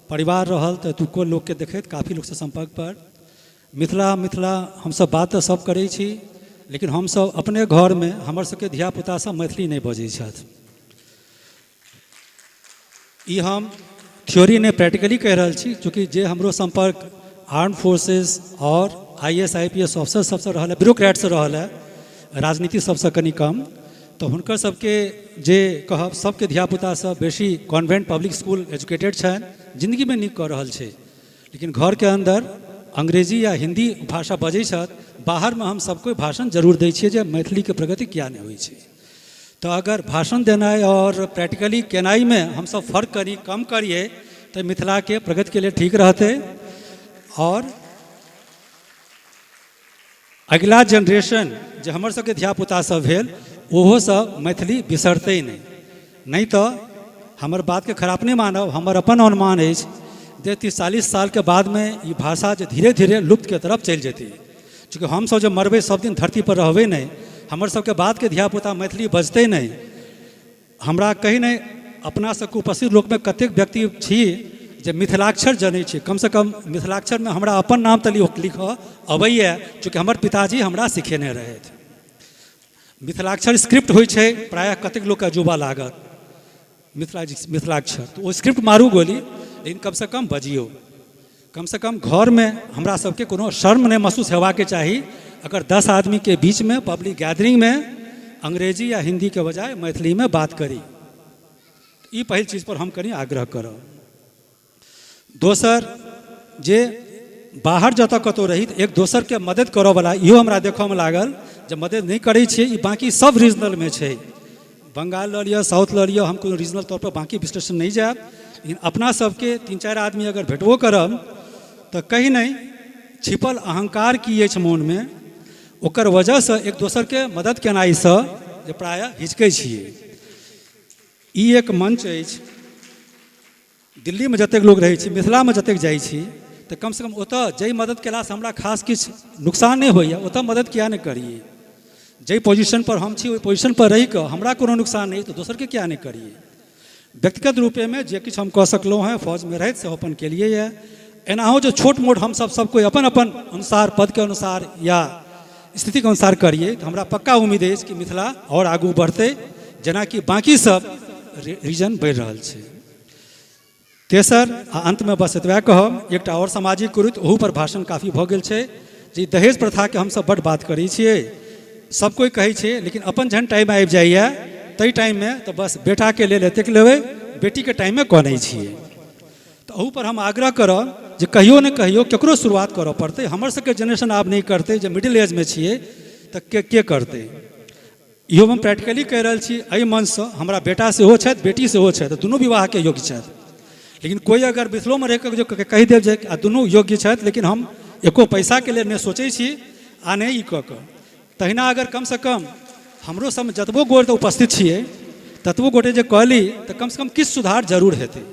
परिवार रहल तऽ एतुको लोकके देखैत काफी लोकसँ सम्पर्क पर मिथिला मिथिला हमसब बात तऽ सब करै छी, लेकिन हमसब अपने घरमे हमर सबके धियापुता सब मैथिली नहि बजै छथि। ई हम थ्योरी नहि प्रैक्टिकली कहि रहल छी, चूँकि जे हमरो सम्पर्क आर्म फोर्सेस और I S I P S officer सबसँ रहल है, ब्यूरोक्रेटसँ रहल है, राजनीति सबसँ कनि कम, तऽ हुनकर सबके जे कहब सबके धियापुता सब बेसी कॉन्वेंट पब्लिक स्कूल एजुकेटेड छनि, जिन्दगीमे नीक कऽ रहल छै, लेकिन घरके अन्दर अंग्रेजी या हिन्दी भाषा बजै छथि। बाहरमे हम सबके भाषण जरूर दै छियै जे मैथिलीके प्रगति किया नहि होइ छै। तऽ अगर भाषण देनाइ आओर प्रैक्टिकली केनाइमे हमसब फर्क करी कम करियै तऽ मिथिलाके प्रगतिके लिए ठीक रहतै। आओर अगिला जेनरेशन जे हमर सबके धियापुता सब भेल ओहो सब मैथिली बिसरतै नहि, नहि तऽ हमर बातके खराब नहि मानब, हमर अपन अनुमान अछि जे 30-40 सालके बादमे ई भाषा जे धीरे धीरे लुप्तके तरफ चलि जेतै। चूँकि हमसब जे मरबै सब दिन धरती पर रहबै नहि, हमर सबके बादके धियापुता मैथिली बजतै नहि। हमरा कहि नहि अपना सबके उपस्थित लोकमे कतेक व्यक्ति छी जे मिथिलाक्षर जनै छी, कमसँ कम मिथिलाक्षरमे हमरा अपन नाम तऽ लिखऽ अबैए, चूँकि हमर पिताजी हमरा सिखेने रहथि। मिथिलाक्षर स्क्रिप्ट होइ छै, प्रायः कतेक लोकके अजूबा लागत। मिथिला मिथिलाक्षर, तऽ ओ स्क्रिप्ट मारू गोली, लेकिन कमसँ कम बजियौ। कमसँ कम घरमे हमरा सबके कोनो शर्म नहि महसूस हेबाके चाही अगर 10 आदमीके बीचमे पब्लिक गैदरिंगमे अंग्रेजी या हिन्दीके बजाय मैथिलीमे बात करी। ई पहिल चीजपर हम कनि आग्रह करब। दोसर जे बाहर जतऽ कतहु रही तऽ एक दोसरके मदति करऽवला, इहो हमरा देखऽमे लागल जे मदति नहि करै छियै, ई बाँकी सब रीजनलमे छै। बंगाल लऽ लिअ, साउथ लऽ लिअ, हम कोनो रीजनल तौरपर बाँकी विश्लेषण नहि जायब, लेकिन अपना सबके 3-4 आदमी अगर भेटबो करब तऽ कहीं नहि छिपल अहंकार की अछि मोनमे, ओकर वजहसँ एक दोसरके मदति केनाइसँ जे प्रायः हिचकै छियै। ई एक मंच अछि, दिल्लीमे जतेक लोक रहै छी, मिथिलामे जतेक जाइ छी, तऽ कमसँ कम ओतऽ जाहि मदति केलासँ हमरा खास किछु नुकसान नहि होइए, ओतऽ मदति किएक नहि करियै? जाहि पोजिशनपर हम छी ओहि पोजिशनपर रहिकऽ हमरा कोनो नुकसान नहि, तऽ दोसरके किएक नहि करियै? व्यक्तिगत रूपेमे जे किछु हम कऽ सकलहुँ हेँ फौजमे रहैत से अपन केलियै यऽ। एनाहो जे छोट मोट हमसब सब कोइ अपन अपन अनुसार पदके अनुसार या स्थितिके अनुसार करियै तऽ हमरा पक्का उम्मीद अछि कि मिथिला आओर आगू बढ़तै, जेनाकि बाँकी सब रीजन बढ़ि रहल छै। तेसर आ अन्तमे बस एतबे कहब, एकटा आओर सामाजिक कुरीति, ओहूपर भाषण काफी भऽ गेल छै, जे दहेज प्रथाके हमसब बड्ड बात करै छियै, सब कोइ कहै छै, लेकिन अपन जहन टाइम आबि जाइए ताहि टाइममे तऽ बस बेटाके लेल एतेक लेबै, बेटीके टाइममे कनै छियै। तऽ ओहूपर हम आग्रह करब जे कहियो ने कहियो ककरो शुरुआत करऽ पड़तै। हमर सबके जेनरेशन आब नहि करतै, जे मिडिल एजमे छियै तऽ के करतै? इहो हम प्रैक्टिकली कहि रहल छी एहि मंचसँ। हमरा बेटा सेहो छथि, बेटी सेहो छथि, दुनू विवाहके योग्य छथि, लेकिन कोइ अगर मिथिलोमे रहिकऽ जे कहि देब जे आ दुनू योग्य छथि, लेकिन हम एको पैसाके लेल नहि सोचै छी आ नहि ई कऽ कऽ, तहिना अगर कमसँ कम हमरो सबमे जतबो गोटे उपस्थित छियै ततबो गोटे जे कहली तऽ कमसँ कम किछु सुधार जरूर हेतै।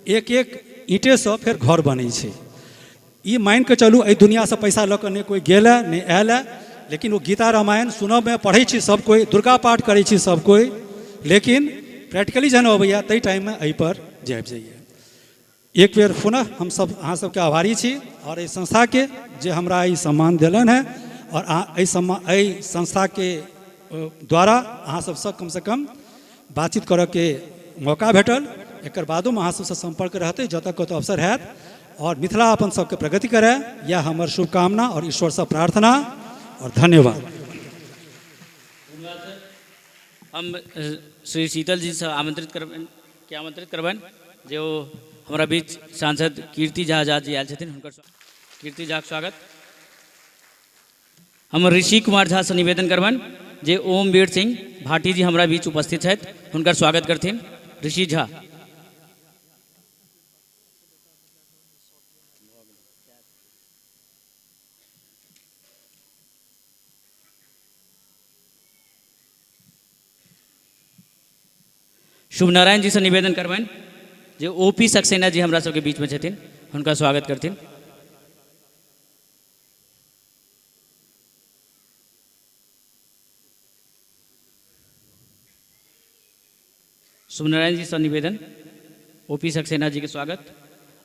एक एक ईंटेसँ फेर घर बनै छै। ई मानिकऽ चलू एहि दुनिआँसँ पैसा लऽ कऽ नहि कोइ गेल हँ नहि आयल हँ, लेकिन ओ गीता रामायण सुनऽमे पढ़ै छी सब कोइ, दुर्गा पाठ करै छी सब कोइ, लेकिन प्रैक्टिकली जहन अबैए ताहि टाइममे एहिपर जे आबि जाइए। एक बेर पुनः हमसब अहाँ सबके आभारी छी आओर एहि संस्थाके जे हमरा ई सम्मान देलनि हँ, आओर एहि संस्थाके द्वारा अहाँ सबसँ कमसँ कम बातचीत करऽके मौका भेटल। एकर बादोमे अहाँ सबसँ सम्पर्क रहतै जतऽ कतौ अवसर हैत, आओर मिथिला अपन सबके प्रगति करय, यएह हमर शुभकामना आओर ईश्वरसँ प्रार्थना, आओर धन्यवाद। हम श्री शीतल जीसँ आमंत्रित करबनि के आमंत्रित करबनि जे ओ हमरा बीच सांसद कीर्ति झा आजाद जी आयल छथिन, हुनकर कीर्ति झाक स्वागत। हम ऋषि कुमार झासँ निवेदन करबनि जे ओम वीर सिंह भाटी जी हमरा बीच उपस्थित छथि, हुनकर स्वागत करथिन ऋषि झा। शुभ नारायण जी से निवेदन करबनि जे ओ पी सक्सेना जी हमरा सबके बीचमे छथिन, हुनका स्वागत करथिन। शुभ नारायण जी से निवेदन, ओ पी सक्सेना जी के स्वागत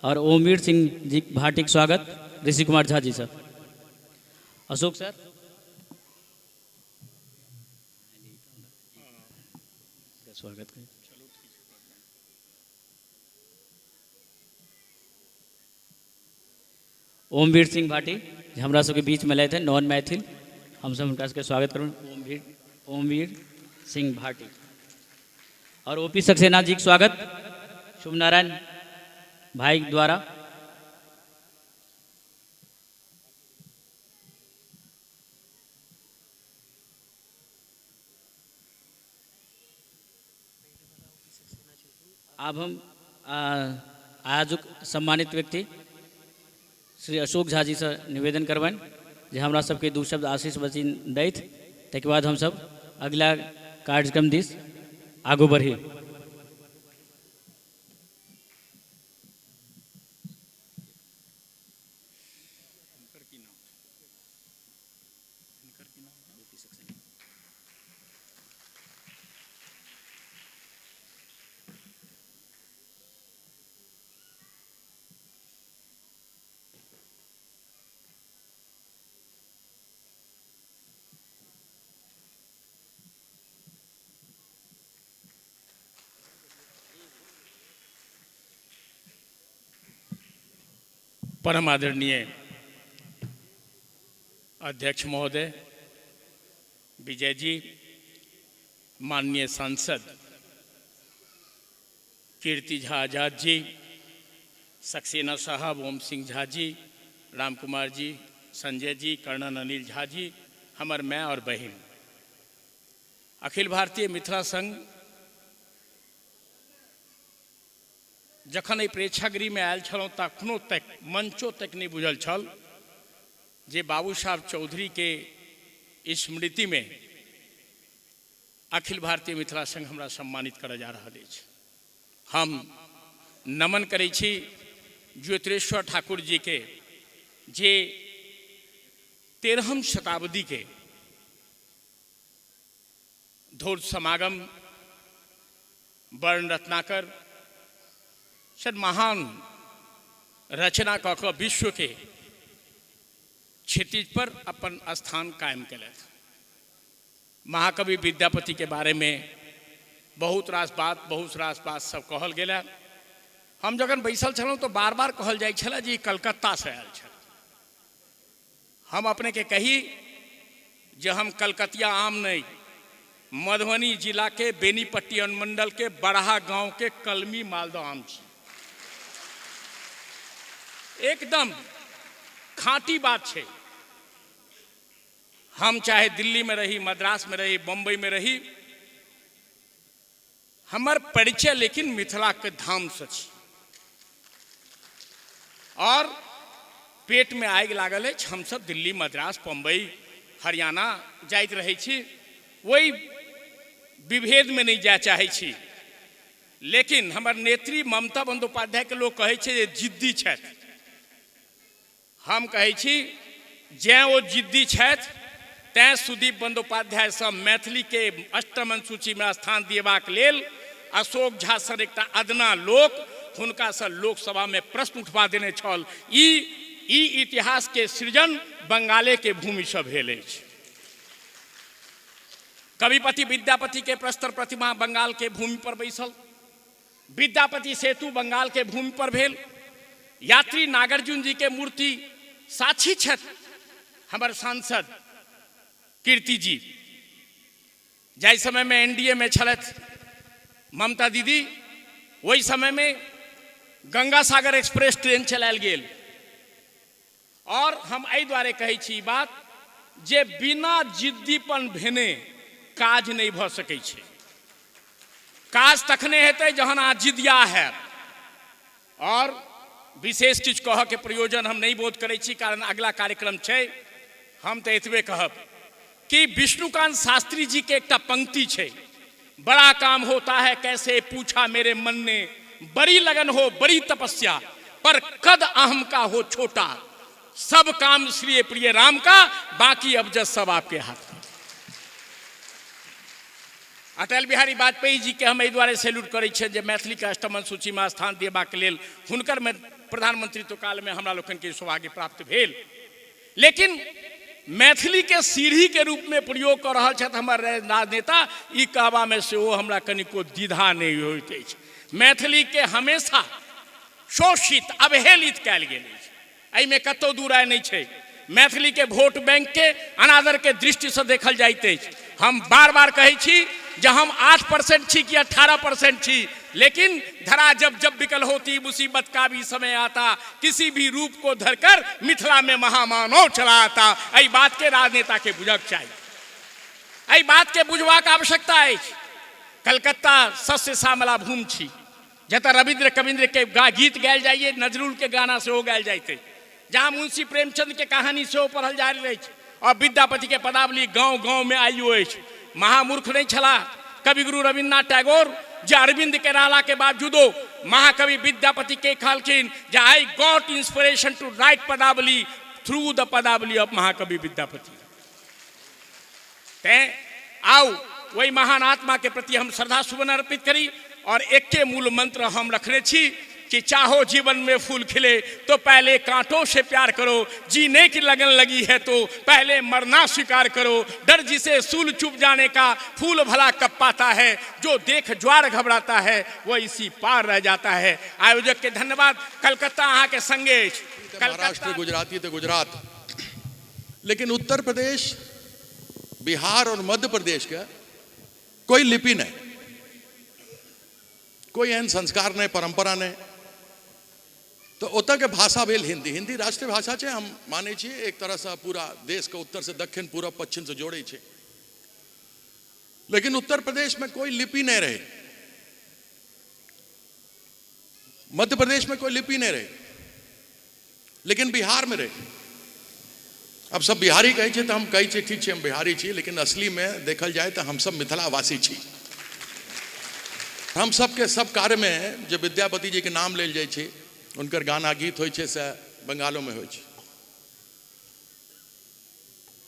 और ओमवीर सिंह जी भाटी के स्वागत ऋषि कुमार झा जी से। अशोक सर, स्वागत करें। ओमवीर सिंह भाटी जे हमरा सबके बीचमे एलथि हँ, नॉन मैथिल, हमसब हुनका सबके स्वागत करब। ओमवीर सिंह भाटी और ओ पी सक्सेना जी के स्वागत शुभ नारायण भाई द्वारा। आब हम आजुक सम्मानित व्यक्ति श्री अशोक झा जी से निवेदन करबनि जे हमरा सबके दू शब्द आशीष वचन दैथ, ताहिके बाद हमसब अगिला कार्यक्रम दिस आगू बढ़ी। परम आदरणीय अध्यक्ष महोदय विजय जी, माननीय सांसद कीर्ति झा आजाद जी, सक्सेना साहब, ओम सिंह झा जी, राम कुमार जी, संजय जी, कर्णन अनिल झा जी, हमर my और बहिन। अखिल भारतीय मिथिला संघ जखन एहि प्रेक्षागृहमे आयल छलहुँ तखनो तक मंचो तक नहि बुझल छल जे बाबू साहब चौधरीके स्मृतिमे अखिल भारतीय मिथिला संघ हमरा सम्मानित करय जा रहल अछि। हम नमन करै छी ज्योतिरेश्वर ठाकुर जी के, जे 13वीं शताब्दी के धूर्त समागम, वर्ण रत्नाकर सन महान रचना कऽ कऽ विश्व के क्षितिज पर अपन स्थान कायम केलथि। महाकवि विद्यापति के बारे में बहुत रास बात, बहुत रास बात सब कहल गेल है। हम जखन बैसल छलहुँ तऽ बार बार कहल जाइ छलै जे ई कलकत्तासँ आयल छल। हम अपने के कही जे हम कलकतिया आम नहीं, मधुबनी जिला के बेनीपट्टी अनुमंडल के बड़हा गांव के कलमी मालदह आम छी। एकदम खाँटी बात छै। हम चाहे दिल्ली में रही, मद्रास में रही, बम्बई में रही, हमर परिचय लेकिन मिथिला के धाम से छी। और पेट में आगि लागल अछि, हम सब दिल्ली, मद्रास, बम्बई, हरियाणा जाइत रहै छी, ओहि विभेद में नहीं जाय चाहै छी। लेकिन हमर नेत्री ममता बंदोपाध्याय के लोग कहै छै जे जिद्दी छथि। हम कहै छी जेँ ओ जिद्दी छथि तैँ सुदीप बंदोपाध्यायसँ मैथिलीके अष्टम अनुसूचीमे स्थान दिएबाक लेल अशोक झा सन एकटा अदना लोक हुनकासँ लोकसभामे प्रश्न उठबा देने छल। ई ई इतिहासके सृजन बंगालेके भूमिसँ भेल अछि। कविपति विद्यापतिके प्रस्तर प्रतिमा बंगालके भूमि पर बैसल, विद्यापति सेतु बंगाल के भूमि पर भेल, यात्री नागार्जुन जी के मूर्ति साक्षी छथि हमर सांसद कीर्ति जी। जाहि समय में एनडीए में छलथि ममता दीदी, ओहि समय में गंगा सागर एक्सप्रेस ट्रेन चलायल गेल। और हम एहि दुआरे कहै छी ई बात जे बिना जिद्दीपन भेने काज नहि भऽ सकै छै। काज तखने हेतै जहन अहाँ जिद्दिया हैब। और विशेष किछु कहऽके प्रयोजन हम नहि बोध करै छी, कारण अगला कार्यक्रम छै। हम तऽ एतबे कहब कि विष्णुकांत शास्त्री जी के एकटा पंक्ति छै, बड़ा काम होता है कैसे पूछा मेरे मन ने, बड़ी लगन हो बड़ी तपस्या, पर कद अहम का हो छोटा, सब काम श्री प्रिय राम का, बाकी अबजस सब आपके हाथ का। अटल बिहारी वाजपेयी जी के हम एहि दुआरे सैल्यूट करै छियनि जे मैथिली के अष्टम अनुसूची में स्थान देबाक लेल हुनकर प्रधानमंत्रित्व काल में हमरा लोकनि के सौभाग्य प्राप्त भेल। लेकिन मैथिली के सीढ़ी के रूप में प्रयोग कऽ रहल छथि हमर राजनेता, ई कहबा में सेहो हमरा कनिको द्विधा नहि होइत अछि। मैथिली के हमेशा शोषित अवहेलित कयल गेल अछि, एहिमे कतहु दू राय नहि छै। मैथिली के वोट बैंक के अनादर के दृष्टिसँ देखल जाइत अछि। हम बार बार कहै छी जे हम 8% छी कि 18% छी, लेकिन धरा जब जब विकल होती मुसीबत का भी समय आता, किसी भी रूप को धरकर मिथिला में महामानव चला आता। एहि बात के राजनेता के बुझक चाही, एहि बात के बुझबाक आवश्यकता अछि। कलकत्ता शस्य श्यामला भूमि छी, जतऽ रविन्द्र कविन्द्र के गीत गायल जाइए, नजरुल के गाना सेहो गायल जाइत अछि, जहाँ मुंशी प्रेमचंद के कहानी सेहो पढ़ल जा रहल अछि और विद्यापति के पदावली गांव गांव में आइयो अछि। महामूर्ख नहीं छला कविगुरु रविन्द्रनाथ टैगोर जे अरविंद के रहला के बावजूदो महाकवि विद्यापति के कहलखिन जे I got inspiration to write Padavali through the Padavali of महाकवि विद्यापति। तैं आउ ओहि महान आत्मा के प्रति हम श्रद्धा सुमन अर्पित करी और एके मूल मंत्र हम रखने छी कि चाहो जीवन में फूल खिले तो पहले कांटों से प्यार करो, जीने की लगन लगी है तो पहले मरना स्वीकार करो, डर जिसे सूल चुभ जाने का फूल भला कब पाता है, जो देख ज्वार घबराता है वह इसी पार रह जाता है। आयोजक के धन्यवाद। कलकत्ता अहाँ के संगे अछि। महाराष्ट्र, गुजराती तऽ गुजरात, लेकिन उत्तर प्रदेश, बिहार और मध्य प्रदेश के कोई लिपि नहीं, कोई एहन संस्कार नहीं, परंपरा नहीं। तो ओतऽ के भाषा भेल हिंदी। हिंदी राष्ट्रीय भाषा छै, हम मानै छियै, एक तरहसँ पूरा देशके उत्तर से दक्षिण, पूरब, पश्चिम से जोड़ै छै। लेकिन उत्तर प्रदेश में कोई लिपि नहीं रहे, मध्य प्रदेश में कोई लिपि नहीं रहे, लेकिन बिहार में रहे। अब सब बिहारी कहै छै तऽ हम कहै छियै ठीक छै हम बिहारी छी, लेकिन असली में देखल जाए तऽ हम सब मिथिलावासी छी। हम सबके सब कार्य में जे विद्यापति जी के नाम लेल जाइ छै, उनकर गाना गीत होइ छै, से बंगालो में होइ छै।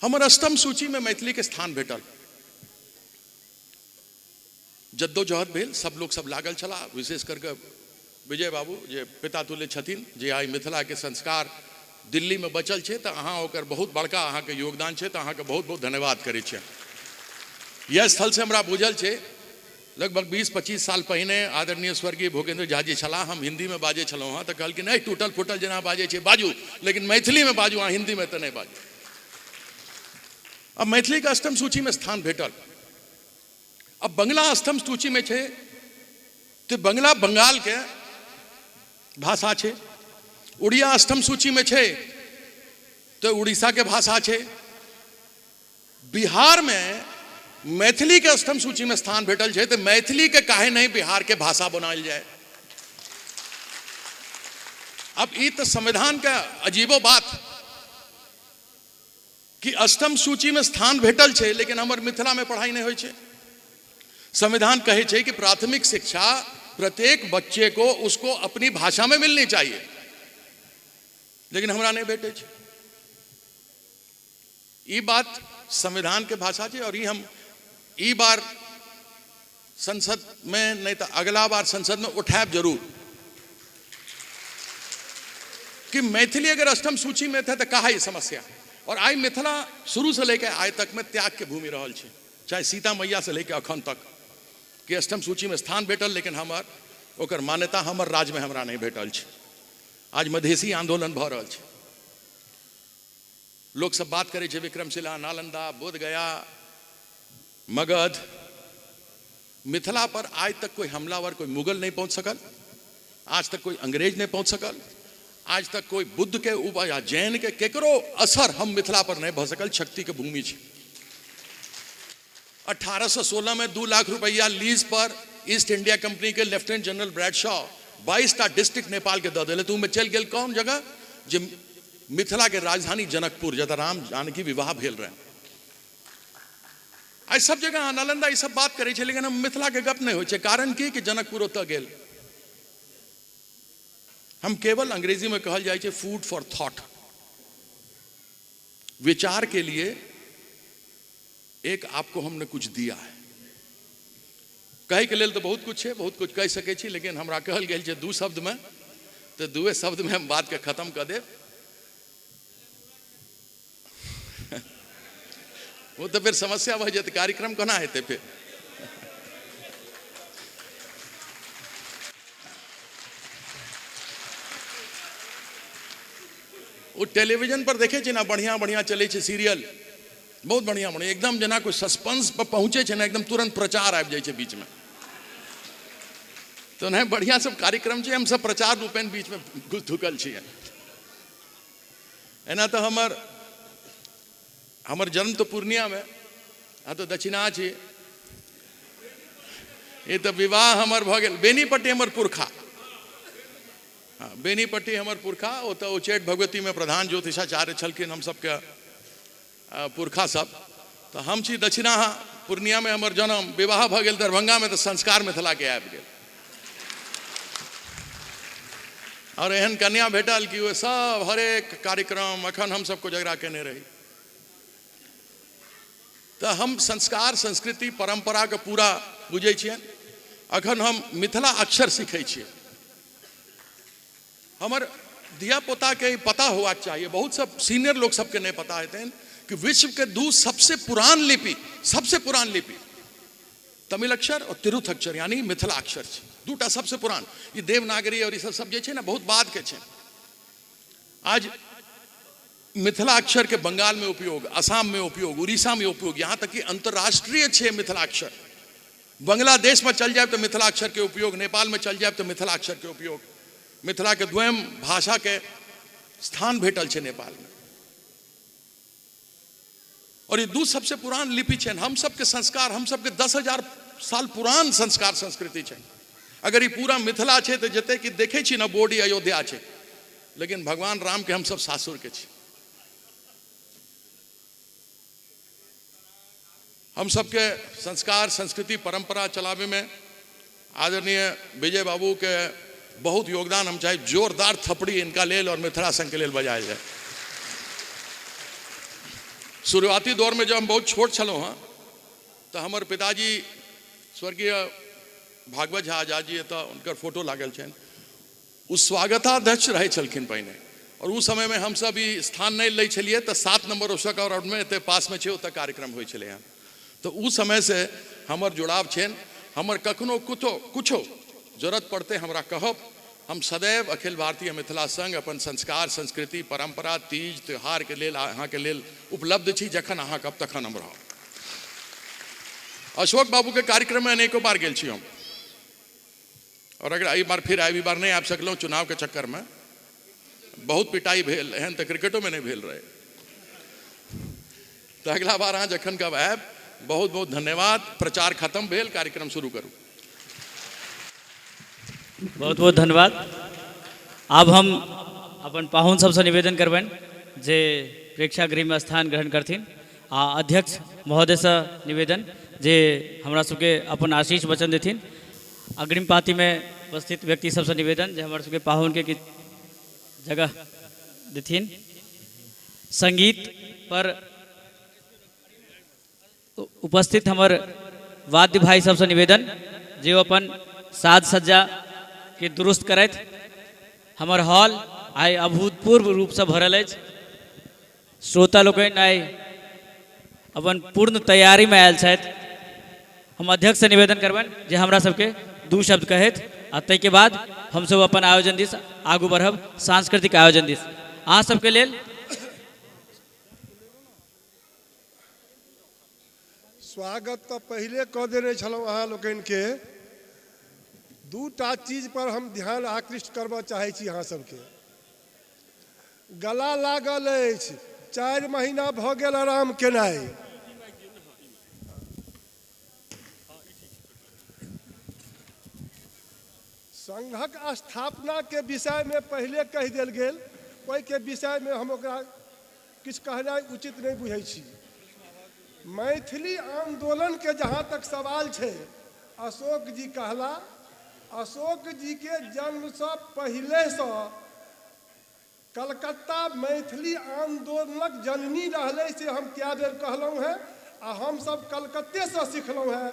हमर अष्टम सूची में मैथिली के स्थान भेटल। जद्दोजहद भेल, सब लोग सब लागल छला, विशेष करके विजय बाबू जे पिता तुल्य छथिन, जे आइ मिथिला के संस्कार दिल्ली में बचल छै, तऽ अहाँ ओकर बहुत बड़का अहाँके योगदान छै, तऽ अहाँके बहुत बहुत धन्यवाद करै छियै। यह स्थल से हमरा बुझल छै, लगभग 20-25 साल पहिने आदरणीय स्वर्गीय भोगेंद्र झा जी छलाह, हम हिंदी में बाजै छलहुँ हँ, तऽ कहलखिन नहि टूटल फूटल जेना बाजै छै बाजू, लेकिन मैथिली में बाजू, अहाँ हिंदी में तऽ नहि बाजू। अब मैथिली के अष्टम सूची में स्थान भेटल। अब बंगला अष्टम सूची में छै, तऽ बंगला बंगाल के भाषा छै। उड़िया अष्टम सूची में छै, तऽ उड़ीसा के भाषा छै। बिहार में मैथिली के अष्टम सूची में स्थान भेटल छै, तऽ मैथिली के काहे नहीं बिहार के भाषा बनायल जाए। अब ई तऽ संविधान के अजीबो बात कि अष्टम सूची में स्थान भेटल छै, लेकिन हमर मिथिला में पढ़ाई नहीं होइ छै। संविधान कहै छै कि प्राथमिक शिक्षा प्रत्येक बच्चे को उसको अपनी भाषा में मिलनी चाहिए, लेकिन हमरा नहीं भेटै छै। ई बात संविधान के भाषा छै, और ई हम ई बार संसद में नहीं तो अगला बार संसद में उठायब जरूर कि मैथिली अगर अष्टम सूची में थे तो कहा ये समस्या। और आइ मिथिला शुरू से लेके आइ तक में त्याग के भूमि रहल छै, चाहे सीता मैया से लेके अखन तक कि अष्टम सूची में स्थान भेटल, लेकिन हमर ओकर मान्यता हमर राज्य में हमरा नहीं भेटल छै। आज मधेसी आंदोलन भऽ रहल छै, लोक सब बात करै छै विक्रमशिला, नालंदा, बोधगया, मगध। मिथिला पर आज तक कोई हमलावर, कोई मुगल नहीं पहुंच सकल, आज तक कोई अंग्रेज नहीं पहुंच सकल, आज तक कोई बुद्ध के ऊपर या जैन के केकरो असर हम मिथिला पर नहीं भऽ सकल। शक्ति के भूमि छै। 1816 में 2 लाख रुपया लीज पर ईस्ट इंडिया कंपनी के लेफ्टिनेंट जनरल ब्रैडशॉ 22 टा डिस्ट्रिक्ट नेपाल के दऽ देले। तो में चलि गेल कौन जगह, जे मिथिला के राजधानी जनकपुर, जतऽ राम जानकी विवाह भेल रहे। आइ सब जगह नालंदा ई सब बात करै छै, लेकिन हम मिथिला के गप नहीं होइ छै। कारण की कि जनकपुर ओतऽ गेल। हम केवल अंग्रेजी में कहल जाइ छै फूड फॉर थॉट, विचार के लिए एक आपको हमने कुछ दिया है। कहै के लेल तऽ बहुत कुछ छै, बहुत कुछ कहि सकै छी, लेकिन हमरा कहल गेल छै 2 शब्द में, तऽ 2 शब्द में हम बात के खत्म कऽ देब। वो तऽ फेर समस्या भऽ जेतै, कार्यक्रम कोना हेतै फेर। ओ टेलीविजन पर देखै छै ने, बढ़िया बढ़िया चलै छै सीरियल, बहुत बढ़िया बढ़िया, एकदम जेना कोई सस्पेंस पर पहुंचे छै ने, एकदम तुरंत प्रचार आबि जाइ छै बीच में। तो नहीं बढ़िया सब कार्यक्रम छै, हम सब प्रचार रूपेण बीच में घुस ढुकल छियै। एना तऽ हमर हमर जन्म तऽ पूर्णिया में, आ तऽ दक्षिणा छी, ई तऽ विवाह हमर भऽ गेल बेनीपट्टी, हमर पुरखा, हाँ बेनीपट्टी हमर पुरखा। ओतऽ उच्चैठ भगवती में प्रधान ज्योतिषाचार्य छलखिन हम सबके पुरखा सब। तऽ हम छी दक्षिणा, पूर्णिया में हमर जन्म, विवाह भऽ गेल दरभंगा में, तऽ संस्कार मिथिला के आबि गेल। और एहन कन्या भेटल कि ओ सब हरेक कार्यक्रम अखन हम सबको झगड़ा केने रही। तऽ हम संस्कार संस्कृति परंपरा के पूरा बुझै छियनि। अखन हम मिथिला अक्षर सीखै छियै। हमर धिया पोता के पता होबाक चाहिए, बहुत सब सीनियर लोग सबके नहीं पता हेतनि कि विश्व के 2 सबसे पुरान लिपि, सबसे पुरान लिपि तमिल अक्षर और तिरुत अक्षर यानी मिथिला अक्षर छै, 2 सबसे पुरान। ई देवनागरी और ई सब जे छै ने बहुत बाद के छै। आज मिथिलाक्षर के बंगाल में उपयोग, असम में उपयोग, उड़ीसा में उपयोग, यहाँ तक कि अंतर्राष्ट्रीय छै मिथिलाक्षर। बांग्लादेश में चल जाए तो मिथिलाक्षर के उपयोग, नेपाल में चल जाए तो मिथिलाक्षर के उपयोग। मिथिला के द्वयम भाषा के स्थान भेटल छै नेपाल में। और ये दू सबसे पुरान लिपि छै। हम सबके संस्कार, हम सबके 10,000 साल पुरान संस्कार संस्कृति छै। अगर ये पूरा मिथिला छै तो जते कि देखे छी ना बोर्ड अयोध्या छै, लेकिन भगवान राम के हम सब सासुर के छी। हम सबके संस्कार संस्कृति परंपरा चलावे में आदरणीय विजय बाबू के बहुत योगदान, हम चाहे जोरदार थपड़ी इनका लेल और मिथिला संघ के लेल बजायल जाए। शुरुआती दौर में जब हम बहुत छोट छलहुँ हँ तो हमर पिताजी स्वर्गीय भागवत झा आजाद जी एतऽ उनकर फोटो लागल छनि, ओ स्वागताध्यक्ष रहै छलखिन पहिने। और उस समय में हम सब ई स्थान नहीं लै छलियै तऽ 7 नंबर ओशक रोड में एते पास में छै, ओतऽ कार्यक्रम होइ छलै हँ। तो उस समय से हमर जुड़ाव छनि। हमर कखनो कुछो जरूरत पड़तै हमरा कहब, हम सदैव अखिल भारतीय मिथिला संघ अपन संस्कार संस्कृति परंपरा तीज त्योहार के लेल अहाँके लेल उपलब्ध छी। जखन अहाँ कहब तखन हम रहब। अशोक बाबू के कार्यक्रम में अनेकों बार गेल छी हम, और अगर एहि बार फिर आबि बार नहीं आबि सकलहुँ चुनाव के चक्कर में, बहुत पिटाई भेल, एहन तऽ क्रिकेटो में नहीं भेल रहे। तो अगला बार अहाँ जखन कब आयब, बहुत बहुत धन्यवाद। प्रचार खत्म भेल, कार्यक्रम शुरू करू। बहुत बहुत धन्यवाद। आब हम अपन पाहुन सबसँ निवेदन करबनि जे प्रेक्षागृहमे स्थान ग्रहण करथिन, आ अध्यक्ष महोदयसँ निवेदन जे हमरा सबके अपन आशीष वचन देथिन। अग्रिम पाँतिमे उपस्थित व्यक्ति सबसँ निवेदन जे हमर सबके पाहुनके किछु जगह देथिन। संगीत पर उपस्थित हमर वाद्य भाई सबसँ निवेदन जे ओ अपन साज सज्जा के दुरुस्त करथि। हमर हॉल आइ अभूतपूर्व रूपसँ भरल अछि। श्रोता लोकनि आइ अपन पूर्ण तैयारीमे आयल छथि। हम अध्यक्षसँ निवेदन करबनि जे हमरा सबके 2 शब्द कहथि, आ ताहिके बाद हमसब अपन आयोजन दिस आगू बढ़ब, सांस्कृतिक आयोजन दिस। अहाँ सबके लेल स्वागत तऽ पहिले कऽ देने छलहुँ अहाँ लोकनिके। 2टा चीज पर हम ध्यान आकृष्ट करबऽ चाहै छी अहाँ सबके। गला लागल अछि, 4 महीना भऽ गेल आराम केनाइ। संघक स्थापना के विषय में पहिले कहि देल गेल, ओहिके विषय में हम ओकरा किछु कहनाइ उचित नहीं बुझै छी। मैथिली आंदोलन के जहाँ तक सवाल छै, अशोक जी कहला, अशोक जी के जन्मसँ पहिलेसँ कलकत्ता मैथिली आंदोलनक जननी रहलै, से हम कए बेर कहलहुँ हेँ, आ हमसब कलकत्तेसँ सिखलहुँ हेँ।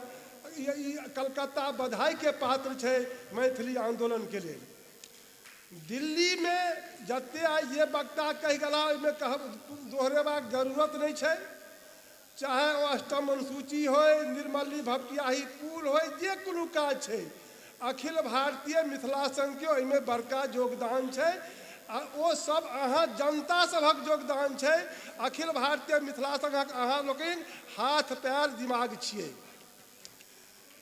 ई कलकत्ता बधाईके पात्र छै मैथिली आंदोलनके लेल। दिल्ली में जते आइ जे वक्ता कहि गेला ओहिमे कहब दोहरेबाक जरूरत नहीं छै। चाहे ओ अष्टम अनुसूची होय, निर्मली भपटियाही पुल होय, जे कोनो काज छै, अखिल भारतीय मिथिला संघके ओहिमे बड़का योगदान छै, आ ओ सब अहाँ जनता सभक योगदान छै। अखिल भारतीय मिथिला संघक अहाँ लोकनि हाथ पैर दिमाग छियै,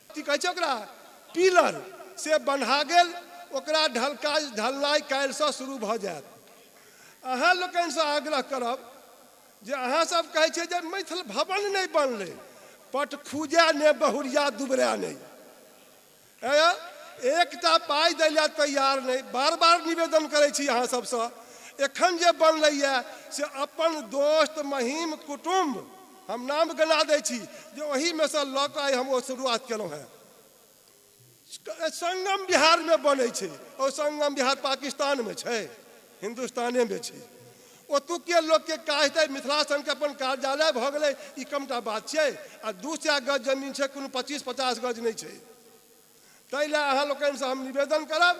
की कहै छै ओकरा, पिलर से बन्हा गेल, ओकरा ढलनाइ काल्हिसँ शुरू भऽ जायत। अहाँ लोकनिसँ आग्रह करब जे अहाँ सब कहै छियै जे मैथिल भवन नहि बनलै, पट खूजए ने बहुरिया दुबराए नहि, एकटा पाइ दै लए तैयार नहि। बार बार निवेदन करै छी अहाँ सबसँ, एखन जे बनलैए से अपन दोस्त महीम कुटुम्ब, हम नाम गना दै छी जे ओहिमे सँ लऽ कऽ आइ हम ओ शुरुआत केलहुँ हेँ। संगम बिहारमे बनै छै, ओ संगम बिहार पाकिस्तानमे छै, हिन्दुस्तानेमे छै। ओतुके लोकके काज हेतै, मिथिला संघके अपन कार्यालय भऽ गेलै, ई कमटा बात छियै। आ 200 गज जमीन छै, कोनो 25-50 गज नहि छै। ताहि लए अहाँ लोकनिसँ हम निवेदन करब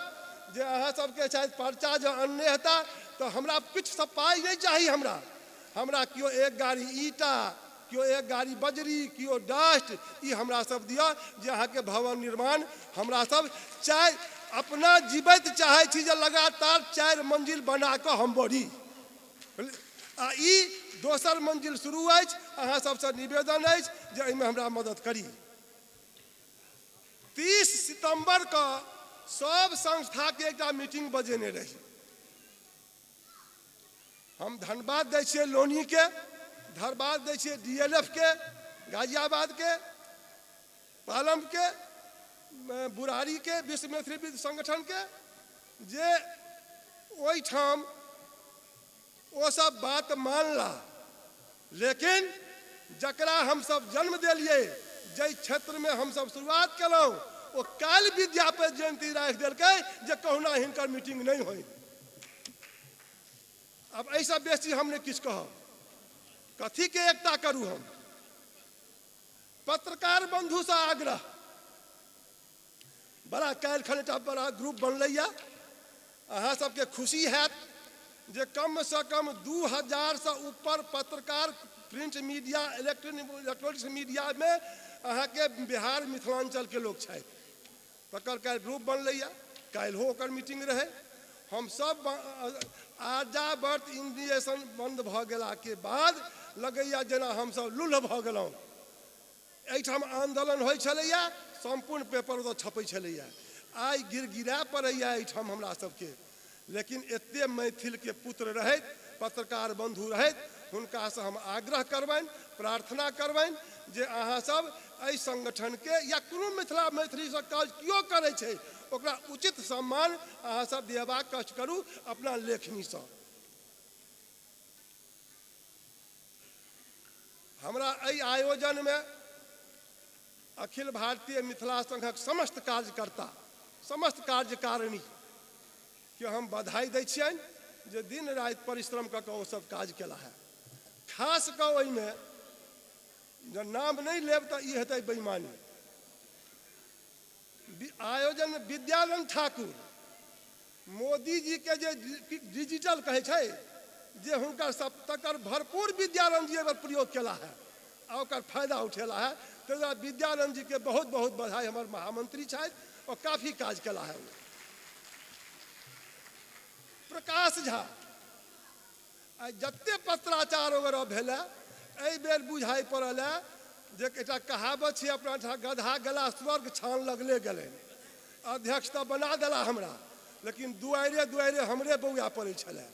जे अहाँ सबके शायद पर्चा जँ अनने हेता तऽ हमरा किछु सब पाइ नहि चाही। हमरा केओ 1 गाड़ी ईटा, केओ 1 गाड़ी बजरी, केओ डस्ट, ई हमरा सब दिअ जे अहाँके भवन निर्माण हमरा सब चाहे अपना जीवैत चाहै छी जे लगातार 4 मंजिल बना कऽ हम बढ़ी। आ ई दोसर मंजिल शुरू अछि। अहाँ सबसँ निवेदन अछि जे एहिमे हमरा मदद करी। 30 सितम्बर के सब संस्था के एकटा मीटिंग बजेने रही। हम धन्यवाद दै छियै लोनी के, धन्यवाद दै छियै डीएलएफ के, गाजियाबाद के, पालम के, बुरारी के, विश्व मैथिली विद्य संगठन के, जे ओहिठाम ओ सब बात मानला। लेकिन जकरा हमसब जन्म देलियै, जाहि क्षेत्रमे हमसब शुरुआत केलहुँ, ओ काल्हि विद्यापति जयंती राखि देलकै जे कहुना हिनकर मीटिंग नहि होइ। अब एहिसँ बेसी हम नहि किछु कहब। कथीके एकता करू हम? पत्रकार बंधुसँ आग्रह, बड़ा काल्हि खन एकटा बड़ा ग्रुप बनलैया, अहाँ सबके खुशी हैत जे कमसँ कम 2000 सँ ऊपर पत्रकार प्रिंट मीडिया, इलेक्ट्रॉनिक्स मीडियामे अहाँके बिहार मिथिलांचलके लोक छथि। तकर काल्हि ग्रुप बनलैया, काल्हिहो ओकर मीटिंग रहै। हम सब आजावर्त इंडिएशन बंद भऽ गेलाके बाद लगैया जेना हमसब लुल्ह भऽ गेलहुँ। एहिठाम आन्दोलन होइ छलैया, सम्पूर्ण पेपर ओतऽ छपै छलैया। आइ गिड़गिड़ा पड़ैया एहिठाम हमरा सबके। लेकिन एते मैथिलके पुत्र रहैत, पत्रकार बंधु रहैत, हुनकासँ हम आग्रह करबनि, प्रार्थना करबनि जे अहाँ सब एहि संगठनके या कोनो मिथिला मैथिलीसँ काज केओ करै छै ओकरा उचित सम्मान अहाँ सब दिएबाक कष्ट करू अपना लेखनीसँ। हमरा एहि आयोजनमे अखिल भारतीय मिथिला संघक समस्त कार्यकर्ता, समस्त कार्यकारिणी के हम बधाई दै छियनि जे दिन राति परिश्रम कऽ कऽ ओ सब काज केला है। खास कऽ ओहिमे जँ नाम नहि लेब तऽ ई हेतै बेईमानी। आयोजन में विद्यानंद ठाकुर, मोदी जी के जे डिजिटल कहै छै, जे हुनकर सब तकर भरपूर विद्यानंद जी एकर प्रयोग केला है आ ओकर फायदा उठेला है। ताहि दुआरे विद्यानंद जी के बहुत बहुत बधाई। हमर महामंत्री छथि और काफी काज केला है। प्रकाश झा, आइ जते पत्राचार वगैरह भेलै एहि बेर बुझाइ पड़ल है जे एकटा कहावत छै अपना ठाम, गधा गला स्वर्ग छान लगले गेलै। अध्यक्ष तऽ बना देला हमरा, लेकिन दुआरे दुआरे हमरे बौआ पड़ै छलै।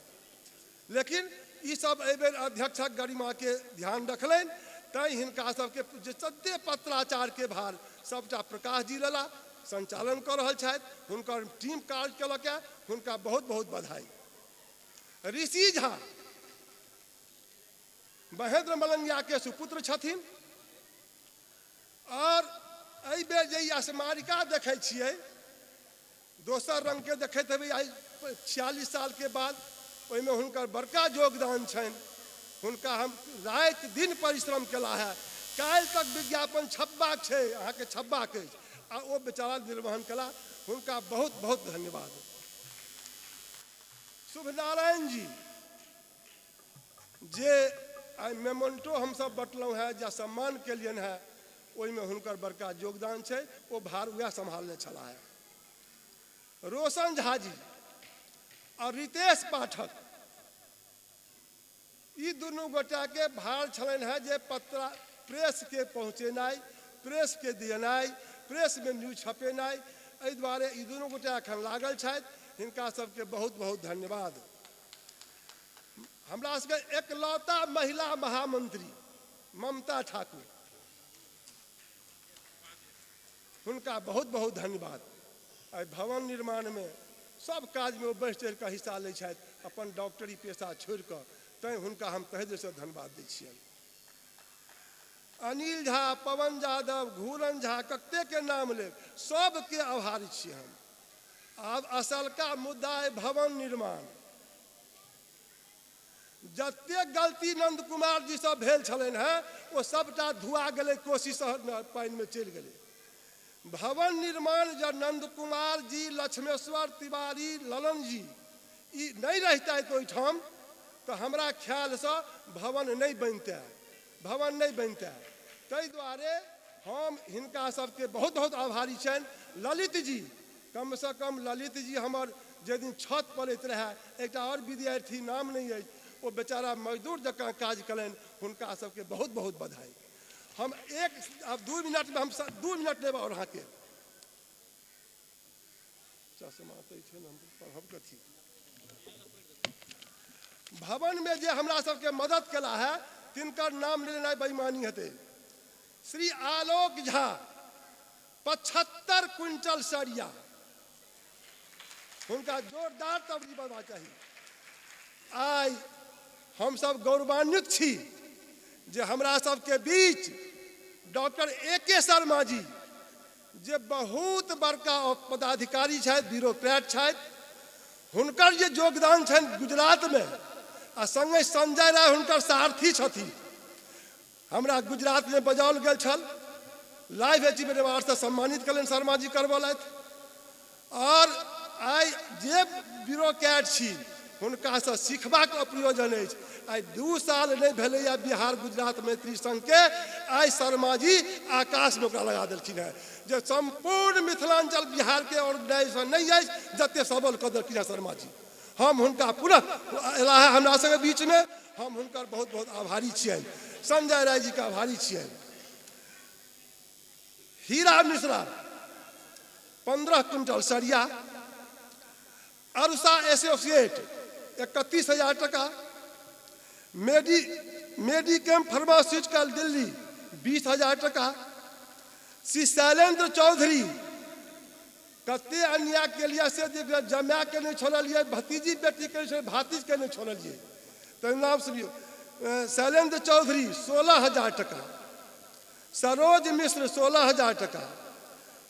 लेकिन ई सब एहि बेर अध्यक्षक गरिमाके ध्यान रखलनि, तैँ हिनका सबके जे जते पत्राचारके भार सबटा प्रकाश जी लेला, संचालन कऽ रहल छथि, हुनकर टीम काज केलक है, हुनका बहुत बहुत बधाई। ऋषि झा महेंद्र मलंगिया के सुपुत्र छथिन और एहि बेर जे ई स्मारिका देखै छियै, दोसर रंग के देखैत हेबै आइ 46 साल के बाद, ओहिमे हुनकर बड़का योगदान छनि। हुनका हम राति दिन परिश्रम केला है। काल्हि तक विज्ञापन छपबाक छै, अहाँके छपबाक अछि, आ ओ बेचारा निर्वहन केला, हुनका बहुत बहुत धन्यवाद। शुभ नारायण जी जे आइ मेमोन्टो हमसब बटलहुँ हेँ, या सम्मान केलियनि हेँ, ओहिमे हुनकर बड़का योगदान छै, ओ भार वएह सम्हालने छलाह हेँ। रोशन झा जी और रितेश पाठक, ई दुनू गोटाके भार छलनि हेँ जे पत्रा प्रेस के पहुँचेनाइ, प्रेस के दियनाइ, प्रेस में न्यूज छपेनाइ, एहि दुआरे ई दुनू गोटा एखन लागल छथि। हिनका सबके बहुत बहुत धन्यवाद। हमरा सबके एकलौता महिला महामंत्री ममता ठाकुर, हुनका बहुत बहुत धन्यवाद। एहि भवन निर्माणमे सब काजमे ओ बढ़ि चढ़ि कऽ हिस्सा लै छथि, अपन डॉक्टरी पेशा छोड़ि कऽ, तैँ हुनका हम तहे दिलसँ धन्यवाद दै छियनि। अनिल झा, पवन यादव, घूरन झा, कतेकके नाम लेब, सबके आभारी छियै हम। आब असलका मुद्दा है भवन निर्माण। जतेक गलती नंद कुमार जी सब भेल छलनि हेँ, ओ सबटा धुआ गेलै, कोसी शहर पानिमे चलि गेलै। भवन निर्माण जब नंद कुमार जी, लक्ष्मेश्वर तिवारी, ललन जी ई नहि रहितथि ओहिठाम, तऽ हमरा ख्यालसँ भवन नहि बनितै, भवन नहि बनितै। ताहि दुआरे हम हिनका सबके बहुत बहुत आभारी छियनि। ललित जी कमसँ कम ललित जी हमर जाहि दिन छत पड़ैत रहए, एकटा आओर विद्यार्थी नाम नहि अछि, ओ बेचारा मजदूर जकाँ काज कयलनि, हुनका सबके बहुत बहुत बधाई। हम एक आब 2 मिनटमे हम 2 मिनट लेब आओर अहाँके चश्मा तऽ छै ने, हम पढ़ब कथी। भवनमे जे हमरा सबके मदद केला है तिनकर नाम लेनाइ बेईमानी हेतै। श्री आलोक झा 75 क्विंटल सरिया, हुनका जोरदार तबरी बजबा चाही। आइ हमसब गौरवान्वित छी जे हमरा सबके बीच डॉक्टर ए.के. शर्मा जी, जे बहुत बड़का पदाधिकारी छथि, ब्यूरोक्रेट छथि, हुनकर जे योगदान छनि गुजरातमे, आ संगे संजय राय हुनकर सारथी छथिन। हमरा गुजरातमे बजाओल गेल छल, लाइफ अचीवमेंट अवार्डसँ सम्मानित कयलनि शर्मा जी करबौलथि। और आइ जे ब्यूरोक्रेट छी हुनकासँ सीखबाक प्रयोजन अछि। आइ 2 साल नहि भेलैए बिहार गुजरात मैत्री संघके, आइ शर्मा जी आकाशमे ओकरा लगा देलखिन हेँ, जे सम्पूर्ण मिथिलांचल बिहारके ऑर्गेनाइजेशन नहि अछि जते सबल कऽ देलखिन हेँ शर्मा जी। हम हुनका पुनः अयलाह है हमरा सबके बीचमे, हम हुनकर बहुत बहुत आभारी छियनि, संजय राय जीके आभारी छियनि। हीरा मिश्रा 15 क्विंटल सरिया, अरुषा एसोसिएट 31,000 टका, मेडिकेम फार्मास्यूटिकल दिल्ली 20,000 टका। श्री शैलेंद्र चौधरी कते अन्याय के लिए से जमाय के नहीं छोड़लिए, भतीजी बेटी के नहीं छोड़लिए, भातिज के नहीं छोड़लिए, तो नाम सुनियो। शैलेंद्र चौधरी 16,000 टका, सरोज मिश्र 16,000 टका,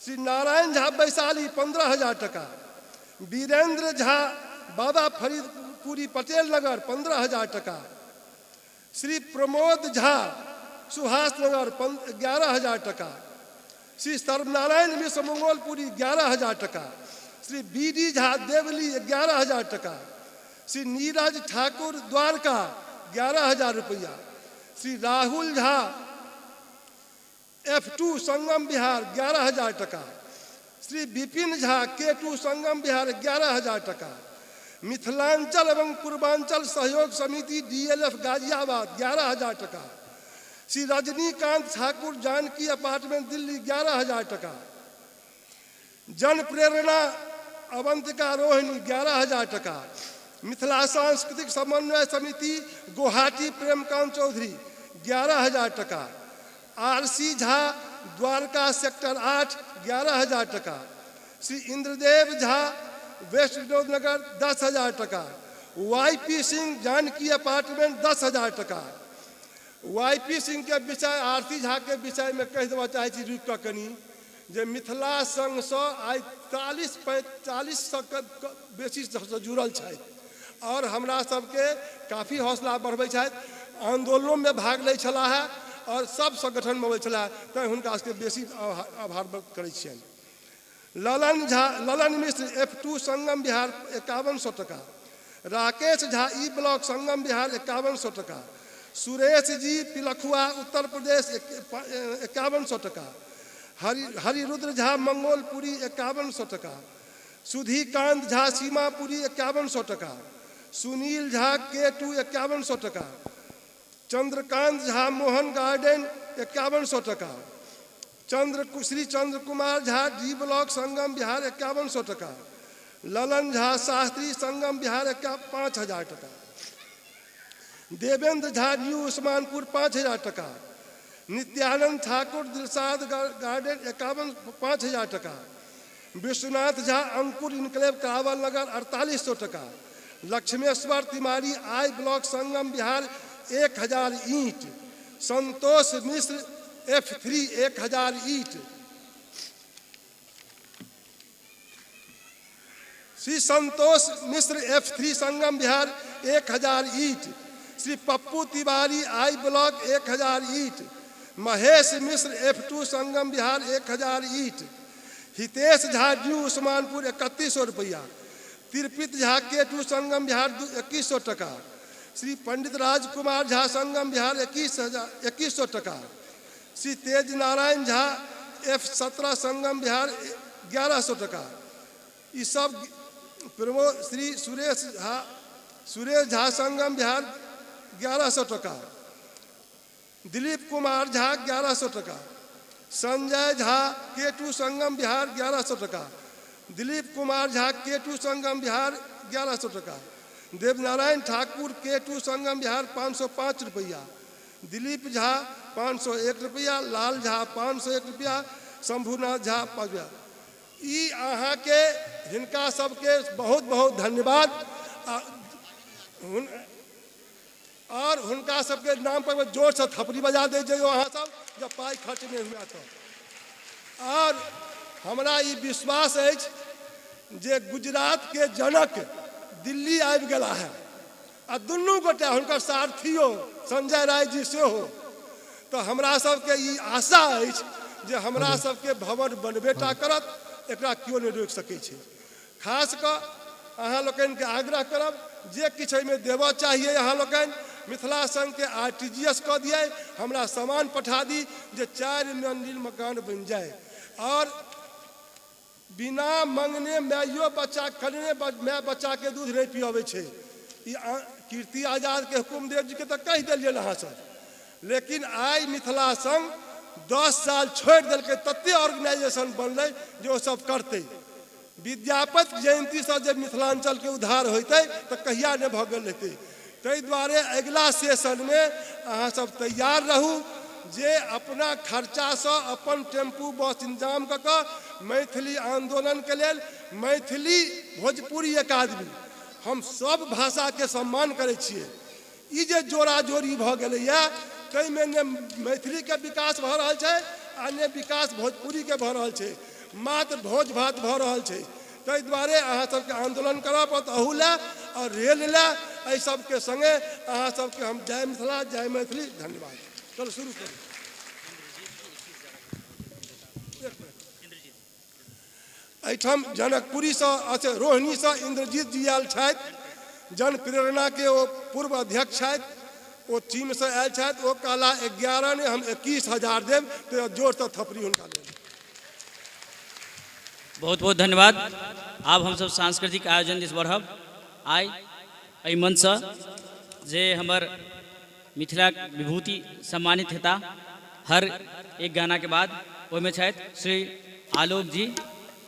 श्री नारायण झा वैशाली 15,000 टका, वीरेंद्र झा बाबा फरीदपुरी पटेल नगर 15,000 टका, श्री प्रमोद झा सुभाष नगर 11,000 टका, श्री सर्वनारायण मिश्र मंगोलपुरी 11,000 टका, श्री बी.डी. झा देवली 11,000 टका, श्री नीरज ठाकुर द्वारका 11,000 रुपया, श्री राहुल झा F2 संगम बिहार 11,000 टका, श्री विपिन झा K2 संगम बिहार 11,000 टका, मिथिलांचल एवं पूर्वांचल सहयोग समिति DLF Ghaziabad 11,000 टका, श्री रजनीकांत ठाकुर जानकी अपार्टमेंट दिल्ली 11,000 टका, जन प्रेरणा अवंतिका रोहिणी 11,000 टका, मिथिला सांस्कृतिक समन्वय समिति गुवाहाटी प्रेमकांत चौधरी 11,000 टका, आर.सी. झा द्वारका सेक्टर 8 11,000 टका, श्री इंद्रदेव झा वेस्ट विनोद नगर 10,000 टका, वाई.पी. सिंह जानकी अपार्टमेंट 10,000 टका। वाई.पी. सिंह के विषय, आरती झा के विषय में कहि देबऽ चाहै छी रुकि कऽ कनि, जे मिथिला संघसँ आइ 40-45 बेसीसँ जुड़ल छथि और हमरा सबके काफ़ी हौसला बढ़बै छथि, आन्दोलनोमे भाग लै छलाह है और सब संगठनमे अबै छलाह, तैँ हुनका सबके बेसी आभार व्यक्त करै छियनि। ललन झा ललन मिश्र F2 संगम बिहार 5,100 टका, राकेश झा ई ब्लॉक संगम बिहार 5,100 टका, सुरेश जी पिलखुआ उत्तर प्रदेश 5,100 टका, हरिरुद्र झा मंगोलपुरी 5,100 टका, सुधीकांत झा सीमापुरी 5,100 टका, सुनील झा K2 5,100 टका, चंद्रकांत झा मोहन गार्डन 5,100 टका, श्री चंद्र कुमार झा डी ब्लॉक संगम बिहार 5,100 टका, ललन झा शास्त्री संगम बिहार 5,000 टका, देवेंद्र झा न्यू उस्मानपुर 5,000 टका, नित्यानंद ठाकुर दिलसाद गार्डन 5,000 टका, विश्वनाथ झा अंकुर इनक्लेव कावल नगर 4,800 टका, Lakshmeshwar Tiwari I block Sangam Bihar 1,000 ईंट, संतोष मिश्र F3 1,000 ईंट, श्री संतोष मिश्र F3 संगम बिहार 1,000 ईंट, श्री पप्पू तिवारी I block 1,000 ईंट, महेश मिश्र F2 संगम बिहार 1,000 ईंट, हितेश झा न्यू उस्मानपुर 3,100 रुपया, तिरपित झा K2 संगम बिहार 2,100 टका, श्री पंडित राजकुमार झा संगम बिहार 2,100 टका, श्री तेज नारायण झा F17 संगम बिहार 1,100 टका, ई सब प्रमोद श्री सुरेश झा, सुरेश झा संगम बिहार 1100 टका, दिलीप कुमार झा 1100 टका, संजय झा के टू संगम बिहार 1100 टका, दिलीप कुमार झा के टू संगम बिहार 1100 टका, देवनारायण ठाकुर के टू संगम बिहार 505 रुपया, दिलीप झा 501 रुपया, लाल झा 501 रुपया, शंभुनाथ झा 5 रुपया। ई अहाँके हिनका सबके बहुत बहुत धन्यवाद। और हुनका सबके नाम पर जोर से थपड़ी बजा दै जइयौ अहाँ सब, जब पाइ खर्च नहि हुए तऽ। और हमरा ई विश्वास अछि जे गुजरात के जनक दिल्ली आबि गेला है आ दुनू गोटे हुनकर सारथियो संजय राय जी सेहो, तऽ हमरा सबके ई आशा अछि जे हमरा सबके भवन बनबेटा करत, एकरा केओ नहि रोकि सकै छै। खास कऽ अहाँ लोकनिके आग्रह करब जे किछु एहिमे देबऽ चाहिए अहाँ लोकनि मिथिला संघके RTGS कऽ दियै, हमरा सामान पठा दी जे 4 मंजिल मकान बनि जाय। और बिना मंगने माइयो बच्चा खरीदने माय बच्चाके दूध नहि पियाबै छै। ई कीर्ति आजादके हुकुमदेव जीके तऽ कहि देलियनि अहाँ सब, लेकिन आइ मिथिला संघ 10 साल छोड़ि देलकै, तते ऑर्गेनाइजेशन बनलै जे ओ सब करतै। विद्यापति जयन्तीसँ जे मिथिलांचलके उद्धार होइतै तऽ कहिया नहि भऽ गेल रहितै। ताहि दुआरे अगिला सेशनमे अहाँ सब तैयार रहू जे अपना खर्चासँ अपन टेम्पू बस इंतजाम कऽ कऽ मैथिली आन्दोलनके लेल मैथिली भोजपुरी अकादमी, हम सब भाषाके सम्मान करै छियै। ई जे जोड़ा जोड़ी भऽ गेलैए ताहिमे ने मैथिलीके विकास भऽ रहल छै आ ने विकास भोजपुरीके भऽ रहल छै, मात्र भोज भात भऽ रहल छै। ताहि दुआरे अहाँ सबके आन्दोलन करऽ पड़त अहू लए आओर रेल लए। एहि सबके सङ्गे अहाँ सबके हम जय मिथिला जय मैथिली धन्यवाद। चलो शुरू करू। एहिठाम जनकपुरीसँ अच्छा रोहिणीसँ इंद्रजीत जी आयल छथि, जन प्रेरणा के ओ पूर्व अध्यक्ष छथि, ओ टीमसँ आयल छथि। ओ कहला 11 ने हम 21,000 देब, तो जोरसँ थपड़ी हुनका देब। बहुत बहुत धन्यवाद। आब हमसब सांस्कृतिक आयोजन दिस बढ़ब। आइ एहि मंचसँ जे हमर मिथिला विभूति सम्मानित हेता हर एक गाना के बाद, ओहिमे छथि श्री आलोक जी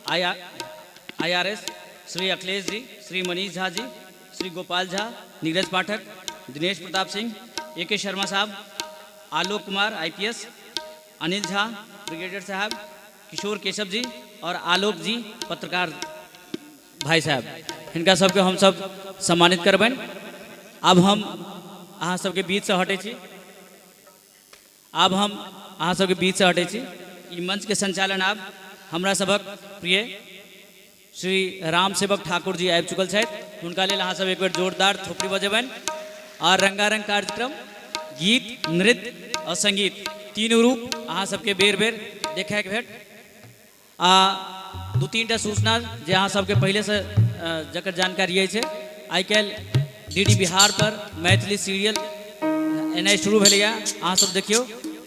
IRS, Shri Akhilesh ji, Shri Manish Jha ji, Shri Gopal Jha, Neeraj Pathak, Dinesh Pratap Singh, A K Sharma साहब, Alok Kumar IPS, Anil Jha brigadier साहब, किशोर केशव जी और आलोक जी पत्रकार भाई साहब, हिनका सबके हम सब सम्मानित करबनि। आब हम अहाँ सबके बीचसँ हटै छी, आब हम अहाँ सबके बीचसँ हटै छी। ई मंचके संचालन आब हमरा सभक प्रिय श्री राम सेवक ठाकुर जी आबि चुकल छथि, हुनका लेल अहाँ सब एक बेर जोरदार थोपड़ी बजेबनि। और रंगारंग कार्यक्रम गीत नृत्य और संगीत तीनू रूप अहाँ सबके बेर बेर देखैके भेट। आ 2-3 टा सूचना जे अहाँ सबके पहिलेसँ जकर जानकारी अछि, आइ काल्हि DD Bihar पर मैथिली सीरियल एनाइ शुरू भेलैए, अहाँ सब देखियौ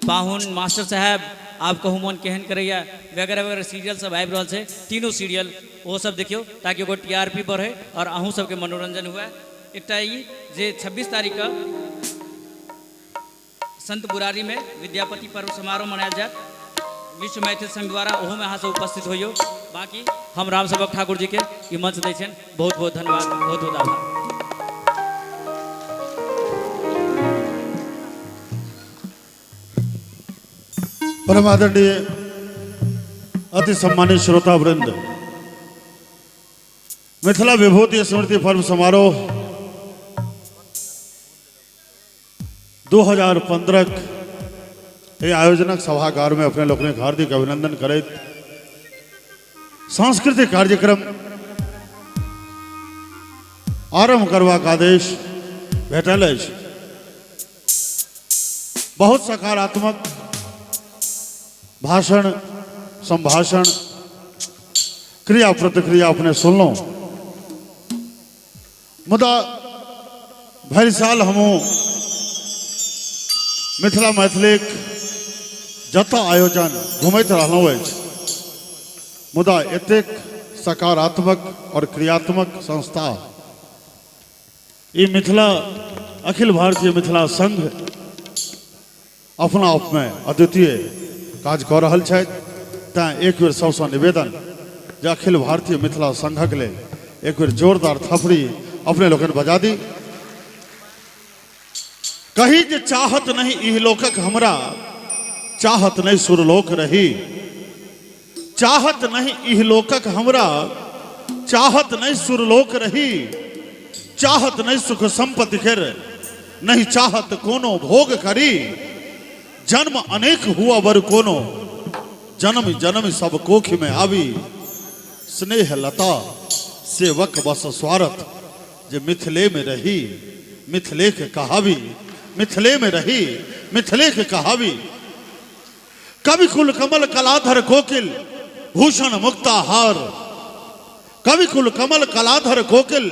पाहुन, मास्टर साहेब, आब कहू मोन केहन करैए वगैरह वगैरह सीरियल सब आबि रहल छै। तीनू सीरियल ओहो सब देखियौ ताकि ओकर TRP बढ़ै और अहूँ सबके मनोरंजन हुए। एकटा ई जे 26 तारीखके संत बुरारी में विद्यापति पर्व समारोह मनायल जायत विश्व मैथिल संघ द्वारा, ओहोमे अहाँ सब उपस्थित होइयौ। बाकी हम राम सेवक ठाकुर जी के ई मंच दै छियनि। बहुत बहुत धन्यवाद, बहुत बहुत आभार। परम आदरणीय अति सम्मानित श्रोता वृंद, मिथिला विभूति स्मृति पर्व समारोह 2015 एहि आयोजनक सभागार में अपने लोकनिक हार्दिक अभिनंदन करैत सांस्कृतिक कार्यक्रम आरंभ करबाक आदेश भेटल अछि। बहुत सकारात्मक भाषण, संभाषण, क्रिया प्रतिक्रिया अपने सुनलहुँ, मुदा भरि साल हमहूँ मिथिला मैथिलीक जतऽ आयोजन घुमैत रहलहुँ अछि, मुदा एतेक सकारात्मक और क्रियात्मक संस्था ई मिथिला अखिल भारतीय मिथिला संघ अपना आपमे अद्वितीय काज कऽ रहल छथि। तैँ एक बेर सबसँ निवेदन जे अखिल भारतीय मिथिला संघक लेल एक बेर जोरदार थपड़ी अपने लोकनि बजा दी। कही जे चाहत नहीं इहलोकक हमरा, चाहत नहीं सुरलोक रही। चाहत नहीं इहलोकक हमरा, चाहत नहीं सुरलोक रही। चाहत नहीं सुख संपत्ति खेर, नहीं चाहत कोनो भोग करी। जन्म अनेक हुआ वर कोनो, जन्म जन्म सब कोख में आवी। स्नेह लता सेवक बस स्वार्थ, जे मिथिले में रही मिथिले के कहावी। मिथिले में रही मिथिले के कहावी। कवि कुल कमल कलाधर कोकिल भूषण मुक्ताहार। कवि कुल कमल कलाधर कोकिल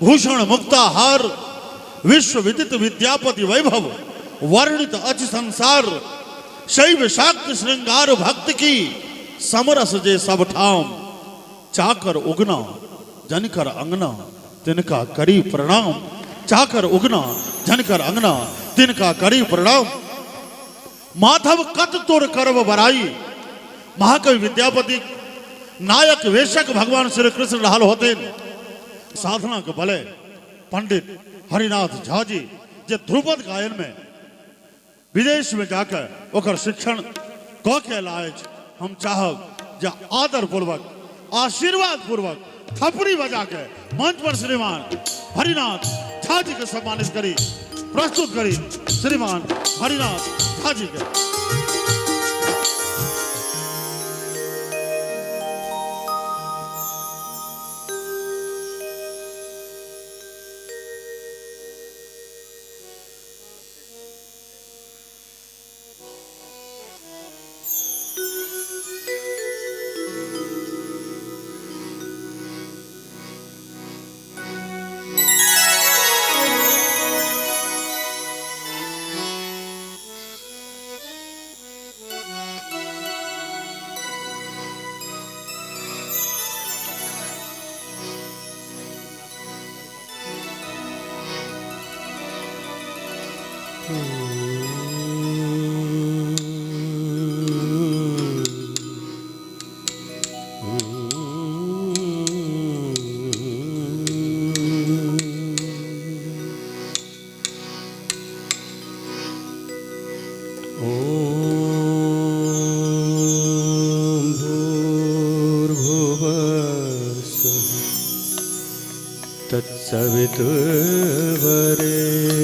भूषण मुक्ताहार। विश्व विदित विद्यापति वैभव वर्णित अछि संसार। शैव शाक्त श्रृंगार भक्त की समरस जे सब ठाम। चाकर उगना जनकर अंगना तिनका करी प्रणाम। चाकर उगना जनकर अंगना तिनका करी प्रणाम। माधव कत तोर करब बराई। महाकवि विद्यापति नायक वेशक भगवान श्री कृष्ण रहल होते। साधना के बले पंडित हरिनाथ झा जी जे ध्रुपद गायन में विदेश में जाकर ओकर शिक्षण क के अयला अछि। हम चाहब जे आदर पूर्वक आशीर्वाद पूर्वक थपड़ी बजा के मंच पर श्रीमान हरिनाथ झा जी के सम्मानित करी, प्रस्तुत करी श्रीमान हरिनाथ झा जी के।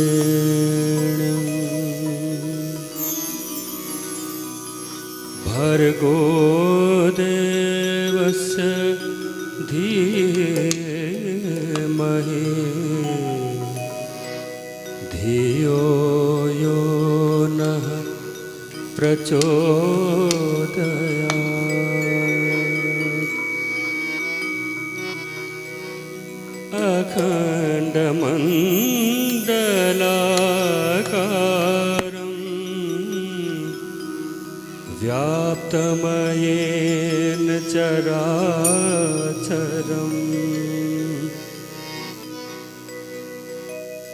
तत्सवितुर्वरेण्यं भर्गो देवस्य धीमहि धियो यो नः प्रचोदयात्। अखण्डमण्डलाकारं व्याप्तमयेन चराचरं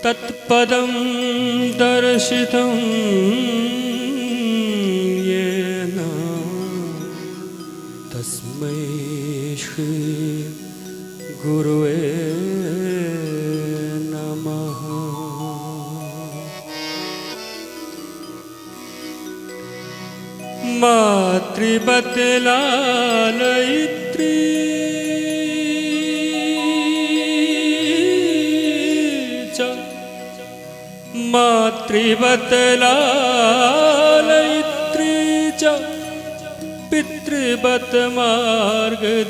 तत्पदं दर्शितं येन तस्मै श्री गुरुवे नमः। मातृवत् लालयित्री च मातृवत् लालयित्री च पितृवत् मार्गदर्शिका।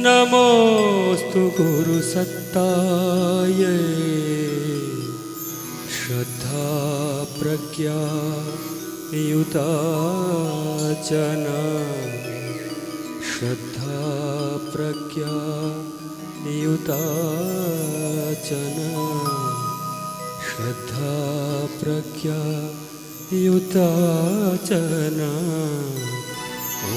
नमोऽस्तु गुरुसत्ताय श्रद्धा प्रज्ञा युता जना। श्रद्धा प्रज्ञा युता जना। श्रद्धा प्रज्ञा युता जना। आदरणीय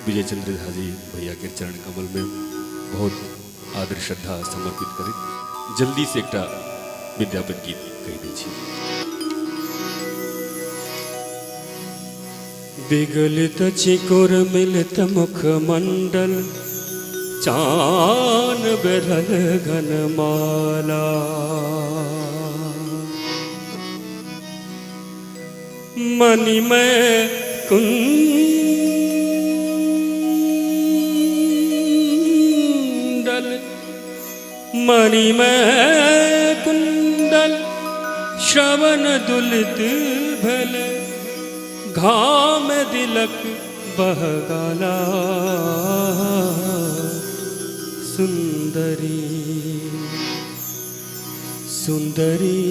विजय चंद्र झा जी भैया के चरण कमल में बहुत आदर श्रद्धा समर्पित करैत जल्दी से एकटा विद्यापति गीत कहि दै छी। विगलित चिकोर मिलित मुखमंडल चान बेरल घनमाला मणि में कुंडल मणि में कुंडल श्रवण दुलित भल घाम दिलक बहगाला सुंदरी सुंदरी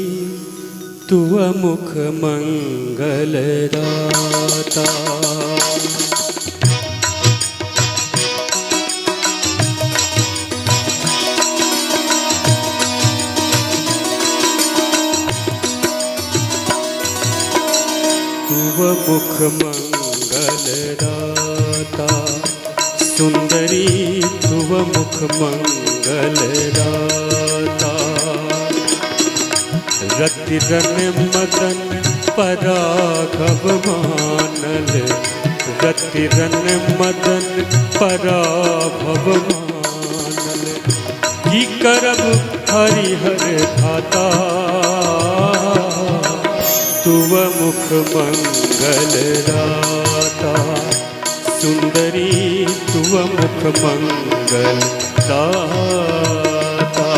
तुव मुख मंगल दाता। तुव मुख मंगल दाता सुंदरी तुव मुख मंगल दाता। रतिरन मदन पराघव मानल रतिरन मदन पराभव मानल की करब हरिहर धाता तुव मुख मंगल दाता सुंदरी तुव मुख मंगल दाता।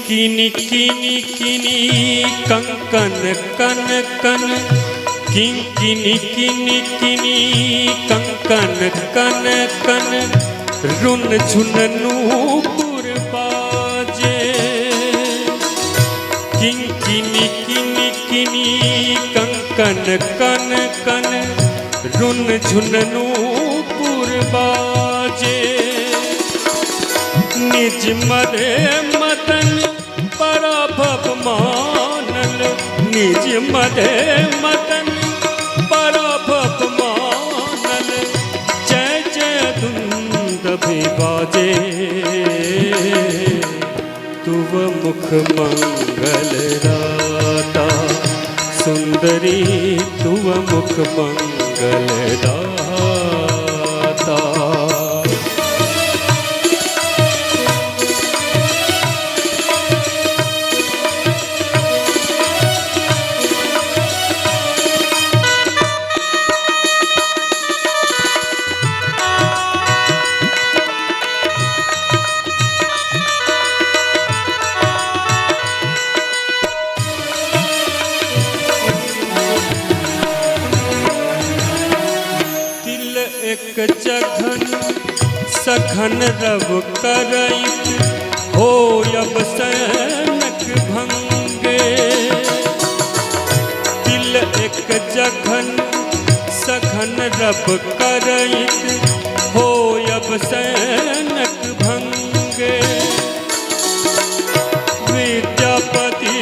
किनी किनी किनी कंकन कन कन किंकिनी किनी किनी कंकन कन कन रुन झुन नूपुर बाजे किंकिनी किनी किनी कंकन कन कन रुन झुन नूपुर बाजे निज मरे मदन पराभव मानल निज मरे मदन पराभव मानल जय जय धुंद भी बाजे तुव मुख मंगल दाता सुंदरी तुव मुख मंगल दाता। जघन सघन रव करैत हो अब सैनक भंगे तिल एक जघन सघन रव करैत हो अब सैनक भंगे विद्यापति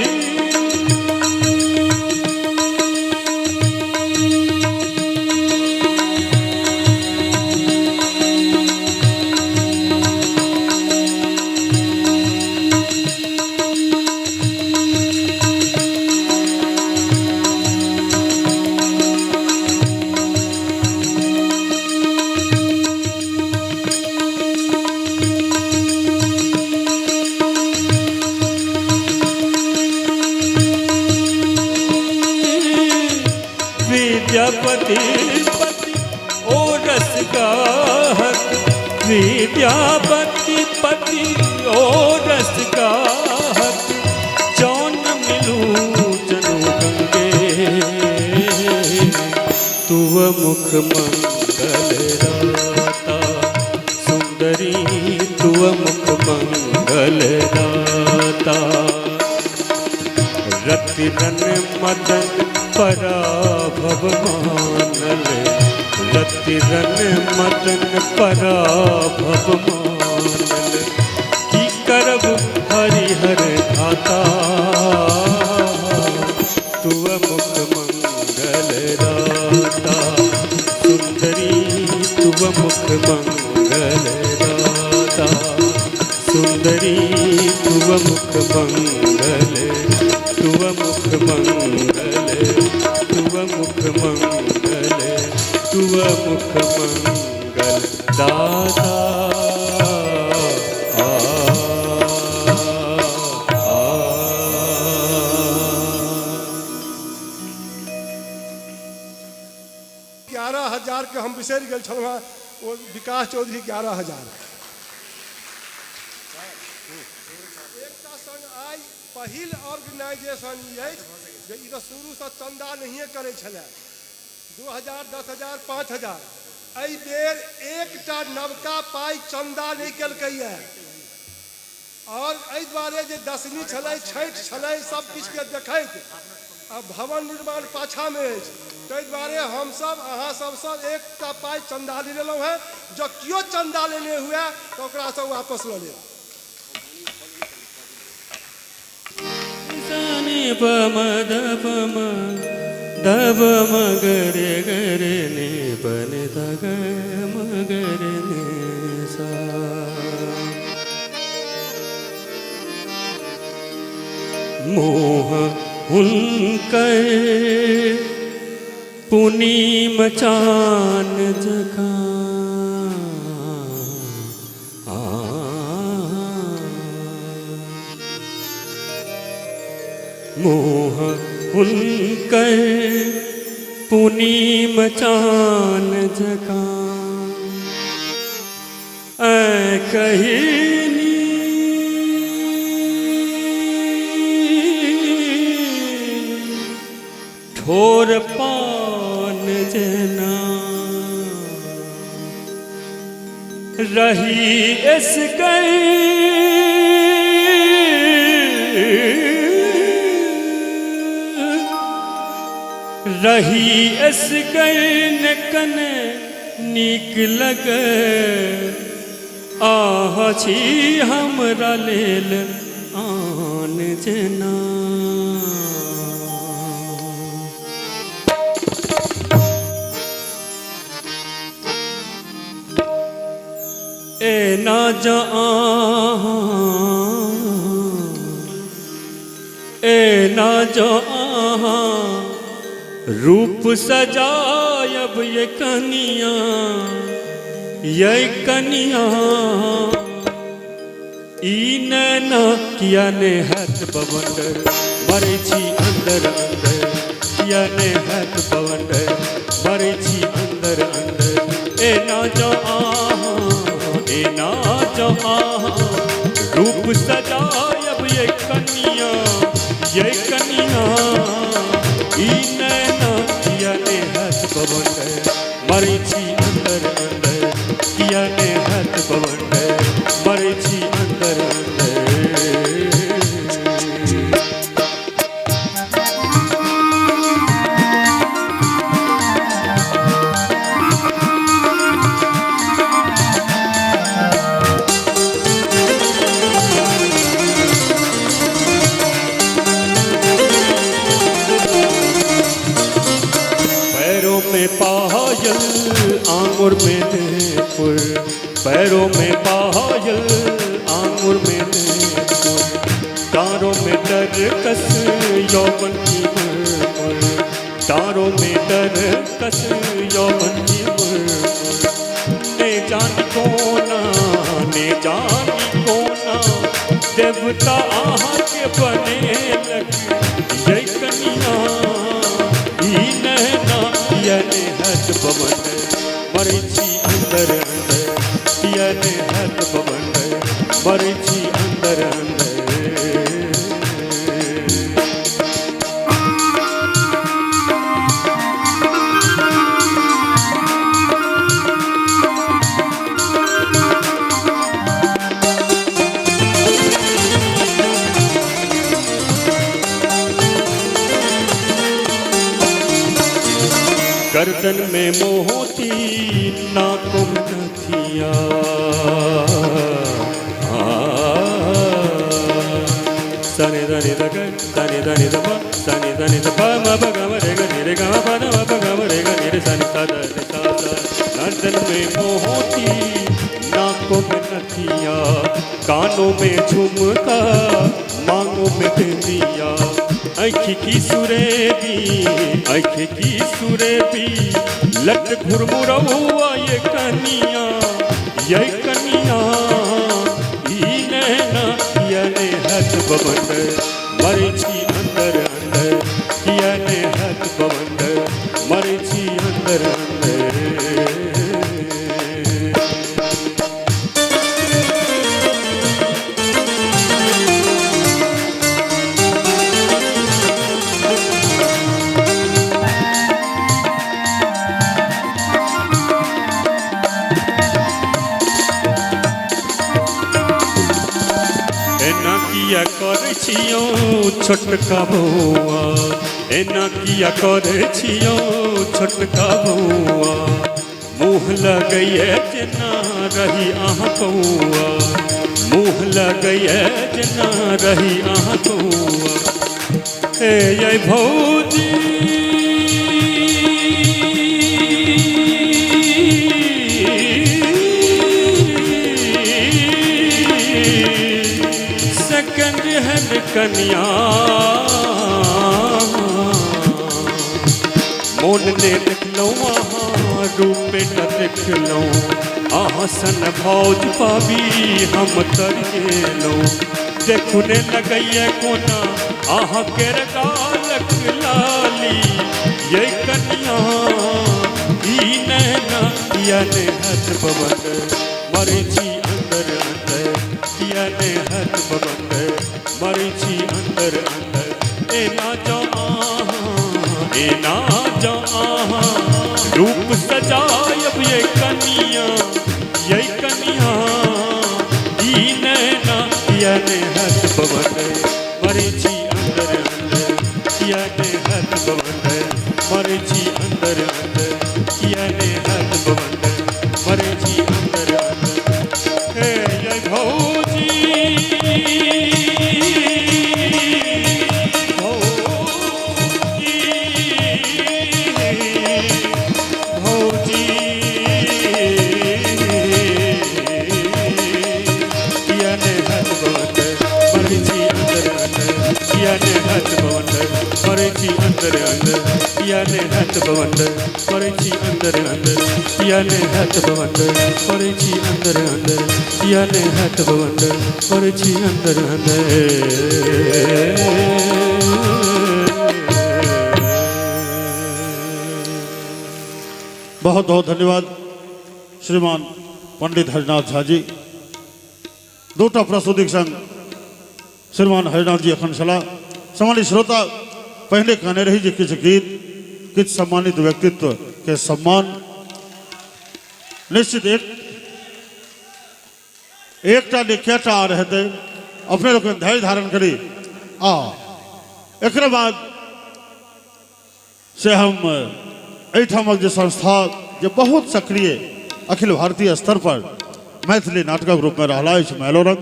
विद्यापति पति ओ रस गाहक विद्यापति पति ओ रस गाहक जौन मिलू जनु गंगे तुव मुख मंगल। तुव मुख मंगल दाता। रति रन मदन पराभव मानल, रति रन मदन पराभव मानल, की करब हरिहर धाता, तुव मुख मंगल दाता। सुंदरी तुव मुख मंगल दाता, सुंदरी तुव मुख मंगल, तुव मुख मंगल, तुव मुख मंगल, तुव मुख मंगल दाता। आ, आ, 11,000 के हम बिसरि गेल छलहुँ हेँ, ओ विकास चौधरी 11,000। एकटा संग आइ पहिल ऑर्गेनाइजेशन ई अछि जे ई तऽ शुरूसँ चन्दा नहिए करै छलै, 2,000, 10,000, 5,000। एहि बेर एकटा नवका पाइ चन्दा नहि केलकैए, और एहि दुआरे जे दशमी छलै, छठि छलै, सब किछुके देखैत आ भवन निर्माण पाछामे अछि, ताहि दुआरे हमसब अहाँ सबसँ एकटा पाइ चन्दा नहि लेलहुँ हेँ। जँ केओ चन्दा लेने हुए तऽ ओकरासँ वापस लऽ लेब। प म द प म द प म ग रे ग रे ने प ने द ग म ग रे ने सा। मोह हुनकर पुनीम चान जकाँ, मोह हुनकर पुनीम चान जकाँ, ऐ कहिनी ठोर पान जेना, रही एसगर रही एसगर न कने नीक लगे, आह छी हमरा लेल आन जेना। एना जा एना जा रूप सजायब ये कनिया, ये कनिया, ई नैना किया ने हैत बवंडर, मरै छी अंदर अंदर, किया ने हैत बवंडर, मरै छी अंदर अंदर। एना जा एना जा रूप सजायब ये कनिया, ये कनिया, ई नैना किया ने हैत बवंडर, मरै छी अंदर अंदर, किया ने हैत बवंडर, मरै छी अंदर अंदर। पायल आंगुर में नेपुर, पैरों में पायल आंगुर में नेपुर, तारों में तरकस यौवन की मुरमुर, तारों में तरकस यौवन की मुरमुर। ने जानी कोना, ने जानी कोना, देवता आहा के बनेलक ये कनिया, ई नैना किया ने हैत बवंडर, मरै छी अंदर अंदर, किया ने हैत बवंडर, मरै छी अंदर अंदर। गर्दन में मोती नाकों में नथिया। सनि धनि the ग सनि धनि the प सनि धनि the प म प ग म रे ग नि रे ग म प the म प ग म रे ग नि रे सा नि सा the नि सा सा। गर्दन में मोती नाकों में नथिया, कानों में झुमका मांगों में बिंदिया। आँख की सुरेबी आँख की सुरेबी लट घुरमुरौआ ये कनिया ये कनिया। ई नैना किया ने हथ बवंडर मरे छी अंदर अंदर, किया ने हथ बवंडर मरे छी अंदर अंदर। एना किया करै छियौ छोटका बौआ, एना किया करै छियौ छोटका बौआ। मुँह लगैए जेना रही अहाँ कौआ, मुँह लगैए जेना रही अहाँ कौआ। हे यै भौजी सेकंड हैंड कनिया, मोन ने देखलहुँ अहाँ रूपे न देखलहुँ। अहाँ सन भौज पाबी हम तर गेलहुँ। देखू ने लगैए कोना अहाँ केर गालक लाली ये कनिया। ई नैना किया ने हथ बवंडर मरे छी अंदर अंदर, किया ने हथ बवंडर मरे छी अंदर अंदर। एना जाँ अहाँ एना जाँ अहाँ रूप सजायब ये कनिया ये कनिया। ई नैना किया ने हथ बवंडर मरे छी अंदर अंदर, किया ने हथ बवंडर मरे छी अंदर अंदर, किया ने हथ बवंडर मरे छी अंदर अंदर। हे ये भौजी भौजी भौजी किया ने हथ बवंडर मरे छी अंदर अंदर, किया ने हथ बवंडर मरे छी अंदर अंदर, किया ने हथ बवंडर मरे छी अंदर अंदर, किया ने हथ बवंडर मरे छी अंदर अंदर, किया ने हथ बवंडर मरे छी अंदर अंदर। बहुत बहुत धन्यवाद श्रीमान पंडित हरिनाथ झा जी। दूटा प्रस्तुतिक संग श्रीमान हरिनाथ जी अखन छलाह। सामान्य श्रोता पहिने कहने रही जे किछु गीत किछु सम्मानित व्यक्तित्व के सम्मान निश्चित एक एकटा ने कएटा आर हेतै। अपने लोकनि धैर्य धारण करी। आ एकर बाद से हम एहिठामक जे संस्था जे बहुत सक्रिय अखिल भारतीय स्तर पर मैथिली नाटकक रूपमे रहला अछि मैलोरंग,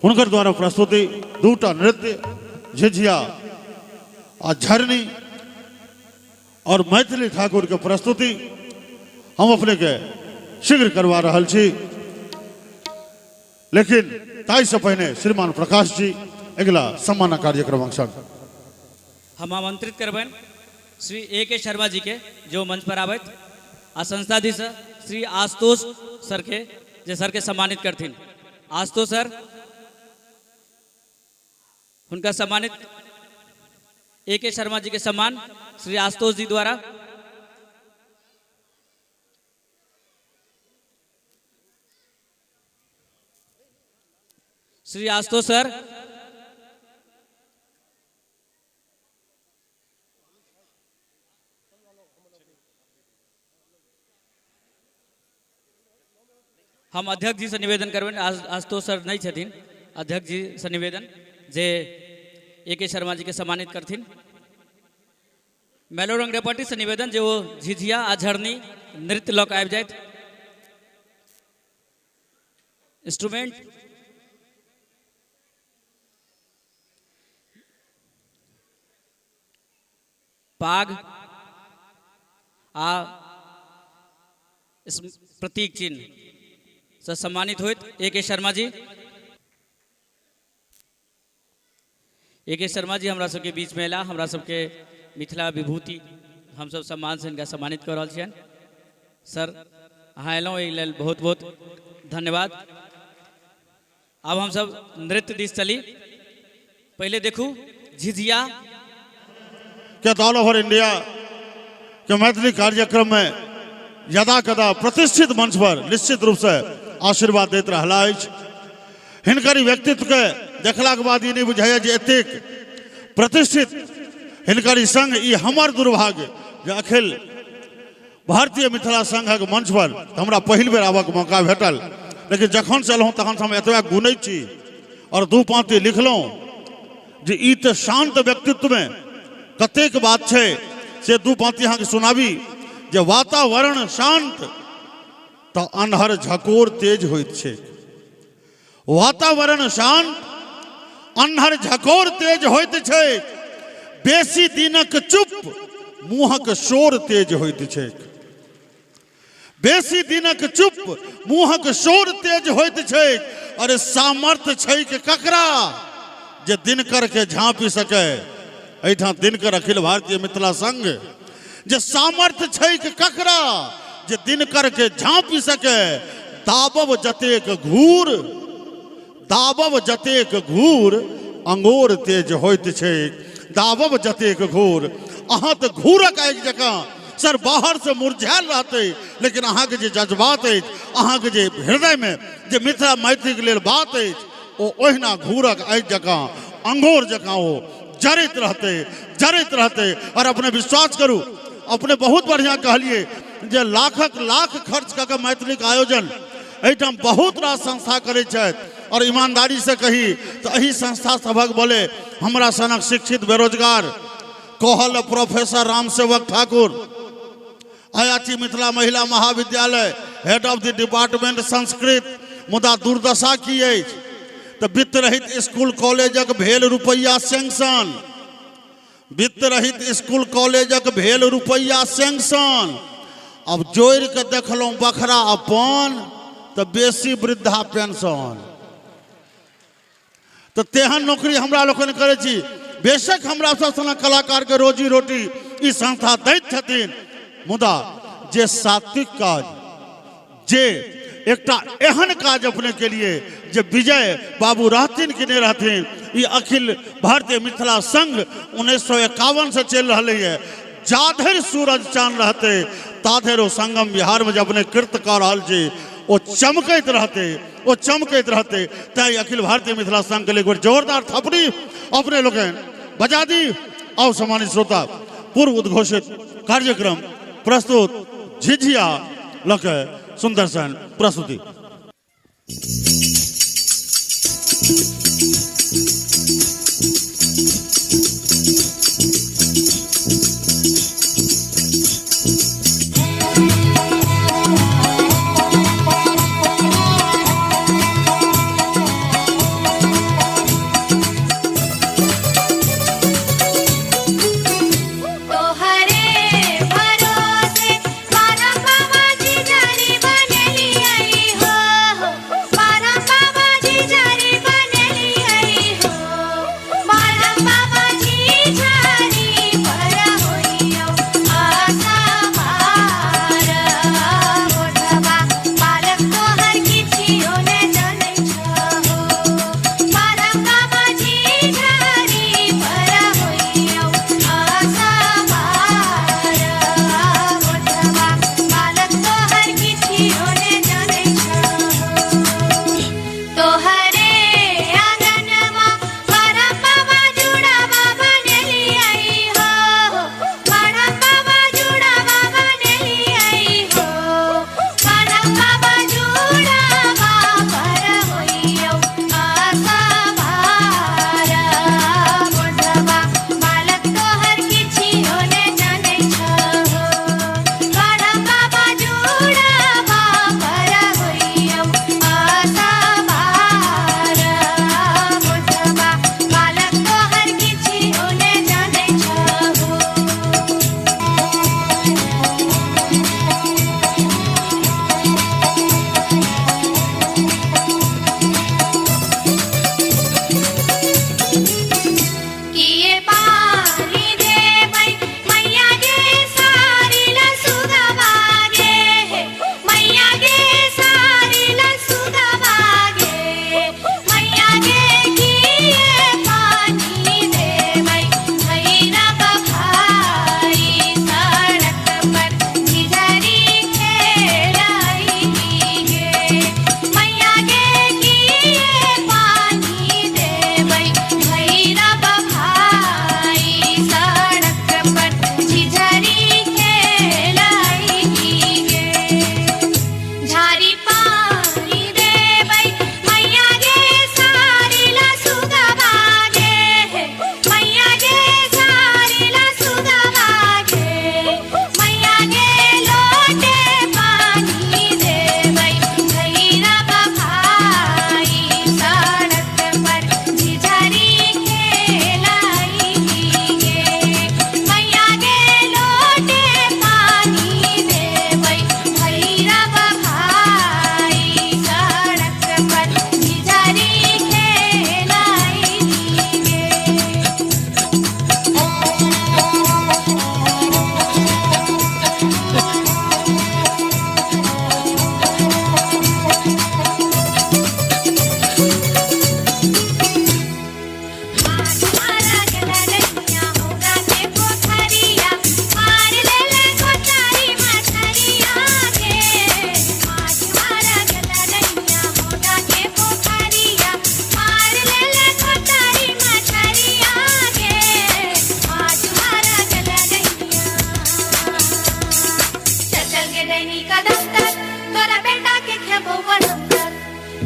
हुनकर द्वारा प्रस्तुति दूटा नृत्य झिझिया आ झरनी और मैथिली ठाकुर के प्रस्तुति हम अपने के शीघ्र करवा रहल छी। लेकिन ताहिसँ पहिने श्रीमान प्रकाश जी अगिला सम्मान कार्यक्रमक संग हम आमंत्रित करबनि श्री ए के शर्मा जी के जो मंच पर आबथि आ संस्थाधीश श्री आशुतोष सर के जे सर के सम्मानित करथिन। आशुतोष सर हुनका सम्मानित ए के शर्मा जी के सम्मान श्री आशुतोष जी द्वारा। श्री आशुतोष सर हम अध्यक्ष जी से निवेदन करबनि, आशुतोष सर नहीं छथिन, अध्यक्ष जी से निवेदन जे ए के शर्मा जी के सम्मानित करथिन। मैलोरंग रेपर्टीसँ निवेदन जे ओ झिझिया आ झरनी नृत्य लऽ कऽ आबि जाथि। इंस्ट्रूमेंट पाग आ प्रतीक चिन्ह से सम्मानित होइत ए के शर्मा जी। ए के शर्मा जी हमरा सबके बीच में अयला, हमरा सबके मिथिला विभूति, हमसब सम्मान से हिनका सम्मानित कऽ रहल छियनि। सर अहाँ अयलहुँ एहि लेल बहुत बहुत धन्यवाद। आब हमसब नृत्य दिस चली। पहिले देखू झिझिया के ऑल ओवर इंडिया के मैथिली कार्यक्रम में यदा कदा प्रतिष्ठित मंच पर निश्चित रूप से आशीर्वाद दैत रहला अछि। हिनकर ई व्यक्तित्व के देखलाक बाद ई नहीं बुझाइए जे एतेक प्रतिष्ठित हिनकर ई संघ, ई हमर दुर्भाग्य जे अखिल भारतीय मिथिला संघक मंच पर हमरा पहिल बेर आबक मौका भेटल, लेकिन जखन से एलहुँ तखन से हम एतबा गुनै छी और दू पाँति लिखलहुँ जे ई तऽ शान्त व्यक्तित्वमे कतेक बात छै से दू पाँति अहाँके सुनाबी जे वातावरण शान्त तऽ अन्हर झकोर तेज होइत छै, वातावरण शान्त अन्हर झकोर तेज होइत छै, बेसी दिनक चुप मुँहक शोर तेज होइत छै, बेसी दिनक चुप मुँहक शोर तेज होइत छै। अरे सामर्थ्य छै कि ककरा जे दिनकर के झाँपि सकै, एहिठाम दिनकर अखिल भारतीय मिथिला संघ, जे सामर्थ्य छै कि ककरा जे दिनकर के झाँपि सकै, दाबब जतेक घूर, दाबब जतेक घूर अंगोर तेज होइत छै, दाबब जतेक घूर। अहाँ तऽ घूरक आगि जकाँ सर बाहर से मुरझायल रहतै, लेकिन अहाँके जे जज्बात अछि, अहाँके जे हृदयमे जे मिथिला मैथिलीके लेल बात अछि, ओ ओहिना घूरक आगि जकाँ अंगोर जकाँ ओ जरैत रहतै, जरैत रहतै। और अपने विश्वास करू, अपने बहुत बढ़िआँ कहलियै जे लाखक लाख खर्च कऽ के मैथिलीके आयोजन एहिठाम बहुत रास संस्था करै छथि, और ईमानदारीसँ कही तऽ एहि संस्था सभक बले हमरा सनक शिक्षित बेरोजगार कहल प्रोफेसर रामसेवक ठाकुर, अयाची मिथिला महिला महाविद्यालय, head of the department Sanskrit, मुदा दुर्दशा की अछि तऽ वित्त रहित स्कूल कॉलेजक भेल रुपैआ सैंक्शन, वित्त रहित स्कूल कॉलेजक भेल रुपैआ सैंक्शन। अब जोड़ि कऽ देखलहुँ बखरा अपन तऽ बेसी वृद्धा पेंशन। तऽ तेहन नौकरी हमरा लोकनि करै छी। बेशक हमरा सब सनक कलाकारके रोजी रोटी ई संस्था दैत छथिन, मुदा जे सात्विक काज, जे एकटा एहन काज अपने के लिए जे विजय बाबू रहथिन कि नहीं रहथिन, ई अखिल भारतीय मिथिला संघ 1951 से चलि रहलै है। जाधरि सूरज चांद रहते ताधरि ओ संगम बिहार में जे अपने कृत्य कऽ रहल छी ओ चमकैत रहते, ओ चमकैत रहते। तैं अखिल भारतीय मिथिला संघ के लिए एक बेर जोरदार थपड़ी अपने लोकनि बजा दी। आओ सम्मानित श्रोता, पूर्व उद्घोषित कार्यक्रम प्रस्तुत झिझिया लऽ के सुंदर सन प्रस्तुति। तोहरे भरोसे बारह बाबा जी जारी बनेली आई हो, बारह बाबा जी जारी बनेली। के खेबो बरम तर,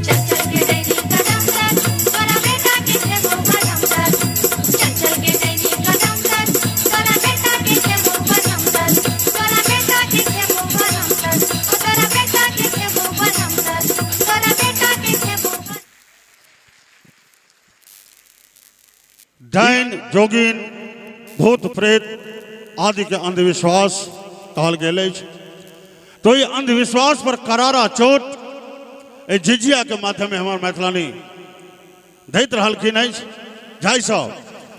चल चल के डैनी कदम तर, तोरा बेटा के खेबो बरम तर, चल चल के डैनी कदम तर, तोरा बेटा के खेबो बरम तर, तोरा बेटा के खेबो बरम तर, तोरा बेटा के खेबो बरम तर, तोरा बेटा के खेबो। डाइन जोगिन भूत प्रेत आदि के अंधविश्वास कहल गेल अछि। तो ये अंधविश्वास पर करारा चोट एहि झिझिया के माध्यम में हमार मैथिलानी दैत रहलखिन अछि, जाहिसँ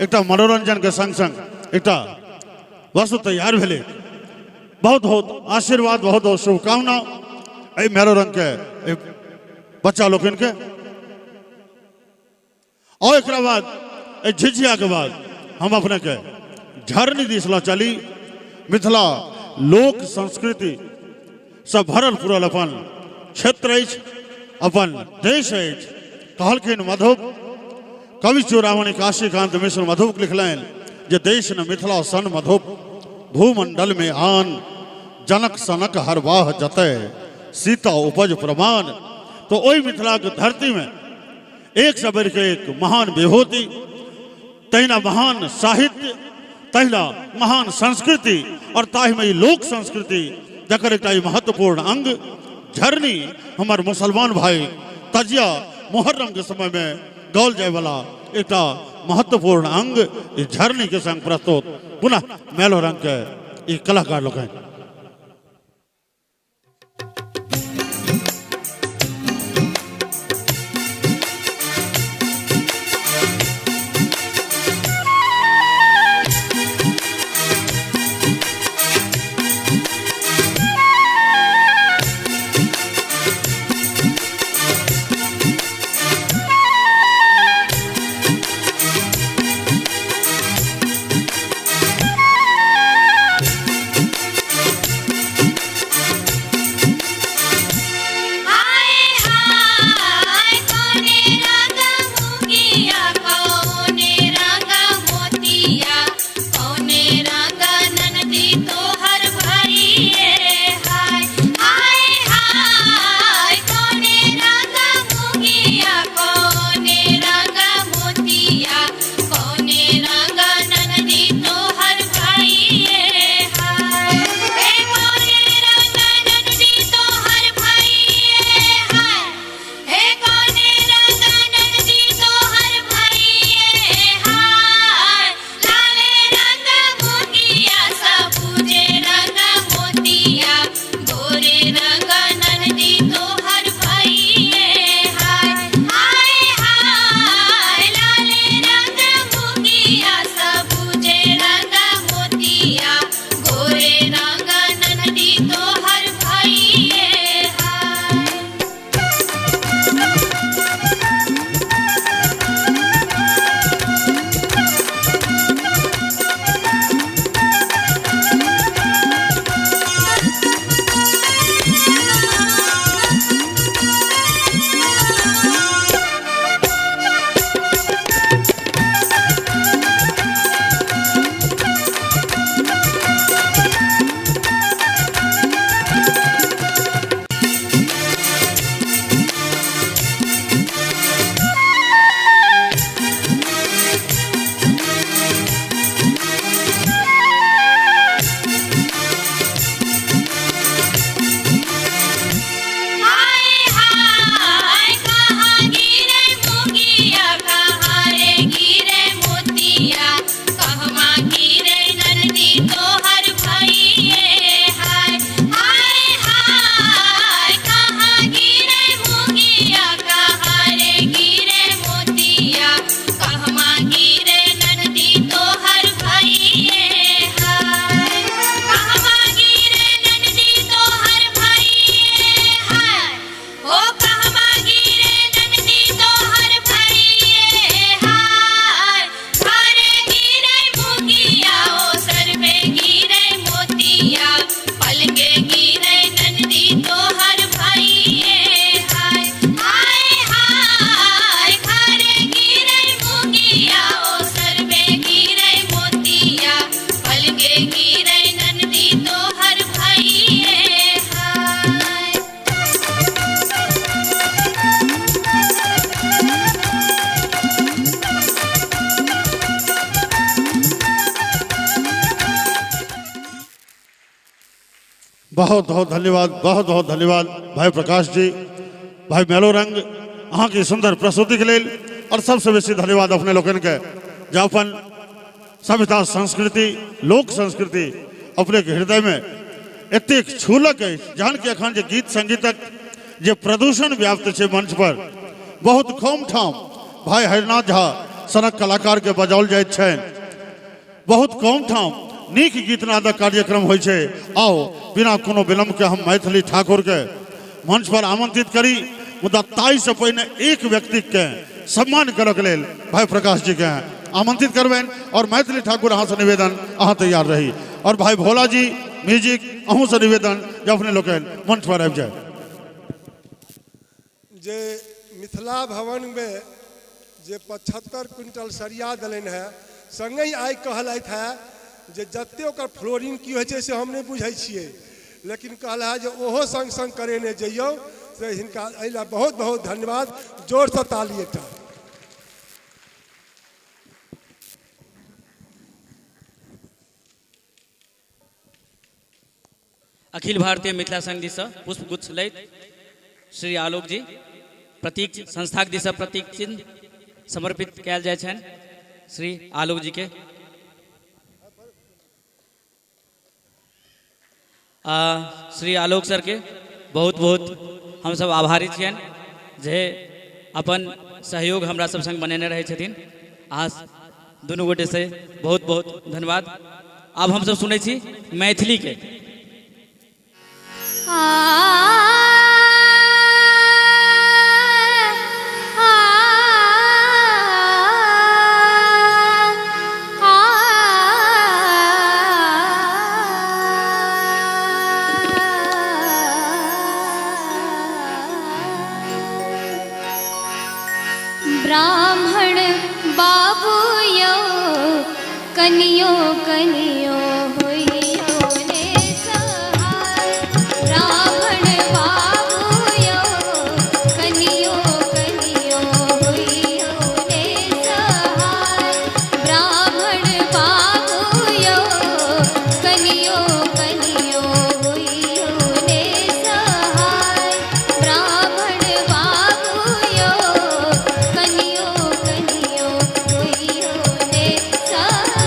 एकटा मनोरंजन के संग संग एकटा वस्तु तैयार भेलै। बहुत बहुत आशीर्वाद, बहुत बहुत शुभकामना एहि मैलोरंग के एहि बच्चा लोकनि के। और एक बाद झिझिया के बाद हम अपने के झरनी दिस लऽ चली। मिथिला लोक संस्कृति से भरल पुरल अपन क्षेत्र अछि, अपन देश अछि। कहलखिन मधुप कवि चूड़ामणि काशीकांत मिश्र मधुप लिखलनि जे देश न मिथिला सन मधुप भूमंडल में आन, जनक सनक हरवाह जतय सीता उपज प्रमाण। तो ओहि मिथिला के धरती में एक से बढ़ के एक महान विभूति, तहिना महान साहित्य, तहिना महान संस्कृति, और ताहिमे ई लोक संस्कृति जकर एकटा ई महत्वपूर्ण अंग झरनी हमर मुसलमान भाई तजिया मुहर्रम के समय में गाओल जाय वाला एकटा महत्वपूर्ण अंग ई झरनी के संग प्रस्तुत पुनः मैलोरंग के ई कलाकार लोकनि। बहुत बहुत धन्यवाद, बहुत बहुत धन्यवाद भाई प्रकाश जी, भाई मैलोरंग, अहाँके सुंदर प्रस्तुतिके लेल। और सबसे बेसी धन्यवाद अपने लोकनिके जे अपन सभ्यता संस्कृति लोक संस्कृति अपने के हृदय में एतेक छूलक अछि, जहन कि एखन जे गीत संगीतक जे प्रदूषण व्याप्त छै मंच पर, बहुत कम ठाम भाई हरिनाथ झा सनक कलाकार के बजाओल जाइत छनि, बहुत कम ठाम नीक गीतनादक कार्यक्रम होइ छै। आओ बिना कोनो विलम्ब के हम मैथिली ठाकुर के मंच पर आमंत्रित करी, मुदा ताहिसँ पहिने एक व्यक्ति के सम्मान करक लेल भाई प्रकाश जी के आमंत्रित करबनि। और मैथिली ठाकुर अहाँ से निवेदन, अहाँ तैयार रही। और भाई भोला जी म्यूजिक अहूँ से निवेदन जे अपने लोकनि मंच पर आबि जाय। जे मिथिला भवन में जे 75 क्विंटल सरिया देलनि है, संगहि आइ कहलथि है जे जते ओकर फ्लोरिंग की होइ छै से हम नहि बुझै छियै, लेकिन कहला है जे ओहो संग संग करेने जइयौ, से हिनका एहि लए बहुत बहुत धन्यवाद। जोरसँ ताली एकटा। अखिल भारतीय मिथिला संघ दिससँ पुष्पगुच्छ लैत श्री आलोक जी प्रतीक संस्थाक दिससँ प्रतीक चिन्ह समर्पित कयल जाइ छनि श्री आलोक जी के। श्री आलोक सर के बहुत बहुत हमसब आभारी छियनि जे अपन सहयोग हमरा सब संग बनेने रहै छथिन। अहाँ दुनू गोटे से बहुत बहुत धन्यवाद। आब हमसब सुनै छी मैथिली के। ब्राह्मण बाबू यो कनियो कनियो होइयो ने सहाय। ब्राह्मण बाबू यो कनियो कनियो होइयो ने सहाय। ब्राह्मण बाबू यो कनियो कनियो होइयो ने सहाय। ब्राह्मण बाबू यो कनियो कनियो होइयो ने सहाय।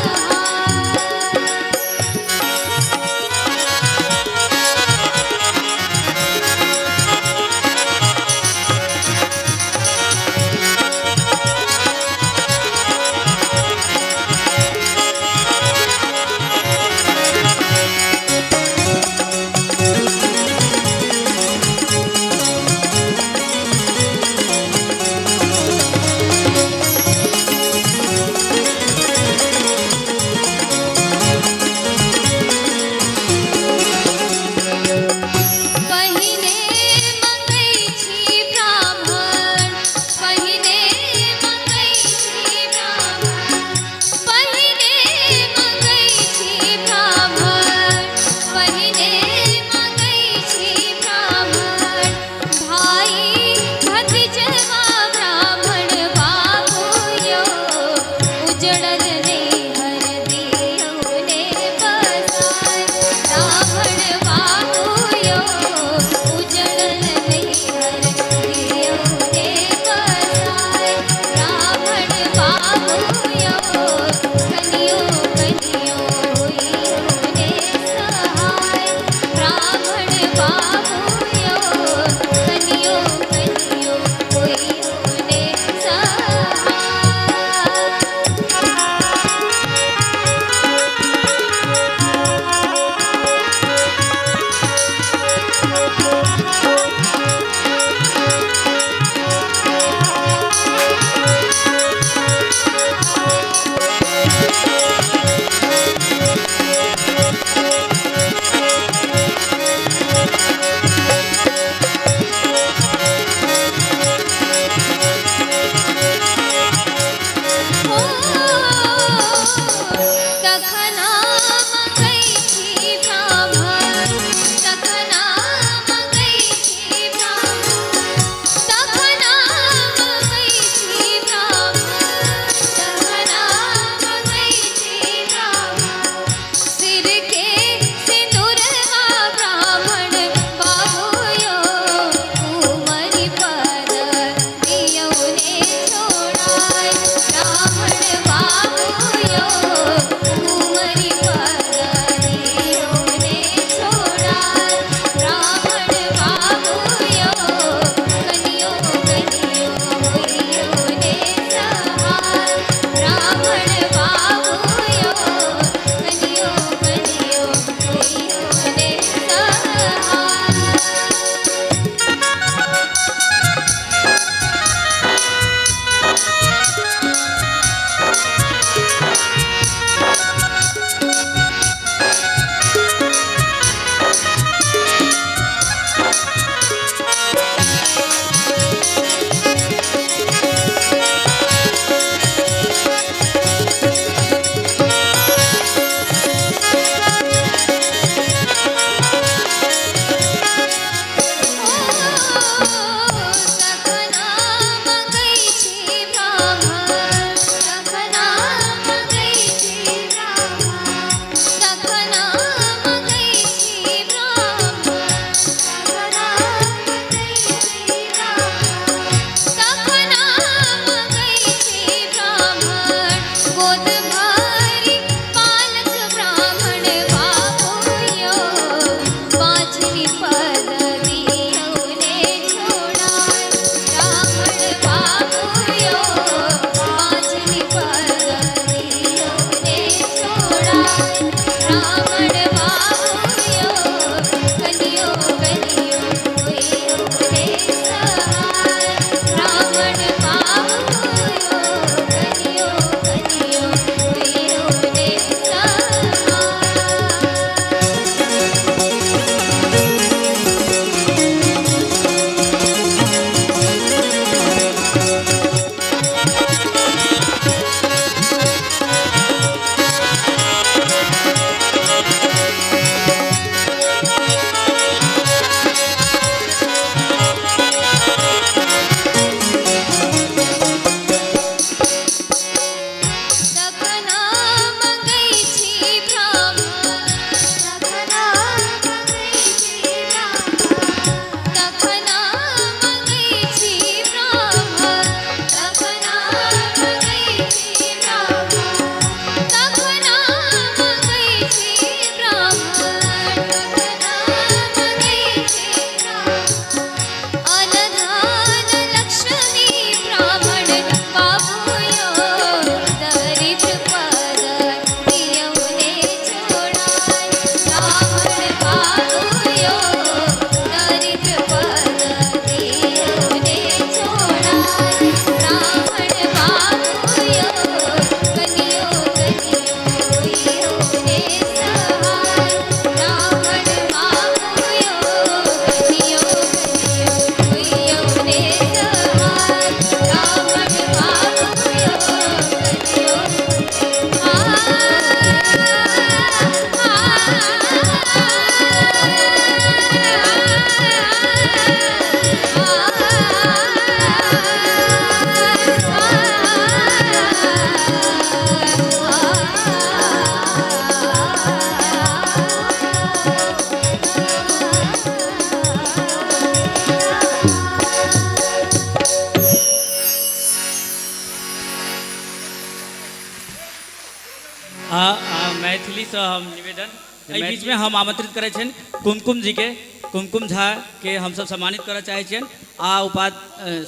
जीसँ हम निवेदन। एहि बीचमे हम आमंत्रित करै छियनि कुमकुम जीके, कुमकुम झा के हमसब सम्मानित करऽ चाहै छियनि आ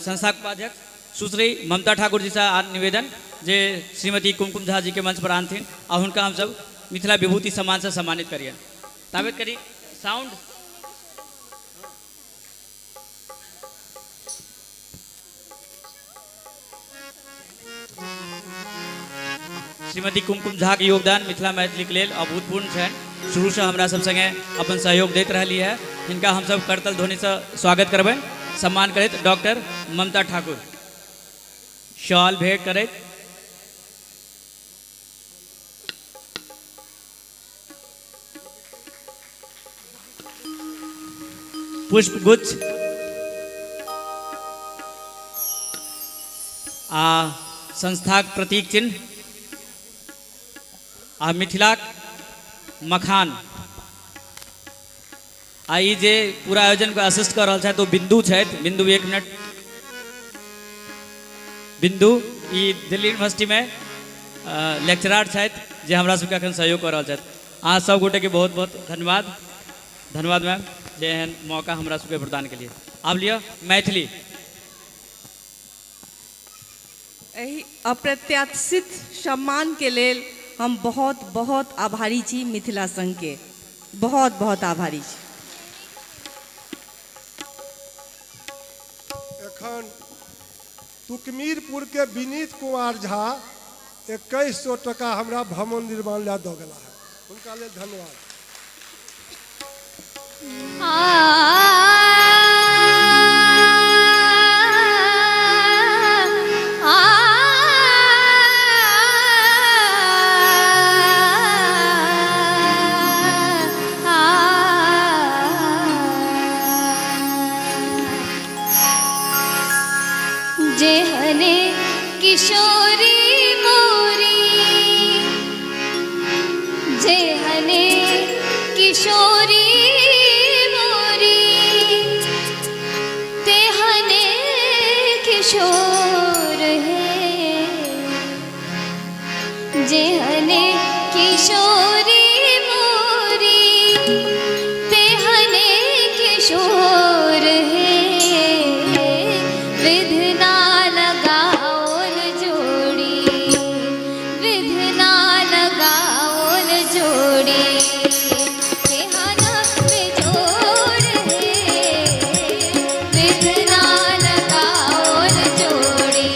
संस्थाक उपाध्यक्ष सुश्री ममता ठाकुर जीसँ निवेदन जे श्रीमती कुमकुम झा जीके मंच पर आनथिन आ हुनका हमसब मिथिला विभूति सम्मानसँ सम्मानित करियनि। ताबत करी साउंड। श्रीमती कुमकुम झा के योगदान मिथिला मैथिलीके लेल अभूतपूर्ण छनि। शुरूसँ हमरा सब संगे अपन सहयोग दैत रहली है। हिनका हमसब करतल ध्वनिसँ स्वागत करबनि। सम्मान करैत डॉक्टर ममता ठाकुर शॉल भेंट करैत। पुष्पगुच्छ आ संस्थाक प्रतीक चिन्ह आ मिथिलाक मखान आ ई जे पूरा आयोजन को असिस्ट कर रहल छथि ओ बिंदु छथि। बिंदु एक मिनट, बिंदु ई दिल्ली यूनिवर्सिटी में लेक्चरार छथि जे हमरा सबके अखन सहयोग कर रहल छथि। अहाँ सब गोटे के बहुत बहुत धन्यवाद। धन्यवाद मैम जे एहन मौका हमरा सबके प्रदान के लिए। आब लिअ मैथिली। एहि अप्रत्याशित सम्मान के लेल हम बहुत बहुत आभारी छी मिथिला संघ के, बहुत बहुत आभारी छी। एखन तुकमीरपुर के विनीत कुमार झा 2100 टका हमरा भवन निर्माण ला दऽ गेला है, हुनका लेल धन्यवाद। जेहने किशोरी मोरी, जेहने किशोरी मोरी, तेहने किशोर है। जेहने किशोरी मोरी, तेहने किशोर है। विधना लगाओल जोड़ी, विधना लगाओल जोड़ी, तेहना बेजोड़ है। विधना लगाओल जोड़ी,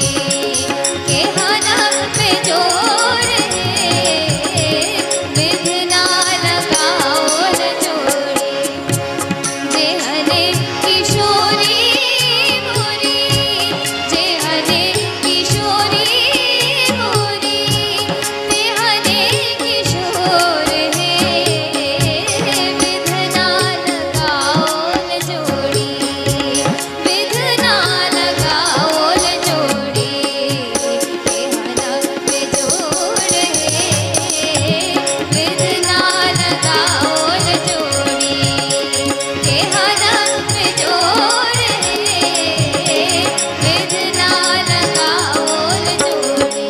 तेहना बेजोड़ है। विधना लगाओल जोड़ी, जेहने किशोरी मोरी, जेहने किशोरी मोरी, तेहने किशोर है। विधना लगाओल जोड़ी, विधना लगाओल जोड़ी, तेहना बेजोड़ है। विधना लगाओल जोड़ी, तेहना बेजोड़ है। विधना लगाओल जोड़ी।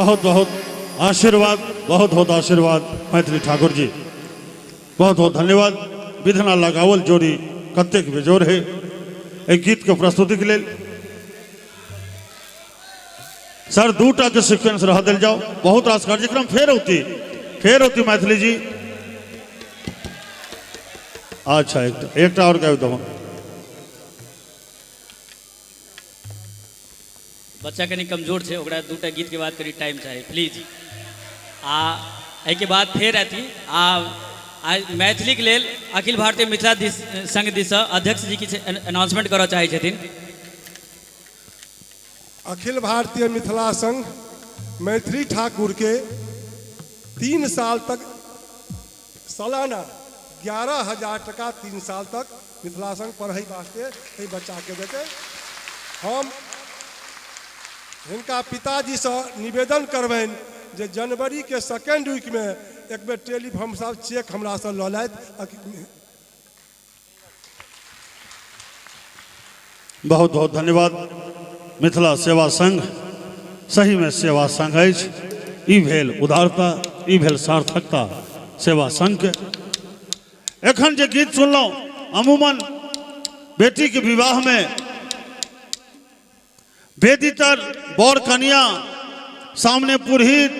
बहुत बहुत आशीर्वाद, बहुत बहुत आशीर्वाद मैथिली ठाकुर जी, बहुत बहुत धन्यवाद। विधना लगावल जोड़ी कतेक बेजोड़ है एहि गीत के प्रस्तुति के लेल। सर दूटा के सीक्वेंस रह दिल जाओ, बहुत रास कार्यक्रम फेर औती, फेर औती मैथिली जी। अच्छा एकटा और गाबि दहो। बच्चा कनि कमजोर छै, ओकरा दूटा गीत के बाद कनि टाइम चाही प्लीज। आ एहिके बाद फेर अथी आ मैथिलीके लेल अखिल भारतीय मिथिला दिस संघ दिससँ अध्यक्ष जी किछु अनाउंसमेंट करऽ चाहै छथिन। अखिल भारतीय मिथिला संघ मैथिली ठाकुर के 3 साल तक सालाना 11,000 टका 3 साल तक मिथिला संघ पढ़ै वास्ते एहि बच्चाके देतै। हम हिनका पिताजीसँ निवेदन करबनि जे जनवरी के सेकेंड वीक में एक बेर टेलीफोन साहब चेक हमरासँ लऽ लैत। बहुत बहुत धन्यवाद। मिथिला सेवा संघ सही में सेवा संघ अछि, ई भेल उदारता, ई भेल सार्थकता सेवा संघ के। एखन जे गीत सुनलहुँ अमूमन बेटी के विवाह में वेदीतर बर कनिया सामने पुरोहित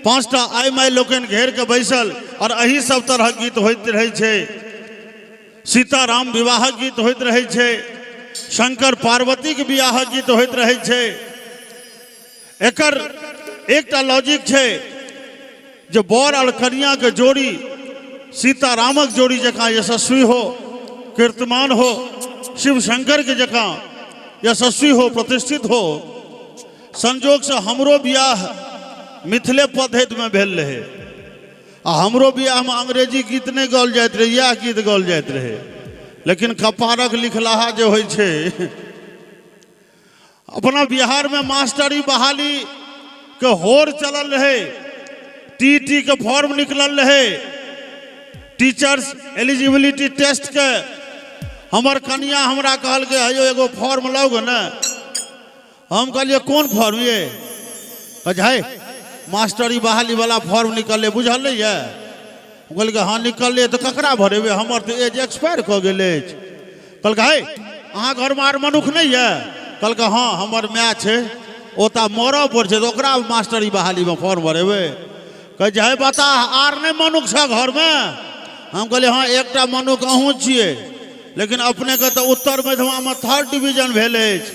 5टा आइ माइ लोकनि घेर के बैसल और एही सब तरहक गीत होइत रहै छै। सीताराम विवाहक गीत होइत रहै छै, शंकर पार्वती के बियाहक गीत होइत रहै छै। एकर एकटा लॉजिक छै जे बर और कनिया के जोड़ी सीतारामक जोड़ी जकाँ यशस्वी हो, कीर्तमान हो, शिव शंकर के जकाँ यशस्वी हो, प्रतिष्ठित हो। संजोग से हमरो बियाह मिथिले पद्धति में भेल रहे आ हमरो बियाह में अंग्रेजी गीत नहीं गाओल जाइत रहे, इएह गीत गाओल जाइत रहे। लेकिन कपारक लिखलाहा जे होइ छै, अपना बिहार में मास्टरी बहाली के होर चलल रहे, टी टी के फॉर्म निकलल रहे, टीचर्स एलिजिबिलिटी टेस्ट के। हमर कनिया हमरा कहलकै हयो एगो फॉर्म लाउ ने। हम कहलियै कोन फॉर्म ये? कहै हे मास्टरी बहाली वाला फॉर्म निकललै, बुझल नहीं ये? हम कहलियै हाँ निकललै, तऽ ककरा भरेबै, हमर तऽ एज एक्सपायर कऽ गेल अछि। कहलकै हे अहाँ घरमे आर मनुख नहीं ये? कहलकै हाँ हमर माय छै, ओ तऽ मरऽ पर छै, तऽ ओकरा मास्टरी बहालीमे फॉर्म भरेबै? कहै छै हे बता आर नहि मनुख छै घरमे? हम कहलियै हाँ एकटा मनुख अहूँ छियै, लेकिन अपनेके तऽ उत्तर मध्यमामे 3rd division भेल अछि,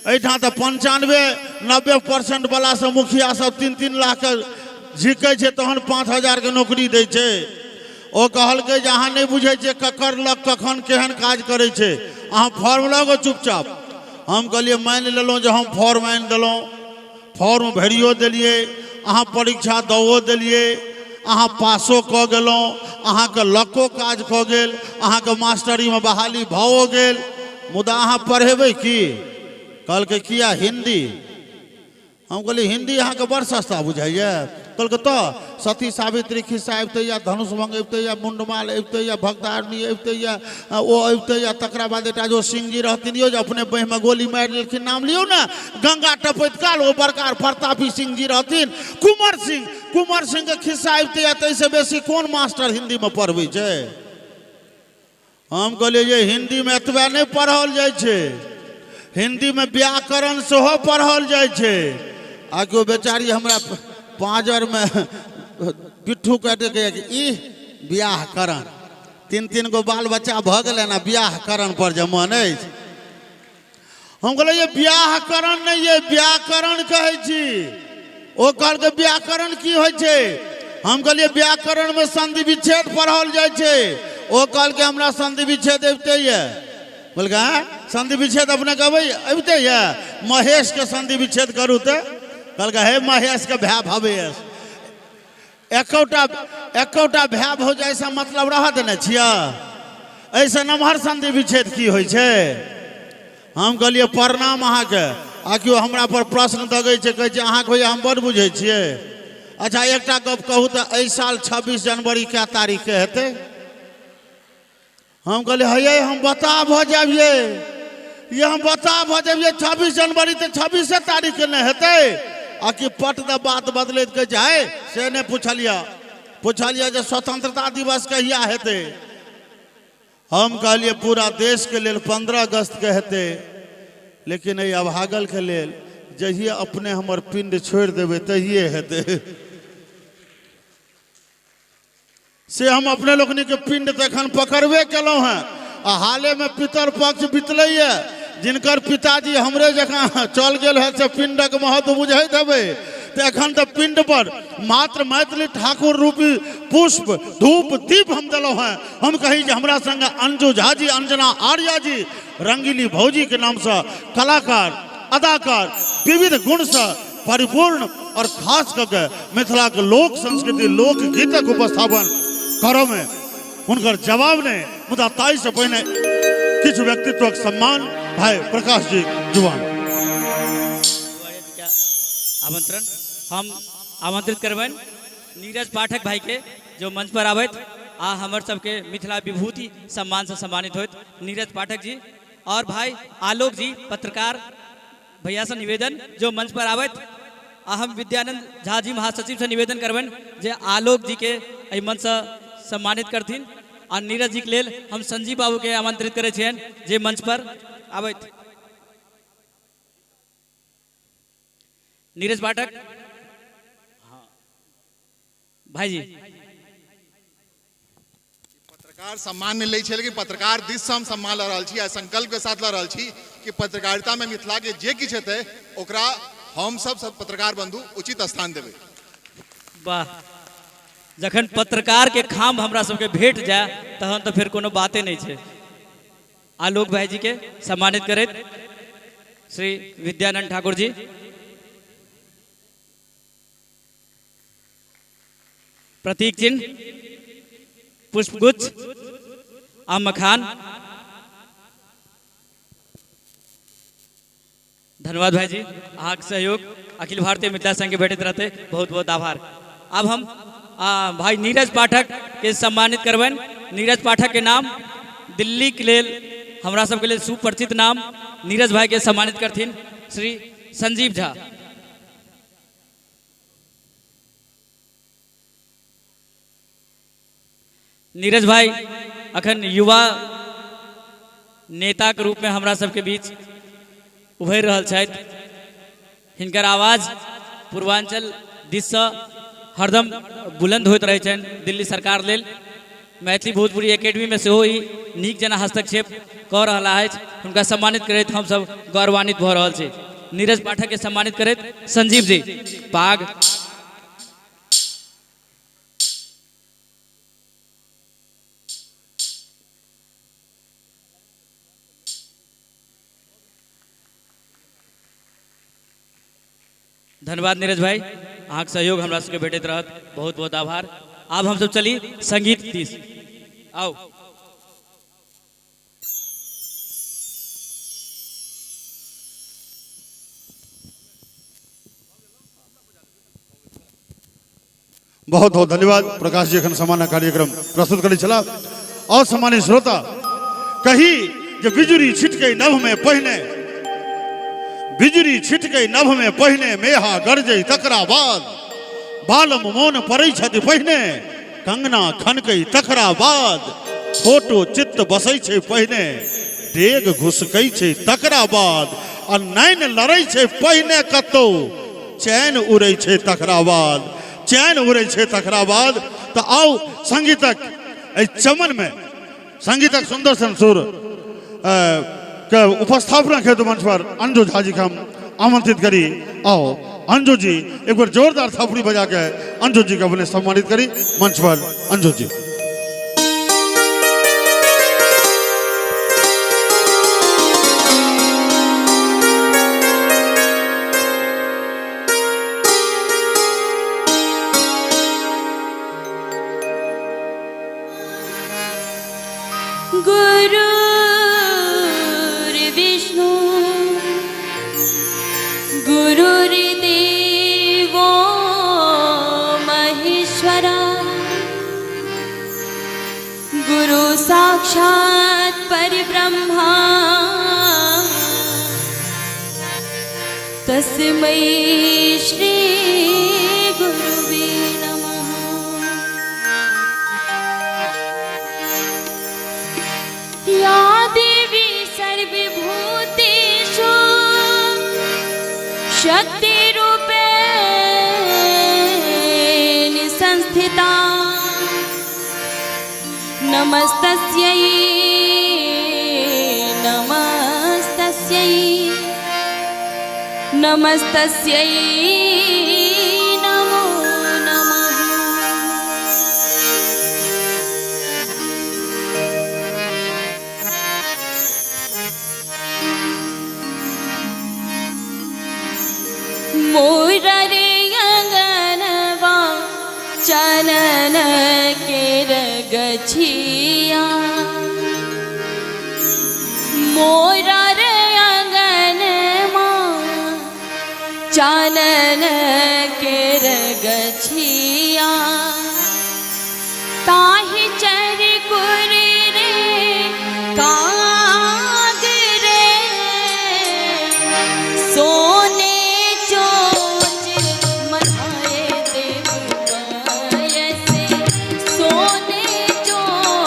एहिठाम तऽ 95-90% वाला सब मुखिया सब 3-3 लाख के झिकै छै, तहन 5,000 के नौकरी दै छै। ओ कहलकै जे अहाँ नहि बुझै छियै ककर लग कखन केहन काज करै छै, अहाँ फॉर्म लऽ कऽ चुपचाप। हम कहलियै मानि लेलहुँ जे हम फॉर्म आनि देलहुँ, फॉर्म भरियो देलियै, अहाँ परीक्षा दओ देलियै, अहाँ पासो कऽ गेलहुँ, अहाँके लको काज कऽ गेल, अहाँके मास्टरीमे बहाली भओ गेल, मुदा अहाँ पढ़ेबै की? कहलकै किया हिन्दी। हम कहलियै हिन्दी अहाँके बड़ सस्ता बुझाइए? कहलकै तऽ सती सावित्री खिस्सा अबितै या धनुष भंग अबितै या मुंडमाल अबितै या भगदारनी अबितै या ओ अबितै या तकरा बाद एकटा जो सिंह जी रहथिन यौ जे अपने बाँहिमे गोली मारि लेलखिन, नाम लियौ ने, गंगा टपैत काल ओ बड़का प्रतापी सिंह जी रहथिन, कुंवर सिंह, कुंवर सिंहके खिस्सा अबितै या ताहिसँ बेसी कोन मास्टर हिन्दीमे पढ़बै छै? हम कहलियै जे हिन्दीमे एतबे नहि पढ़ल जाइ छै, हिन्दीमे व्याकरण सेहो पढ़ल जाइ छै। आ केओ बेचारी हमरा पाँजरमे पिट्ठू काटि के ई व्याकरण, 3-3 गो बाल बच्चा भऽ गेलै ने, व्याकरण पर जे मन अछि। हम कहलियै ये व्याकरण नहि, ये व्याकरण कहै छी। ओ कहलकै व्याकरण की होइ छै? हम कहलियै व्याकरणमे संधि विच्छेद पढ़ल जाइ छै। ओ कहलकै हमरा संधि विच्छेद अबिते यऽ। कहलकै आँय संधि विच्छेद अपनेके अबिते यऽ? महेशके संधि विच्छेद करू तऽ। कहलकै हे महेशके भाय भवेश, एकोटा भाय भौजाइसँ मतलब रहऽ देने छियै? एहिसँ नमहर संधि विच्छेद की होइ छै? हम कहलियै प्रणाम अहाँके। आ केओ हमरा पर प्रश्न दगै छै, कहै छै अहाँके होइए हम बड्ड बुझै छियै। अच्छा एकटा गप कहू तऽ एहि साल 26 जनवरी कए तारीखके हेतै? हम कहलियै हे हम बता भऽ जायब ये हम बता भऽ जायब ये 26 जनवरी तऽ 26 तारीखके नहि हेतै। आ कि पट द बात बदलैत कहै छै है से नहि पुछलियै, पुछलियै जे स्वतंत्रता दिवस कहिया हेतै। हम कहलियै पूरा देशके लेल 15 अगस्तके हेतै, लेकिन एहि अभागलके लेल जहिए अपने हमर पिंड छोड़ि देबै तहिए हेतै। से हम अपने लोकनिके पिंड तऽ एखन पकड़बे केलहुँ हेँ आ हालेमे पितर पक्ष बितलैए, जिनकर पिताजी हमरे जकाँ चल गेल है से पिंडक महत्व बुझैत हेबै। तऽ एखन तऽ पिंड पर मात्र मैथिली ठाकुर रूपी पुष्प धूप दीप हम देलहुँ हेँ। हम कही जे हमरा संग अंजू झा जी, अंजना आर्या जी, रंगीली भौजी के नामसँ कलाकार अदाकार विविध गुणसँ परिपूर्ण और खास कऽ के मिथिलाके लोक संस्कृति लोकगीतक उपस्थापन करऽमे हुनकर जवाब नहि। मुदा ताहिसँ पहिने किछु व्यक्तित्वक सम्मान भाई प्रकाश जी जुवान। आमंत्रण हम आमंत्रित करबनि नीरज पाठक भाई के जो मंच पर आबैत आ हमर सबके मिथिला विभूति सम्मान से सम्मानित होइत नीरज पाठक जी और भाई आलोक जी पत्रकार भैया से निवेदन जो मंच पर आबैत आ हम विद्यानंद झा जी महासचिव से निवेदन करबनि जे आलोक जी के एहि मंच से सम्मानित करथिन आ नीरज जी के लेल हम संजीव बाबू के आमंत्रित करै छियनि जे मंच पर आबैत। नीरज पाठक भाई जी। पत्रकार सम्मान नहि लै छै, लेकिन पत्रकार दिससँ हम सम्मान लऽ रहल छी आ संकल्पके साथ लऽ रहल छी कि पत्रकारितामे मिथिलाके जे किछु हेतै ओकरा हम सब पत्रकार बंधु उचित स्थान देबै। वाह, जखन पत्रकार के खाम हमरा सबके भेट जाय तहन तऽ फेर कोनो बाते नहि छै। आलोक भाई जी के सम्मानित करैत श्री विद्यानंद ठाकुर जी। प्रतीक चिन्ह पुष्पगुच्छ आ मखान। धन्यवाद भाई जी, अहाँके सहयोग अखिल भारतीय मिथिला संघ के भेटैत रहतै, बहुत बहुत आभार। अब हम भाई नीरज पाठक के सम्मानित करबनि। नीरज पाठक के नाम दिल्ली के लेल हमरा सबके लेल सुपरिचित नाम, नीरज भाई के सम्मानित करथिन श्री संजीव झा। नीरज भाई अखन युवा नेता के रूप में हमरा सबके बीच उभरि रहल छथि। हिनकर आवाज पूर्वांचल दिससँ हरदम बुलंद होइत रहै छनि दिल्ली सरकार लेल। मैथिली भोजपुरी एकेडमी में सेहो ई नीक जेना हस्तक्षेप कऽ रहला अछि। हुनका सम्मानित करैत हमसब गौरवान्वित भऽ रहल छी। नीरज पाठक के सम्मानित करैत संजीव जी पाग। धन्यवाद नीरज भाई, अहाँके सहयोग हमरा सबके भेटैत रहत, बहुत बहुत आभार। आब हमसब चली संगीत दिस, आउ। बहुत बहुत धन्यवाद प्रकाश जी, एखन सामान्य कार्यक्रम प्रस्तुत करै छलाह। और सामान्य श्रोता कही जे बिजुरी छिटकै नभ में पहिने, बिजुरी छिटकै नभ में पहिने, मेहा गरजै तकरा बाद, बालम मोन पड़ै छथि पहिने, कंगना खनकै तकरा बाद, फोटो चित्त बसै छै पहिने, डेग घुसकै छै तकरा बाद, आ नैन लड़ै छै पहिने कतौ, चैन उड़ै छै तकरा बाद, चैन उड़ै छै तकरा बाद। तऽ आउ संगीतक एहि चमन में संगीतक सुंदर सन सुर के उपस्थापना हेतु मंच पर अंजू झा जी के हम आमंत्रित करी। आओ अंजू जी एक बार जोरदार थापड़ी बजा के अंजू जी के अपने सम्मानित करी मंच पर अंजू जी। गुरुर्विष्णु गुरुर्देवो महेश्वरा, गुरु साक्षात् परब्रह्मा, तस्मै श्री गुरुवे नमः। या देवी सर्वभूतेषु शक्तिरूपेण संस्थिता नमस्तस्यै नमस्तस्यै नमस्तस्यै नमो नमः। मोररे अंगनवा चनन केर गछिया, मोररे अंगनमा चानन केर गछिया, ताहि चरकुर रे काग रे सोने चोच मनाए देव से, सोने चोच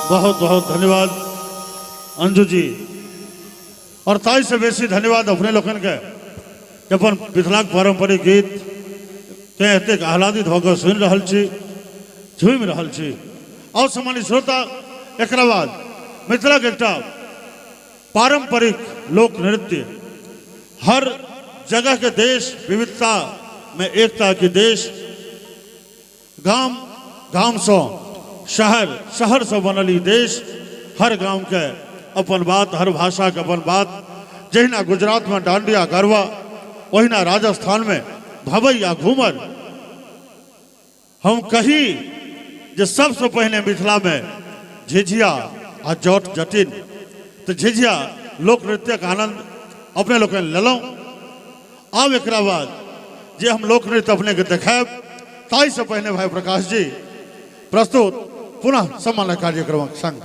बहुत बहुत धन्यवाद अंजू जी। और ताहि से बेसी धन्यवाद अपने लोकनि के जे अपन मिथिलाक पारंपरिक गीत के एतेक आह्लादित भऽ कऽ सुनि रहल छी, झूमि रहल छी। और सामान्य श्रोता, एकरा बाद मिथिलाक एकटा पारंपरिक लोक नृत्य, हर जगह के देश विविधता में एकता के देश, गाम गाम से शहर शहर से बनल ई देश, हर गाम के अपन बात, हर भाषा के अपन बात। जहिना गुजरात में डांडिया गरबा, ओहिना राजस्थान में भवैया घूमर। हम कही जे सबसे पहिने मिथिला में झिझिया आ जट जटिन, तो झिझिया लोक नृत्यक आनंद अपने लोकनि लेलहुँ। आब एकरा बाद जे हम लोक नृत्य अपने के देखायब, ताहिसँ पहिने भाई प्रकाश जी प्रस्तुत पुनः सम्मान कार्यक्रमक संग।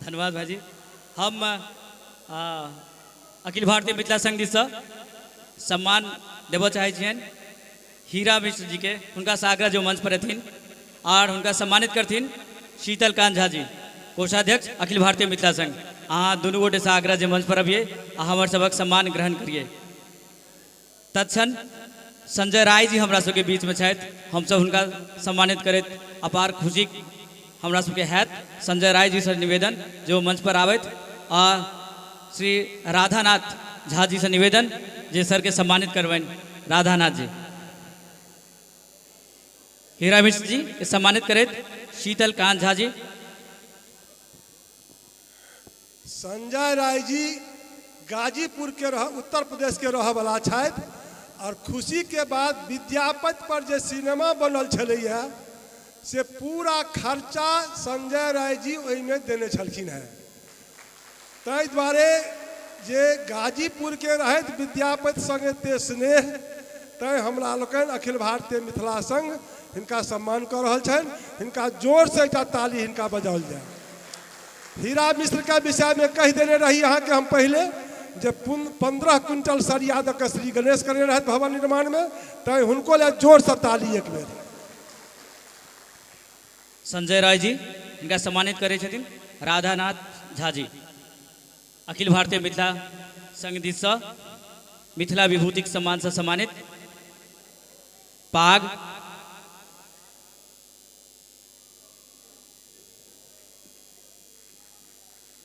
धन्यवाद भाईजी। हम अखिल भारतीय मिथिला संघ दिससँ सम्मान देबऽ चाहै छियनि हीरा मिश्र जी के, हुनका से आग्रह जो मंच पर रहथिन और हुनका सम्मानित करथिन शीतलकांत झा जी, कोषाध्यक्ष अखिल भारतीय मिथिला संघ। अहाँ दुनू गोटे से आग्रह जे मंच पर अबियै आ हमर सबक सम्मान ग्रहण करियै। तत्क्षण संजय राय जी हमरा सबके बीचमे छथि, हमसब हुनका सम्मानित करैत अपार खुशी हमरा सबके हैत। संजय राय जी से निवेदन जे ओ मंच पर आबथि आ श्री राधानाथ झा जी से निवेदन जे सर के सम्मानित करबनि। राधानाथ जी हीरा मिश्र जी के सम्मानित करैत शीतल कांत झा जी। संजय राय जी गाजीपुर के रह, उत्तर प्रदेश के रह वाला छथि और खुशी के बाद विद्यापति पर जे सिनेमा बनल छलैया से पूरा खर्चा संजय राय जी ओहिमे देने छलखिन हेँ। ताहि दुआरे जे गाजीपुर के रहैत विद्यापति संगे ते स्नेह, तैँ हमरा लोकनि अखिल भारतीय मिथिला संघ हिनका सम्मान कऽ रहल छनि। हिनका जोरसँ एकटा ताली हिनका बजाओल जाय। हीरा मिश्र के विषय में कहि देने रही अहाँके हम पहिले जे 15 क्विंटल सरिया दऽ कऽ श्री गणेश करने रहथि भवन निर्माण में, तैँ हुनको लए जोरसँ ताली एक बेर। संजय राय जी हिनका सम्मानित करै छथिन राधानाथ झा जी, अखिल भारतीय मिथिला संघ दिससँ मिथिला विभूतिक सम्मानसँ सम्मानित। पाग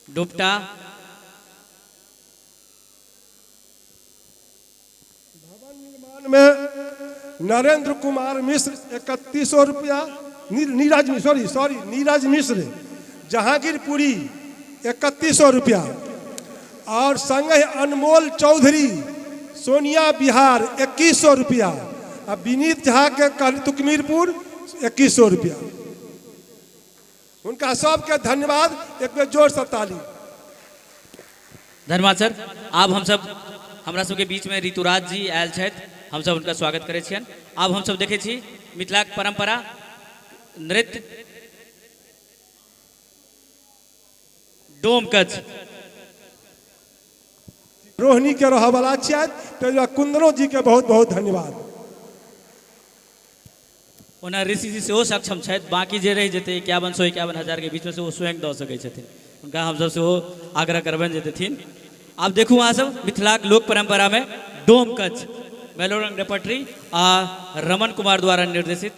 डोपटा भवन निर्माण में नरेंद्र कुमार मिश्र 3100 रुपया, नीरज सॉरी सॉरी नीरज मिश्र जहांगीरपुरी 3100 रुपया और संगहि अनमोल चौधरी सोनिया बिहार 2100 रुपया आ विनीत झा के तुकमीरपुर 2100 रुपया। हुनका सबके धन्यवाद, एक बेर जोर से ताली। धन्यवाद सर। आब हमसब हमरा सबके बीच में ऋतुराज जी आयल छथि, हमसब हुनका स्वागत करै छियनि। आब हमसब देखै छी मिथिलाक परंपरा नृत्य डोमकच। रोहिणी के रहवाला छथि, ताहि कुंदनो जी के बहुत बहुत धन्यवाद। ओना ऋषि जी सेहो सक्षम छथि, बाकी जे रहि जेतै 5100 51,000 के बीचमे से ओ स्वयं दऽ सकै छथिन, हुनका हमसब सेहो आग्रह करबनि जे देथिन। आब देखू अहाँ सब मिथिलाक लोक परंपरा में डोमकच मैलोरंग रेपर्टरी आ रमन कुमार द्वारा निर्देशित।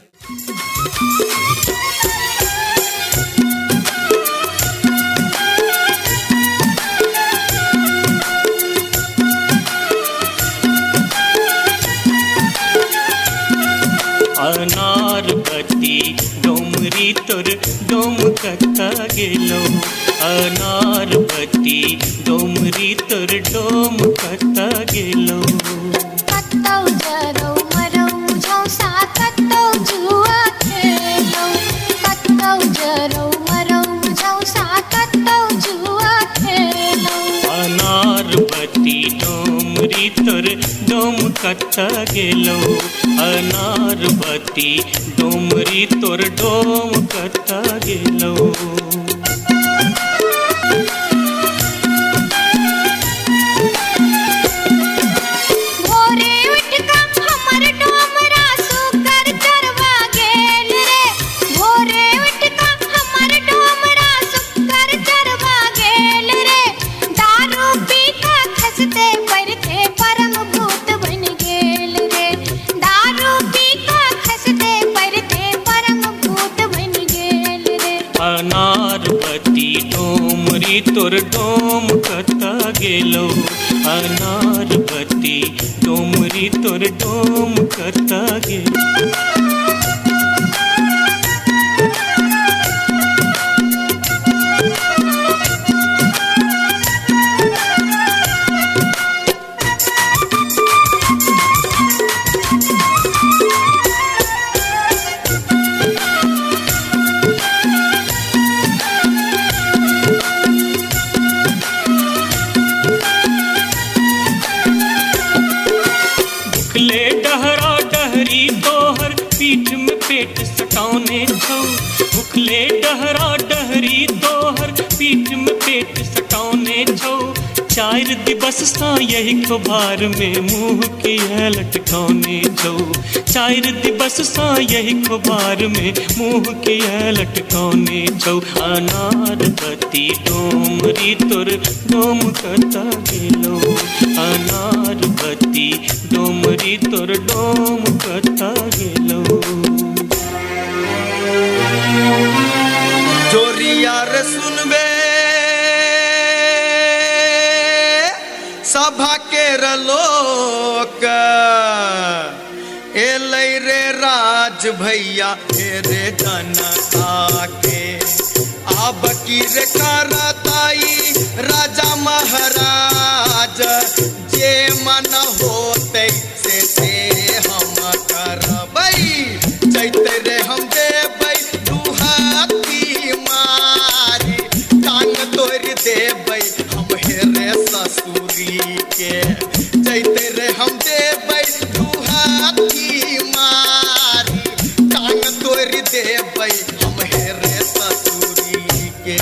अनारबती डोमरी तोर डोम कत्ता गेलो, अनारबती डोमरी तोर डोम कत्ता गेलो। कत्तौ जरौ मरौ झौसा कत्तौ जुआ खेलौ, कत्तौ जरौ मरौ झौसा कत्तौ जुआ खेलौ। अनारबती डोमरी तोर डोम कत्ता गेलो, अनारबती डोमरी तोर डोम कत्ता गेलो। भोरे उठ कऽ हमर डोमरा सुकर चरवा गेल रे, भोरे उठ कऽ डोमरी तोर डोम कत गेलो अनारबती डोमरी तोर डोम कत गेलो। पीठ में पेट सटाउने छौ भुखले डहरा डहरी तोहर पीठ में पेट सटाउने छौ। 4 दिवस सा यही खोभार में मुँह की है लटकाउने छौ। 4 दिवस सा यही खोभार में मुँह की है लटकाउने छौ। अनारबती डोमरी तोर डोम कत गेलो अनारबती डोमरी तोर डोम कत गेलो। जोरिया रे सुनबे सभा के लोक एलै रे राज भैया हे रे जनता के आब की रे करताई राजा महाराज जे मन होते से हम करबै जैते रे हम देबै दुहाती मारी टांग तोड़ देबै हम हेरे ससुरी के जैते रे हम देबै दुहाती मारी टांग तोड़ देबै हम हेरे ससुरी के।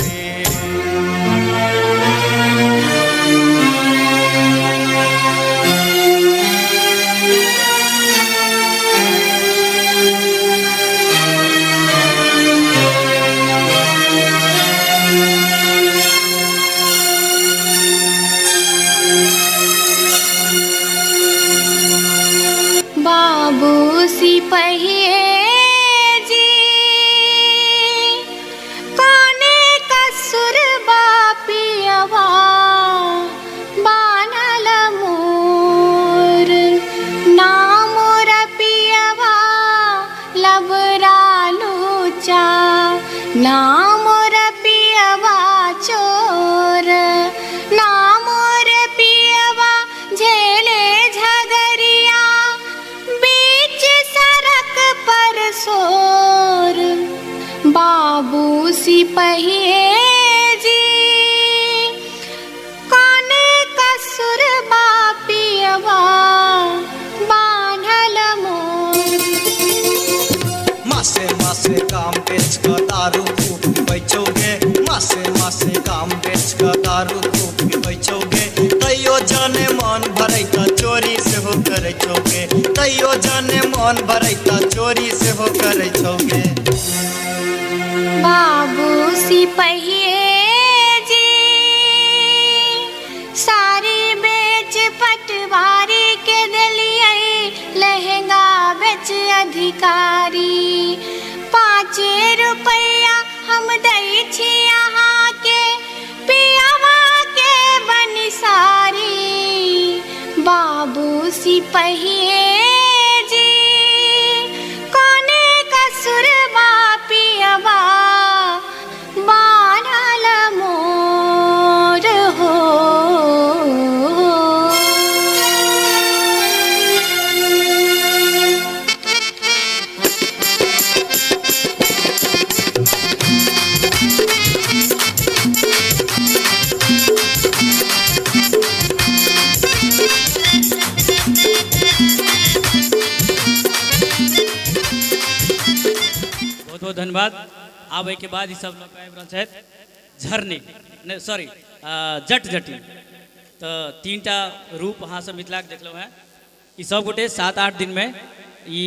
बाबू सिपहिए जी काने कसुर बापियवा बानल मोर नाम रपियवा लबरा लूचा नाम रपियवा चोर नाम रपियवा झेले झगरिया बीच सड़क पर शोर। बाबू सिपहिए जी काने कसुर बापियवा बान्हल मोर। मासे मासे काम बेच क दारू खूब पीबै छौगे मासे मासे काम बेच क दारू खूब पीबै छौगे तैयो जाने मन भरै त चोरी सेहो करै छौगे तैयो जाने मन भरै त चोरी सेहो करै छौगे। बाबू सिपहिए जी सारी बेच पटवारी के देलियै लहंगा बेच अधिकारी 5 रुपैया हम दै छी अहाँ के पियावा के बनिसारी। बाबू सिपहिए जी कोने कसुर बापियवा बान्हल मोर हो। बहुत बहुत धन्यवाद। आब एहिके बाद ई सब लोग आबि रहल छथि झरनी नहि सॉरी जट जटिन। तऽ 3टा रूप अहाँ सब मिथिलाके देखलहुँ हेँ। ई सब गोटे 7-8 दिनमे ई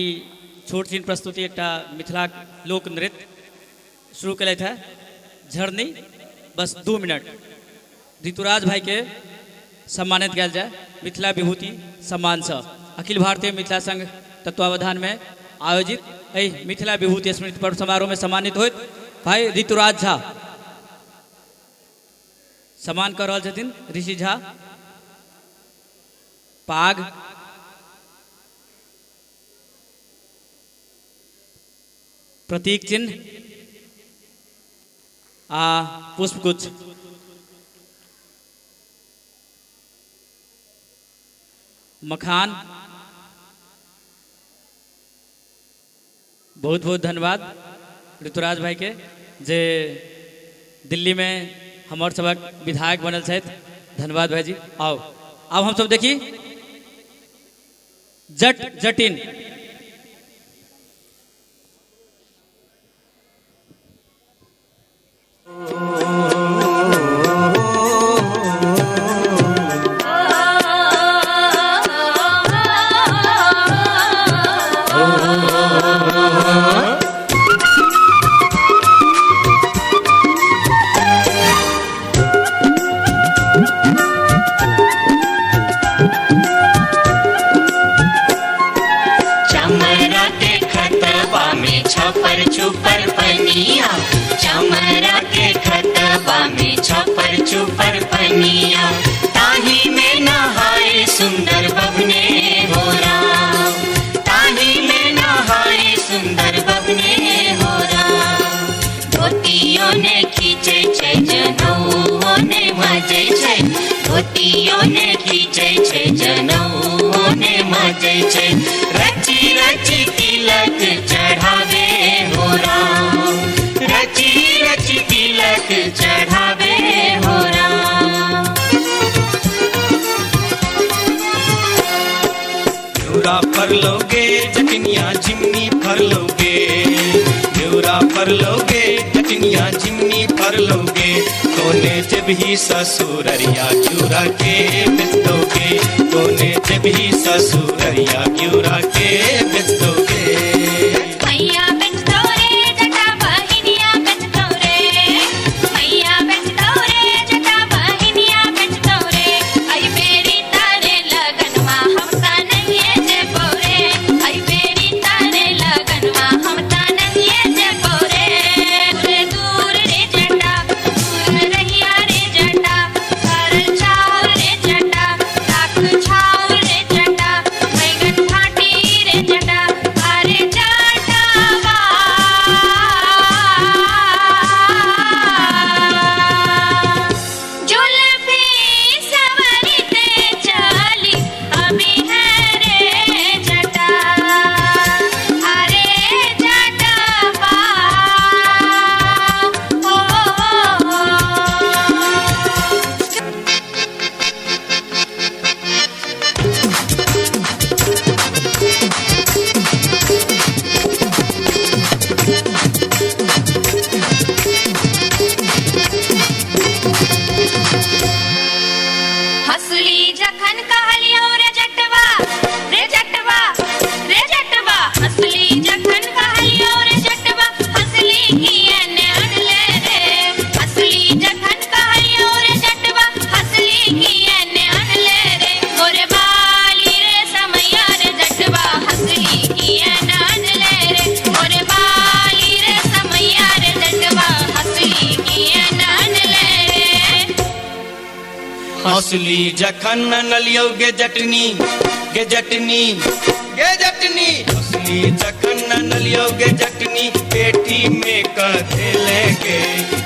छोट छिन प्रस्तुति एकटा मिथिलाक लोक नृत्य शुरू केलथि हेँ झरनी। बस 2 मिनट ऋतुराज भाईके सम्मानित कयल जाय मिथिला विभूति सम्मानसँ। अखिल भारतीय मिथिला संघ तत्वावधानमे आयोजित एहि मिथिला विभूति स्मृति पर्व समारोह में सम्मानित होइत भाई ऋतुराज झा। सम्मान कऽ रहल छथिन ऋषि झा। पाग, प्रतीक चिन्ह आ पुष्पगुच्छ। मखान। बहुत बहुत धन्यवाद ऋतुराज भाई के जे दिल्ली में हमर सबक विधायक बनल छथि। धन्यवाद भाईजी। आओ अब हम सब देखी जट जटिन। चमरा के खतबा में छपर छुपर पनिया, चमरा के खतबा में छपर छुपर पनिया, ताही में नहाए सुंदर बबने हो राम, ताही में नहाए सुंदर बबने हो राम। धोतियों ने खींचे छे जनऊ ने मजे छे, धोतियों ने खींचे छे जनऊ ने मजे छे, रची रची तिलक चढ़ावे हो राम, रची रची तिलक चढ़ावे हो राम। न्यूरा पर लोगे जटनिया चिमनी फर लोगे, न्यूरा पर लोगे जटनिया चिमनी फर लोगे, कोने जब ही ससुररिया क्यूरा के बेच दोगे, कोने जब ही ससुररिया क्यूरा के बेच दोगे। मैया बेच दो रे जटा बहिनिया बेच दो रे, मैया बेच दो रे जटा बहिनिया बेच दो रे, आई बेरी तारे लगनवा हम ता नहीं जेबो रे, आई बेरी तारे लगनवा हम ता नहीं जेबो रे। दूर रे जटा दूर रहिया रे जटा, सरल चाउर रे जटा राख छाउर रे जटा, बैगन फाटी रे जटा अरे जटावा। जुल्फी सवरते चली अभी है रे जटा, अरे जटावा ओ हो। हंसली जखन कहलियो रे जटवा रे जटवा रे जटवा, हंसली जखन कहलियो रे जटवा, हंसली किए ने अनले रे, हंसली जखन कहलियो रे जटवा, हंसली किए ने अनले रे, मोरे बाली रे समैया रे जटवा, हंसली किए ने अनले रे, मोरे बाली रे समैया रे जटवा, हंसली किए ने अनले रे। हंसली जखन नलियो गे जटनी गे जटनी गे जटनी, हंसली जखन नलियो गे जटनी, पेटी में कथे लेके,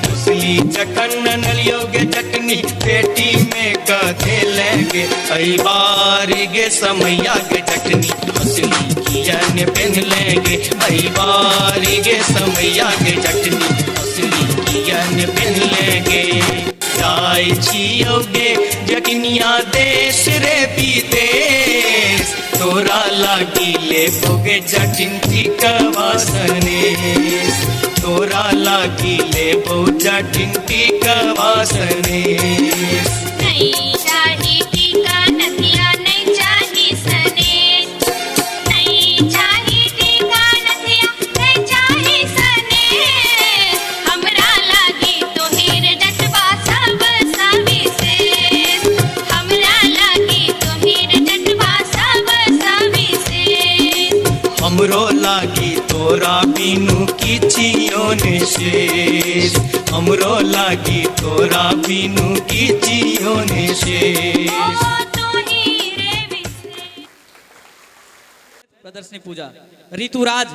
हंसली जखन नलियो गे जटनी, पेटी में कथे लेके, अई बारी गे समैया गे जटनी, हंसली किया ने पहन लेंगे, अई बारी गे समैया गे जटनी, हंसली किया ने पहन लेंगे। जाय छियोगे जटनिया देश रे विदेश, तोरा लागी ले भोगे जटिन टिकवा सनेश, तोरा लागी ले भो जटिन टिकवा सनेश। नहीं चाही टीका नथिया नहीं चाही सनेश, नहीं चाही टीका नथिया नहीं चाही सनेश, हमरा लागी तोहेर जटवा सब सविशेष, हमरा लागी तोहेर जटवा सब सविशेष। हमरो लागी तोरा तोरा बिनु किछियो ने शेष, हमरो लागी तोरा बिनु किछियो ने शेष। प्रदर्शनी पूजा ऋतुराज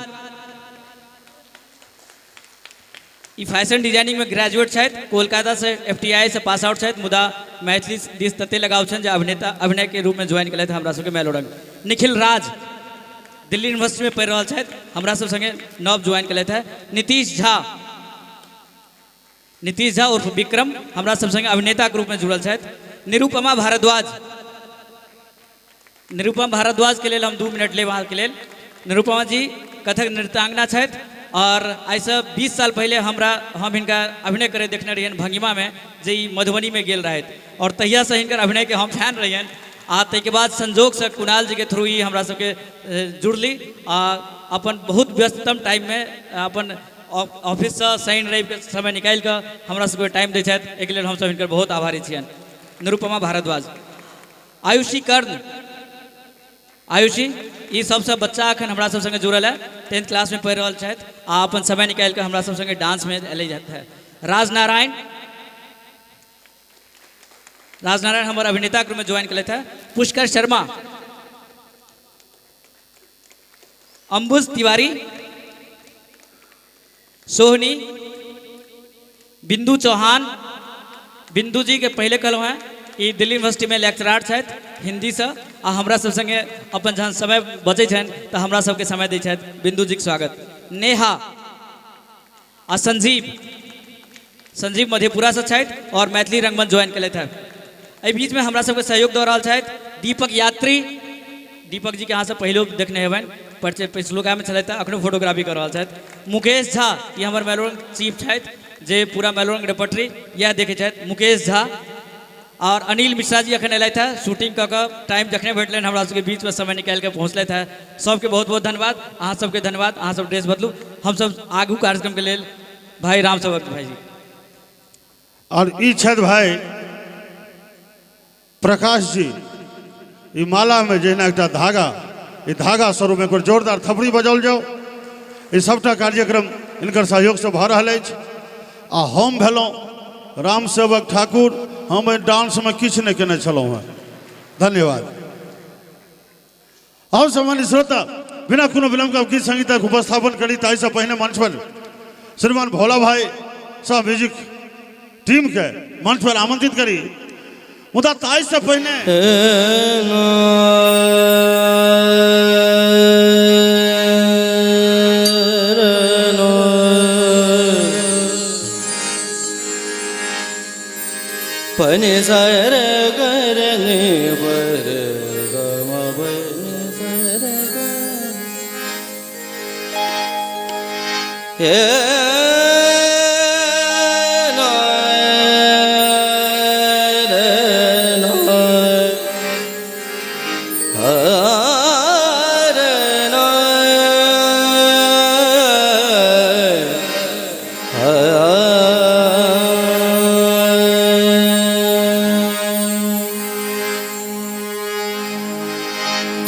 ई फैशन डिजाइनिंग में ग्रेजुएट छथि, कोलकाता से एफटीआई से पास आउट छथि, मुदा मैथिली दिस तते लगाव छनि जे अभिनेता अभिनय के रूप में ज्वाइन केलथि हमरा सबके मैलोरंग। निखिल राज दिल्ली यूनिवर्सिटी में पढ़ि रहल छथि, हमरा सब संगे नव ज्वाइन केलथि है। नीतीश झा, नीतीश झा उर्फ विक्रम हमरा सब संगे अभिनेता के रूप में जुड़ल छथि। निरुपमा भारद्वाज, निरुपमा भारद्वाज के लेल हम 2 मिनट लेब अहाँके लेल। निरुपमा जी कथक नृत्यांगना छथि और आइसँ 20 साल पहले हम हिनका अभिनय करे देखने रहियनि भंगिमा में, जे ई मधुबनी में गेल रहथि और तहियासँ हिनकर अभिनय के हम फैन रहियनि। आ ताहिके बाद संजोगसँ कुणाल जी के थ्रू ई हमरा सबके जुड़ली आ अपन बहुत व्यस्ततम टाइममे अपन ऑफिससँ शनि रविके समय निकालि कऽ हमरा सबके टाइम दै छथि, एहिके लेल हमसब हिनकर बहुत आभारी छियनि। निरुपमा भारद्वाज। आयुषी कर्ण, आयुषी ई सबसँ बच्चा अखन हमरा सब संगे जुड़ल है, 10th class में पढ़ि रहल छथि आ अपन समय निकालि कऽ हमरा सब संगे डांस में अयलै जाइत है। राजनारायण, राजनारायण हमर अभिनेता के रूप में ज्वाइन केलथि है। पुष्कर शर्मा, अंबुज तिवारी, सोहनी, बिंदु चौहान, बिंदु जी के पहले कहलहुँ हैं ई दिल्ली यूनिवर्सिटी में लेक्चरार छथि हिंदी से आ हमरा सब संगे अपन जहन समय बचै छनि तऽ हमरा सबके समय दै छथि, बिंदु जी के स्वागत। नेहा आ संजीव, संजीव मधेपुरा से छथि और मैथिली रंगमंच ज्वाइन केलथि है। एहि बीचमे हमरा सबके सहयोग दऽ रहल छथि दीपक यात्री, दीपक जी के अहाँ सब पहिलो देखने हेबनि, परिचय पिछलुकामे छलथि, अखनो फोटोग्राफी कऽ रहल छथि। मुकेश झा ई हमर मैलोरंग चीफ छथि जे पूरा मैलोरंग रेपर्टरी इएह देखै छथि, मुकेश झा। और अनिल मिश्रा जी अखन अयलथि है, शूटिंग कऽ कऽ टाइम जखने भेटलनि हमरा सबके बीचमे समय निकालि कऽ पहुँचलथि है। सबके बहुत बहुत धन्यवाद, अहाँ सबके धन्यवाद। अहाँ सब ड्रेस बदलू, हमसब आगू कार्यक्रमके लेल भाई राम सेवक भाईजी। और ई छथि भाई प्रकाश जी, ई माला में जहिना एकटा धागा, ई धागा स्वरूप एक जोरदार थपड़ी बजाओल जाओ। ई सबटा कार्यक्रम हिनकर सहयोगसँ भऽ रहल अछि। आ हम भेलहुँ राम सेवक ठाकुर, हम एहि डांसमे किछु नहि केने छलहुँ हेँ। धन्यवाद। आउ सामान्य श्रोता, बिना कोनो विलम्ब के गीत संगीतक उपस्थापन करी ताहिसँ पहिने मंच पर श्रीमान भोला भाई सह म्यूजिक टीम के मंच पर आमंत्रित करी, मुदा ताहिसँ पहिने पने सर गरने पर गम पने सर ग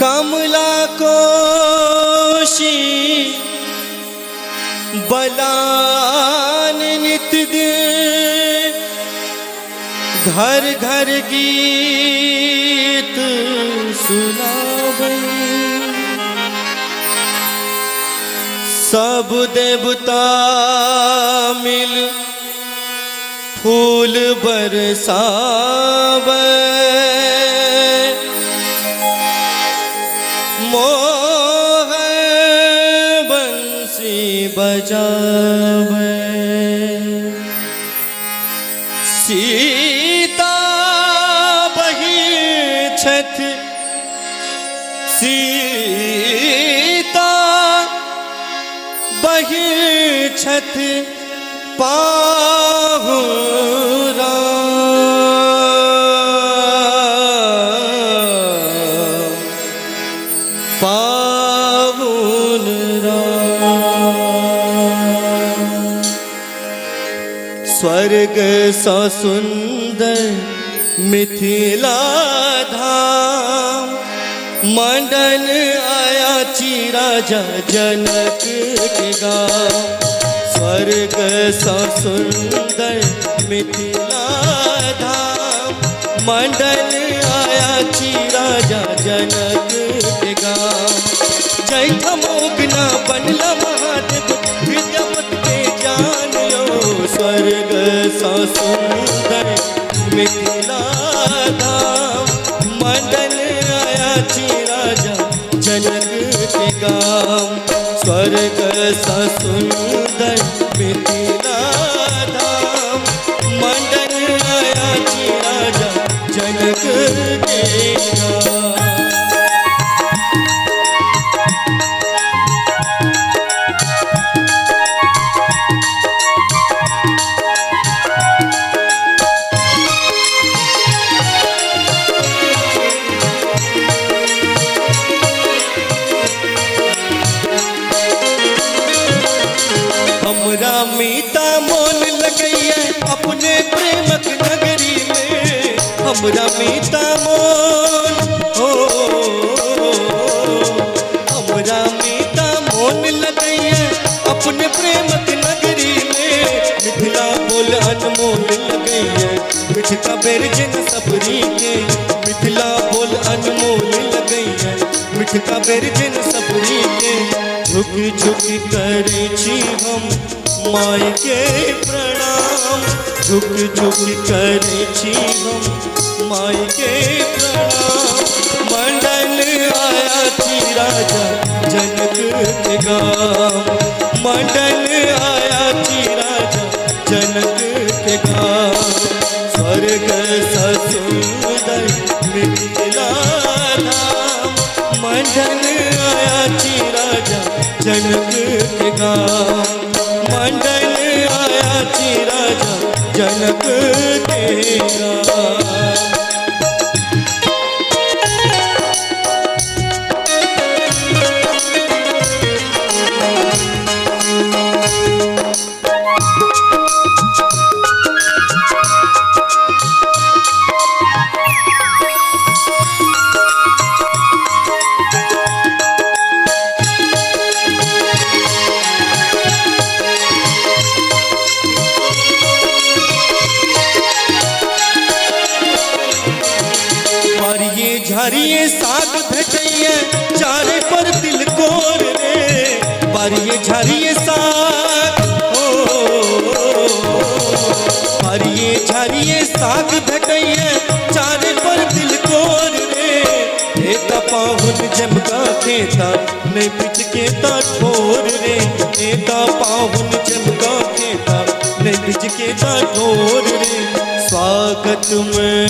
कमला कोशी बलान नित दिन घर घर गीत सुनाबै, सब देवता मिल फूल बरसाबै, मोह बंसी बजाबै, सीता बही छथि सीता बही छथि पाहुरा, पावन राम। स्वर्ग सा सुंदर मिथिला धाम, मंडन आया छी राजा जनक के गाँव। स्वर्ग सँ सुंदर मिथिला धाम, मंडन आया छी राजा जनक के गाँव। जैठाम उगना बनला महादेव विद्यापति के जान यो, स्वर्ग सँ सुंदर मिथिला धाम, मंडन आया छी राजा जनक के गाँव। स्वर्ग सँ सुंदर मिथिला धाम, मंडन आया छी राजा जनक के गाँव। हमरा मीता मोन लगैया अपने प्रेमक नगरी में, हमरा मीता मोन हो, हमरा मीता मोन लगैया अपने प्रेमक नगरी में। मिथिला बोल अनमोल लगैया मिठका बेर जिन सबरी के, मिथिला बोल अनमोल लगैया मिठका बेर जिन सबरी के। झुक झुक करै छी हम माय के प्रणाम, झुक झुक करै छी हम माय के प्रणाम। मंडन आया छी राजा जनक के गाँव, मंडन आया छी राजा जनक के गाँव। स्वर्ग सँ सुंदर मिथिला धाम, मंडन आया छी राजा जनक के गाँव, मंडन आया छी राजा जनक के गाँव। झारिए साग भेटैया चारे पर तिलकोर रे, बारिए झारिए साग हो, बारिए झारिए साग भेटैया चारे पर तिलकोर रे। एता पाहुन जमका खेता नहीं पिचके ता ठोर रे, एता पाहुन जमका खेता नहीं पिचके ता ठोर रे। स्वागत में,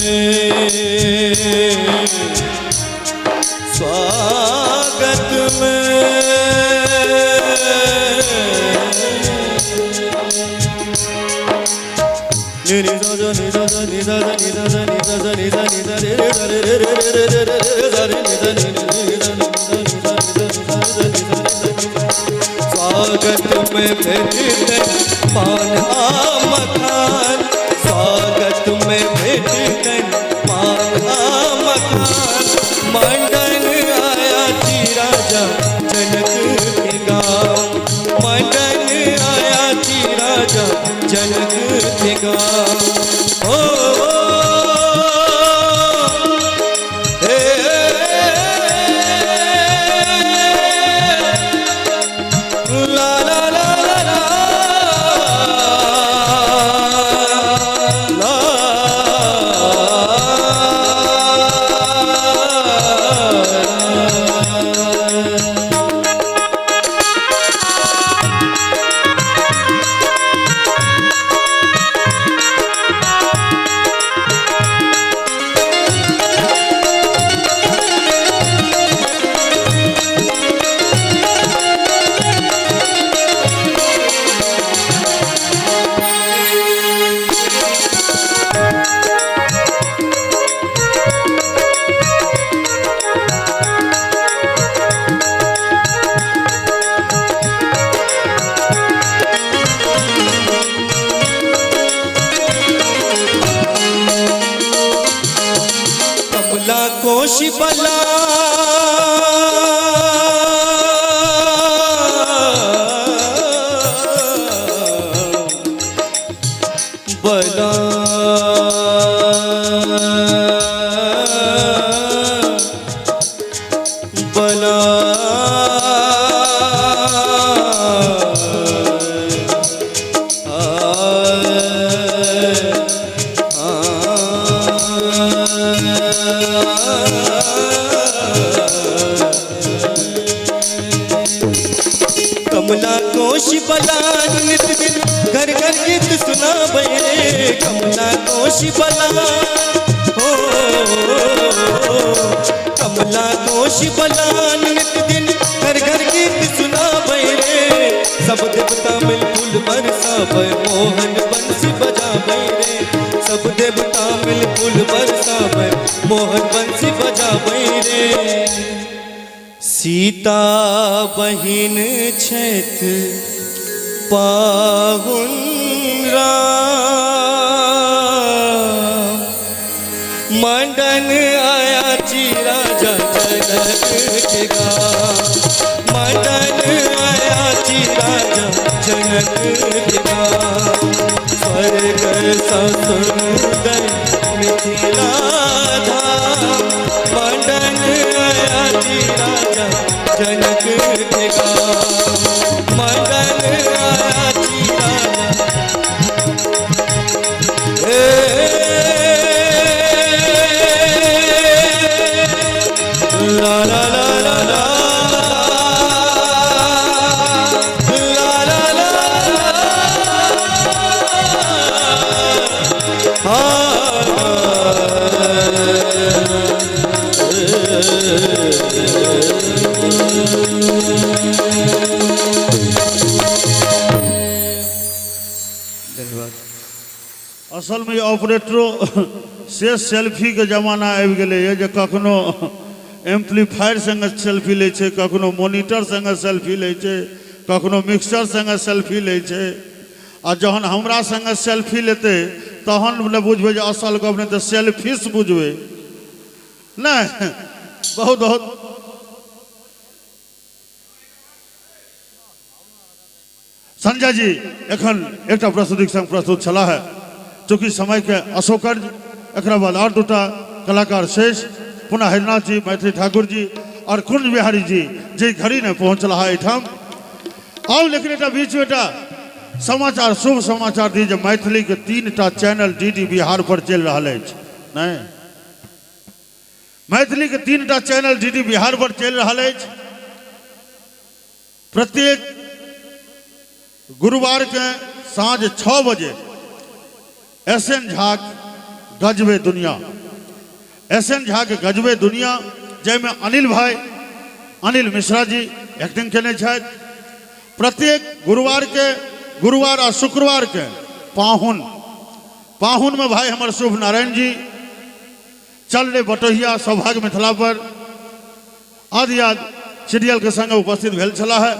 स्वागत में, स्वागत में भेटतै पान आ मखान, स्वागत में भेटतै पान आ मखान। मंडन आया छी राजा जनक के गाँव, मंडन आया छी राजा जनक के गाँव। ओ हे ला ला ला ला ला ला। कोशी बलान कमला कोशी बलान नित दिन घर घर गीत सुनाबै रे। कमला कोशी बलान हो, कमला कोशी बलान नित दिन घर घर गीत सुनाबै रे। सब देवता मिल फूल बरसाबै मोहन बंसी बजाबै रे। सब देवता मिल फूल बरसाबै मोहन बंसी बजाबै रे। सीता बहिन छथि पाहुन राम, मंडन आयाची राजा जनक के गाम। मंडन आयाची राजा जनक के गाम। स्वर्ग सा सुंदर मिथिला धाम, मंडन आयाची राजा जनक के गाम। मंडन आयाची राजा ला ला ला ला ला ला ला ला धन्यवाद। असल में ऑपरेटरो से सेल्फी के जमाना आबि गेलैए जे कखनो एम्पलीफायर संगे सेल्फी लै छै, कखनो मोनिटर संगे सेल्फी लै छै, कखनो मिक्सर संगे सेल्फी लै छै। आ जहन हमरा संगे सेल्फी लेतै तहन ने बुझबै जे असल गप, नहि तऽ सेल्फिश बुझबै नहि। बहुत बहुत संजय जी एखन एकटा प्रस्तुतिक संग प्रस्तुत छलाह है। चूँकि समय के अशोकर्ज, एकरा बाद और दूटा कलाकार शेष पुनः हरिनाथ जी, मैथिली ठाकुर जी और कुंज बिहारी जी जे घड़ी नहीं पहुँचल है एहिठाम। आउ लेकिन एक बीच में एक समाचार, शुभ समाचार दी जे मैथिली के 3टा चैनल डीडी बिहार पर चलि रहल अछि। नहीं, मैथिली के 3टा चैनल डीडी बिहार पर चलि रहल अछि। प्रत्येक गुरुवार के साँझ 6 बजे एस एन झा गजबे दुनिया, एस एन झा के गजबे दुनिया, जाहिमे अनिल भाई, अनिल मिश्रा जी एक्टिंग केने छथि। प्रत्येक गुरुवार के, गुरुवार आ शुक्रवार के पाहुन, पाहुन में भाई हमर शुभ नारायण जी, चल रे बटोहिया सौभाग्य मिथिला पर आदि आदि सीरियल के संग उपस्थित भेल छलाह है।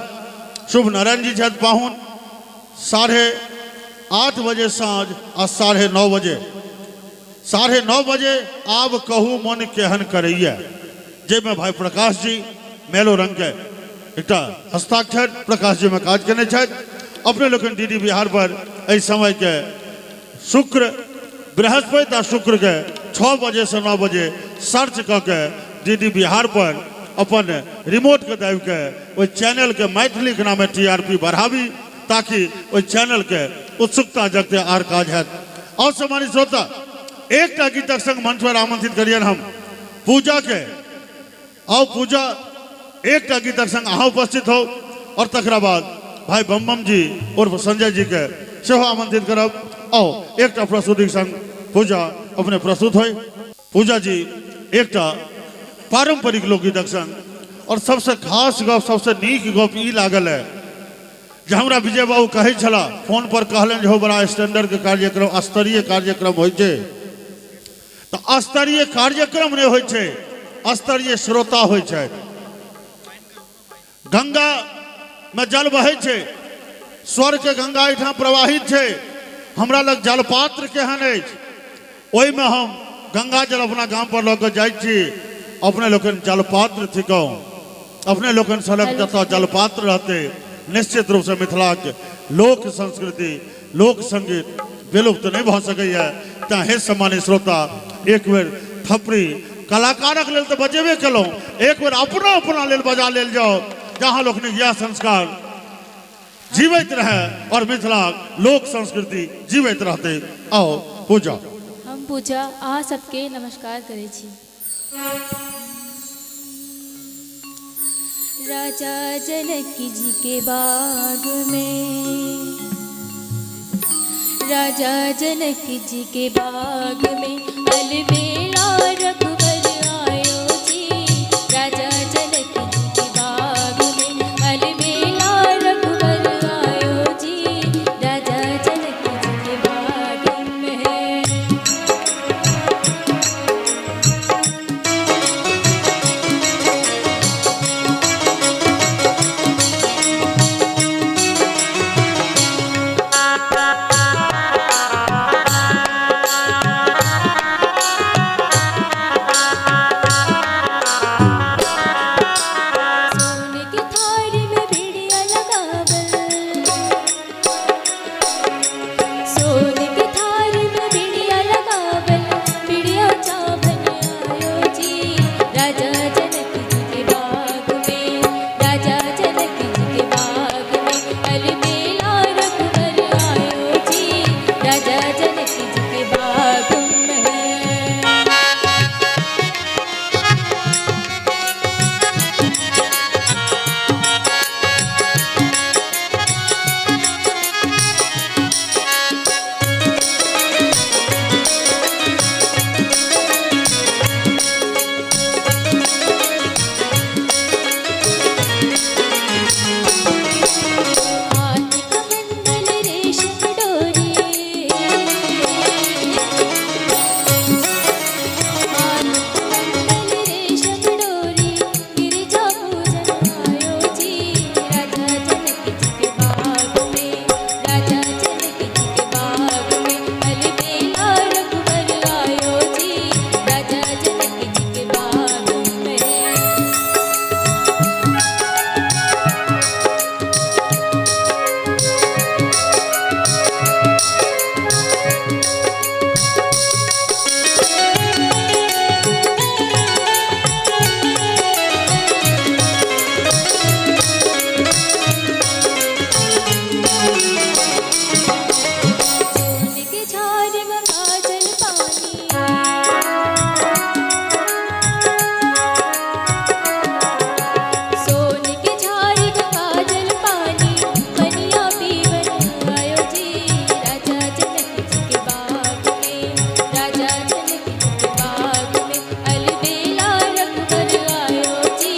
शुभ नारायण जी छथि पाहुन। 8:30 बजे साँझ आ 9:30 बजे, 9:30 बजे आब कहू मन केहन करैया, जाहिमे भाई प्रकाश जी मेलो रंग के एकटा हस्ताक्षर प्रकाश जी में काज केने छथि। अपने लोकनि डी डी बिहार पर एहि समय के शुक्र, बृहस्पति आ शुक्र के 6 बजे से 9 बजे सर्च कऽ के डी डी बिहार पर अपन रिमोट के दाबि के ओहि चैनल के मैथिली के नामे TRP बढ़ाबी, ताकि ओहि चैनल के उत्सुकता जगते आर काज हैत। और सम्मानित श्रोता, एकटा गीतक संग मंच पर आमंत्रित करियन हम पूजा के। आओ पूजा, एकटा गीतक संग अहाँ उपस्थित हो और तकरा बाद भाई बम बम जी और संजय जी के सेहो आमंत्रित करब। आओ एकटा प्रस्तुतिक संग पूजा अपने प्रस्तुत हो। पूजा जी एकटा पारंपरिक लोकगीतक संग, और सबसे खास गप, सबसे नीक गप ई लागल है जे हमरा विजय बाबू कहै छला फोन पर, कहलनि जे हो बड़ा स्टैंडर्ड के कार्यक्रम, स्तरीय कार्यक्रम होइ छै। तऽ स्तरीय कार्यक्रम नहि होइ छै, स्तरीय श्रोता होइ छै। गंगा में जल बहै छै, स्वर के गंगा एहिठाम प्रवाहित छै। हमरा लग जलपात्र केहन अछि, ओहिमे हम गंगा जल अपना गाम पर लऽ कऽ जाइ छी। अपने लोकनि जलपात्र थिकहुँ, अपने लोकनि सड़क जतऽ जलपात्र रहतै निश्चित रूपसँ मिथिलाके लोक संस्कृति, लोक संगीत विलुप्त नहि भऽ सकैए। तैँ हे सम्मानित श्रोता, एक बेर थपड़ी कलाकारक लेल तऽ बजेबे केलहुँ, एक बेर अपनो अपना लेल बजा लेल जाओ, जहाँ लोकनिक इएह संस्कार जीवैत रहै और मिथिलाक लोक संस्कृति जीवैत रहतै। आओ पूजा। हम पूजा अहाँ सबके नमस्कार करै छी। राजा जनक जी के बाग में, राजा जनक जी के बाग में अलबेला रघुबर आयो जी। राजा जनक जी के बाग में अलबेला रघुबर आयो जी। राजा जनक जी के बाग में। सोने की थाली में बिड़िया लगावल, सोने की थाली में बिड़िया लगावल, बिड़िया चावन आयो जी। राजा जनक जी के बाग में, राजा जनक जी के बाग में अलबेला रघुबर आयो जी। राजा जनक जी के बाग में। हाथ कमंडल रेशम डोरी, हाथ कमंडल रेशम डोरी, गिरिजा पूजन आयो जी। राजा जनक जी के बाग में, राजा जनक जी के बाग में अलबेला रघुबर आयो जी। राजा जनक जी के बाग में। सोने के झार गंगा जल पानी, सोने के झार गंगा जल पानी, पनिया पीवन आयो जी। राजा जनक जी के बाग में, राजा जनक जी के बाग में अलबेला रघुबर आयो जी।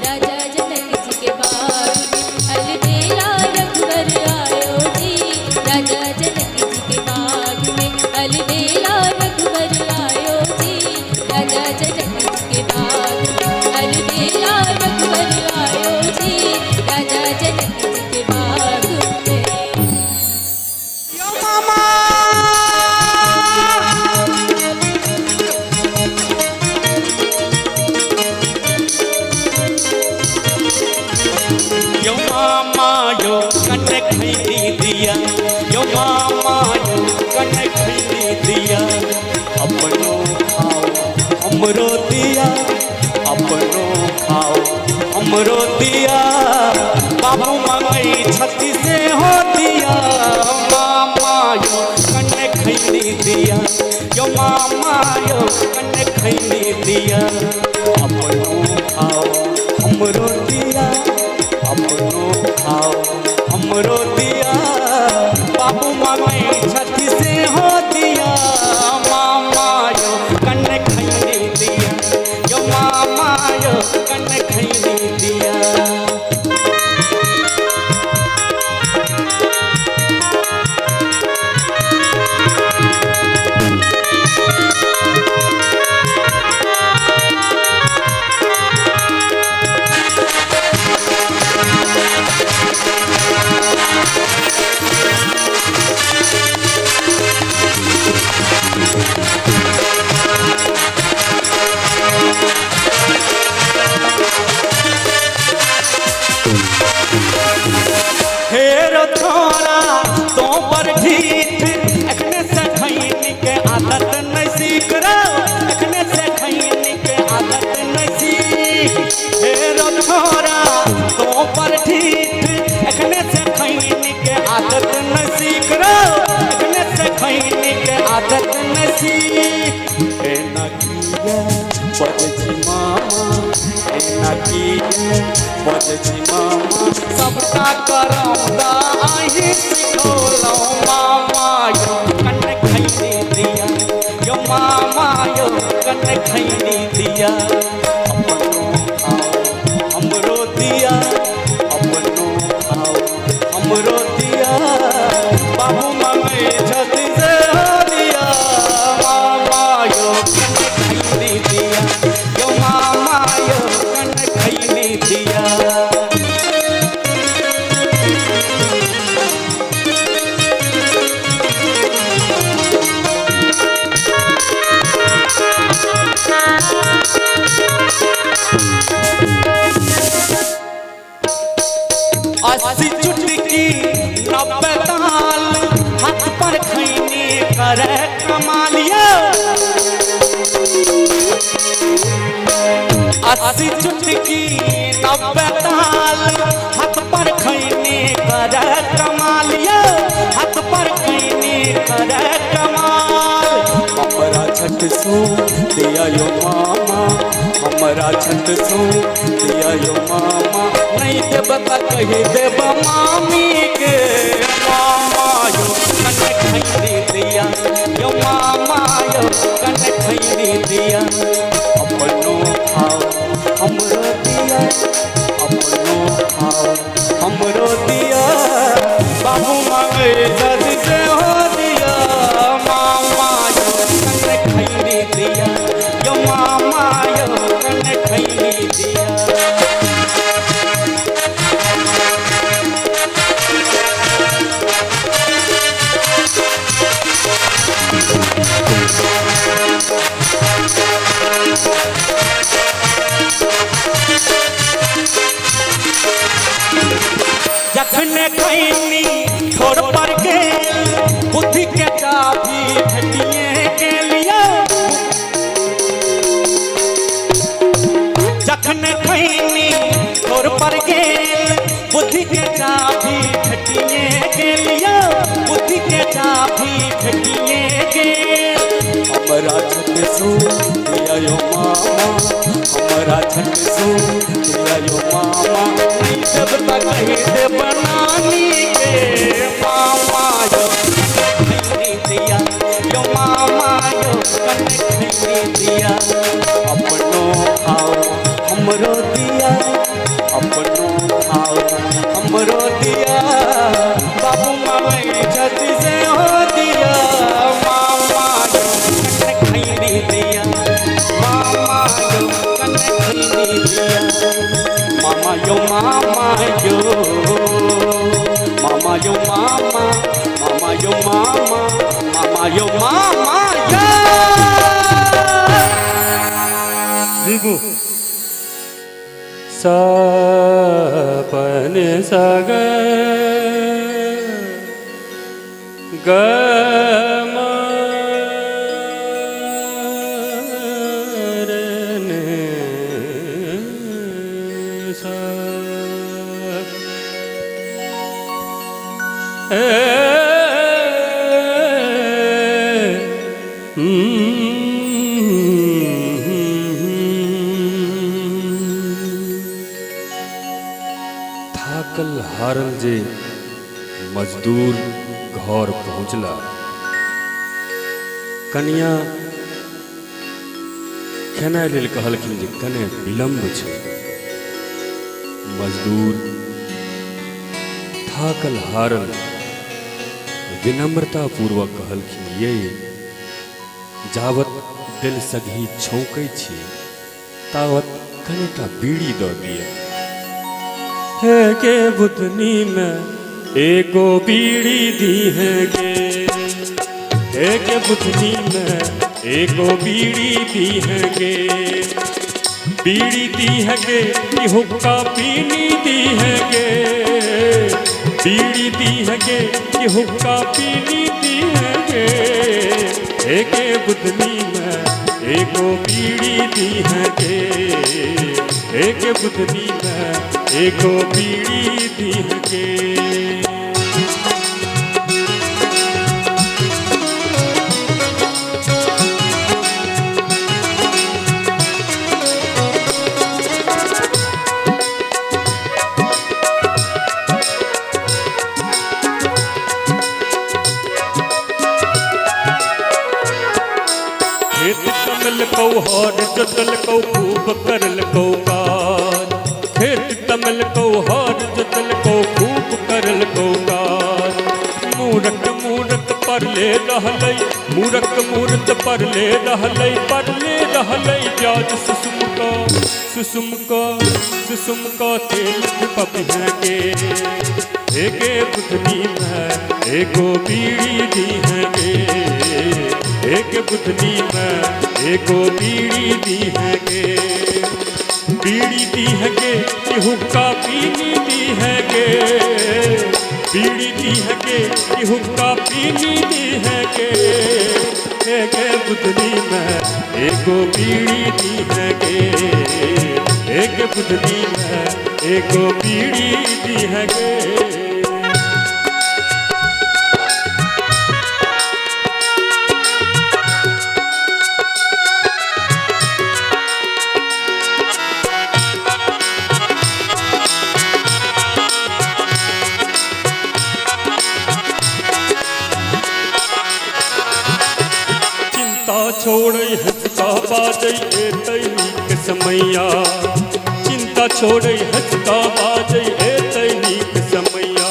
राजा जनक जी के बाग में अलबेला रघुबर आयो जी। राजा जनक जी के बाग में अलबेला रघुबर आयो जी। राजा जनक जी के बाग में अलबेला रघुबर आयो जी। राजा जनक जी के बाग में। यो मामा यो कने खैनी दिया, यो मामा यो कने खैनी दिया, अपनो खाओ हमरो दिया, अपनो खाओ हमरो दिया, बाबू मंगई छती से हो दिया। मामा यो कने खैनी दिया, यो मामा यो कने खैनी दिया, अपनो खाओ हमरो दिया, अपनो खाओ हमरो दिया, बाबू मामे छती से हो दिया। मामा यो कने खैनी दिया, यो मामा यो कने खैनी दिया। Thank you. बजै छी मामा सबटा करम दा अहीं सिखौलहुँ मामा यौ कने खैनी दिया यौ मामा यौ कने खैनी दिया अपनो खाओ हमरो दिया अपनो खाओ हमरो दिया बाबू मांगे छथि से दिया मामा यौ कने खैनी दिया यौ मामा यौ कने खैनी दिया। अस्सी चुटकी 90 ताल हाथ पर खैनी करे कमाल यौ 80 चुटकी 90 ताल हाथ पर खैनी करे कमाल यौ हाथ पर खैनी करे कमाल। हमरा छठ सो दिया यो मामा हमरा छठ सो दिया यो मामा नहीं देब त कही देब मामी के मामा यो कने खैनी दिया यो मामा यो कने खैनी दिया अपनो खाओ हमरो दिया अपनो खाओ हमरो दिया बाबू मांगे जद से हो दिया मामा यो कने खैनी दिया यो मामा यो कने खैनी दिया। जखने खैनी ठोर पर गेल बुद्धि के चाभी भेटिए गेलियो जखने खैनी ठोर पर गेल बुद्धि के चाभी भेटिए गेलियो बुद्धि के चाभी भेटिए गेल। हमरा छठ सो दिया यो मामा हमरा छठ सो दिया यो मामा नहीं देब त कही देब नानी के मामा यो खैनी दिया यो मामा यो कने खैनी दिया अपनो खाओ हमरो दिया अपनो खाओ हमरो दिया बाबू मांगे छथि से हो दिया मामा यो कने खैनी दिया मामा यो कने खैनी दिया मामा यो मामा यो मामा यो मामा मामा यो मामा मामा यो मामा यो। जीबू सपन सग ग म रे ने सा ए थाकल हारल जे मजदूर घर पहुँचला कनिया खेनाइ लेल कहलखिन जे कने विलम्ब छै। मजदूर थाकल हारल विनम्रता पूर्वक कहलखिन ये जावत दिल सघी छौंकै छी तावत कनेटा बीड़ी दऽ दिअ। हे के बुधनी में एगो बीड़ी दी है गे हे के बुधनी में एगो बीड़ी दी है गे बीड़ी दी है गे कि हुक्का पीनी दी है गे बीड़ी दी है गे कि हुक्का पीनी दी है गे हे के बुधनी में एगो बीड़ी दी है गे हे के बुधनी में एगो बीड़ी दी है गे। तमलकौ हर जोतलकौ खूब करलकौ काज। खेत तमलकौ हर जोतलकौ खूब करलकौ काज। मूरख मूरत परले रहलै, मूरख मूरत परले रहलै, परले रहलै ब्याज सुसुम का सुसुम का सुसुम का तेल पपिहे के। एके बुधनी में एगो बीड़ी दी है गे, एक बुधनी में एगो बीड़ी दी है गे। बीड़ी दी है गे कि हुक्का पीनी दी है गे, बीड़ी दी है गे कि हुक्का पीनी दी है गे। एके बुधनी में एगो बीड़ी दी है गे, एक बुधनी में एगो बीड़ी दी है गे। छोड़ै हंसका बाजै एतै नीक समैया, चिंता छोड़ै हंसका बाजै एतै नीक समैया।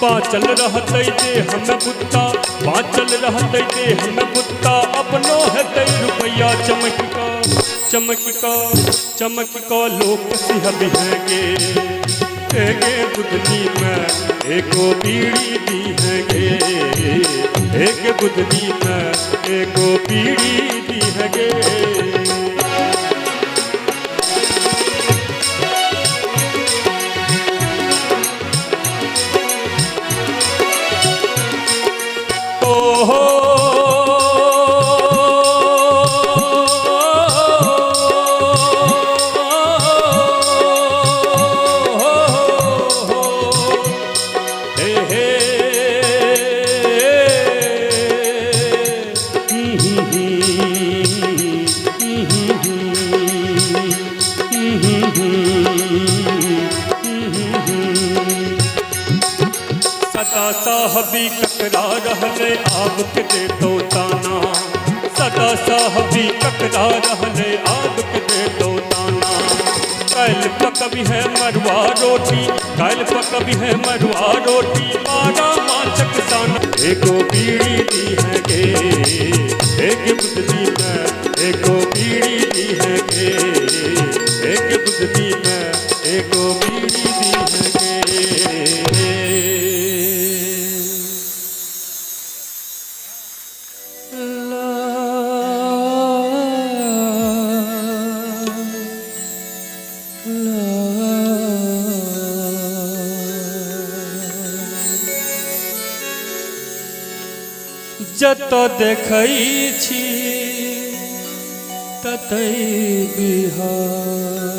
बाँचल रहतै जे हम बुत्ता, बाँचल रहतै जे हम बुत्ता, अपनो हेतै रुपैया। चमक का चमक का चमक का लोक सिहबिहे गे। एगे बुधनी में एगो बीड़ी दी है गे, एक बुधनी में एगो बीड़ी दी है गे। ओहो साहबी ककरा रहले आब के देतो ताना, सदा साहबी ककरा रहले आब के देतो ताना। कैल पकबी है मरुआ रोटी, कैल पकबी है मरुआ रोटी, मारा माचक साना। एगो बीड़ी दी है गे, एक बुधनी में एगो बीड़ी दी है गे, एक बुधनी में एगो बीड़ी दी है गे। जत देखै छी ततै बिहार,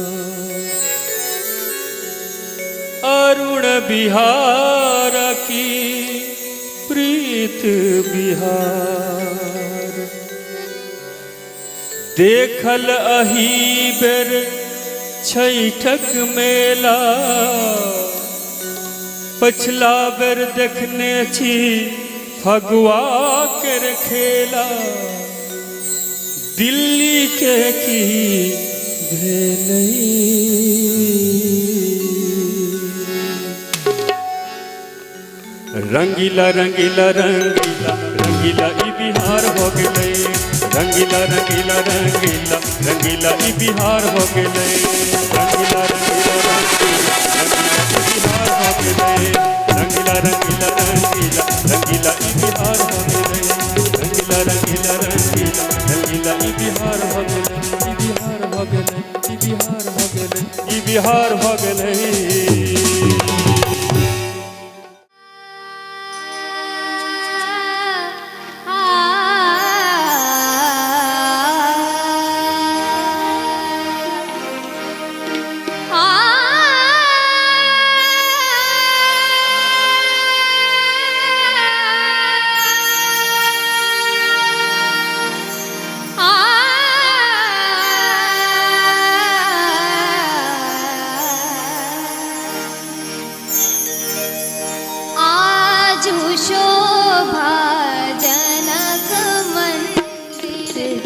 अरुण बिहार की प्रीत बिहार। देखल अही बेर छैठक मेला, पछला बेर देखने छी फगुआ कर खेला। दिल्ली के की भेलै, रंगीला रंगीला रंगीला रंगीला ई बिहार हो गेलै, रंगीला रंगीला रंगीला रंगीला ई बिहार हो गेलै, रंगीला रंगीला रंगीला रंगीला ई बिहार हो गेलै, रंगीला रंगीला रंगीला रंगीला ई बिहार हो गेलै, रंगीला रंगीला रंगीला रंगीला ई बिहार हो गेलै, ई बिहार हो गेलै, ई बिहार हो गेलै, ई बिहार हो गेलै। शोभा जनक मंदिर।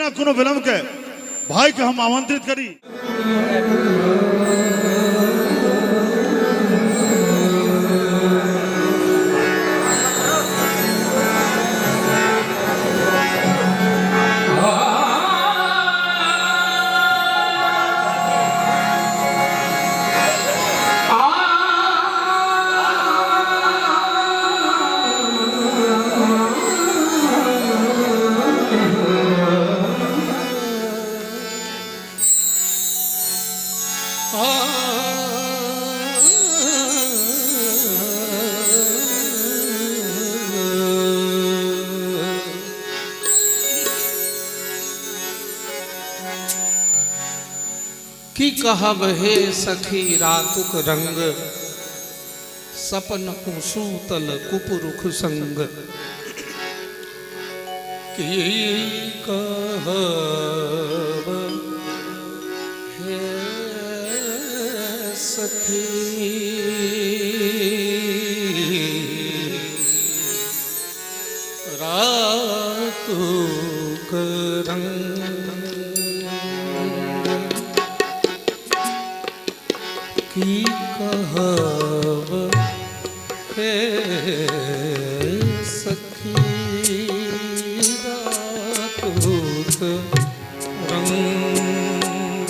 बिना कोनो विलंब के भाई के हम आमंत्रित करी। की कहब हे सखी रातुक रंग, सपन सूतल कुपुरुख संग। की कहब हे सखी रातुक रंग, की कहब हे सखी रातुक रंग,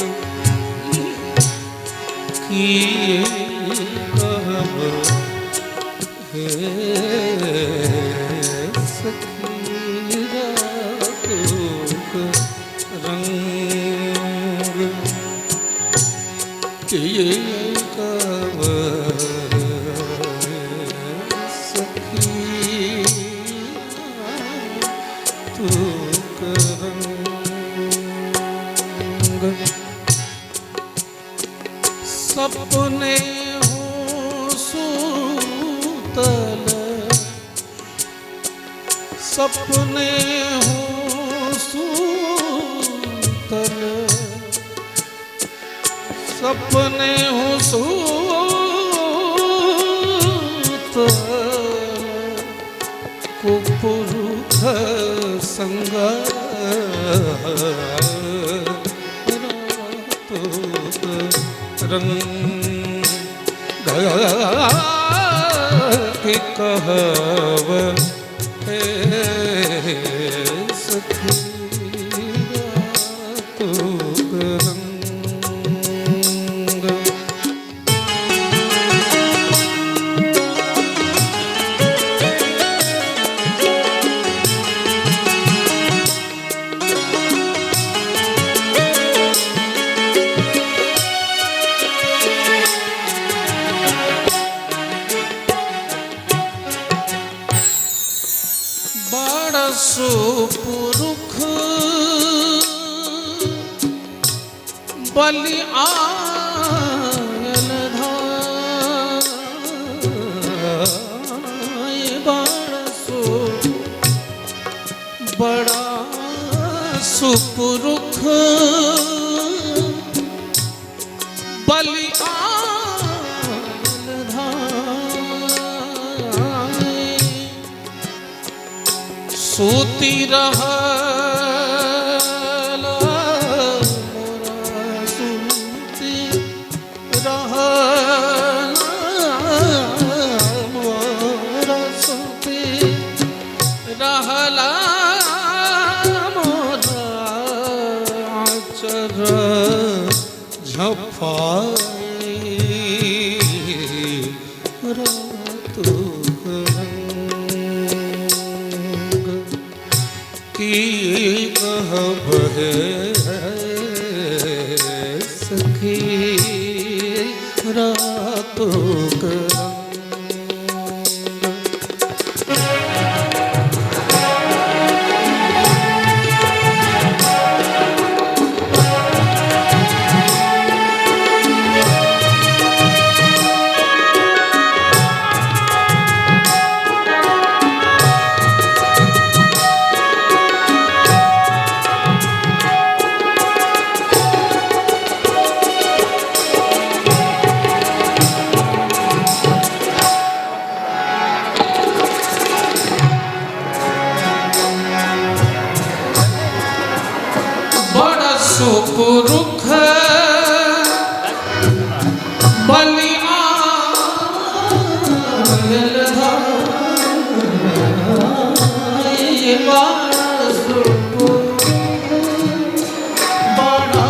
की कहब हे सखी रातुक रंग, की कहब सखी रातुक रंग। सपने हो सूतल, सपने हो सूतल, सपने हो सूतल कुपुरुख संग रातुक रंग। की कहब हे सखी रातुक रंग। बड़ा सुपुरुख बलि आयल धाय, बड़ा सुपुरुख बलि आयल धाय, सूती रहल मोरा, सूती रहल मोरा, सूती रहल मोरा आचर झपाई रातुक रंग। की कहब हे सखी रातुक रंग। सुपुरुख बलिआयल धाई सुपुरुख बड़ा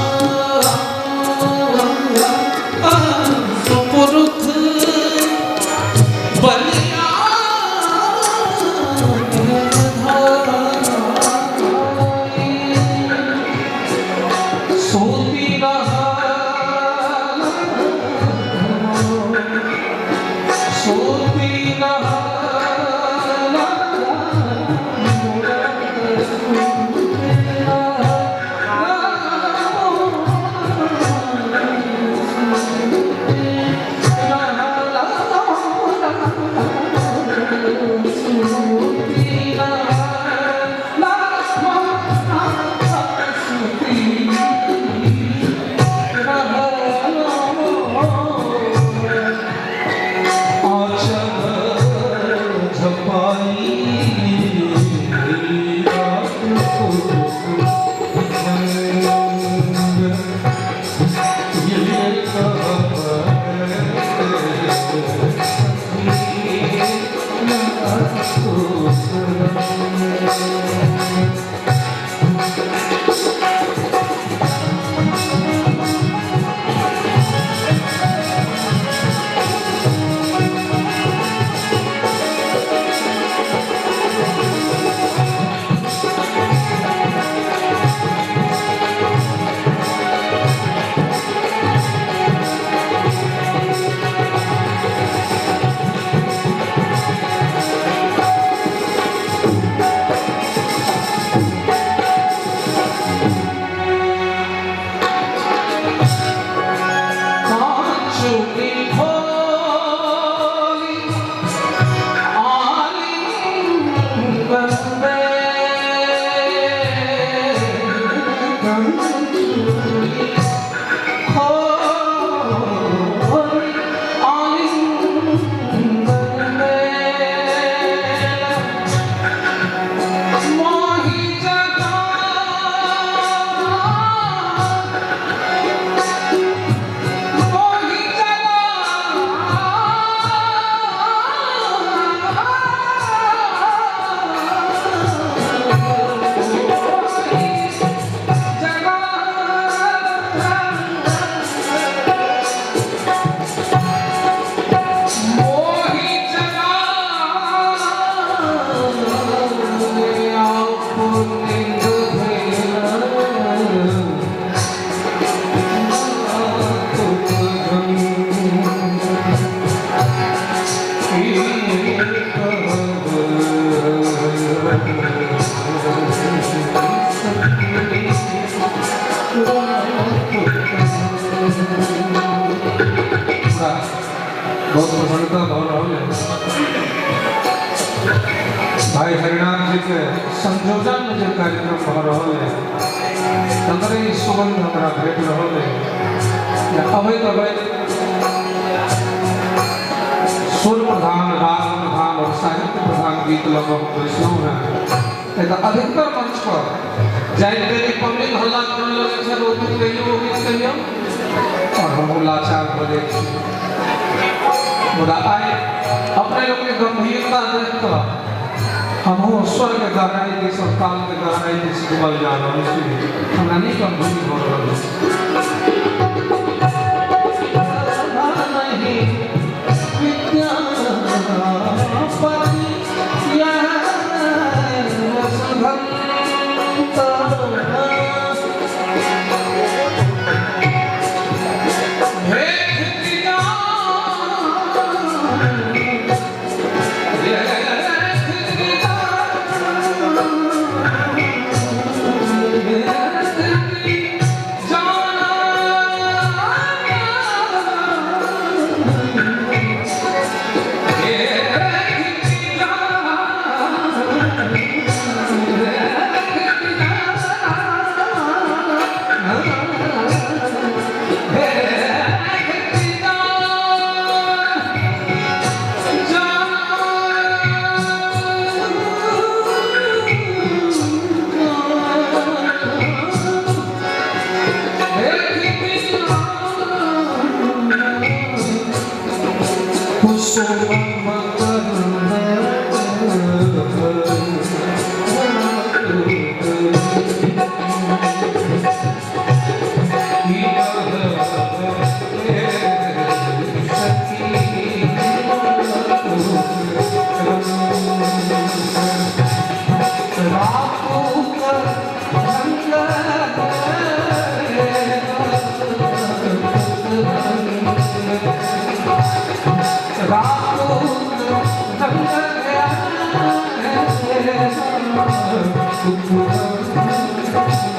सुपुरुख बहुत प्रसन्नता भऽ रहल है। भाई हरिनाम जी के संयोजन में जो कार्यक्रम भऽ रहल है तकरे ई सुगंध हमरा भेट रहल है। अबैत अबैत सुर प्रधान, राग प्रधान और साहित्य प्रधान गीत लऽ कऽ हम बैसलहुँ हेँ। तऽ अधिकतर मंच पर जाइत देरी पब्लिक हल्ला करऽ लगै छै, ओ गीत कहियौ, ओ गीत कहियौ, और हमहूँ लाचार भऽ जाइ छी। मुदा आइ अपने लोकके गंभीरता देख कऽ हमहूँ स्वर के गहराई दिस और ताल के गहराई दिस डूबल जा रहल छी। हमरा नहि गंभीर भऽ रहल अछि। जाना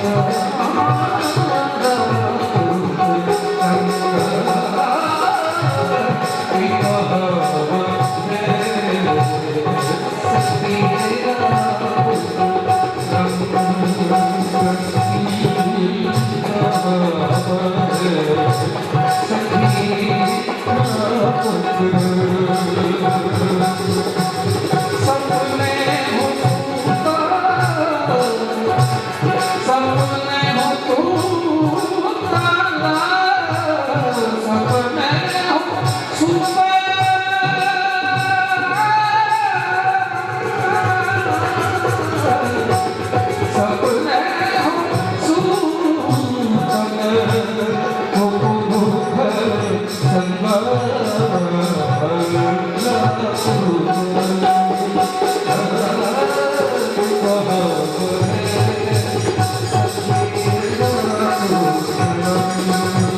Thank you.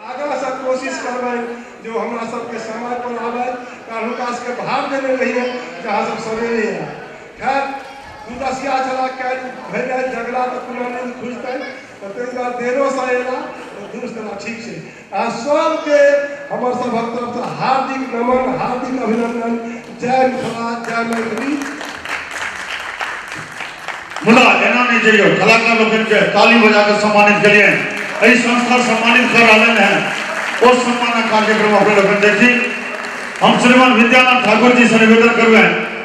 आगाँसँ कोशिश करबै जे ओ हमरा सबके समय पर आबथि, कारण हुनका सबके भार देने रहियै जे अहाँ सब सवेरे आयब। खैर दुदसिया छला, काल्हि भरि राति जगला तऽ पुनः नींद खुजतनि, तऽ ताहि दुआरे देरोसँ अयला तऽ दुरुस्त एला। ठीक छै, अहाँ सबके हमर सभक तरफसँ हार्दिक नमन, हार्दिक अभिनंदन। जय मिथिला, जय मैथिली। मुदा एना नहि जइयौ, कलाकार लोकनिके ताली बजा कऽ सम्मानित केलियनि, एहि संस्था सम्मानित कऽ रहलनि हेँ, ओ सम्मानक कार्यक्रम अपने लोकनि देखी। हम श्रीमान विद्यानाथ ठाकुर जी से निवेदन करबनि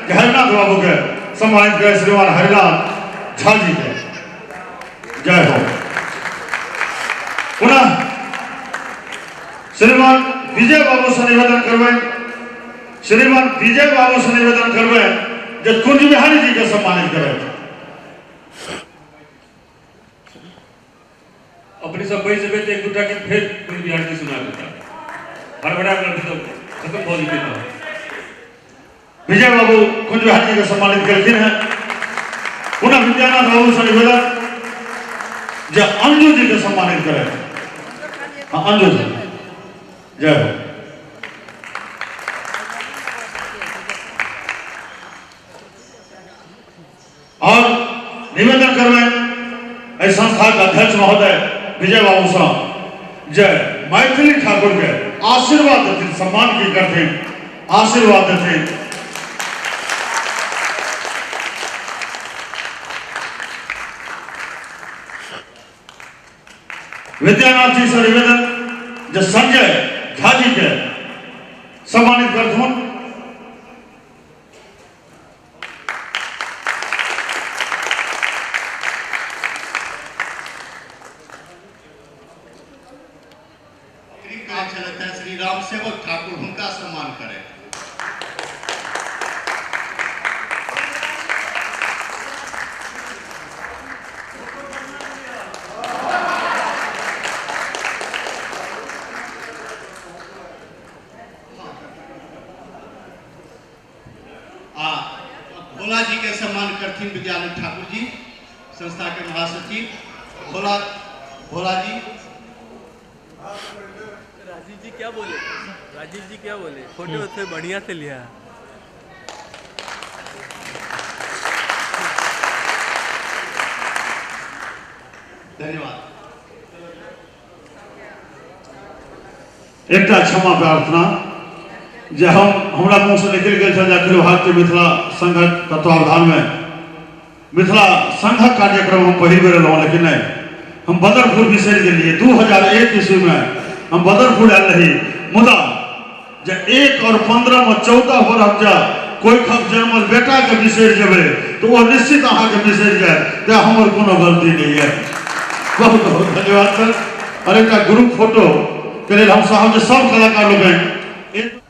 जे हरिनाथ बाबूके सम्मानित करै श्रीमान हरिनाथ झा जी के। जय हो। पुनः श्रीमान विजय बाबू से निवेदन करबनि, श्रीमान विजय बाबू से निवेदन करबनि जे कुंज बिहारी जी के सम्मानित करथि। अपने सब बैस जेबै तऽ एक दूटा गीत फेर कुंज बिहारी जी सुना देता, हड़बड़ा कर तऽ खत्म भऽ जेतै। तऽ विजय बाबू कुंज बिहारी जी के सम्मानित केलखिन हैं। पुनः विद्यानाथ बाबू से निवेदन जे अंजू जी के सम्मानित करथि। हाँ, अंजू जी, जय हो। और निवेदन करबनि एहि संस्था के अध्यक्ष महोदय विजय बाबू सँ जे मैथिली ठाकुर के आशीर्वाद देथिन, सम्मान की करथिन, आशीर्वाद देथिन। विद्यानाथ जी से निवेदन जे संजय झा जी के सम्मानित करथुन। श्री राम सेवक ठाकुर हुनका सम्मान करें। आ भोला जी के सम्मान करथिन विद्यानंद ठाकुर जी, संस्था के महासचिव। भोला भोला जी। राजीव जी क्या बोले, राजीव जी क्या बोले, फोटो से बढ़िया से लिया। धन्यवाद। एकटा क्षमा प्रार्थना जे हम हमरा मुँह से निकलि गेल छल जे अखिल भारतीय मिथिला संघक तत्वावधान में मिथिला संघक कार्यक्रम हम पहिल बेर एलहुँ, लेकिन नहीं, हम बदरपुर बिसरि गेलियै। 2001 ईस्वी में हम बदरपुर आयल रही, मुदा जे 1 और 15 में 14 बरख जे कोइखक जन्मल बेटा के बिसरि जेबै तऽ ओ निश्चित अहाँके बिसरि जायत, तेँ हमर कोनो गलती नहि यऽ। बहुत बहुत धन्यवाद सर। और एकटा ग्रुप फोटो के लेल हम चाहब जे सब कलाकार लोकनि एक